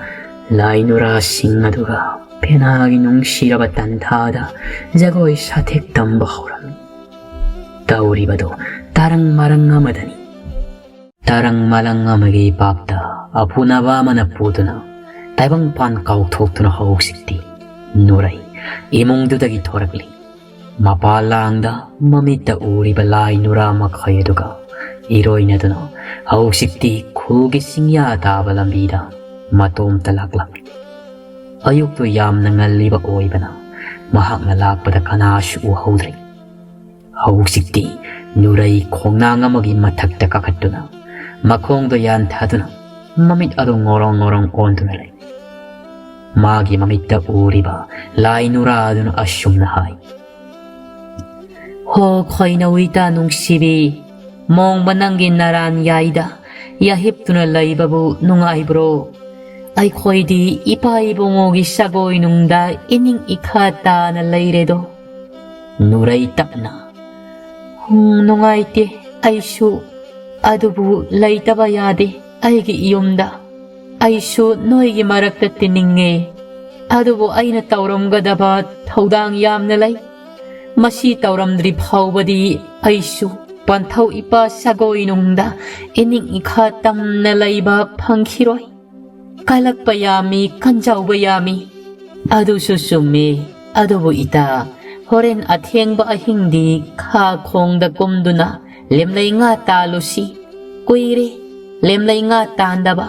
ꯂꯥꯏ ꯅꯨꯔꯥꯁꯤꯡ ꯑꯗꯨꯒ ꯄꯦꯅꯥꯒꯤ ꯅꯨꯡꯁꯤꯔꯕ ꯇꯟꯊꯥꯗ ꯖꯒꯣꯏ ꯁꯥꯊꯦꯛ ꯇꯝꯕ ꯍꯧꯔꯝꯃꯤ꯫ ꯇꯧꯔꯤꯕꯗꯨ ꯇꯔꯪ ꯃꯔꯪ ꯑꯃꯗꯅꯤ꯫ ꯇꯔꯪ ꯃꯔꯪ ꯑꯃꯒꯤ ꯏꯄꯥꯛꯇ ꯑꯐꯨꯅꯕ ꯑꯃꯅ ꯄꯨꯗꯨꯅ ꯇꯥꯏꯕꯪꯄꯥꯟ ꯀꯥꯎꯊꯣꯛꯇꯨꯅ ꯍꯧꯖꯤꯛꯇꯤ ꯅꯨꯔꯩ ꯏꯃꯨꯡꯗꯨꯗꯒꯤ ꯊꯣꯔꯛꯂꯤ꯫ ꯃꯄꯥꯟ ꯂꯥꯡꯗ ꯃꯃꯤꯠꯇ ꯎꯔꯤꯕ ꯂꯥꯏ ꯅꯨꯔꯥ ꯃꯈꯩ ꯑꯗꯨꯒ ꯏꯔꯣꯏꯅꯗꯨꯅ ꯍꯧꯖꯤꯛꯇꯤ ꯈꯨꯜꯒꯤ ꯆꯤꯡꯌꯥ ꯇꯥꯕ ꯂꯝꯕꯤꯗ ꯃꯇꯣꯝꯇ ꯂꯥꯛꯂꯝꯃꯤ꯫ ꯑꯌꯨꯛꯇꯨ ꯌꯥꯝꯅ ꯉꯜꯂꯤꯕ ꯑꯣꯏꯕꯅ ꯃꯍꯥꯛꯅ ꯂꯥꯛꯄꯗ ꯀꯅꯥꯁꯨ ꯎꯍꯧꯗ꯭ꯔꯦ꯫ ꯍꯧꯖꯤꯛꯇꯤ ꯅꯨꯔꯩ ꯈꯣꯡꯅꯥꯡ ꯑꯃꯒꯤ ꯃꯊꯛꯇ ꯀꯥꯈꯠꯇꯨꯅ ꯃꯈꯣꯡꯗꯣ ꯌꯥꯟꯊꯗꯨꯅ ꯃꯃꯤꯠ ꯑꯗꯨ ꯉꯣꯔꯣꯡ ꯉꯣꯔꯣꯡ ꯑꯣꯟꯗꯨꯅ ꯂꯩ꯫ ꯃꯥꯒꯤ ꯃꯃꯤꯠꯇ ꯎꯔꯤꯕ ꯂꯥꯏ ꯅꯨꯔꯥ ꯑꯗꯨꯅ ꯑꯁꯨꯝꯅ ꯍꯥꯏ, ꯍꯣ ꯈꯣꯏꯅꯧ ꯏꯇꯥ ꯅꯨꯡꯁꯤꯕꯤ, ꯃꯣꯡꯕ ꯅꯪꯒꯤ ꯅꯔꯥꯟ ꯌꯥꯏꯗ ꯌꯥꯍꯤꯞꯇꯨꯅ ꯂꯩꯕꯕꯨ ꯅꯨꯡꯉꯥꯏꯕ꯭ꯔꯣ? ꯑꯩꯈꯣꯏꯗꯤ ꯏꯄꯥ ꯏꯕꯨꯡꯉꯣꯒꯤ ꯁꯒꯣꯏ ꯅꯨꯡꯗ ꯏꯅꯤꯡ ꯏꯈꯥ ꯇꯥꯅ ꯂꯩꯔꯦꯗꯣ꯫ ꯅꯨꯔꯩ ꯇꯞꯅ, "ꯍꯨꯝ, ꯅꯨꯡꯉꯥꯏꯇꯦ ꯑꯩꯁꯨ, ꯑꯗꯨꯕꯨ ꯂꯩꯇꯕ ꯌꯥꯗꯦ ꯑꯩꯒꯤ ꯏꯌꯨꯝꯗ꯫ ꯑꯩꯁꯨ ꯅꯣꯏꯒꯤ ꯃꯔꯛꯇ ꯇꯤꯟꯅꯤꯡꯉꯦ, ꯑꯗꯨꯕꯨ ꯑꯩꯅ ꯇꯧꯔꯝꯒꯗꯕ ꯊꯧꯗꯥꯡ ꯌꯥꯝꯅ ꯂꯩ꯫ ꯃꯁꯤ ꯇꯧꯔꯝꯗ꯭ꯔꯤ ꯐꯥꯎꯕꯗꯤ ꯑꯩꯁꯨ ꯄꯟꯊꯧ ꯏꯄꯥ ꯁꯒꯣꯏ ꯅꯨꯡꯗ ꯏꯅꯤꯡ ꯏꯈꯥ ꯇꯝꯅ ꯂꯩꯕ ꯐꯪꯈꯤꯔꯣꯏ꯫ ꯀꯜꯂꯛꯄ ꯌꯥꯝꯃꯤ, ꯀꯟꯖꯧꯕ ꯌꯥꯝꯃꯤ꯫" "ꯑꯗꯨꯁꯨ ꯆꯨꯝꯃꯤ, ꯑꯗꯨꯕꯨ ꯏꯇꯥ, ꯍꯣꯔꯦꯟ ꯑꯊꯦꯡꯕ ꯑꯍꯤꯡꯗꯤ ꯈꯥ ꯈꯣꯡꯗ ꯀꯨꯝꯗꯨꯅ ꯂꯦꯝꯂꯩ ꯉꯥ ꯇꯥꯜꯂꯨꯁꯤ꯫ ꯀꯨꯏꯔꯦ ꯂꯦꯝꯂꯩ ꯉꯥ ꯇꯥꯟꯗꯕ꯫"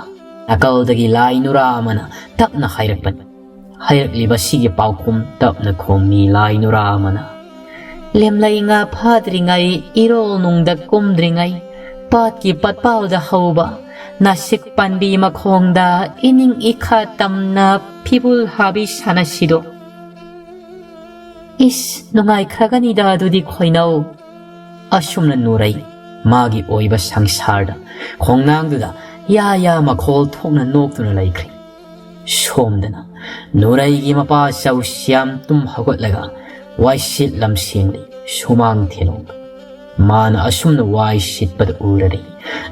ꯅꯥꯀꯜꯗꯒꯤ ꯂꯥꯏ ꯅꯨꯔꯥ ꯑꯃꯅ ꯇꯞꯅ ꯍꯥꯏꯔꯛꯄꯅꯤ꯫ ꯍꯥꯏꯔꯛꯂꯤꯕ ꯁꯤꯒꯤ ꯄꯥꯎꯈꯨꯝ ꯇꯞꯅ ꯈꯣꯡꯃꯤ ꯂꯥꯏ ꯅꯨꯔꯥ ꯑꯃꯅ, "ꯂꯦꯝꯂꯩ ꯉꯥ ꯐꯥꯗ꯭ꯔꯤꯉꯩ, ꯏꯔꯣꯜ ꯅꯨꯡꯗ ꯀꯨꯝꯗ꯭ꯔꯤꯉꯩ, ꯄꯥꯠꯀꯤ ꯄꯠꯄꯥꯜꯗ ꯍꯧꯕ ꯅꯥꯁꯤꯛ ꯄꯥꯟꯕꯤ ꯃꯈꯣꯡꯗ ꯏꯅꯤꯡ ꯏꯈꯥ ꯇꯝꯅ ꯐꯤꯕꯨꯜ ꯍꯥꯕꯤ ꯁꯥꯟꯅꯁꯤꯗꯣ꯫" "ꯏꯁ, ꯅꯨꯡꯉꯥꯏꯈ꯭ꯔꯒꯅꯤꯗ ꯑꯗꯨꯗꯤ ꯈꯣꯏꯅꯧ꯫" ꯑꯁꯨꯝꯅ ꯅꯨꯔꯩ ꯃꯥꯒꯤ ꯑꯣꯏꯕ ꯁꯪꯁꯥꯔꯗ ꯈꯣꯡꯅꯥꯡꯗꯨꯗ ꯌꯥ ꯌꯥ ꯃꯈꯣꯜ ꯊꯣꯛꯅ ꯅꯣꯛꯇꯨꯅ ꯂꯩꯈ꯭ꯔꯦ꯫ ꯁꯣꯝꯗꯅ ꯅꯨꯔꯩꯒꯤ ꯃꯄꯥ ꯆꯧꯁꯤꯌꯥꯝ ꯇꯨꯝ ꯍꯧꯒꯠꯂꯒ ꯋꯥꯏꯁꯤꯠ ꯂꯝꯁꯦꯡꯂꯤ, ꯁꯨꯃꯥꯡ ꯊꯦꯂꯣꯡꯗ꯫ ꯃꯥꯅ ꯑꯁꯨꯝꯅ ꯋꯥꯏ ꯁꯤꯠꯄꯗ ꯎꯔꯔꯦ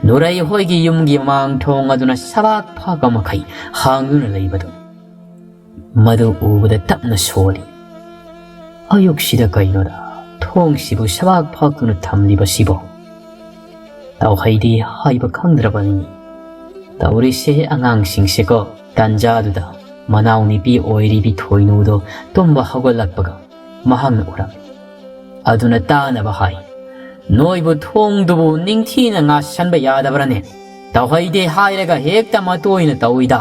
ꯅꯨꯔꯩ ꯍꯣꯏꯒꯤ ꯌꯨꯝꯒꯤ ꯃꯃꯥꯡ ꯊꯣꯡ ꯑꯗꯨꯅ ꯁꯕꯥꯛ ꯐꯥꯛꯄ ꯃꯈꯩ ꯍꯥꯡꯗꯨꯅ ꯂꯩꯕꯗꯨ꯫ ꯃꯗꯨ ꯎꯕꯗ ꯇꯞꯅ ꯁꯣꯜꯂꯤ꯫ ꯑꯌꯨꯛꯁꯤꯗ ꯀꯩꯅꯣꯗ ꯊꯣꯡꯁꯤꯕꯨ ꯁꯕꯥꯛ ꯐꯥꯛꯇꯨꯅ ꯊꯝꯂꯤꯕꯁꯤꯕꯣ? ꯇꯧꯍꯩꯗꯦ ꯍꯥꯏꯕ ꯈꯪꯗ꯭ꯔꯕꯅꯤ꯫ ꯇꯧꯔꯤꯁꯦ ꯑꯉꯥꯡꯁꯤꯡꯁꯦꯀꯣ꯫ ꯇꯥꯟꯖꯥꯗꯨꯗ ꯃꯅꯥꯎꯅꯨꯄꯤ ꯑꯣꯏꯔꯤꯕꯤ ꯊꯣꯏꯅꯨꯗꯣ ꯇꯨꯝꯕ ꯍꯧꯒꯠꯂꯛꯄꯒ ꯃꯍꯥꯛꯅ ꯎꯔꯝꯃꯤ꯫ ꯑꯗꯨꯅ ꯇꯥꯅꯕ ꯍꯥꯏ, "ꯅꯣꯏꯕꯨ ꯊꯣꯡꯗꯨꯕꯨ ꯅꯤꯡꯊꯤꯅ ꯉꯥꯁꯟꯕ ꯌꯥꯗꯕ꯭ꯔꯅꯦ? ꯇꯧꯍꯩꯗꯦ ꯍꯥꯏꯔꯒ ꯍꯦꯛꯇ ꯃꯇꯣꯏꯅ ꯇꯧꯏꯗ꯫"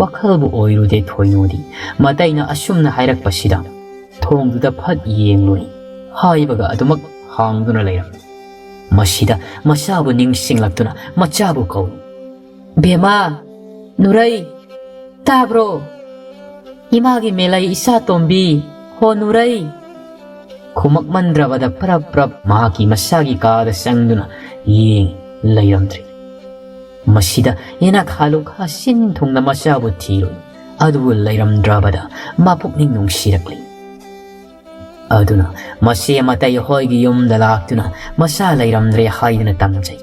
ꯋꯥꯈꯜꯕꯨ ꯑꯣꯏꯔꯨꯗꯦ ꯊꯣꯏꯅꯨꯗꯤ ꯃꯇꯩꯅ ꯑꯁꯨꯝꯅ ꯍꯥꯏꯔꯛꯄꯁꯤꯗ ꯊꯣꯡꯗꯨꯗ ꯐꯠ ꯌꯦꯡꯂꯨꯏ꯫ ꯍꯥꯏꯕꯒ ꯑꯗꯨꯃꯛ ꯍꯥꯡꯗꯨꯅ ꯂꯩꯔꯝꯃꯤ꯫ ꯃꯁꯤꯗ ꯃꯆꯥꯕꯨ ꯅꯤꯡꯁꯤꯡꯂꯛꯇꯨꯅ ꯃꯆꯥꯕꯨ ꯀꯧꯏ꯫ "ꯕꯦꯃꯥ, ꯅꯨꯔꯩ, ꯇꯥꯕ꯭ꯔꯣ? ꯏꯃꯥꯒꯤ ꯃꯦꯂꯩ ꯏꯆꯥ ꯇꯣꯝꯕꯤ, ꯍꯣ ꯅꯨꯔꯩ!" ꯈꯨꯝꯃꯛꯃꯟꯗ꯭ꯔꯕꯗ ꯄ꯭ꯔꯞ ꯄ꯭ꯔꯞ ꯃꯍꯥꯛꯀꯤ ꯃꯁꯥꯒꯤ ꯀꯥꯗ ꯆꯪꯗꯨꯅ ꯌꯦꯡ ꯂꯩꯔꯝꯗ꯭ꯔꯦ꯫ ꯃꯁꯤꯗ ꯌꯦꯅꯈꯥ ꯂꯨꯈꯥ ꯁꯤꯟ ꯊꯨꯡꯅ ꯃꯆꯥꯕꯨ ꯊꯤꯔꯨꯏ꯫ ꯑꯗꯨꯕꯨ ꯂꯩꯔꯝꯗ꯭ꯔꯕꯗ ꯃꯄꯨꯛꯅꯤꯡ ꯅꯨꯡꯁꯤꯔꯛꯂꯤ꯫ ꯑꯗꯨꯅ ꯃꯆꯦ ꯃꯇꯩ ꯍꯣꯏꯒꯤ ꯌꯨꯝꯗ ꯂꯥꯛꯇꯨꯅ ꯃꯆꯥ ꯂꯩꯔꯝꯗ꯭ꯔꯦ ꯍꯥꯏꯗꯨꯅ ꯇꯝꯖꯩ꯫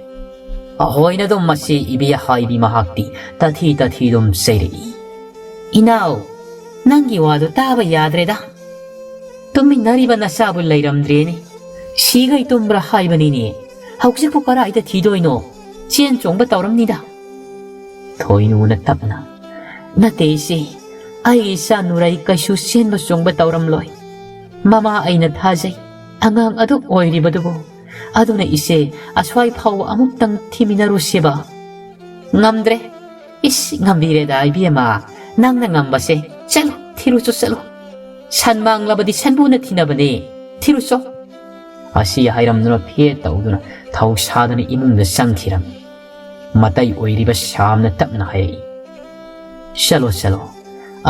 ꯑꯍꯣꯏꯅ ꯑꯗꯨꯝ ꯃꯆꯦ ꯏꯕꯦ ꯍꯥꯏꯕꯤ ꯃꯍꯥꯛꯇꯤ ꯇꯥꯊꯤ ꯇꯥꯊꯤ ꯑꯗꯨꯝ ꯆꯩꯔꯛꯏ꯫ "ꯏꯅꯥꯎ, ꯅꯪꯒꯤ ꯋꯥꯗꯨ ꯇꯥꯕ ꯌꯥꯗ꯭ꯔꯦꯗ꯫ ꯇꯨꯝꯃꯤꯟꯅꯔꯤꯕ ꯅꯆꯥꯕꯨ ꯂꯩꯔꯝꯗ꯭ꯔꯦꯅꯦ꯫ ꯁꯤꯈꯩ ꯇꯨꯝꯕ꯭ꯔꯥ ꯍꯥꯏꯕꯅꯤꯅꯦ꯫ ꯍꯧꯖꯤꯛꯄꯨ ꯀꯔꯥꯏꯗ ꯊꯤꯗꯣꯏꯅꯣ? ꯆꯦꯟ ꯆꯣꯡꯕ ꯇꯧꯔꯝꯅꯤꯗ꯫" ꯊꯣꯏꯅꯨꯅ ꯇꯞꯅ, "ꯅꯠꯇꯦ ꯏꯆꯦ, ꯑꯩꯒꯤ ꯏꯆꯥ ꯅꯨꯔꯩ ꯀꯩꯁꯨ ꯆꯦꯟꯕ ꯆꯣꯡꯕ ꯇꯧꯔꯝꯂꯣꯏ꯫ ꯃꯃꯥ ꯑꯩꯅ ꯊꯥꯖꯩ, ꯑꯉꯥꯡ ꯑꯗꯨꯛ ꯑꯣꯏꯔꯤꯕꯗꯨꯕꯨ꯫ ꯑꯗꯨꯅ ꯏꯆꯦ, ꯑꯁ꯭ꯋꯥꯏ ꯐꯥꯎꯕ ꯑꯃꯨꯛꯇꯪ ꯊꯤꯃꯤꯟꯅꯔꯨꯁꯦꯕ꯫" "ꯉꯝꯗ꯭ꯔꯦ꯫" "ꯏꯁ, ꯉꯝꯕꯤꯔꯦꯗ ꯏꯕꯦꯝꯃ, ꯅꯪꯅ ꯉꯝꯕꯁꯦ꯫ ꯆꯠꯂꯨ, ꯊꯤꯔꯨꯆꯣ, ꯆꯠꯂꯨ꯫ ꯁꯟ ꯃꯥꯡꯂꯕꯗꯤ ꯁꯟꯕꯨꯅ ꯊꯤꯅꯕꯅꯦ꯫ ꯊꯤꯔꯨꯆꯣ꯫" ꯑꯁꯤ ꯍꯥꯏꯔꯝꯗꯨꯅ ꯐꯦꯠ ꯇꯧꯗꯨꯅ ꯊꯧꯁꯥꯗꯅ ꯏꯃꯨꯡꯗ ꯆꯪꯈꯤꯔꯝꯃꯤ꯫ ꯃꯇꯩ ꯑꯣꯏꯔꯤꯕ ꯁ꯭ꯌꯥꯝꯅ ꯇꯞꯅ ꯍꯥꯏꯔꯛꯏ, "ꯆꯠꯂꯣ, ꯆꯠꯂꯣ,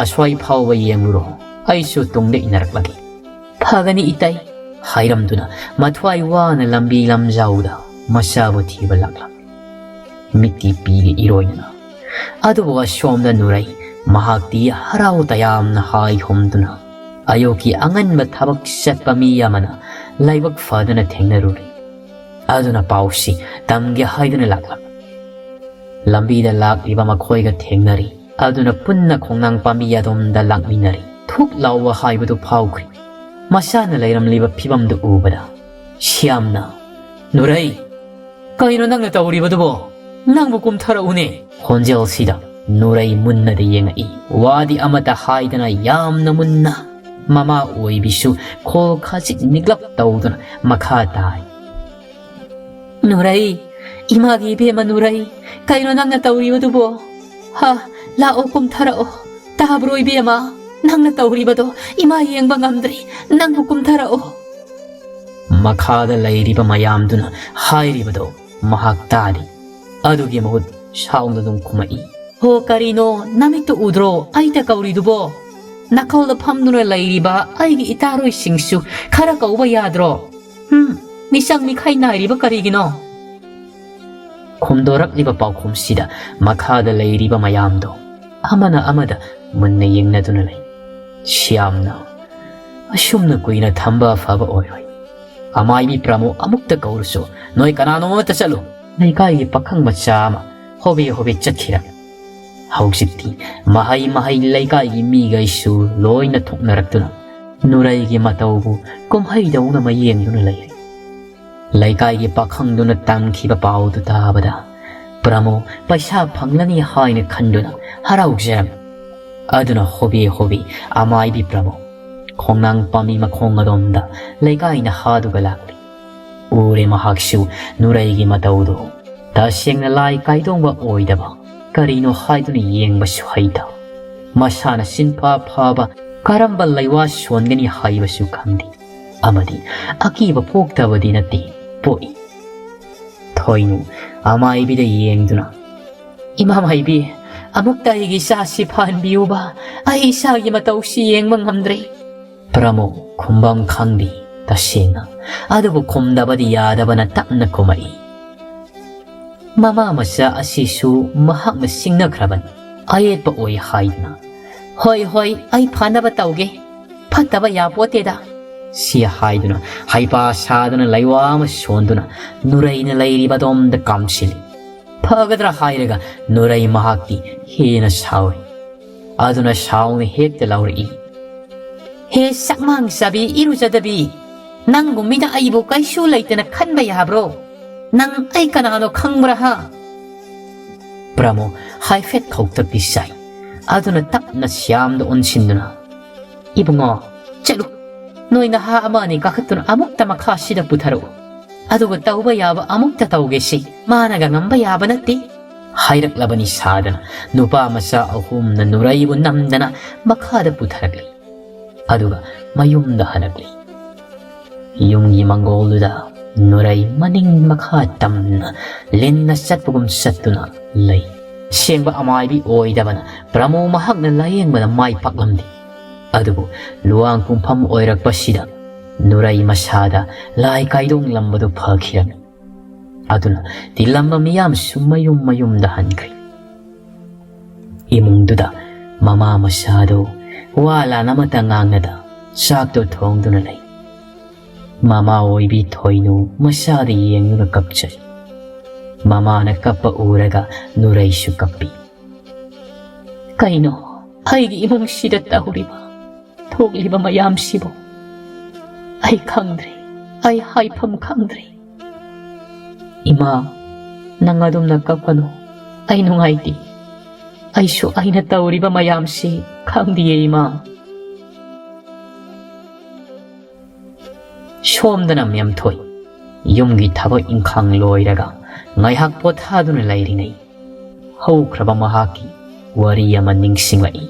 ꯑꯁ꯭ꯋꯥꯏ ꯐꯥꯎꯕ ꯌꯦꯡꯂꯨꯔꯣ, ꯑꯩꯁꯨ ꯇꯨꯡꯗ ꯏꯟꯅꯔꯛꯂꯒꯦ꯫" "ꯐꯒꯅꯤ ꯏꯇꯩ꯫" ꯍꯥꯏꯔꯝꯗꯨꯅ ꯃꯊ꯭ꯋꯥꯏ ꯋꯥꯅ ꯂꯝꯕꯤ ꯂꯝꯖꯥꯎꯗ ꯃꯆꯥꯕꯨ ꯊꯤꯕ ꯂꯥꯛꯂꯝꯃꯤ꯫ ꯃꯤꯠꯇꯤ ꯄꯤꯒ ꯏꯔꯣꯏꯅꯅ꯫ ꯑꯗꯨꯕꯨ ꯑꯁꯣꯝꯗ ꯅꯨꯔꯩ, ꯃꯍꯥꯛꯇꯤ ꯍꯔꯥꯎ ꯇꯌꯥꯝꯅ ꯍꯥꯏ ꯍꯨꯝꯗꯨꯅ ꯑꯌꯨꯛꯀꯤ ꯑꯉꯟꯕ ꯊꯕꯛ ꯆꯠꯄ ꯃꯤ ꯑꯃꯅ ꯂꯥꯏꯕꯛ ꯐꯗꯨꯅ ꯊꯦꯡꯅꯔꯨꯔꯦ꯫ ꯑꯗꯨꯅ ꯄꯥꯎꯁꯤ ꯇꯝꯒꯦ ꯍꯥꯏꯗꯨꯅ ꯂꯥꯛꯂꯝꯃꯤ꯫ ꯂꯝꯕꯤꯗ ꯂꯥꯛꯂꯤꯕ ꯃꯈꯣꯏꯒ ꯊꯦꯡꯅꯔꯤ꯫ ꯑꯗꯨꯅ ꯄꯨꯟꯅ ꯈꯣꯡꯅꯥꯡ ꯄꯥꯝꯕꯤ ꯑꯗꯣꯝꯗ ꯂꯥꯛꯃꯤꯟꯅꯔꯤ꯫ ꯊꯨꯛ ꯂꯥꯎꯕ ꯍꯥꯏꯕꯗꯨ ꯐꯥꯎꯈ꯭ꯔꯤ꯫ ꯃꯁꯥꯅ ꯂꯩꯔꯝꯂꯤꯕ ꯐꯤꯕꯝꯗꯨ ꯎꯕꯗ ꯁ꯭ꯌꯥꯝꯅ, "ꯅꯨꯔꯩ, ꯀꯩꯅꯣ ꯅꯪꯅ ꯇꯧꯔꯤꯕꯗꯨꯕꯣ? ꯅꯪꯕꯨ ꯀꯨꯝꯊꯔꯛꯎꯅꯦ!" ꯈꯣꯟꯖꯦꯜꯁꯤꯗ ꯅꯨꯔꯩ ꯃꯨꯟꯅꯗ ꯌꯦꯡꯉꯛꯏ꯫ ꯋꯥꯗꯤ ꯑꯃꯠꯇ ꯍꯥꯏꯗꯅ ꯌꯥꯝꯅ ꯃꯨꯟꯅ꯫ ꯃꯃꯥ ꯑꯣꯏꯕꯤꯁꯨ ꯈꯣꯜ ꯈꯖꯤꯛ ꯅꯤꯛꯂꯞ ꯇꯧꯗꯨꯅ ꯃꯈꯥ ꯇꯥꯏ꯫ "ꯅꯨꯔꯩ, ꯏꯃꯥꯒꯤ ꯏꯕꯦꯝꯃ ꯅꯨꯔꯩ, ꯀꯩꯅꯣ ꯅꯪꯅ ꯇꯧꯔꯤꯕꯗꯨꯕꯣ? ꯍꯥ, ꯂꯥꯛꯑꯣ, ꯀꯨꯝꯊꯔꯛꯑꯣ꯫ ꯇꯥꯕ꯭ꯔꯣ ꯏꯕꯦꯝꯃ? ꯅꯪꯅ ꯇꯧꯔꯤꯕꯗꯣ ꯏꯃꯥ ꯌꯦꯡꯕ ꯉꯝꯗ꯭ꯔꯦ꯫ ꯅꯪꯕꯨ ꯀꯨꯝꯊꯔꯛꯑꯣ꯫" ꯃꯈꯥꯗ ꯂꯩꯔꯤꯕ ꯃꯌꯥꯝꯗꯨꯅ ꯍꯥꯏꯔꯤꯕꯗꯣ ꯃꯍꯥꯛ ꯇꯥꯗꯦ꯫ ꯑꯗꯨꯒꯤ ꯃꯍꯨꯠ ꯁꯥꯎꯅ ꯑꯗꯨꯝ ꯈꯨꯝꯃꯛꯏ꯫ "ꯍꯣ, ꯀꯔꯤꯅꯣ? ꯅꯃꯤꯠꯇꯨ ꯎꯗ꯭ꯔꯣ ꯑꯩꯇ ꯀꯧꯔꯤꯗꯨꯕꯣ?" ꯅꯥꯀꯜꯗ ꯐꯝꯗꯨꯅ ꯂꯩꯔꯤꯕ ꯑꯩꯒꯤ ꯏꯇꯥꯔꯣꯏꯁꯤꯡꯁꯨ ꯈꯔ ꯀꯧꯕ ꯌꯥꯗ꯭ꯔꯣ? ꯍꯝ, ꯃꯤꯆꯪ ꯃꯤꯈꯥꯏ ꯅꯥꯏꯔꯤꯕ ꯀꯔꯤꯒꯤꯅꯣ? ꯈꯨꯝꯗꯣꯔꯛꯂꯤꯕ ꯄꯥꯎꯈꯨꯝꯁꯤꯗ ꯃꯈꯥꯗ ꯂꯩꯔꯤꯕ ꯃꯌꯥꯝꯗꯣ ꯑꯃꯅ ꯑꯃꯗ ꯃꯨꯟꯅ ꯌꯦꯡꯅꯗꯨꯅ ꯂꯩ꯫ ꯁ꯭ꯌꯥꯝꯅ, "ꯑꯁꯨꯝꯅ ꯀꯨꯏꯅ ꯊꯝꯕ ꯑꯐꯕ ꯑꯣꯏꯔꯣꯏ꯫ ꯑꯃꯥꯏꯕꯤ ꯄ꯭ꯔꯃꯣ ꯑꯃꯨꯛꯇ ꯀꯧꯔꯨꯁꯨ, ꯅꯣꯏ ꯀꯅꯥꯅꯣꯝ ꯑꯃꯠꯇ ꯆꯠꯂꯨ꯫" ꯂꯩꯀꯥꯏꯒꯤ ꯄꯥꯈꯪ ꯃꯆꯥ ꯑꯃ ꯍꯣꯕꯦ ꯍꯣꯕꯦ ꯆꯠꯈꯤꯔꯝꯃꯤ꯫ ꯍꯧꯖꯤꯛꯇꯤ ꯃꯍꯩ ꯃꯍꯩ ꯂꯩꯀꯥꯏꯒꯤ ꯃꯤꯈꯩꯁꯨ ꯂꯣꯏꯅ ꯊꯣꯛꯅꯔꯛꯇꯨꯅ ꯅꯨꯔꯩꯒꯤ ꯃꯇꯧꯕꯨ ꯀꯨꯝꯍꯩꯗꯧꯅ ꯃꯌꯦꯡꯗꯨꯅ ꯂꯩꯔꯤ꯫ ꯂꯩꯀꯥꯏꯒꯤ ꯄꯥꯈꯪꯗꯨꯅ ꯇꯝꯈꯤꯕ ꯄꯥꯎꯗꯨ ꯇꯥꯕꯗ ꯄ꯭ꯔꯃꯣ ꯄꯩꯁꯥ ꯐꯪꯂꯅꯤ ꯍꯥꯏꯅ ꯈꯟꯗꯨꯅ ꯍꯔꯥꯎꯖꯔꯝꯃꯤ꯫ ꯑꯗꯨꯅ ꯍꯣꯕꯦ ꯍꯣꯕꯦ ꯑꯃꯥꯏꯕꯤ ꯄ꯭ꯔꯃꯣ ꯈꯣꯡꯅꯥꯡ ꯄꯥꯝꯕꯤ ꯃꯈꯣꯡ ꯑꯗꯣꯝꯗ ꯂꯩꯀꯥꯏ ꯅꯍꯥꯗꯨꯒ ꯂꯥꯛꯂꯤ꯫ ꯎꯔꯦ ꯃꯍꯥꯛꯁꯨ ꯅꯨꯔꯩꯒꯤ ꯃꯇꯧꯗꯨ꯫ ꯇꯁꯦꯡꯅ ꯂꯥꯏ ꯀꯥꯏꯗꯣꯡꯕ ꯑꯣꯏꯗꯕ, ꯀꯔꯤꯅꯣ ꯍꯥꯏꯗꯨꯅ ꯌꯦꯡꯕꯁꯨ ꯍꯩꯇꯕ, ꯃꯁꯥꯅ ꯆꯤꯟꯐꯥ ꯐꯥꯕ, ꯀꯔꯝꯕ ꯂꯩꯋꯥ ꯁꯣꯟꯒꯅꯤ ꯍꯥꯏꯕꯁꯨ ꯈꯪꯗꯦ꯫ ꯑꯃꯗꯤ ꯑꯀꯤꯕ ꯄꯣꯛꯇꯕꯗꯤ ꯅꯠꯇꯦ, ꯄꯣꯛꯏ꯫ ꯊꯣꯏꯅꯨ ꯑꯃꯥꯏꯕꯤꯗ ꯌꯦꯡꯗꯨꯅ, "ꯏꯃꯥ ꯃꯥꯏꯕꯤ, ꯑꯃꯨꯛꯇ ꯑꯩꯒꯤ ꯏꯆꯥꯁꯤ ꯐꯍꯟꯕꯤꯌꯨꯕ, ꯑꯩ ꯏꯆꯥꯒꯤ ꯃꯇꯧꯁꯤ ꯌꯦꯡꯕ ꯉꯝꯗ꯭ꯔꯦ꯫" ꯄ꯭ꯔꯃꯣ ꯈꯨꯝꯕꯝ ꯈꯪꯗꯦ ꯇꯁꯦꯡꯅ, ꯑꯗꯨꯕꯨ ꯈꯨꯝꯗꯕꯗꯤ ꯌꯥꯗꯕꯅ ꯇꯞꯅ ꯈꯨꯝꯃꯛꯏ꯫ ꯃꯃꯥ ꯃꯆꯥ ꯑꯁꯤꯁꯨ ꯃꯍꯥꯛꯅ ꯁꯤꯡꯅꯈ꯭ꯔꯕꯅꯤ꯫ ꯑꯌꯦꯠꯄ ꯑꯣꯏ ꯍꯥꯏꯗꯨꯅ, "ꯍꯣꯏ, ꯍꯣꯏ, ꯑꯩ ꯐꯅꯕ ꯇꯧꯒꯦ꯫ ꯐꯠꯇꯕ ꯌꯥꯄꯣꯠꯇꯦꯗ꯫" ꯁꯤ ꯍꯥꯏꯗꯨꯅ ꯍꯩꯄꯥ ꯁꯥꯗꯨꯅ ꯂꯩꯋꯥ ꯑꯃ ꯁꯣꯟꯗꯨꯅ ꯅꯨꯔꯩꯅ ꯂꯩꯔꯤꯕ ꯑꯗꯣꯝꯗ ꯀꯥꯝꯁꯤꯜꯂꯤ꯫ ꯐꯒꯗ꯭ꯔꯥ ꯍꯥꯏꯔꯒ ꯅꯨꯔꯩ ꯃꯍꯥꯛꯇꯤ ꯍꯦꯟꯅ ꯁꯥꯎꯔꯤ꯫ ꯑꯗꯨꯅ ꯁꯥꯎꯅ ꯍꯦꯛꯇ ꯂꯥꯎꯔꯛꯏ, "ꯍꯦ ꯁꯛꯃꯥꯡ ꯆꯥꯕꯤ ꯏꯔꯨꯖꯗꯕꯤ, ꯅꯪꯒꯨꯝ ꯃꯤꯗ ꯑꯩꯕꯨ ꯀꯩꯁꯨ ꯂꯩꯇꯅ ꯈꯟꯕ ꯌꯥꯕ꯭ꯔꯣ? ꯅꯪ ꯑꯩ ꯀꯅꯥꯅꯣ ꯈꯪꯕ꯭ꯔꯥ ꯍꯥ?" ꯄ꯭ꯔꯃꯣ ꯍꯥꯏꯐꯦꯠ ꯈꯧꯇꯛꯇꯤ ꯆꯥꯏ꯫ ꯑꯗꯨꯅ ꯇꯞꯅ ꯁ꯭ꯌꯥꯝꯗ ꯑꯣꯟꯁꯤꯟꯗꯨꯅ, "ꯏꯕꯨꯡꯉꯣ, ꯆꯠꯂꯨ꯫ ꯅꯣꯏ ꯅꯍꯥ ꯑꯃ ꯑꯅꯤ ꯀꯥꯈꯠꯇꯨꯅ ꯑꯃꯨꯛꯇ ꯃꯈꯥꯁꯤꯗ ꯄꯨꯊꯔꯛꯎ꯫ ꯑꯗꯨꯒ ꯇꯧꯕ ꯌꯥꯕ ꯑꯃꯨꯛꯇ ꯇꯧꯒꯦꯁꯤ꯫ ꯃꯥꯅꯒ ꯉꯝꯕ ꯌꯥꯕ ꯅꯠꯇꯦ꯫" ꯍꯥꯏꯔꯛꯂꯕꯅꯤ ꯁꯥꯗꯅ ꯅꯨꯄꯥ ꯃꯆꯥ ꯑꯍꯨꯝꯅ ꯅꯨꯔꯩꯕꯨ ꯅꯝꯗꯅ ꯃꯈꯥꯗ ꯄꯨꯊꯔꯛꯂꯤ꯫ ꯑꯗꯨꯒ ꯃꯌꯨꯝꯗ ꯍꯜꯂꯛꯂꯤ꯫ ꯌꯨꯝꯒꯤ ꯃꯪꯒꯣꯜꯗꯨꯗ ꯅꯨꯔꯩ ꯃꯅꯤꯡ ꯃꯈꯥ ꯇꯝꯅ ꯂꯤꯟꯅ ꯆꯠꯄꯒꯨꯝ ꯆꯠꯇꯨꯅ ꯂꯩ꯫ ꯁꯦꯡꯕ ꯑꯃꯥꯏꯕꯤ ꯑꯣꯏꯗꯕꯅ ꯄ꯭ꯔꯃꯣ ꯃꯍꯥꯛꯅ ꯂꯥꯌꯦꯡꯕꯗ ꯃꯥꯏ ꯄꯥꯛꯂꯝꯗꯦ꯫ ꯑꯗꯨꯕꯨ ꯂꯨꯋꯥꯡ ꯄꯨꯡꯐꯝ ꯑꯣꯏꯔꯛꯄꯁꯤꯗ ꯅꯨꯔꯩ ꯃꯁꯥꯗ ꯂꯥꯏ ꯀꯥꯏꯗꯣꯡꯂꯝꯕꯗꯨ ꯐꯈꯤꯔꯝꯃꯤ꯫ ꯑꯗꯨꯅ ꯇꯤꯜꯂꯝꯕ ꯃꯤꯌꯥꯝꯁꯨ ꯃꯌꯨꯝ ꯃꯌꯨꯝꯗ ꯍꯟꯈ꯭ꯔꯦ꯫ ꯏꯃꯨꯡꯗꯨꯗ ꯃꯃꯥ ꯃꯆꯥꯗꯨ ꯋꯥ ꯂꯥꯟ ꯑꯃꯠꯇ ꯉꯥꯡꯅꯗ ꯆꯥꯛꯇꯨ ꯊꯣꯡꯗꯨꯅ ꯂꯩ꯫ ꯃꯃꯥ ꯑꯣꯏꯕꯤ ꯊꯣꯏꯅꯨ ꯃꯆꯥꯗ ꯌꯦꯡꯗꯨꯅ ꯀꯞꯆꯩ꯫ ꯃꯃꯥꯅ ꯀꯞꯄ ꯎꯔꯒ ꯅꯨꯔꯩꯁꯨ ꯀꯞꯄꯤ꯫ "ꯀꯩꯅꯣ ꯑꯩꯒꯤ ꯏꯃꯨꯡꯁꯤꯗ ꯇꯧꯔꯤꯕ, ꯊꯣꯛꯂꯤꯕ ꯃꯌꯥꯝꯁꯤꯕꯨ? ꯑꯩ ꯈꯪꯗ꯭ꯔꯦ, ꯑꯩ ꯍꯥꯏꯐꯝ ꯈꯪꯗ꯭ꯔꯦ꯫ ꯏꯃꯥ, ꯅꯪ ꯑꯗꯨꯝꯅ ꯀꯞꯀꯅꯨ꯫ ꯑꯩ ꯅꯨꯡꯉꯥꯏꯇꯦ꯫ ꯑꯩꯁꯨ ꯑꯩꯅ ꯇꯧꯔꯤꯕ ꯃꯌꯥꯝꯁꯤ ꯈꯪꯗꯤꯌꯦ, ꯏꯃꯥ꯫" ꯁꯣꯝꯗꯅ ꯃꯦꯝꯊꯣꯏ ꯌꯨꯝꯒꯤ ꯊꯕꯛ ꯏꯪꯈꯥꯡ ꯂꯣꯏꯔꯒ ꯉꯥꯏꯍꯥꯛ ꯄꯣꯊꯥꯗꯨꯅ ꯂꯩꯔꯤꯉꯩ, ꯍꯧꯈ꯭ꯔꯕ ꯃꯍꯥꯛꯀꯤ ꯋꯥꯔꯤ ꯑꯃ ꯅꯤꯡꯁꯤꯡꯂꯛꯏ꯫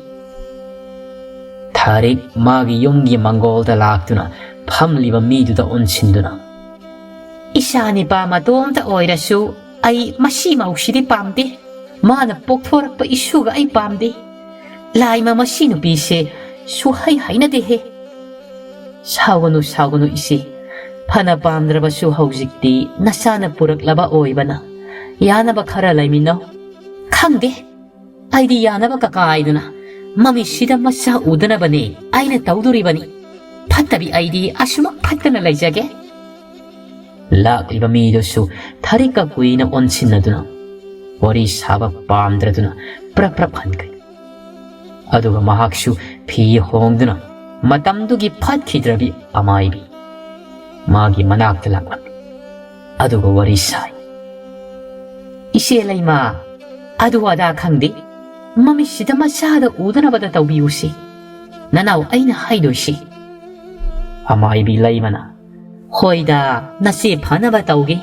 ꯊꯥꯔꯤꯛ ꯃꯥꯒꯤ ꯌꯨꯝꯒꯤ ꯃꯪꯒꯣꯜꯗ ꯂꯥꯛꯇꯨꯅ ꯐꯝꯂꯤꯕ ꯃꯤꯗꯨꯗ ꯑꯣꯟꯁꯤꯟꯗꯨꯅ, "ꯏꯆꯥ ꯅꯤꯄꯥ ꯃꯇꯣꯝꯇ ꯑꯣꯏꯔꯁꯨ ꯑꯩ ꯃꯁꯤ ꯃꯧꯁꯤꯗꯤ ꯄꯥꯝꯗꯦ꯫ ꯃꯥꯅ ꯄꯣꯛꯊꯣꯔꯛꯄ ꯏꯁꯨꯒ ꯑꯩ ꯄꯥꯝꯗꯦ꯫ ꯂꯥꯏꯃ, ꯃꯁꯤ ꯅꯨꯄꯤꯁꯦ ꯁꯨꯍꯩ ꯍꯩꯅꯗꯦꯍꯦ꯫" "ꯁꯥꯎꯒꯅꯨ, ꯁꯥꯎꯒꯅꯨ ꯏꯆꯦ꯫ ꯐꯅ ꯄꯥꯝꯗ꯭ꯔꯕꯁꯨ ꯍꯧꯖꯤꯛꯇꯤ ꯅꯆꯥꯅ ꯄꯨꯔꯛꯂꯕ ꯑꯣꯏꯕꯅ ꯌꯥꯅꯕ ꯈꯔ ꯂꯩꯃꯤꯟꯅꯧ꯫" "ꯈꯪꯗꯦ꯫ ꯑꯩꯗꯤ ꯌꯥꯅꯕ ꯀꯀꯥꯏꯗꯨꯅ ꯃꯃꯤꯠꯁꯤꯗ ꯃꯆꯥ ꯎꯗꯅꯕꯅꯦ ꯑꯩꯅ ꯇꯧꯗꯣꯔꯤꯕꯅꯤ꯫ ꯐꯠꯇꯕꯤ ꯑꯩꯗꯤ ꯑꯁꯨꯃꯛ ꯐꯠꯇꯅ ꯂꯩꯖꯒꯦ꯫" ꯂꯥꯛꯂꯤꯕ ꯃꯤꯗꯨꯁꯨ ꯊꯥꯔꯤꯛꯀ ꯀꯨꯏꯅ ꯑꯣꯟꯁꯤꯟꯅꯗꯨꯅ ꯋꯥꯔꯤ ꯁꯥꯕ ꯄꯥꯝꯗ꯭ꯔꯗꯨꯅ ꯄ꯭ꯔꯞ ꯄ꯭ꯔꯞ ꯍꯟꯈ꯭ꯔꯦ꯫ ꯑꯗꯨꯒ ꯃꯍꯥꯛꯁꯨ ꯐꯤ ꯍꯣꯡꯗꯨꯅ ꯃꯇꯝꯗꯨꯒꯤ ꯐꯠꯈꯤꯗ꯭ꯔꯕꯤ ꯑꯃꯥꯏꯕꯤ ꯃꯥꯒꯤ ꯃꯅꯥꯛꯇ ꯂꯥꯛꯂꯝꯃꯤ꯫ ꯑꯗꯨꯒ ꯋꯥꯔꯤ ꯁꯥꯏ꯫ "ꯏꯆꯦ ꯂꯩꯃ, ꯑꯗꯨ ꯑꯗꯥ ꯈꯪꯗꯦ꯫ ꯃꯃꯤꯠꯁꯤꯗ ꯃꯆꯥꯗ ꯎꯗꯅꯕꯗ ꯇꯧꯕꯤꯌꯨꯁꯤ꯫ ꯅꯅꯥꯎ ꯑꯩꯅ ꯍꯥꯏꯗꯣꯏꯁꯤ꯫" ꯑꯃꯥꯏꯕꯤ ꯂꯩꯃꯅ, "ꯍꯣꯏꯗ, ꯅꯆꯦ ꯐꯅꯕ ꯇꯧꯒꯦ꯫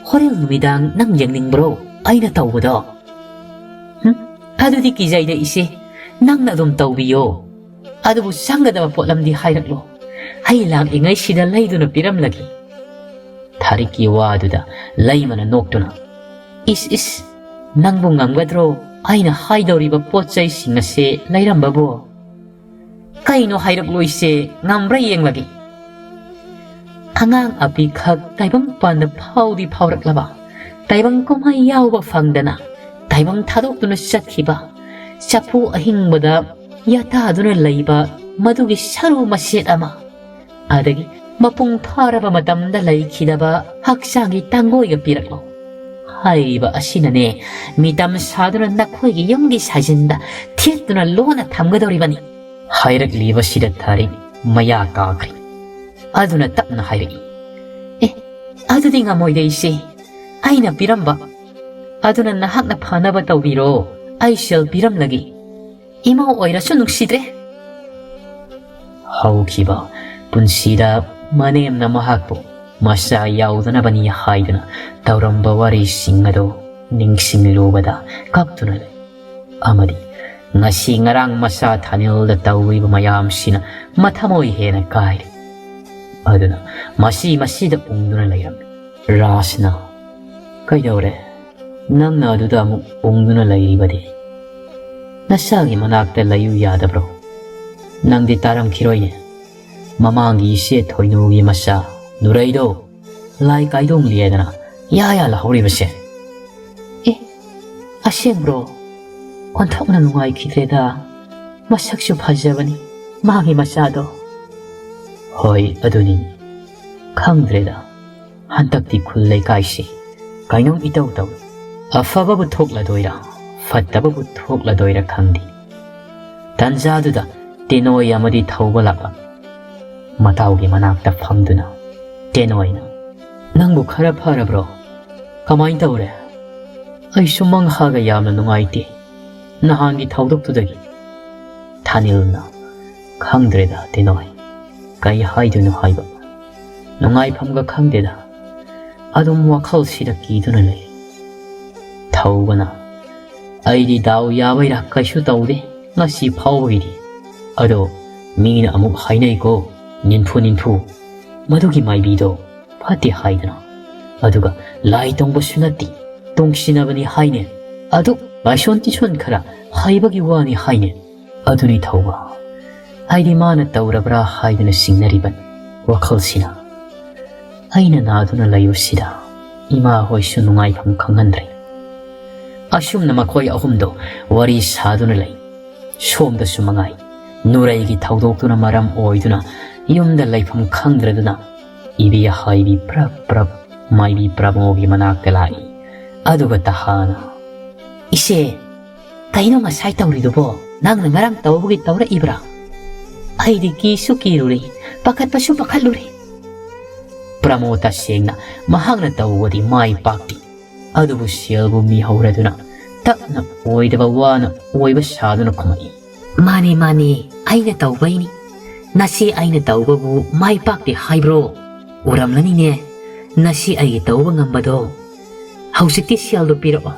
ꯍꯣꯔꯦꯟ ꯅꯨꯃꯤꯗꯥꯡ ꯅꯪ ꯌꯦꯡꯅꯤꯡꯕ꯭ꯔꯣ ꯑꯩꯅ ꯇꯧꯕꯗꯣ?" "ꯍꯨꯝ, ꯑꯗꯨꯗꯤ ꯀꯤꯖꯩꯗ ꯏꯆꯦ, ꯅꯪꯅ ꯑꯗꯨꯝ ꯇꯧꯕꯤꯌꯣ꯫ ꯑꯗꯨꯕꯨ ꯆꯪꯒꯗꯕ ꯄꯣꯠꯂꯝꯗꯤ ꯍꯥꯏꯔꯛꯂꯣ꯫ ꯑꯩ ꯂꯥꯛꯂꯤꯉꯩꯁꯤꯗ ꯂꯩꯗꯨꯅ ꯄꯤꯔꯝꯂꯒꯦ꯫" ꯊꯥꯔꯤꯛꯀꯤ ꯋꯥꯗꯨꯗ ꯂꯩꯃꯅ ꯅꯣꯛꯇꯨꯅ, "ꯏꯁ ꯏꯁ, ꯅꯪꯕꯨ ꯉꯝꯒꯗ꯭ꯔꯣ ꯑꯩꯅ ꯍꯥꯏꯗꯧꯔꯤꯕ ꯄꯣꯠ ꯆꯩꯁꯤꯡ ꯑꯁꯦ ꯂꯩꯔꯝꯕꯕꯨ?" ꯀꯩꯅꯣ ꯍꯥꯏꯔꯛꯂꯣꯏꯁꯦ, ꯉꯝꯕ꯭ꯔꯥ ꯌꯦꯡꯂꯒꯦ꯫ ꯑꯉꯥꯡ ꯑꯄꯤꯛꯈꯛ ꯇꯥꯏꯕꯪ ꯄꯥꯟꯗ ꯐꯥꯎꯗꯤ ꯐꯥꯎꯔꯛꯂꯕ, ꯇꯥꯏꯕꯪ ꯀꯨꯝꯍꯩ ꯌꯥꯎꯕ ꯐꯪꯗꯅ ꯇꯥꯏꯕꯪ ꯊꯥꯗꯣꯛꯇꯨꯅ ꯆꯠꯈꯤꯕ, ꯆꯐꯨ ꯑꯍꯤꯡꯕꯗ ꯌꯥꯇꯥꯗꯨꯅ ꯂꯩꯕ ꯃꯗꯨꯒꯤ ꯁꯔꯨ ꯃꯆꯦꯠ ꯑꯃ, ꯑꯗꯒꯤ ꯃꯄꯨꯡ ꯐꯥꯔꯕ ꯃꯇꯝꯗ ꯂꯩꯈꯤꯗꯕ ꯍꯛꯆꯥꯡꯒꯤ ꯇꯥꯡꯒꯣꯏꯒ ꯄꯤꯔꯛꯂꯣ꯫ ꯍꯥꯏꯔꯤꯕ ꯑꯁꯤꯅꯅꯦ, ꯃꯤꯇꯝ ꯁꯥꯗꯨꯅ ꯅꯈꯣꯏꯒꯤ ꯌꯨꯝꯒꯤ ꯁꯥꯖꯤꯟꯗ ꯊꯦꯠꯇꯨꯅ ꯂꯣꯟꯅ ꯊꯝꯒꯗꯧꯔꯤꯕꯅꯤ꯫ ꯍꯥꯏꯔꯛꯂꯤꯕꯁꯤꯗ ꯊꯥꯔꯤ ꯃꯌꯥ ꯀꯥꯈ꯭ꯔꯦ꯫ ꯑꯗꯨꯅ ꯇꯞꯅ ꯍꯥꯏꯔꯛꯏ, "ꯑꯦ, ꯑꯗꯨꯗꯤ ꯉꯝꯃꯣꯏꯗ ꯏꯆꯦ꯫ ꯑꯩꯅ ꯄꯤꯔꯝꯕ ꯑꯗꯨꯅ ꯅꯍꯥꯛꯅ ꯐꯅꯕ ꯇꯧꯕꯤꯔꯣ꯫ ꯑꯩ ꯁꯦꯜ ꯄꯤꯔꯝꯂꯒꯦ꯫ ꯏꯃꯧ ꯑꯣꯏꯔꯁꯨ ꯅꯨꯡꯁꯤꯗ꯭ꯔꯦ꯫" ꯍꯧꯈꯤꯕ ꯄꯨꯟꯁꯤꯗ ꯃꯅꯦꯝꯅ ꯃꯍꯥꯛꯄꯨ ꯃꯆꯥ ꯌꯥꯎꯗꯅꯕꯅꯤ ꯍꯥꯏꯗꯨꯅ ꯇꯧꯔꯝꯕ ꯋꯥꯔꯤꯁꯤꯡ ꯑꯗꯨ ꯅꯤꯡꯁꯤꯡꯂꯨꯕꯗ ꯀꯞꯇꯨꯅ ꯂꯩ꯫ ꯑꯃꯗꯤ ꯉꯁꯤ ꯉꯔꯥꯡ ꯃꯆꯥ ꯊꯥꯅꯤꯜꯗ ꯇꯧꯔꯤꯕ ꯃꯌꯥꯝꯁꯤꯅ ꯃꯊꯃꯣꯏ ꯍꯦꯟꯅ ꯀꯥꯏꯔꯤ꯫ ꯑꯗꯨꯅ ꯃꯁꯤ ꯃꯁꯤꯗ ꯎꯪꯗꯨꯅ ꯂꯩꯔꯝꯃꯤ꯫ ꯔꯥꯖꯅ, "ꯀꯩꯗꯧꯔꯦ? ꯅꯪꯅ ꯑꯗꯨꯗ ꯑꯃꯨꯛ ꯎꯪꯗꯨꯅ ꯂꯩꯔꯤꯕꯗꯤ? ꯅꯆꯥꯒꯤ ꯃꯅꯥꯛꯇ ꯂꯩꯌꯨ ꯌꯥꯗꯕ꯭ꯔꯣ? ꯅꯪꯗꯤ ꯇꯥꯔꯝꯈꯤꯔꯣꯏꯅꯦ꯫ ꯃꯃꯥꯡꯒꯤ ꯏꯆꯦ ꯊꯣꯏꯅꯨꯒꯤ ꯃꯆꯥ ꯅꯨꯔꯩꯗꯣ ꯂꯥꯏ ꯀꯥꯏꯗꯣꯡꯂꯤꯗꯅ ꯌꯥ ꯌꯥ ꯂꯥꯎꯍꯧꯔꯤꯕꯁꯦ꯫" "ꯑꯦ, ꯑꯁꯦꯡꯕ꯭ꯔꯣ? ꯑꯣꯟꯊꯣꯛꯅ ꯅꯨꯡꯉꯥꯏꯈꯤꯗ꯭ꯔꯦꯗ꯫ ꯃꯁꯛꯁꯨ ꯐꯖꯕꯅꯤ ꯃꯥꯒꯤ ꯃꯆꯥꯗꯣ꯫" "ꯍꯣꯏ, ꯑꯗꯨꯅꯤ꯫ ꯈꯪꯗ꯭ꯔꯦꯗ꯫ ꯍꯟꯗꯛꯇꯤ ꯈꯨꯜ ꯂꯩꯀꯥꯏꯁꯤ ꯀꯩꯅꯣꯝ ꯏꯇꯧ ꯇꯧꯏ꯫ ꯑꯐꯕꯕꯨ ꯊꯣꯛꯂꯗꯣꯏꯔꯥ, ꯐꯠꯇꯕꯕꯨ ꯊꯣꯛꯂꯗꯣꯏꯔꯥ ꯈꯪꯗꯦ꯫" ꯇꯟꯖꯥꯗꯨꯗ ꯇꯦꯅꯣꯏ ꯑꯃꯗꯤ ꯊꯧꯕ ꯂꯥꯛꯂꯝꯃꯤ꯫ ꯃꯇꯥꯎꯒꯤ ꯃꯅꯥꯛꯇ ꯐꯝꯗꯨꯅ ꯇꯦꯅꯣꯏꯅ, "ꯅꯪꯕꯨ ꯈꯔ ꯐꯔꯕ꯭ꯔꯣ? ꯀꯃꯥꯏꯅ ꯇꯧꯔꯦ? ꯑꯩꯁꯨ ꯃꯪꯍꯥꯒ ꯌꯥꯝꯅ ꯅꯨꯡꯉꯥꯏꯇꯦ ꯅꯍꯥꯟꯒꯤ ꯊꯧꯗꯣꯛꯇꯨꯗꯒꯤ꯫" ꯊꯥꯅꯤꯜꯅ, "ꯈꯪꯗ꯭ꯔꯦꯗ ꯇꯦꯅꯣꯏ, ꯀꯩ ꯍꯥꯏꯗꯣꯏꯅꯣ ꯍꯥꯏꯕ꯫ ꯅꯨꯡꯉꯥꯏꯐꯝꯒ ꯈꯪꯗꯦꯗ꯫ ꯑꯗꯨꯝ ꯋꯥꯈꯜꯁꯤꯗ ꯀꯤꯗꯨꯅ ꯂꯩ꯫" ꯊꯧꯕꯅ, "ꯑꯩꯗꯤ ꯗꯥꯎ ꯌꯥꯕꯩꯔꯥ ꯀꯩꯁꯨ ꯇꯧꯗꯦ ꯉꯁꯤ ꯐꯥꯎꯕꯒꯤꯗꯤ꯫ ꯑꯗꯣ ꯃꯤꯅ ꯑꯃꯨꯛ ꯍꯥꯏꯅꯩꯀꯣ, ꯅꯤꯟꯐꯨ ꯅꯤꯟꯐꯨ, ꯃꯗꯨꯒꯤ ꯃꯥꯏꯕꯤꯗꯣ ꯐꯠꯇꯦ ꯍꯥꯏꯗꯅ꯫ ꯑꯗꯨꯒ ꯂꯥꯏ ꯇꯣꯡꯕꯁꯨ ꯅꯠꯇꯦ, ꯇꯣꯡꯁꯤꯟꯅꯕꯅꯤ ꯍꯥꯏꯅꯦ꯫ ꯑꯗꯨ ꯂꯥꯏꯁꯣꯟ ꯇꯤꯁꯣꯟ ꯈꯔ ꯍꯩꯕꯒꯤ ꯋꯥꯅꯤ ꯍꯥꯏꯅꯦ꯫" ꯑꯗꯨꯅꯤ ꯊꯧꯕ, ꯑꯩꯗꯤ ꯃꯥꯅ ꯇꯧꯔꯕ꯭ꯔꯥ ꯍꯥꯏꯗꯨꯅ ꯆꯤꯡꯅꯔꯤꯕꯅꯤ ꯋꯥꯈꯜꯁꯤꯅ꯫ ꯑꯩꯅ ꯅꯥꯗꯨꯅ ꯂꯩꯕꯁꯤꯗ ꯏꯃꯥ ꯍꯣꯏꯁꯨ ꯅꯨꯡꯉꯥꯏꯐꯝ ꯈꯪꯍꯟꯗ꯭ꯔꯦ꯫ ꯑꯁꯨꯝꯅ ꯃꯈꯣꯏ ꯑꯍꯨꯝꯗꯣ ꯋꯥꯔꯤ ꯁꯥꯗꯨꯅ ꯂꯩ꯫ ꯁꯣꯝꯗꯁꯨ ꯃꯉꯥꯏ, ꯅꯨꯔꯩꯒꯤ ꯊꯧꯗꯣꯛꯇꯨꯅ ꯃꯔꯝ ꯑꯣꯏꯗꯨꯅ ꯌꯨꯝꯗ ꯂꯩꯐꯝ ꯈꯪꯗ꯭ꯔꯗꯨꯅ ꯏꯕꯦ ꯍꯥꯏꯕꯤ ꯄ꯭ꯔꯞ ꯄ꯭ꯔꯞ ꯃꯥꯏꯕꯤ ꯄ꯭ꯔꯃꯣꯒꯤ ꯃꯅꯥꯛꯇ ꯂꯥꯛꯏ꯫ ꯑꯗꯨꯒ ꯇꯍꯥꯅ, "ꯏꯆꯦ, ꯀꯩꯅꯣ ꯉꯁꯥꯏ ꯇꯧꯔꯤꯗꯨꯕꯣ? ꯅꯪꯅ ꯉꯔꯥꯡ ꯇꯧꯕꯒꯤ ꯇꯧꯔꯛꯏꯕ꯭ꯔꯥ? ꯑꯩꯗꯤ ꯀꯤꯁꯨ ꯀꯤꯔꯨꯔꯦ, ꯄꯥꯈꯠꯄꯁꯨ ꯄꯥꯈꯠꯂꯨꯔꯦ꯫" ꯄ꯭ꯔꯃꯣ ꯇꯁꯦꯡꯅ ꯃꯍꯥꯛꯅ ꯇꯧꯕꯗꯤ ꯃꯥꯏ ꯄꯥꯛꯇꯦ꯫ ꯑꯗꯨꯕꯨ ꯁꯦꯜꯕꯨ ꯃꯤꯍꯧꯔꯗꯨꯅ ꯇꯞꯅ ꯑꯣꯏꯗꯕ ꯋꯥꯅ ꯑꯣꯏꯕ ꯁꯥꯗꯨꯅ ꯈꯨꯝꯃꯛꯏ꯫ "ꯃꯥꯅꯦ, ꯃꯥꯅꯦ, ꯑꯩꯅ ꯇꯧꯕꯩꯅꯤ꯫ ꯅꯆꯦ ꯑꯩꯅ ꯇꯧꯕꯕꯨ ꯃꯥꯏ ꯄꯥꯛꯇꯦ ꯍꯥꯏꯕ꯭ꯔꯣ? ꯎꯔꯝꯂꯅꯤꯅꯦ, ꯅꯆꯦ ꯑꯩꯒꯤ ꯇꯧꯕ ꯉꯝꯕꯗꯣ꯫ ꯍꯧꯖꯤꯛꯇꯤ ꯁꯦꯜꯗꯣ ꯄꯤꯔꯛꯑꯣ꯫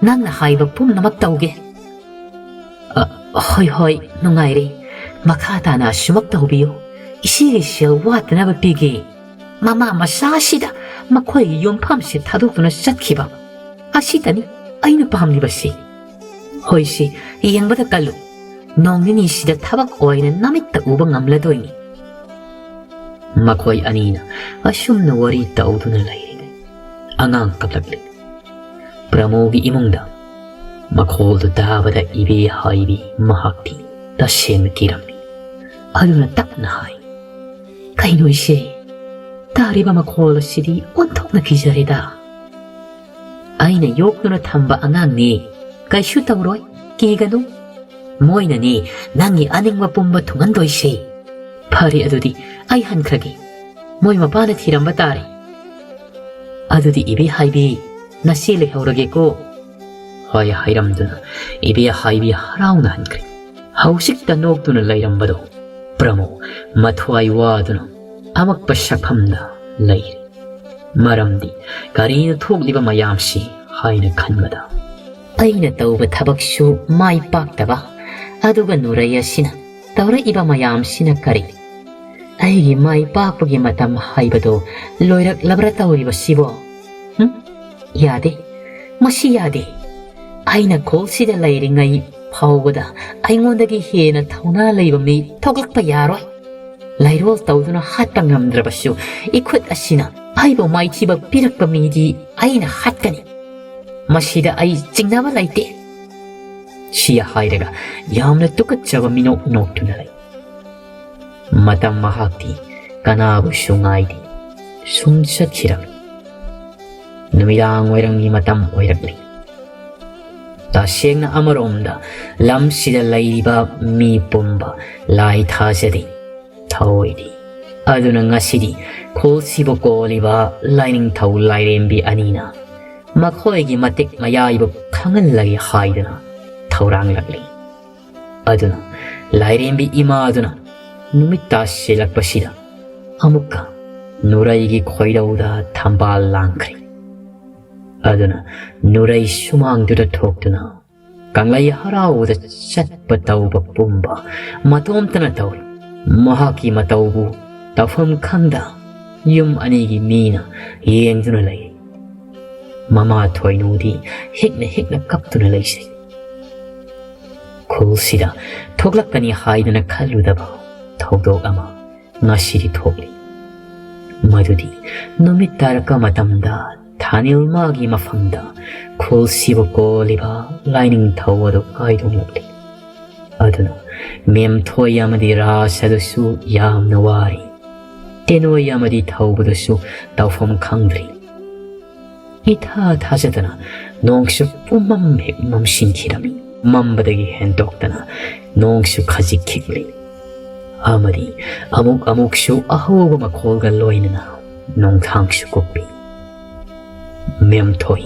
ꯅꯪꯅ ꯍꯥꯏꯕ ꯄꯨꯝꯅꯃꯛ ꯇꯧꯒꯦ꯫" "ꯑ, ꯍꯣꯏ, ꯍꯣꯏ, ꯅꯨꯡꯉꯥꯏꯔꯦ꯫ ꯃꯈꯥ ꯇꯥꯅ ꯑꯁꯨꯃꯛ ꯇꯧꯕꯤꯌꯨ꯫ ꯏꯆꯦꯒꯤ ꯁꯦꯜ ꯋꯥꯠꯇꯅꯕ ꯄꯤꯒꯦ꯫ ꯃꯃꯥ ꯃꯆꯥꯁꯤꯗ ꯃꯈꯣꯏꯒꯤ ꯌꯨꯝꯐꯝꯁꯦ ꯊꯥꯗꯣꯛꯇꯨꯅ ꯆꯠꯈꯤꯕ ꯑꯁꯤꯇꯅꯤ ꯑꯩꯅ ꯄꯥꯝꯂꯤꯕꯁꯤ꯫ ꯍꯣꯏꯁꯦ, ꯌꯦꯡꯕꯗ ꯀꯜꯂꯨ꯫ ꯅꯣꯡ ꯅꯤꯅꯤꯁꯤꯗ ꯊꯕꯛ ꯑꯣꯏꯅ ꯅꯃꯤꯠꯇ ꯎꯕ ꯉꯝꯂꯗꯣꯏꯅꯤ꯫" ꯃꯈꯣꯏ ꯑꯅꯤꯅ ꯑꯁꯨꯝꯅ ꯋꯥꯔꯤ ꯇꯧꯗꯨꯅ ꯂꯩꯔꯤꯉꯩ ꯑꯉꯥꯡ ꯀꯞꯂꯛꯂꯤ꯫ ꯄ꯭ꯔꯃꯣꯒꯤ ꯏꯃꯨꯡꯗ ꯃꯈꯣꯜꯗꯨ ꯇꯥꯕꯗ ꯏꯕꯦ ꯍꯥꯏꯕꯤ ꯃꯍꯥꯛꯇꯤ ꯇꯁꯦꯡꯅ ꯀꯤꯔꯝꯃꯤ꯫ ꯑꯗꯨꯅ ꯇꯞꯅ ꯍꯥꯏ, "ꯀꯩꯅꯣ ꯏꯆꯦ? ꯇꯥꯔꯤꯕ ꯃꯈꯣꯜ ꯑꯁꯤꯗꯤ ꯑꯣꯟꯊꯣꯛꯅ ꯀꯤꯖꯔꯦꯗ꯫ ꯑꯩꯅ ꯌꯣꯛꯇꯨꯅ ꯊꯝꯕ ꯑꯉꯥꯡꯅꯦ꯫ ꯀꯩꯁꯨ ꯇꯧꯔꯣꯏ, ꯀꯤꯒꯅꯨ꯫ ꯃꯣꯏꯅꯅꯦ ꯅꯪꯒꯤ ꯑꯅꯤꯡꯕ ꯄꯨꯝꯕ ꯊꯨꯡꯍꯟꯗꯣꯏꯁꯦ꯫ ꯐꯔꯦ, ꯑꯗꯨꯗꯤ ꯑꯩ ꯍꯟꯈ꯭ꯔꯒꯦ꯫ ꯃꯣꯏ ꯃꯄꯥꯅ ꯊꯤꯔꯝꯕ ꯇꯥꯔꯦ꯫ ꯑꯗꯨꯗꯤ ꯏꯕꯦ ꯍꯥꯏꯕꯤ, ꯅꯆꯦ ꯂꯩꯍꯧꯔꯒꯦꯀꯣ꯫" ꯍꯣꯏ ꯍꯥꯏꯔꯝꯗꯨꯅ ꯏꯕꯦ ꯍꯥꯏꯕꯤ ꯍꯔꯥꯎꯅ ꯍꯟꯈ꯭ꯔꯦ꯫ ꯍꯧꯖꯤꯛꯇ ꯅꯣꯛꯇꯨꯅ ꯂꯩꯔꯝꯕꯗꯣ ꯄ꯭ꯔꯃꯣ ꯃꯊ꯭ꯋꯥꯏ ꯋꯥꯗꯨꯅ ꯑꯃꯛꯄ ꯁꯛꯐꯝꯗ ꯂꯩꯔꯦ꯫ ꯃꯔꯝꯗꯤ ꯀꯔꯤꯅꯣ ꯊꯣꯛꯂꯤꯕ ꯃꯌꯥꯝꯁꯤ ꯍꯥꯏꯅ ꯈꯟꯕꯗ, ꯑꯩꯅ ꯇꯧꯕ ꯊꯕꯛꯁꯨ ꯃꯥꯏ ꯄꯥꯛꯇꯕ, ꯑꯗꯨꯒ ꯅꯨꯔꯩ ꯑꯁꯤꯅ ꯇꯧꯔꯛꯏꯕ ꯃꯌꯥꯝꯁꯤꯅ ꯀꯔꯤ? ꯑꯩꯒꯤ ꯃꯥꯏ ꯄꯥꯛꯄꯒꯤ ꯃꯇꯝ ꯍꯥꯏꯕꯗꯣ ꯂꯣꯏꯔꯛꯂꯕ꯭ꯔꯥ ꯇꯧꯔꯤꯕꯁꯤꯕꯣ? ꯍꯨꯝ? ꯌꯥꯗꯦ, ꯃꯁꯤ ꯌꯥꯗꯦ꯫ ꯑꯩꯅ ꯈꯣꯜꯁꯤꯗ ꯂꯩꯔꯤꯉꯩ ꯐꯥꯎꯕꯗ ꯑꯩꯉꯣꯟꯗꯒꯤ ꯍꯦꯟꯅ ꯊꯧꯅꯥ ꯂꯩꯕ ꯃꯤ ꯊꯣꯛꯂꯛꯄ ꯌꯥꯔꯣꯏ꯫ ꯂꯩꯔꯣꯜ ꯇꯧꯗꯨꯅ ꯍꯥꯠꯄ ꯉꯝꯗ꯭ꯔꯕꯁꯨ, ꯏꯈꯨꯠ ꯑꯁꯤꯅ ꯑꯩꯕꯨ ꯃꯥꯏꯊꯤꯕ ꯄꯤꯔꯛꯄ ꯃꯤꯗꯤ ꯑꯩꯅ ꯍꯥꯠꯀꯅꯤ꯫ ꯃꯁꯤꯗ ꯑꯩ ꯆꯤꯡꯅꯕ ꯂꯩꯇꯦ꯫ ꯁꯤ ꯍꯥꯏꯔꯒ ꯌꯥꯝꯅ ꯇꯨꯀꯠꯆꯕ ꯃꯤꯅꯣꯛ ꯅꯣꯛꯇꯨꯅ ꯂꯩ꯫ ꯃꯇꯝ ꯃꯍꯥꯛꯇꯤ ꯀꯅꯥꯕꯨꯁꯨ ꯉꯥꯏꯗꯦ꯫ ꯁꯨꯝ ꯆꯠꯈꯤꯔꯝꯃꯤ꯫ ꯅꯨꯃꯤꯗꯥꯡ ꯋꯥꯏꯔꯝꯒꯤ ꯃꯇꯝ ꯑꯣꯏꯔꯛꯂꯤ꯫ ꯇꯁꯦꯡꯅ ꯑꯃꯔꯣꯝꯗ ꯂꯝꯁꯤꯗ ꯂꯩꯔꯤꯕ ꯃꯤ ꯄꯨꯝꯕ ꯂꯥꯏ ꯊꯥꯖꯗꯦ, ꯊꯧꯑꯣꯏꯗꯦ꯫ ꯑꯗꯨꯅ ꯉꯁꯤꯗꯤ ꯈꯨꯜꯁꯤꯕꯨ ꯀꯣꯜꯂꯤꯕ ꯂꯥꯏꯅꯤꯡꯊꯧ ꯂꯥꯏꯔꯦꯝꯕꯤ ꯑꯅꯤꯅ ꯃꯈꯣꯏꯒꯤ ꯃꯇꯤꯛ ꯃꯌꯥꯏꯕꯨ ꯈꯪꯍꯜꯂꯒꯦ ꯍꯥꯏꯗꯨꯅ ꯊꯧꯔꯥꯡꯂꯛꯂꯤ꯫ ꯑꯗꯨꯅ ꯂꯥꯏꯔꯦꯝꯕꯤ ꯏꯃꯥꯗꯨꯅ ꯅꯨꯃꯤꯠ ꯇꯥꯁꯤꯜꯂꯛꯄꯁꯤꯗ ꯑꯃꯨꯛꯀ ꯅꯨꯔꯩꯒꯤ ꯈꯣꯏꯔꯧꯗ ꯊꯝꯕꯥꯜ ꯂꯥꯡꯈ꯭ꯔꯦ꯫ ꯑꯗꯨꯅ ꯅꯨꯔꯩ ꯁꯨꯃꯥꯡꯗꯨꯗ ꯊꯣꯛꯇꯨꯅ ꯀꯪꯂꯩ ꯍꯔꯥꯎꯕꯗ ꯆꯠꯄ ꯇꯧꯕ ꯄꯨꯝꯕ ꯃꯇꯣꯝꯇꯅ ꯇꯧꯔꯤ꯫ ꯃꯍꯥꯛꯀꯤ ꯃꯇꯧꯕꯨ ꯇꯧꯐꯝ ꯈꯪꯗ ꯌꯨꯝ ꯑꯅꯤꯒꯤ ꯃꯤꯅ ꯌꯦꯡꯗꯨꯅ ꯂꯩ꯫ ꯃꯃꯥ ꯊꯣꯏꯅꯨꯗꯤ ꯍꯤꯛꯅ ꯍꯤꯛꯅ ꯀꯞꯇꯨꯅ ꯂꯩꯖꯩ꯫ ꯈꯨꯜꯁꯤꯗ ꯊꯣꯛꯂꯛꯀꯅꯤ ꯍꯥꯏꯗꯨꯅ ꯈꯜꯂꯨꯗꯕ ꯊꯧꯗꯣꯛ ꯑꯃ ꯉꯁꯤꯗꯤ ꯊꯣꯛꯂꯤ꯫ ꯃꯗꯨꯗꯤ ꯅꯨꯃꯤꯠ ꯇꯥꯔꯛꯄ ꯃꯇꯝꯗ ꯊꯥꯅꯤꯜ ꯃꯥꯒꯤ ꯃꯐꯝꯗ ꯈꯨꯜꯁꯤꯕꯨ ꯀꯣꯜꯂꯤꯕ ꯂꯥꯏꯅꯤꯡꯊꯧ ꯑꯗꯨ ꯀꯥꯏꯗꯣꯡꯂꯛꯂꯤ꯫ ꯑꯗꯨꯅ ꯃꯦꯝꯊꯣꯏ ꯑꯃꯗꯤ ꯔꯥꯁ ꯑꯗꯨꯁꯨ ꯌꯥꯝꯅ ꯋꯥꯔꯤ꯫ ꯇꯦꯅꯣꯏ ꯑꯃꯗꯤ ꯊꯧꯕꯗꯨꯁꯨ ꯇꯧꯐꯝ ꯈꯪꯗ꯭ꯔꯤ꯫ ꯏꯊꯥ ꯊꯥꯖꯗꯅ ꯅꯣꯡꯁꯨ ꯄꯨꯝꯃꯝ ꯍꯦꯛ ꯃꯝꯁꯤꯟꯈꯤꯔꯝꯃꯤ꯫ ꯃꯝꯕꯗꯒꯤ ꯍꯦꯟꯗꯣꯛꯇꯅ ꯅꯣꯡꯁꯨ ꯈꯖꯤꯛ ꯈꯤꯛꯂꯤ꯫ ꯑꯃꯗꯤ ꯑꯃꯨꯛ ꯑꯃꯨꯛꯁꯨ ꯑꯍꯧꯕ ꯃꯈꯣꯜꯒ ꯂꯣꯏꯅꯅ ꯅꯣꯡꯊꯥꯡꯁꯨ ꯀꯨꯞꯄꯤ꯫ ꯃꯦꯝꯊꯣꯏ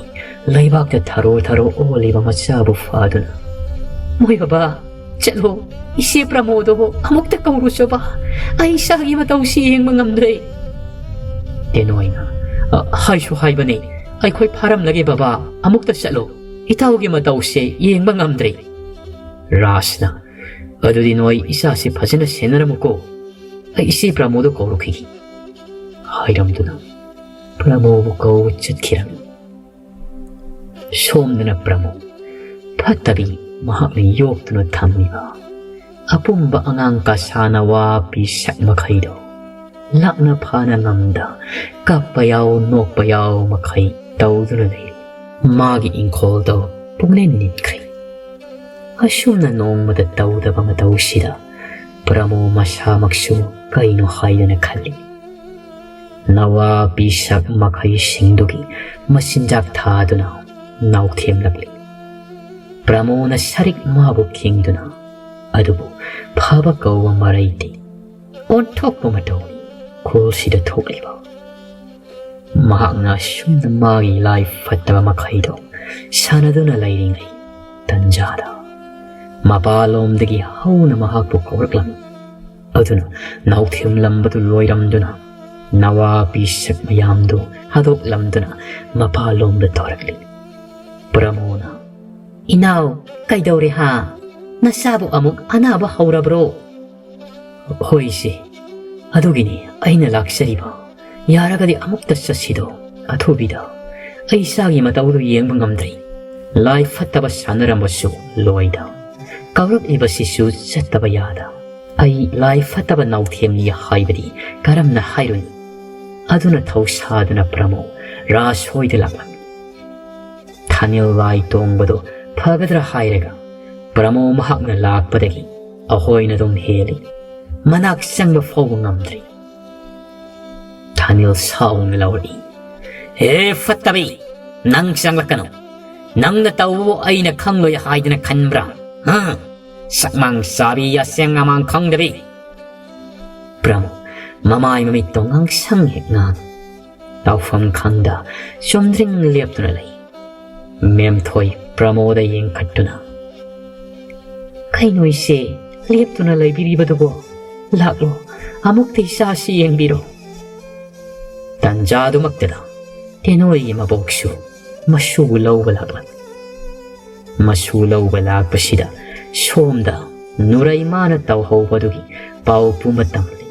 ꯂꯩꯕꯥꯛꯇ ꯊꯔꯣ ꯊꯔꯣ ꯑꯣꯜꯂꯤꯕ ꯃꯆꯥꯕꯨ ꯐꯥꯗꯨꯅ, "ꯃꯣꯏ ꯕꯕꯥ, ꯆꯠꯂꯣ, ꯏꯆꯦ ꯄ꯭ꯔꯃꯣꯗꯣ ꯑꯃꯨꯛꯇ ꯀꯧꯔꯨꯆꯣꯕ, ꯑꯩ ꯏꯁꯥꯒꯤ ꯃꯇꯧꯁꯤ ꯌꯦꯡꯕ ꯉꯝꯗ꯭ꯔꯦ"꯫ ꯇꯦꯅꯣꯏꯅ, "ꯑ, ꯍꯥꯏꯁꯨ ꯍꯥꯏꯕꯅꯤ, ꯑꯩꯈꯣꯏ ꯐꯥꯔꯝꯂꯒꯦ ꯕꯕꯥ, ꯑꯃꯨꯛꯇ ꯆꯠꯂꯣ, ꯏꯇꯥꯎꯒꯤ ꯃꯇꯧꯁꯦ ꯌꯦꯡꯕ ꯉꯝꯗ꯭ꯔꯦ"꯫ ꯔꯥꯖꯅ, "ꯑꯗꯨꯗꯤ ꯅꯣꯏ ꯏꯆꯥꯁꯤ ꯐꯖꯅ ꯁꯦꯟꯅꯔꯝꯃꯨꯀꯣ, ꯑꯩ ꯏꯆꯦ ꯄ꯭ꯔꯃꯣꯗꯣ ꯀꯧꯔꯨꯈꯤꯒꯦ" ꯍꯥꯏꯔꯝꯗꯨꯅ ꯄ꯭ꯔꯃꯣꯕꯨ ꯀꯧꯕ ꯆꯠꯈꯤꯔꯝꯃꯤ꯫ ꯁꯣꯝꯗꯅ ꯄ꯭ꯔꯃꯣ ꯐꯠꯇꯕꯤ ꯃꯍꯥꯛꯅ ꯌꯣꯛꯇꯨꯅ ꯊꯝꯂꯤꯕ ꯑꯄꯨꯝꯕ ꯑꯉꯥꯡ ꯀꯁꯥ ꯅꯋꯥ ꯄꯤꯁꯛ ꯃꯈꯩꯗꯣ ꯂꯥꯛꯅ ꯐꯥꯅ ꯉꯝꯗ ꯀꯞꯄ ꯌꯥꯎ ꯅꯣꯛꯄ ꯌꯥꯎ ꯃꯈꯩ ꯇꯧꯗꯨꯅ ꯂꯩꯔꯤ꯫ ꯃꯥꯒꯤ ꯏꯪꯈꯣꯜꯗꯣ ꯄꯨꯡꯂꯦꯟ ꯅꯤꯟꯈ꯭ꯔꯦ꯫ ꯑꯁꯨꯝꯅ ꯅꯣꯡꯃꯗ ꯇꯧꯗꯕ ꯃꯇꯧꯁꯤꯗ ꯄ꯭ꯔꯃꯣ ꯃꯁꯥꯃꯛꯁꯨ ꯀꯩꯅꯣ ꯍꯥꯏꯗꯅ ꯈꯜꯂꯤ꯫ ꯅꯋꯥ ꯄꯤꯁꯛ ꯃꯈꯩꯁꯤꯡꯗꯨꯒꯤ ꯃꯆꯤꯟꯖꯥꯛ ꯊꯥꯗꯨꯅ ꯅꯥꯎꯊꯦꯝꯂꯛꯂꯤ꯫ ꯄ꯭ꯔꯃꯣꯅ ꯁꯔꯤꯛ ꯃꯥꯕꯨ ꯈꯤꯡꯗꯨꯅ, ꯑꯗꯨꯕꯨ ꯐꯕ ꯀꯧꯕ ꯃꯔꯩꯗꯤ ꯑꯣꯟꯊꯣꯛꯄ ꯃꯇꯧꯅꯤ ꯈꯨꯜꯁꯤꯗ ꯊꯣꯛꯂꯤꯕ꯫ ꯃꯍꯥꯛꯅ ꯑꯁꯨꯝꯅ ꯃꯥꯒꯤ ꯂꯥꯏ ꯐꯠꯇꯕ ꯃꯈꯩꯗꯣ ꯁꯥꯟꯅꯗꯨꯅ ꯂꯩꯔꯤꯉꯩ ꯇꯟꯖꯥꯗ ꯃꯄꯥꯂꯣꯝꯗꯒꯤ ꯍꯧꯅ ꯃꯍꯥꯛꯄꯨ ꯀꯧꯔꯛꯂꯝꯃꯤ꯫ ꯑꯗꯨꯅ ꯅꯥꯎꯊꯦꯝꯂꯝꯕꯗꯨ ꯂꯣꯏꯔꯝꯗꯨꯅ ꯅꯋꯥ ꯄꯤꯁꯛ ꯃꯌꯥꯝꯗꯨ ꯍꯥꯗꯣꯛꯂꯝꯗꯨꯅ ꯃꯄꯥꯂꯣꯝꯗ ꯊꯣꯔꯛꯂꯤ꯫ ꯄ꯭ꯔꯃꯣꯅ, "ꯏꯅꯥꯎ, ꯀꯩꯗꯧꯔꯦ ꯍꯥ? ꯅꯆꯥꯕꯨ ꯑꯃꯨꯛ ꯑꯅꯥꯕ ꯍꯧꯔꯕ꯭ꯔꯣ?" "ꯍꯣꯏ ꯏꯆꯦ, ꯑꯗꯨꯒꯤꯅꯤ ꯑꯩꯅ ꯂꯥꯛꯆꯔꯤꯕ꯫ ꯌꯥꯔꯒꯗꯤ ꯑꯃꯨꯛꯇ ꯆꯠꯁꯤꯗꯣ ꯑꯊꯨꯕꯤꯗ꯫ ꯑꯩ ꯏꯆꯥꯒꯤ ꯃꯇꯧꯗꯨ ꯌꯦꯡꯕ ꯉꯝꯗ꯭ꯔꯤ꯫ ꯂꯥꯏ ꯐꯠꯇꯕ ꯁꯥꯟꯅꯔꯝꯕꯁꯨ ꯂꯣꯏꯗ꯫ ꯀꯧꯔꯛꯂꯤꯕꯁꯤꯁꯨ ꯆꯠꯇꯕ ꯌꯥꯗ꯫ ꯑꯩ ꯂꯥꯏ ꯐꯠꯇꯕ ꯅꯥꯎꯊꯦꯝꯅꯤ ꯍꯥꯏꯕꯗꯤ ꯀꯔꯝꯅ ꯍꯥꯏꯔꯨꯅꯤ?" ꯑꯗꯨꯅ ꯊꯧꯁꯥꯗꯨꯅ ꯄ꯭ꯔꯃꯣ ꯔꯥꯁ ꯍꯣꯏꯗ ꯂꯥꯛꯂꯝꯃꯤ꯫ ꯊꯥꯅꯤꯜ ꯂꯥꯏ ꯇꯣꯡꯕꯗꯨ ꯐꯒꯗ꯭ꯔꯥ ꯍꯥꯏꯔꯒ ꯄ꯭ꯔꯃꯣ ꯃꯍꯥꯛꯅ ꯂꯥꯛꯄꯗꯒꯤ ꯑꯍꯣꯏꯅ ꯑꯗꯨꯝ ꯍꯦꯜꯂꯤ꯫ ꯃꯅꯥꯛ ꯆꯪꯕ ꯐꯥꯎꯕ ꯉꯝꯗ꯭ꯔꯤ꯫ ꯊꯥꯅꯤꯜ ꯁꯥꯎꯅ ꯂꯥꯎꯔꯛꯏ, "ꯍꯦ ꯐꯠꯇꯕꯤ, ꯅꯪ ꯆꯪꯂꯛꯀꯅꯨ꯫ ꯅꯪꯅ ꯇꯧꯕꯕꯨ ꯑꯩꯅ ꯈꯪꯂꯣꯏ ꯍꯥꯏꯗꯅ ꯈꯟꯕ꯭ꯔꯥ? ꯍꯥ? ꯁꯛꯃꯥꯡ ꯆꯥꯕꯤ, ꯑꯁꯦꯡ ꯑꯃꯥꯡ ꯈꯪꯗꯕꯤ!" ꯄ꯭ꯔꯃꯣ ꯃꯃꯥꯏ ꯃꯃꯤꯠꯇꯣ ꯉꯥꯡꯁꯪ ꯍꯦꯛ ꯉꯥꯡ꯫ ꯇꯧꯐꯝ ꯈꯪꯗ ꯆꯨꯝꯗ꯭ꯔꯤꯡ ꯂꯦꯞꯇꯨꯅ ꯂꯩ꯫ ꯃꯦꯝꯊꯣꯏ ꯄ꯭ꯔꯃꯣꯗ ꯌꯦꯡꯈꯠꯇꯨꯅ, "ꯀꯩꯅꯣ ꯏꯆꯦ, ꯂꯦꯞꯇꯨꯅ ꯂꯩꯕꯤꯔꯤꯕꯗꯨꯕꯣ? ꯂꯥꯛꯂꯣ, ꯑꯃꯨꯛꯇ ꯏꯆꯥꯁꯤ ꯌꯦꯡꯕꯤꯔꯣ꯫" ꯇꯟꯖꯥꯗꯨꯃꯛꯇꯗ ꯇꯦꯅꯣꯏꯒꯤ ꯃꯕꯣꯛꯁꯨ ꯃꯁꯨ ꯂꯧꯕ ꯂꯥꯛꯂꯝꯃꯤ꯫ ꯃꯁꯨ ꯂꯧꯕ ꯂꯥꯛꯄꯁꯤꯗ ꯁꯣꯝꯗ ꯅꯨꯔꯩꯃꯥꯅ ꯇꯧꯍꯧꯕꯗꯨꯒꯤ ꯄꯥꯎ ꯄꯨꯝꯕ ꯇꯝꯂꯤ꯫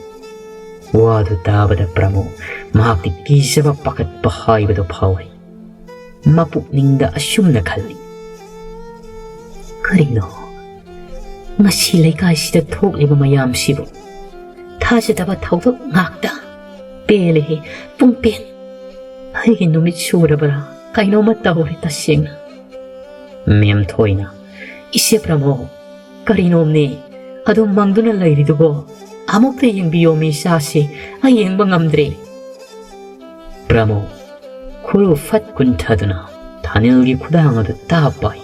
ꯋꯥꯗꯨ ꯇꯥꯕꯗ ꯄ꯭ꯔꯃꯣ ꯃꯍꯥꯛꯇꯤ ꯀꯤꯖꯕ ꯄꯥꯈꯠꯄ ꯍꯥꯏꯕꯗꯨ ꯐꯥꯎꯔꯤ꯫ ꯃꯄꯨꯛꯅꯤꯡꯗ ꯑꯁꯨꯝꯅ ꯈꯜꯂꯤ, ꯀꯔꯤꯅꯣ ꯉꯁꯤ ꯂꯩꯀꯥꯏꯁꯤꯗ ꯊꯣꯛꯂꯤꯕ ꯃꯌꯥꯝꯁꯤꯕꯨ? ꯊꯥꯖꯗꯕ ꯊꯧꯗꯣꯛ ꯉꯥꯛꯇ꯫ ꯄꯦꯜꯂꯦꯍꯦ, ꯄꯨꯡꯄꯦꯟ꯫ ꯑꯩꯒꯤ ꯅꯨꯃꯤꯠ ꯁꯨꯔꯕ꯭ꯔꯥ? ꯀꯩꯅꯣꯝꯃ ꯇꯧꯔꯦ ꯇꯁꯦꯡꯅ꯫ ꯃꯦꯝ ꯊꯣꯏꯅ, "ꯏꯆꯦ ꯄ꯭ꯔꯃꯣ, ꯀꯔꯤꯅꯣꯝꯅꯦ ꯑꯗꯨꯝ ꯃꯪꯗꯨꯅ ꯂꯩꯔꯤꯗꯨꯕꯣ? ꯑꯃꯨꯛꯇ ꯌꯦꯡꯕꯤꯌꯣꯃꯤ ꯏꯆꯥꯁꯤ, ꯑꯩ ꯌꯦꯡꯕ ꯉꯝꯗ꯭ꯔꯦ꯫" ꯄ꯭ꯔꯃꯣ ꯈꯨꯔꯨ ꯐꯠ ꯀꯨꯟꯊꯗꯨꯅ ꯊꯥꯅꯤꯜꯒꯤ ꯈꯨꯗꯥꯡ ꯑꯗꯨ ꯇꯥꯞ ꯄꯥꯏ꯫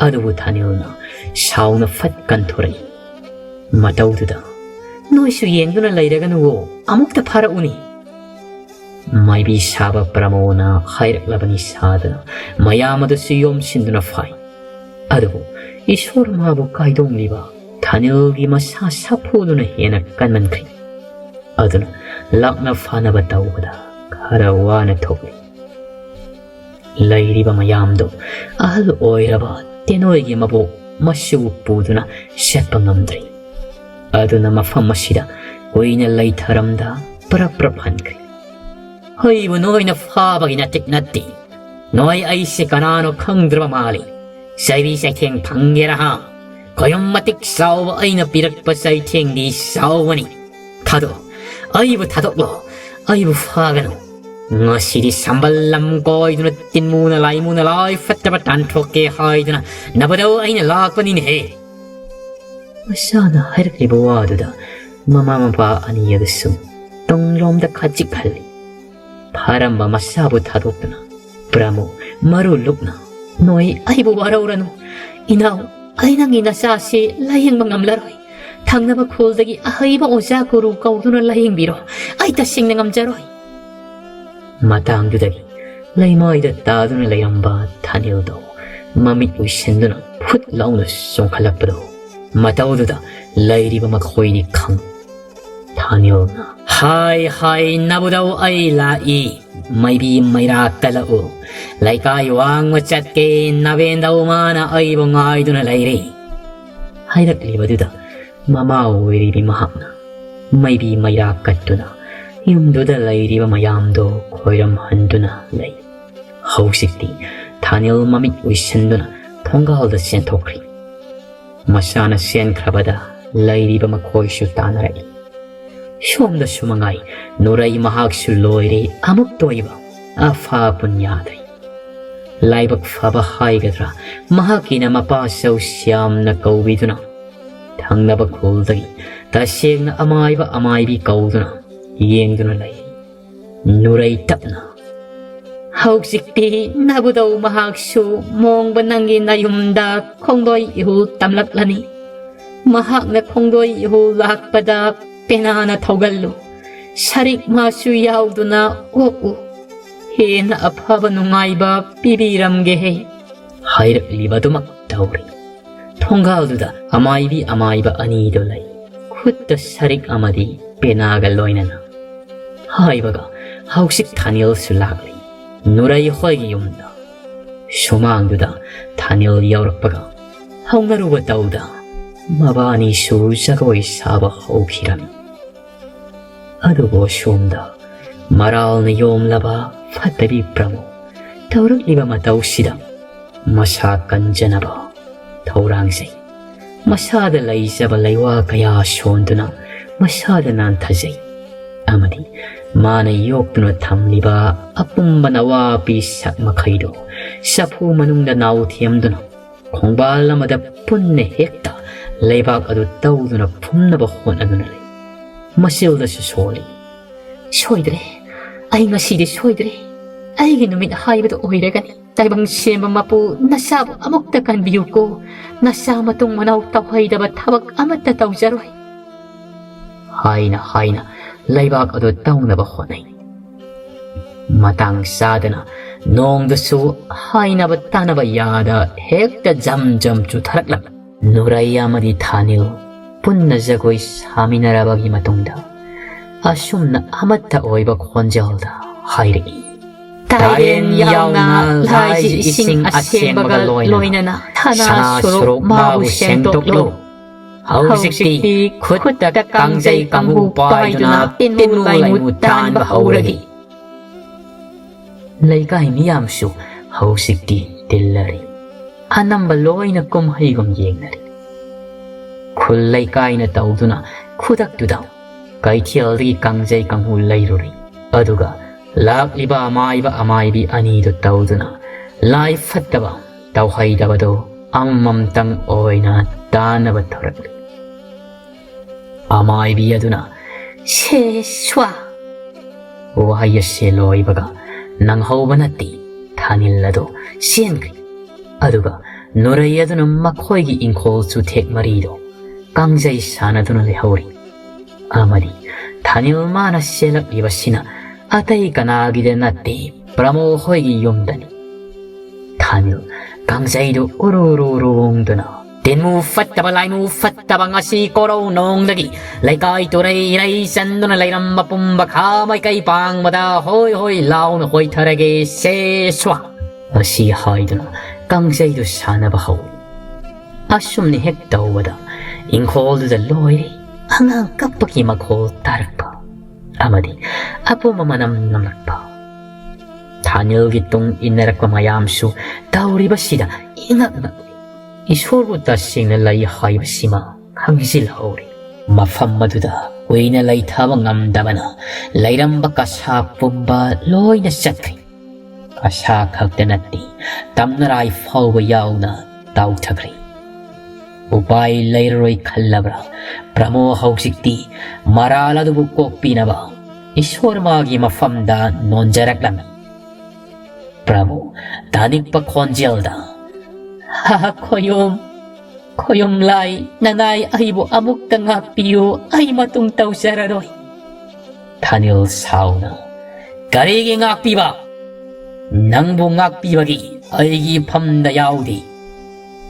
ꯑꯗꯨꯕꯨ ꯊꯥꯅꯤꯜꯅ ꯁꯥꯎꯅ ꯐꯠ ꯀꯟꯊꯣꯔꯛꯏ꯫ ꯃꯇꯧꯗꯨꯗ, "ꯅꯣꯏꯁꯨ ꯌꯦꯡꯗꯨꯅ ꯂꯩꯔꯒꯅꯨꯋꯣ, ꯑꯃꯨꯛꯇ ꯐꯥꯔꯛꯎꯅꯦ꯫" ꯃꯥꯏꯕꯤ ꯁꯥꯕ ꯄ꯭ꯔꯃꯣꯅ ꯍꯥꯏꯔꯛꯂꯕꯅꯤ ꯁꯥꯗꯅ ꯃꯌꯥꯝ ꯑꯗꯨꯁꯨ ꯌꯣꯝꯁꯤꯟꯗꯨꯅ ꯐꯥꯏ꯫ ꯑꯗꯨꯕꯨ ꯏꯁꯣꯔ ꯃꯥꯕꯨ ꯀꯥꯏꯗꯣꯡꯂꯤꯕ ꯊꯥꯅꯤꯜꯒꯤ ꯃꯁꯥ ꯁꯥꯐꯨꯗꯨꯅ ꯍꯦꯟꯅ ꯀꯟꯃꯟꯈ꯭ꯔꯦ꯫ ꯑꯗꯨꯅ ꯂꯥꯛꯅ ꯐꯥꯅꯕ ꯇꯧꯕꯗ ꯈꯔ ꯋꯥꯅ ꯊꯣꯛꯂꯤ꯫ ꯂꯩꯔꯤꯕ ꯃꯌꯥꯝꯗꯨ ꯑꯍꯜ ꯑꯣꯏꯔꯕ ꯇꯦꯅꯣꯏꯒꯤ ꯃꯕꯣꯛ ꯃꯁꯨ ꯄꯨꯗꯨꯅ ꯆꯠꯄ ꯉꯝꯗ꯭ꯔꯤ꯫ ꯑꯗꯨꯅ ꯃꯐꯝ ꯑꯁꯤꯗ ꯀꯨꯏꯅ ꯂꯩꯊꯔꯝꯗ ꯄ꯭ꯔꯞ ꯄ꯭ꯔꯞ ꯍꯟꯈ꯭ꯔꯤ꯫ "ꯑꯩꯕꯨ ꯅꯣꯏꯅ ꯐꯥꯕꯒꯤ ꯅꯇꯤꯛ ꯅꯠꯇꯦ꯫ ꯅꯣꯏ ꯑꯩꯁꯦ ꯀꯅꯥꯅꯣ ꯈꯪꯗ꯭ꯔꯕ ꯃꯥꯜꯂꯤ꯫ ꯆꯩꯕꯤ ꯆꯩꯊꯦꯡ ꯐꯪꯒꯦꯔꯥ ꯍꯥ? ꯈꯣꯌꯨꯝ ꯃꯇꯤꯛ ꯆꯥꯎꯕ ꯑꯩꯅ ꯄꯤꯔꯛꯄ ꯆꯩꯊꯦꯡꯗꯤ ꯆꯥꯎꯕꯅꯤ꯫ ꯊꯥꯗꯣꯛꯑꯣ, ꯑꯩꯕꯨ ꯊꯥꯗꯣꯛꯂꯣ, ꯑꯩꯕꯨ ꯐꯥꯒꯅꯨ꯫ ꯉꯁꯤꯗꯤ ꯁꯝꯕꯜ ꯂꯝ ꯀꯣꯏꯗꯨꯅ ꯇꯤꯟꯃꯨꯅ ꯂꯥꯏꯃꯨꯅ ꯂꯥꯏ ꯐꯠꯇꯕ ꯇꯥꯟꯊꯣꯛꯀꯦ ꯍꯥꯏꯗꯨꯅ ꯅꯕꯗꯧ ꯑꯩꯅ ꯂꯥꯛꯄꯅꯤꯅꯦꯍꯦ꯫" ꯃꯆꯥꯅ ꯍꯥꯏꯔꯛꯂꯤꯕ ꯋꯥꯗꯨꯗ ꯃꯃꯥ ꯃꯄꯥ ꯑꯅꯤ ꯑꯗꯨꯁꯨ ꯇꯨꯡꯂꯣꯝꯗ ꯈꯖꯤꯛ ꯍꯜꯂꯤ꯫ ꯐꯥꯔꯝꯕ ꯃꯆꯥꯕꯨ ꯊꯥꯗꯣꯛꯇꯨꯅ ꯄ꯭ꯔꯃꯣ ꯃꯔꯨ ꯂꯨꯛꯅ, "ꯅꯣꯏ ꯑꯩꯕꯨ ꯋꯥꯔꯧꯔꯅꯨ꯫ ꯏꯅꯥꯎ, ꯑꯩ ꯅꯪꯒꯤ ꯅꯆꯥꯁꯤ ꯂꯥꯌꯦꯡꯕ ꯉꯝꯂꯔꯣꯏ꯫ ꯊꯪꯅꯕ ꯈꯨꯜꯗꯒꯤ ꯑꯍꯩꯕ ꯑꯣꯖꯥ ꯒꯨꯔꯨ ꯀꯧꯗꯨꯅ ꯂꯥꯌꯦꯡꯕꯤꯔꯣ꯫ ꯑꯩ ꯇꯁꯦꯡꯅ ꯉꯝꯖꯔꯣꯏ꯫" ꯃꯇꯥꯡꯗꯨꯗꯒꯤ ꯂꯩꯃꯥꯏꯗ ꯇꯥꯗꯨꯅ ꯂꯩꯔꯝꯕ ꯊꯥꯅꯤꯜꯗꯣ ꯃꯃꯤꯠ ꯎꯏꯁꯤꯟꯗꯨꯅ ꯐꯨꯠ ꯂꯥꯎꯅ ꯆꯣꯡꯈꯠꯂꯛꯄꯗꯣ ꯃꯇꯧꯗꯨꯗ ꯂꯩꯔꯤꯕ ꯃꯈꯣꯏꯅꯤ ꯈꯪ꯫ ꯊꯥꯅꯤꯜꯅ, "ꯍꯥꯏ ꯍꯥꯏ ꯅꯕꯨꯗꯧ ꯑꯩ ꯂꯥꯛꯏ, ꯃꯩꯕꯤ ꯃꯩꯔꯥ ꯀꯜꯂꯛꯎ꯫ ꯂꯩꯀꯥꯏ ꯋꯥꯡꯃ ꯆꯠꯀꯦ, ꯅꯕꯦꯟꯗꯧ ꯃꯥꯅ ꯑꯩꯕꯨ ꯉꯥꯏꯗꯨꯅ ꯂꯩꯔꯤ꯫" ꯍꯥꯏꯔꯛꯂꯤꯕꯗꯨꯗ ꯃꯃꯥ ꯑꯣꯏꯔꯤꯕꯤ ꯃꯍꯥꯛꯅ ꯃꯩꯕꯤ ꯃꯩꯔꯥ ꯀꯠꯇꯨꯅ ꯌꯨꯝꯗꯨꯗ ꯂꯩꯔꯤꯕ ꯃꯌꯥꯝꯗꯣ ꯈꯣꯏꯔꯝꯍꯟꯗꯨꯅ ꯂꯩ꯫ ꯍꯧꯖꯤꯛꯇꯤ ꯊꯥꯅꯤꯜ ꯃꯃꯤꯠ ꯎꯏꯁꯤꯟꯗꯨꯅ ꯊꯣꯡꯒꯥꯜꯗ ꯆꯦꯟꯊꯣꯛꯈ꯭ꯔꯤ꯫ ꯃꯁꯥꯅ ꯆꯦꯟꯈ꯭ꯔꯕꯗ ꯂꯩꯔꯤꯕ ꯃꯈꯣꯏꯁꯨ ꯇꯥꯟꯅꯔꯛꯏ꯫ ꯁꯣꯝꯗꯁꯨ ꯃꯉꯥꯏ, ꯅꯨꯔꯩ ꯃꯍꯥꯛꯁꯨ ꯂꯣꯏꯔꯦ, ꯑꯃꯨꯛꯇ ꯑꯣꯏꯕ ꯑꯐ ꯑꯄꯨꯟ ꯌꯥꯗ꯭ꯔꯦ꯫ ꯂꯥꯏꯕꯛ ꯐꯕ ꯍꯥꯏꯒꯗ꯭ꯔꯥ, ꯃꯍꯥꯛꯀꯤꯅ ꯃꯄꯥ ꯆꯧꯁꯤꯌꯥꯝꯅ ꯀꯧꯕꯤꯗꯨꯅ ꯊꯪꯅꯕ ꯈꯨꯜꯗꯒꯤ ꯇꯁꯦꯡꯅ ꯑꯃꯥꯏꯕ ꯑꯃꯥꯏꯕꯤ ꯀꯧꯗꯨꯅ ꯌꯦꯡꯗꯨꯅ ꯂꯩ꯫ ꯅꯨꯔꯩ ꯇꯞꯅ, "ꯍꯧꯖꯤꯛꯇꯤ ꯅꯕꯨꯗꯧ ꯃꯍꯥꯛꯁꯨ ꯃꯣꯡꯕ ꯅꯪꯒꯤ ꯅꯌꯨꯝꯗ ꯈꯣꯡꯗꯣꯏ ꯏꯍꯨ ꯇꯝꯂꯛꯂꯅꯤ꯫ ꯃꯍꯥꯛꯅ ꯈꯣꯡꯗꯣꯏ ꯏꯍꯨ ꯂꯥꯛꯄꯗ ꯄꯦꯅꯥꯅ ꯊꯧꯒꯜꯂꯨ꯫ ꯁꯔꯤꯛ ꯃꯥꯁꯨ ꯌꯥꯎꯗꯨꯅ ꯑꯣꯛꯎ꯫ ꯍꯦꯟꯅ ꯑꯐꯕ ꯅꯨꯡꯉꯥꯏꯕ ꯄꯤꯕꯤꯔꯝꯒꯦꯍꯦ"꯫ ꯍꯥꯏꯔꯛꯂꯤꯕꯗꯨꯃꯛ ꯇꯧꯔꯤ꯫ ꯊꯣꯡꯒꯥꯜꯗꯨꯗ ꯑꯃꯥꯏꯕꯤ ꯑꯃꯥꯏꯕ ꯑꯅꯤꯗꯨ ꯂꯩ꯫ ꯈꯨꯠꯇ ꯁꯔꯤꯛ ꯑꯃꯗꯤ ꯄꯦꯅꯥꯒ ꯂꯣꯏꯅꯅ꯫ ꯍꯥꯏꯕꯒ ꯍꯧꯖꯤꯛ ꯊꯥꯅꯤꯜꯁꯨ ꯂꯥꯛꯂꯤ꯫ ꯅꯨꯔꯩ ꯍꯣꯏꯒꯤ ꯌꯨꯝꯗ꯫ ꯁꯨꯃꯥꯡꯗꯨꯗ ꯊꯥꯅꯤꯜ ꯌꯧꯔꯛꯄꯒ ꯍꯧꯅꯔꯨꯕ ꯇꯧꯗ ꯃꯕꯥꯅꯤꯁꯨ ꯖꯒꯣꯏ ꯁꯥꯕ ꯍꯧꯈꯤꯔꯝꯃꯤ꯫ ꯑꯗꯨꯕꯨ ꯑꯁꯣꯝꯗ ꯃꯔꯥꯜꯅ ꯌꯣꯝꯂꯕ ꯐꯠꯇꯕꯤ ꯄ꯭ꯔꯃꯣ ꯇꯧꯔꯛꯂꯤꯕ ꯃꯇꯧꯁꯤꯗ ꯃꯁꯥ ꯀꯟꯖꯅꯕ ꯊꯧꯔꯥꯡꯖꯩ꯫ ꯃꯁꯥꯗ ꯂꯩꯖꯕ ꯂꯩꯋꯥ ꯀꯌꯥ ꯁꯣꯟꯗꯨꯅ ꯃꯁꯥꯗ ꯅꯥꯟꯊꯖꯩ꯫ ꯑꯃꯗꯤ ꯃꯥꯅ ꯌꯣꯛꯇꯨꯅ ꯊꯝꯂꯤꯕ ꯑꯄꯨꯝꯕ ꯅꯋꯥꯄꯤ ꯁꯛ ꯃꯈꯩꯗꯨ ꯆꯐꯨ ꯃꯅꯨꯡꯗ ꯅꯥꯎꯊꯦꯝꯗꯨꯅ ꯈꯣꯡꯕꯥꯜ ꯑꯃꯗ ꯄꯨꯟꯅ ꯍꯦꯛꯇ ꯂꯩꯕꯥꯛ ꯑꯗꯨ ꯇꯧꯗꯨꯅ ꯐꯨꯝꯅꯕ ꯍꯣꯠꯅꯗꯨꯅ ꯂꯩ꯫ ꯃꯆꯤꯜꯗꯁꯨ ꯁꯣꯜꯂꯤ꯫ "ꯁꯣꯏꯗ꯭ꯔꯦ, ꯑꯩ ꯉꯁꯤꯗꯤ ꯁꯣꯏꯗ꯭ꯔꯦ꯫ ꯑꯩꯒꯤ ꯅꯨꯃꯤꯠ ꯍꯥꯏꯕꯗꯨ ꯑꯣꯏꯔꯒꯅꯤ꯫ ꯇꯥꯏꯕꯪ ꯁꯦꯝꯕ ꯃꯄꯨ, ꯅꯆꯥꯕꯨ ꯑꯃꯨꯛꯇ ꯀꯟꯕꯤꯌꯨꯀꯣ꯫ ꯅꯆꯥ ꯃꯇꯨꯡ ꯃꯅꯥꯎ ꯇꯧꯍꯩꯗꯕ ꯊꯕꯛ ꯑꯃꯠꯇ ꯇꯧꯖꯔꯣꯏ"꯫ ꯍꯥꯏꯅ ꯍꯥꯏꯅ ꯂꯩꯕꯥꯛ ꯑꯗꯨ ꯇꯧꯅꯕ ꯍꯣꯠꯅꯩ꯫ ꯃꯇꯥꯡ ꯆꯥꯗꯅ ꯅꯣꯡꯗꯨꯁꯨ ꯍꯥꯏꯅꯕ ꯇꯥꯅꯕ ꯌꯥꯗ ꯍꯦꯛꯇ ꯖꯝ ꯖꯝ ꯆꯨꯊꯔꯛꯂꯝꯃꯤ꯫ ꯅꯨꯔꯩ ꯑꯃꯗꯤ ꯊꯥꯅꯤꯜ ꯄꯨꯟꯅ ꯖꯒꯣꯏ ꯁꯥꯃꯤꯟꯅꯔꯕꯒꯤ ꯃꯇꯨꯡꯗ ꯑꯁꯨꯝꯅ ꯑꯃꯠꯇ ꯑꯣꯏꯕ ꯈꯣꯟꯖꯦꯜꯗ ꯍꯥꯏꯔꯛꯏ, "ꯇꯥꯏꯔꯦꯟ ꯌꯥꯎꯅ ꯂꯥꯏꯒꯤ ꯏꯁꯤꯡ ꯑꯁꯦꯡꯕꯒ ꯂꯣꯏꯅꯅ ꯁꯅꯥ ꯁꯨꯔꯨꯞ ꯃꯥꯕꯨ ꯁꯦꯡꯗꯣꯛꯂꯨ꯫ ꯍꯧꯖꯤꯛꯇꯤ ꯈꯨꯠꯇ ꯀꯥꯡꯖꯩ ꯀꯥꯡꯍꯨ ꯄꯥꯏꯗꯨꯅ ꯇꯤꯟꯃꯨ ꯂꯥꯏꯃꯨ ꯇꯥꯟꯕ ꯍꯧꯔꯒꯦ"꯫ ꯂꯩꯀꯥꯏ ꯃꯤꯌꯥꯝꯁꯨ ꯍꯧꯖꯤꯛꯇꯤ ꯇꯤꯜꯂꯔꯤ꯫ ꯑꯅꯝꯕ ꯂꯣꯏꯅ ꯀꯨꯝꯍꯩꯒꯨꯝ ꯌꯦꯡꯅꯔꯤ꯫ ꯈꯨꯜ ꯂꯩꯀꯥꯏꯅ ꯇꯧꯗꯨꯅ ꯈꯨꯗꯛꯇꯨꯗ ꯀꯩꯊꯦꯜꯗꯒꯤ ꯀꯥꯡꯖꯩ ꯀꯥꯡꯍꯨ ꯂꯩꯔꯨꯔꯤ꯫ ꯑꯗꯨꯒ ꯂꯥꯛꯂꯤꯕ ꯑꯃꯥꯏꯕ ꯑꯃꯥꯏꯕꯤ ꯑꯅꯤꯗꯨ ꯇꯧꯗꯨꯅ ꯂꯥꯏ ꯐꯠꯇꯕ ꯇꯧꯍꯩꯗꯕꯗꯨ ꯑꯃꯃꯝꯇꯪ ꯑꯣꯏꯅ ꯇꯥꯟꯅꯕ ꯊꯧꯔꯛꯂꯤ꯫ ꯑꯃꯥꯏꯕꯤ ꯑꯗꯨꯅ "ꯁꯦ ꯁ꯭ꯋꯥ" ꯋꯥꯍꯩ ꯑꯁꯤ ꯂꯣꯏꯕꯒ ꯅꯪꯍꯧꯕ ꯅꯠꯇꯦ, ꯊꯥꯅꯤꯜ ꯑꯗꯨ ꯆꯦꯟꯈ꯭ꯔꯦ꯫ ꯑꯗꯨꯒ ꯅꯨꯔꯩ ꯑꯗꯨꯅ ꯃꯈꯣꯏꯒꯤ ꯏꯪꯈꯣꯜ ꯆꯨꯊꯦꯛ ꯃꯔꯤꯗꯣ ꯀꯥꯡꯖꯩ ꯁꯥꯟꯅꯗꯨꯅ ꯂꯩꯍꯧꯔꯤ꯫ ꯑꯃꯗꯤ ꯊꯥꯅꯤꯜ ꯃꯥꯅ ꯆꯦꯜꯂꯛꯂꯤꯕꯁꯤꯅ ꯑꯇꯩ ꯀꯅꯥꯒꯤꯗ ꯅꯠꯇꯦ, ꯄ꯭ꯔꯃꯣ ꯍꯣꯏꯒꯤ ꯌꯨꯝꯗꯅꯤ꯫ ꯊꯥꯅꯤꯜ ꯀꯥꯡꯖꯩꯗꯨ ꯎꯔꯨ ꯎꯔꯨ ꯎꯔꯨ ꯎꯪꯗꯨꯅ, "ꯇꯤꯟꯃꯨ ꯐꯠꯇꯕ, ꯂꯥꯏꯃꯨ ꯐꯠꯇꯕ, ꯉꯁꯤ ꯀꯣꯔꯧ ꯅꯣꯡꯗꯒꯤ ꯂꯩꯀꯥꯏ ꯇꯨꯔꯩ ꯏꯔꯩ ꯆꯟꯗꯨꯅ ꯂꯩꯔꯝꯕ ꯄꯨꯝꯕ ꯈꯥ ꯃꯥꯏꯀꯩ ꯄꯥꯡꯕꯗ ꯍꯣꯏ ꯍꯣꯏ ꯂꯥꯎꯅ ꯍꯣꯏꯊꯔꯒꯦ, ꯁꯦ ꯁ꯭ꯋꯥ" ꯑꯁꯤ ꯍꯥꯏꯗꯨꯅ ꯀꯥꯡꯖꯩꯗꯨ ꯁꯥꯟꯅꯕ ꯍꯧꯏ꯫ ꯑꯁꯨꯝꯅ ꯍꯦꯛ ꯇꯧꯕꯗ ꯏꯪꯈꯣꯜꯗꯨꯗ ꯂꯣꯏꯔꯦ ꯑꯉꯥꯡ ꯀꯞꯄꯒꯤ ꯃꯈꯣꯜ ꯇꯥꯔꯛꯄ ꯑꯃꯗꯤ ꯑꯄꯨꯝꯕ ꯃꯅꯝ ꯅꯝꯂꯛꯄ꯫ ꯊꯥꯅꯤꯜꯒꯤ ꯇꯨꯡ ꯏꯟꯅꯔꯛꯄ ꯃꯌꯥꯝꯁꯨ ꯇꯧꯔꯤꯕꯁꯤꯗ ꯏꯉꯛ ꯉꯛꯂꯤ꯫ ꯏꯁꯣꯔꯕꯨ ꯇꯁꯦꯡꯅ ꯂꯩ ꯍꯥꯏꯕꯁꯤꯃ ꯈꯪꯖꯤꯜꯍꯧꯔꯤ꯫ ꯃꯐꯝ ꯑꯗꯨꯗ ꯀꯨꯏꯅ ꯂꯩꯊꯕ ꯉꯝꯗꯕꯅ ꯂꯩꯔꯝꯕ ꯀꯁꯥ ꯄꯨꯝꯕ ꯂꯣꯏꯅ ꯆꯠꯈ꯭ꯔꯦ꯫ ꯀꯁꯥ ꯈꯛꯇ ꯅꯠꯇꯦ, ꯇꯝꯅꯔꯥꯏ ꯐꯥꯎꯕ ꯌꯥꯎꯅ ꯇꯥꯎꯊꯈ꯭ꯔꯦ꯫ ꯎꯄꯥꯏ ꯂꯩꯔꯔꯣꯏ ꯈꯜꯂꯕ꯭ꯔꯥ, ꯄ꯭ꯔꯃꯣ ꯍꯧꯖꯤꯛꯇꯤ ꯃꯔꯥꯜ ꯑꯗꯨꯕꯨ ꯀꯣꯛꯄꯤꯅꯕ ꯏꯁꯣꯔ ꯃꯥꯒꯤ ꯃꯐꯝꯗ ꯅꯣꯟꯖꯔꯛꯂꯝꯃꯤ꯫ ꯄ꯭ꯔꯃꯣ ꯇꯥꯅꯤꯡꯄ ꯈꯣꯟꯖꯦꯜꯗ, "ꯍꯥ, ꯈꯣꯌꯨꯝ, ꯈꯣꯌꯨꯝ ꯂꯥꯏ, ꯅꯅꯥꯏ ꯑꯩꯕꯨ ꯑꯃꯨꯛꯇ ꯉꯥꯛꯄꯤꯌꯨ, ꯑꯩ ꯃꯇꯨꯡ ꯇꯧꯖꯔꯔꯣꯏ"꯫ ꯊꯥꯅꯤꯜ ꯁꯥꯎꯅ, "ꯀꯔꯤꯒꯤ ꯉꯥꯛꯄꯤꯕ? ꯅꯪꯕꯨ ꯉꯥꯛꯄꯤꯕꯒꯤ ꯑꯩꯒꯤ ꯐꯝꯗ ꯌꯥꯎꯗꯦ꯫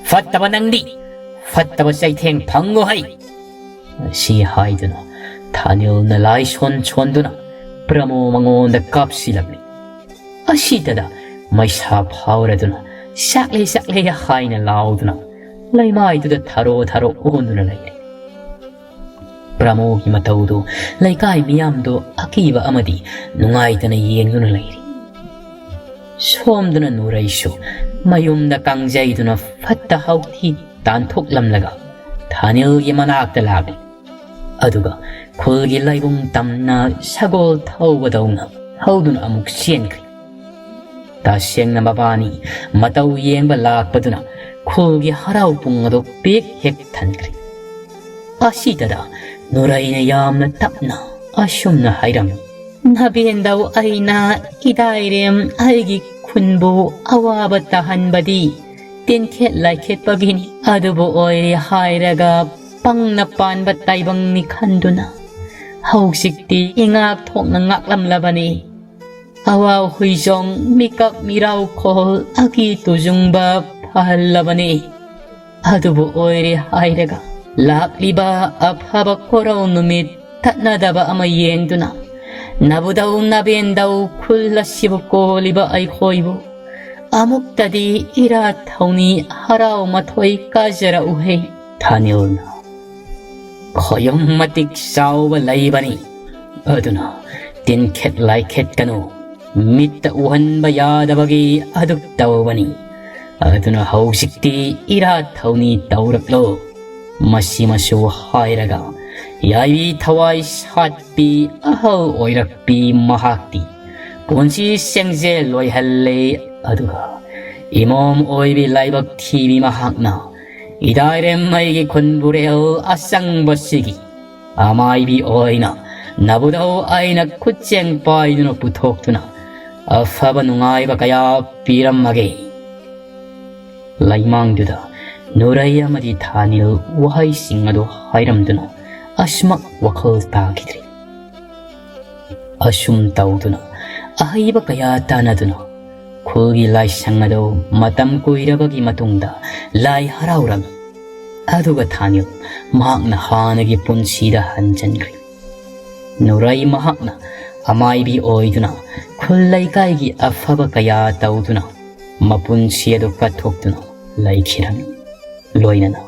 ꯐꯠꯇꯕ ꯅꯪꯗꯤ ꯐꯠꯇꯕ ꯆꯩꯊꯦꯡ ꯐꯪꯉꯨ ꯍꯩ"꯫ ꯑꯁꯤ ꯍꯥꯏꯗꯨꯅ ꯊꯥꯅꯤꯜꯅ ꯂꯥꯏ ꯁꯣꯟ ꯁꯣꯟꯗꯨꯅ ꯄ꯭ꯔꯃꯣ ꯃꯉꯣꯟꯗ ꯀꯥꯞꯁꯤꯜꯂꯝꯃꯤ꯫ ꯑꯁꯤꯗꯗ ꯃꯩꯁꯥ ꯐꯥꯎꯔꯗꯨꯅ "ꯆꯥꯛꯂꯦ, ꯆꯥꯛꯂꯦ" ꯍꯥꯏꯅ ꯂꯥꯎꯗꯨꯅ ꯂꯩꯃꯥꯏꯗꯨꯗ ꯊꯥꯔꯣ ꯊꯥꯔꯣ ꯑꯣꯟꯗꯨꯅ ꯂꯩꯔꯦ꯫ ꯄ꯭ꯔꯃꯣꯒꯤ ꯃꯇꯧꯗꯨ ꯂꯩꯀꯥꯏ ꯃꯤꯌꯥꯝꯗꯨ ꯑꯀꯤꯕ ꯑꯃꯗꯤ ꯅꯨꯡꯉꯥꯏꯇꯅ ꯌꯦꯡꯗꯨꯅ ꯂꯩꯔꯤ꯫ ꯁꯣꯝꯗꯅ ꯅꯨꯔꯩꯁꯨ ꯃꯌꯨꯝꯗ ꯀꯥꯡꯖꯩꯗꯨꯅ ꯐꯠꯇ ꯍꯥꯎꯊꯤ ꯇꯥꯟꯊꯣꯛꯂꯝꯂꯒ ꯊꯥꯅꯤꯜꯒꯤ ꯃꯅꯥꯛꯇ ꯂꯥꯛꯂꯤ꯫ ꯑꯗꯨꯒ ꯈꯨꯜꯒꯤ ꯂꯥꯏꯕꯨꯡ ꯇꯝꯅ ꯁꯒꯣꯜ ꯊꯧꯕꯗꯧꯅ ꯍꯧꯗꯨꯅ ꯑꯃꯨꯛ ꯆꯦꯟꯈ꯭ꯔꯦ꯫ ꯇꯁꯦꯡꯅ ꯃꯕꯥꯅꯤ ꯃꯇꯧ ꯌꯦꯡꯕ ꯂꯥꯛꯄꯗꯨꯅ ꯈꯨꯜꯒꯤ ꯍꯔꯥꯎ ꯄꯨꯡ ꯑꯗꯨ ꯄꯤꯛ ꯍꯦꯛ ꯊꯟꯈ꯭ꯔꯦ꯫ ꯑꯁꯤꯗꯗ ꯅꯨꯔꯩꯅ ꯌꯥꯝꯅ ꯇꯞꯅ ꯑꯁꯨꯝꯅ ꯍꯥꯏꯔꯝꯃꯤ, "ꯅꯕꯦꯟꯗꯧ ꯑꯩꯅ ꯏꯗꯥꯏꯔꯦꯝ ꯑꯩꯒꯤ ꯈꯨꯟꯕꯨ ꯑꯋꯥꯕ ꯇꯥꯍꯟꯕꯗꯤ ꯇꯤꯟꯈꯦꯠ ꯂꯥꯏꯈꯦꯠꯄꯒꯤꯅꯤ꯫ ꯑꯗꯨꯕꯨ ꯑꯣꯏꯔꯦ ꯍꯥꯏꯔꯒ ꯄꯪꯅ ꯄꯥꯟꯕ ꯇꯥꯏꯕꯪꯅꯤ ꯈꯟꯗꯨꯅ ꯍꯧꯖꯤꯛꯇꯤ ꯏꯉꯥꯛ ꯊꯣꯛꯅ ꯉꯥꯛꯂꯝꯂꯕꯅꯤ꯫ ꯑꯋꯥ ꯍꯨꯏꯖꯣꯡ ꯃꯤꯀꯞ ꯃꯤꯔꯥꯎꯈꯣꯜ ꯑꯀꯤ ꯇꯨꯖꯨꯡꯕ ꯐꯍꯜꯂꯕꯅꯤ꯫ ꯑꯗꯨꯕꯨ ꯑꯣꯏꯔꯦ ꯍꯥꯏꯔꯒ ꯂꯥꯛꯂꯤꯕ ꯑꯐꯕ ꯀꯣꯔꯧ ꯅꯨꯃꯤꯠ ꯇꯠꯅꯗꯕ ꯑꯃ ꯌꯦꯡꯗꯨꯅ ꯅꯕꯨꯗꯧ ꯅꯕꯦꯟꯗꯧ ꯈꯨꯜ ꯑꯁꯤꯕꯨ ꯀꯣꯜꯂꯤꯕ ꯑꯩꯈꯣꯏꯕꯨ ꯑꯃꯨꯛꯇꯗꯤ ꯏꯔꯥꯠ ꯊꯧꯅꯤ ꯍꯔꯥꯎ ꯃꯊꯣꯏ ꯀꯥꯖꯔꯛꯎꯍꯦ ꯊꯥꯅꯤꯜꯅ꯫ ꯈꯣꯌꯨꯝ ꯃꯇꯤꯛ ꯆꯥꯎꯕ ꯂꯩꯕꯅꯤ꯫ ꯑꯗꯨꯅ ꯇꯤꯟꯈꯦꯠ ꯂꯥꯏꯈꯦꯠꯀꯅꯨ꯫ ꯃꯤꯠꯇ ꯎꯍꯟꯕ ꯌꯥꯗꯕꯒꯤ ꯑꯗꯨꯛ ꯇꯧꯕꯅꯤ꯫ ꯑꯗꯨꯅ ꯍꯧꯖꯤꯛꯇꯤ ꯏꯔꯥꯠ ꯊꯧꯅꯤ ꯇꯧꯔꯛꯂꯣ꯫ ꯃꯁꯤꯃꯁꯨ ꯍꯥꯏꯔꯒ ꯌꯥꯏꯕꯤ ꯊꯋꯥꯏ ꯁꯥꯠꯄꯤ ꯑꯍꯜ ꯑꯣꯏꯔꯛꯄꯤ ꯃꯍꯥꯛꯇꯤ ꯄꯨꯟꯁꯤ ꯁꯦꯡꯖꯦꯜ ꯂꯣꯏꯍꯜꯂꯦ꯫ ꯑꯗꯨꯒ ꯏꯃꯣꯝ ꯑꯣꯏꯕꯤ ꯂꯥꯏꯕꯛ ꯊꯤꯕꯤ ꯃꯍꯥꯛꯅ ꯏꯗꯥꯏꯔꯦꯝ ꯑꯩꯒꯤ ꯈꯨꯟꯕꯨꯔꯦꯜ ꯑꯁꯪꯕꯁꯤꯒꯤ ꯑꯃꯥꯏꯕꯤ ꯑꯣꯏꯅ ꯅꯕꯨꯗꯧ ꯑꯩꯅ ꯈꯨꯠꯆꯦꯡ ꯄꯥꯏꯗꯨꯅ ꯄꯨꯊꯣꯛꯇꯨꯅ ꯑꯐꯕ ꯅꯨꯡꯉꯥꯏꯕ ꯀꯌꯥ ꯄꯤꯔꯝꯃꯒꯦ꯫ ꯂꯩꯃꯥꯡꯗꯨꯗ ꯅꯨꯔꯩ ꯑꯃꯗꯤ ꯊꯥꯅꯤꯜ ꯋꯥꯍꯩꯁꯤꯡ ꯑꯗꯨ ꯍꯥꯏꯔꯝꯗꯨꯅ ꯑꯁꯨꯃꯛ ꯋꯥꯈꯜ ꯇꯥꯈꯤꯗ꯭ꯔꯤ꯫ ꯑꯁꯨꯝ ꯇꯧꯗꯨꯅ ꯑꯍꯩꯕ ꯀꯌꯥ ꯇꯥꯟꯅꯗꯨꯅ ꯈꯨꯜꯒꯤ ꯂꯥꯏꯁꯪ ꯑꯗꯨ ꯃꯇꯝ ꯀꯨꯏꯔꯕꯒꯤ ꯃꯇꯨꯡꯗ ꯂꯥꯏ ꯍꯔꯥꯎꯔꯝꯃꯤ꯫ ꯑꯗꯨꯒ ꯊꯥꯅꯤꯜ ꯃꯍꯥꯛꯅ ꯍꯥꯟꯅꯒꯤ ꯄꯨꯟꯁꯤꯗ ꯍꯟꯖꯤꯟꯈ꯭ꯔꯦ꯫ ꯅꯨꯔꯩ ꯃꯍꯥꯛꯅ ꯑꯃꯥꯏꯕꯤ ꯑꯣꯏꯗꯨꯅ ꯈꯨꯜ ꯂꯩꯀꯥꯏꯒꯤ ꯑꯐꯕ ꯀꯌꯥ ꯇꯧꯗꯨꯅ ꯃꯄꯨꯟꯁꯤ ꯑꯗꯨ ꯀꯠꯊꯣꯛꯇꯨꯅ ꯂꯩꯈꯤꯔꯝꯃꯤ꯫ ꯂꯣꯏꯅꯅ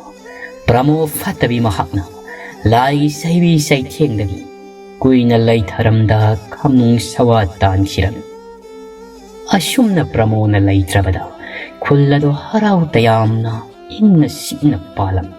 ꯄ꯭ꯔꯃꯣ ꯐꯠꯇꯕꯤ ꯃꯍꯥꯛꯅ ꯂꯥꯏꯒꯤ ꯆꯩꯕꯤ ꯆꯩꯊꯦꯡꯗꯒꯤ ꯀꯨꯏꯅ ꯂꯩꯊꯔꯝꯗ ꯈꯝꯅꯨꯡ ꯁꯋꯥ ꯇꯥꯟꯈꯤꯔꯝꯃꯤ꯫ ꯑꯁꯨꯝꯅ ꯄ꯭ꯔꯃꯣꯅ ꯂꯩꯇ꯭ꯔꯕꯗ ꯐꯨꯜ ꯑꯗꯣ ꯍꯔꯥꯎ ꯇꯌꯥꯝꯅ ꯏꯪꯅ ꯆꯤꯛꯅ ꯄꯥꯜꯂꯝꯃꯤ꯫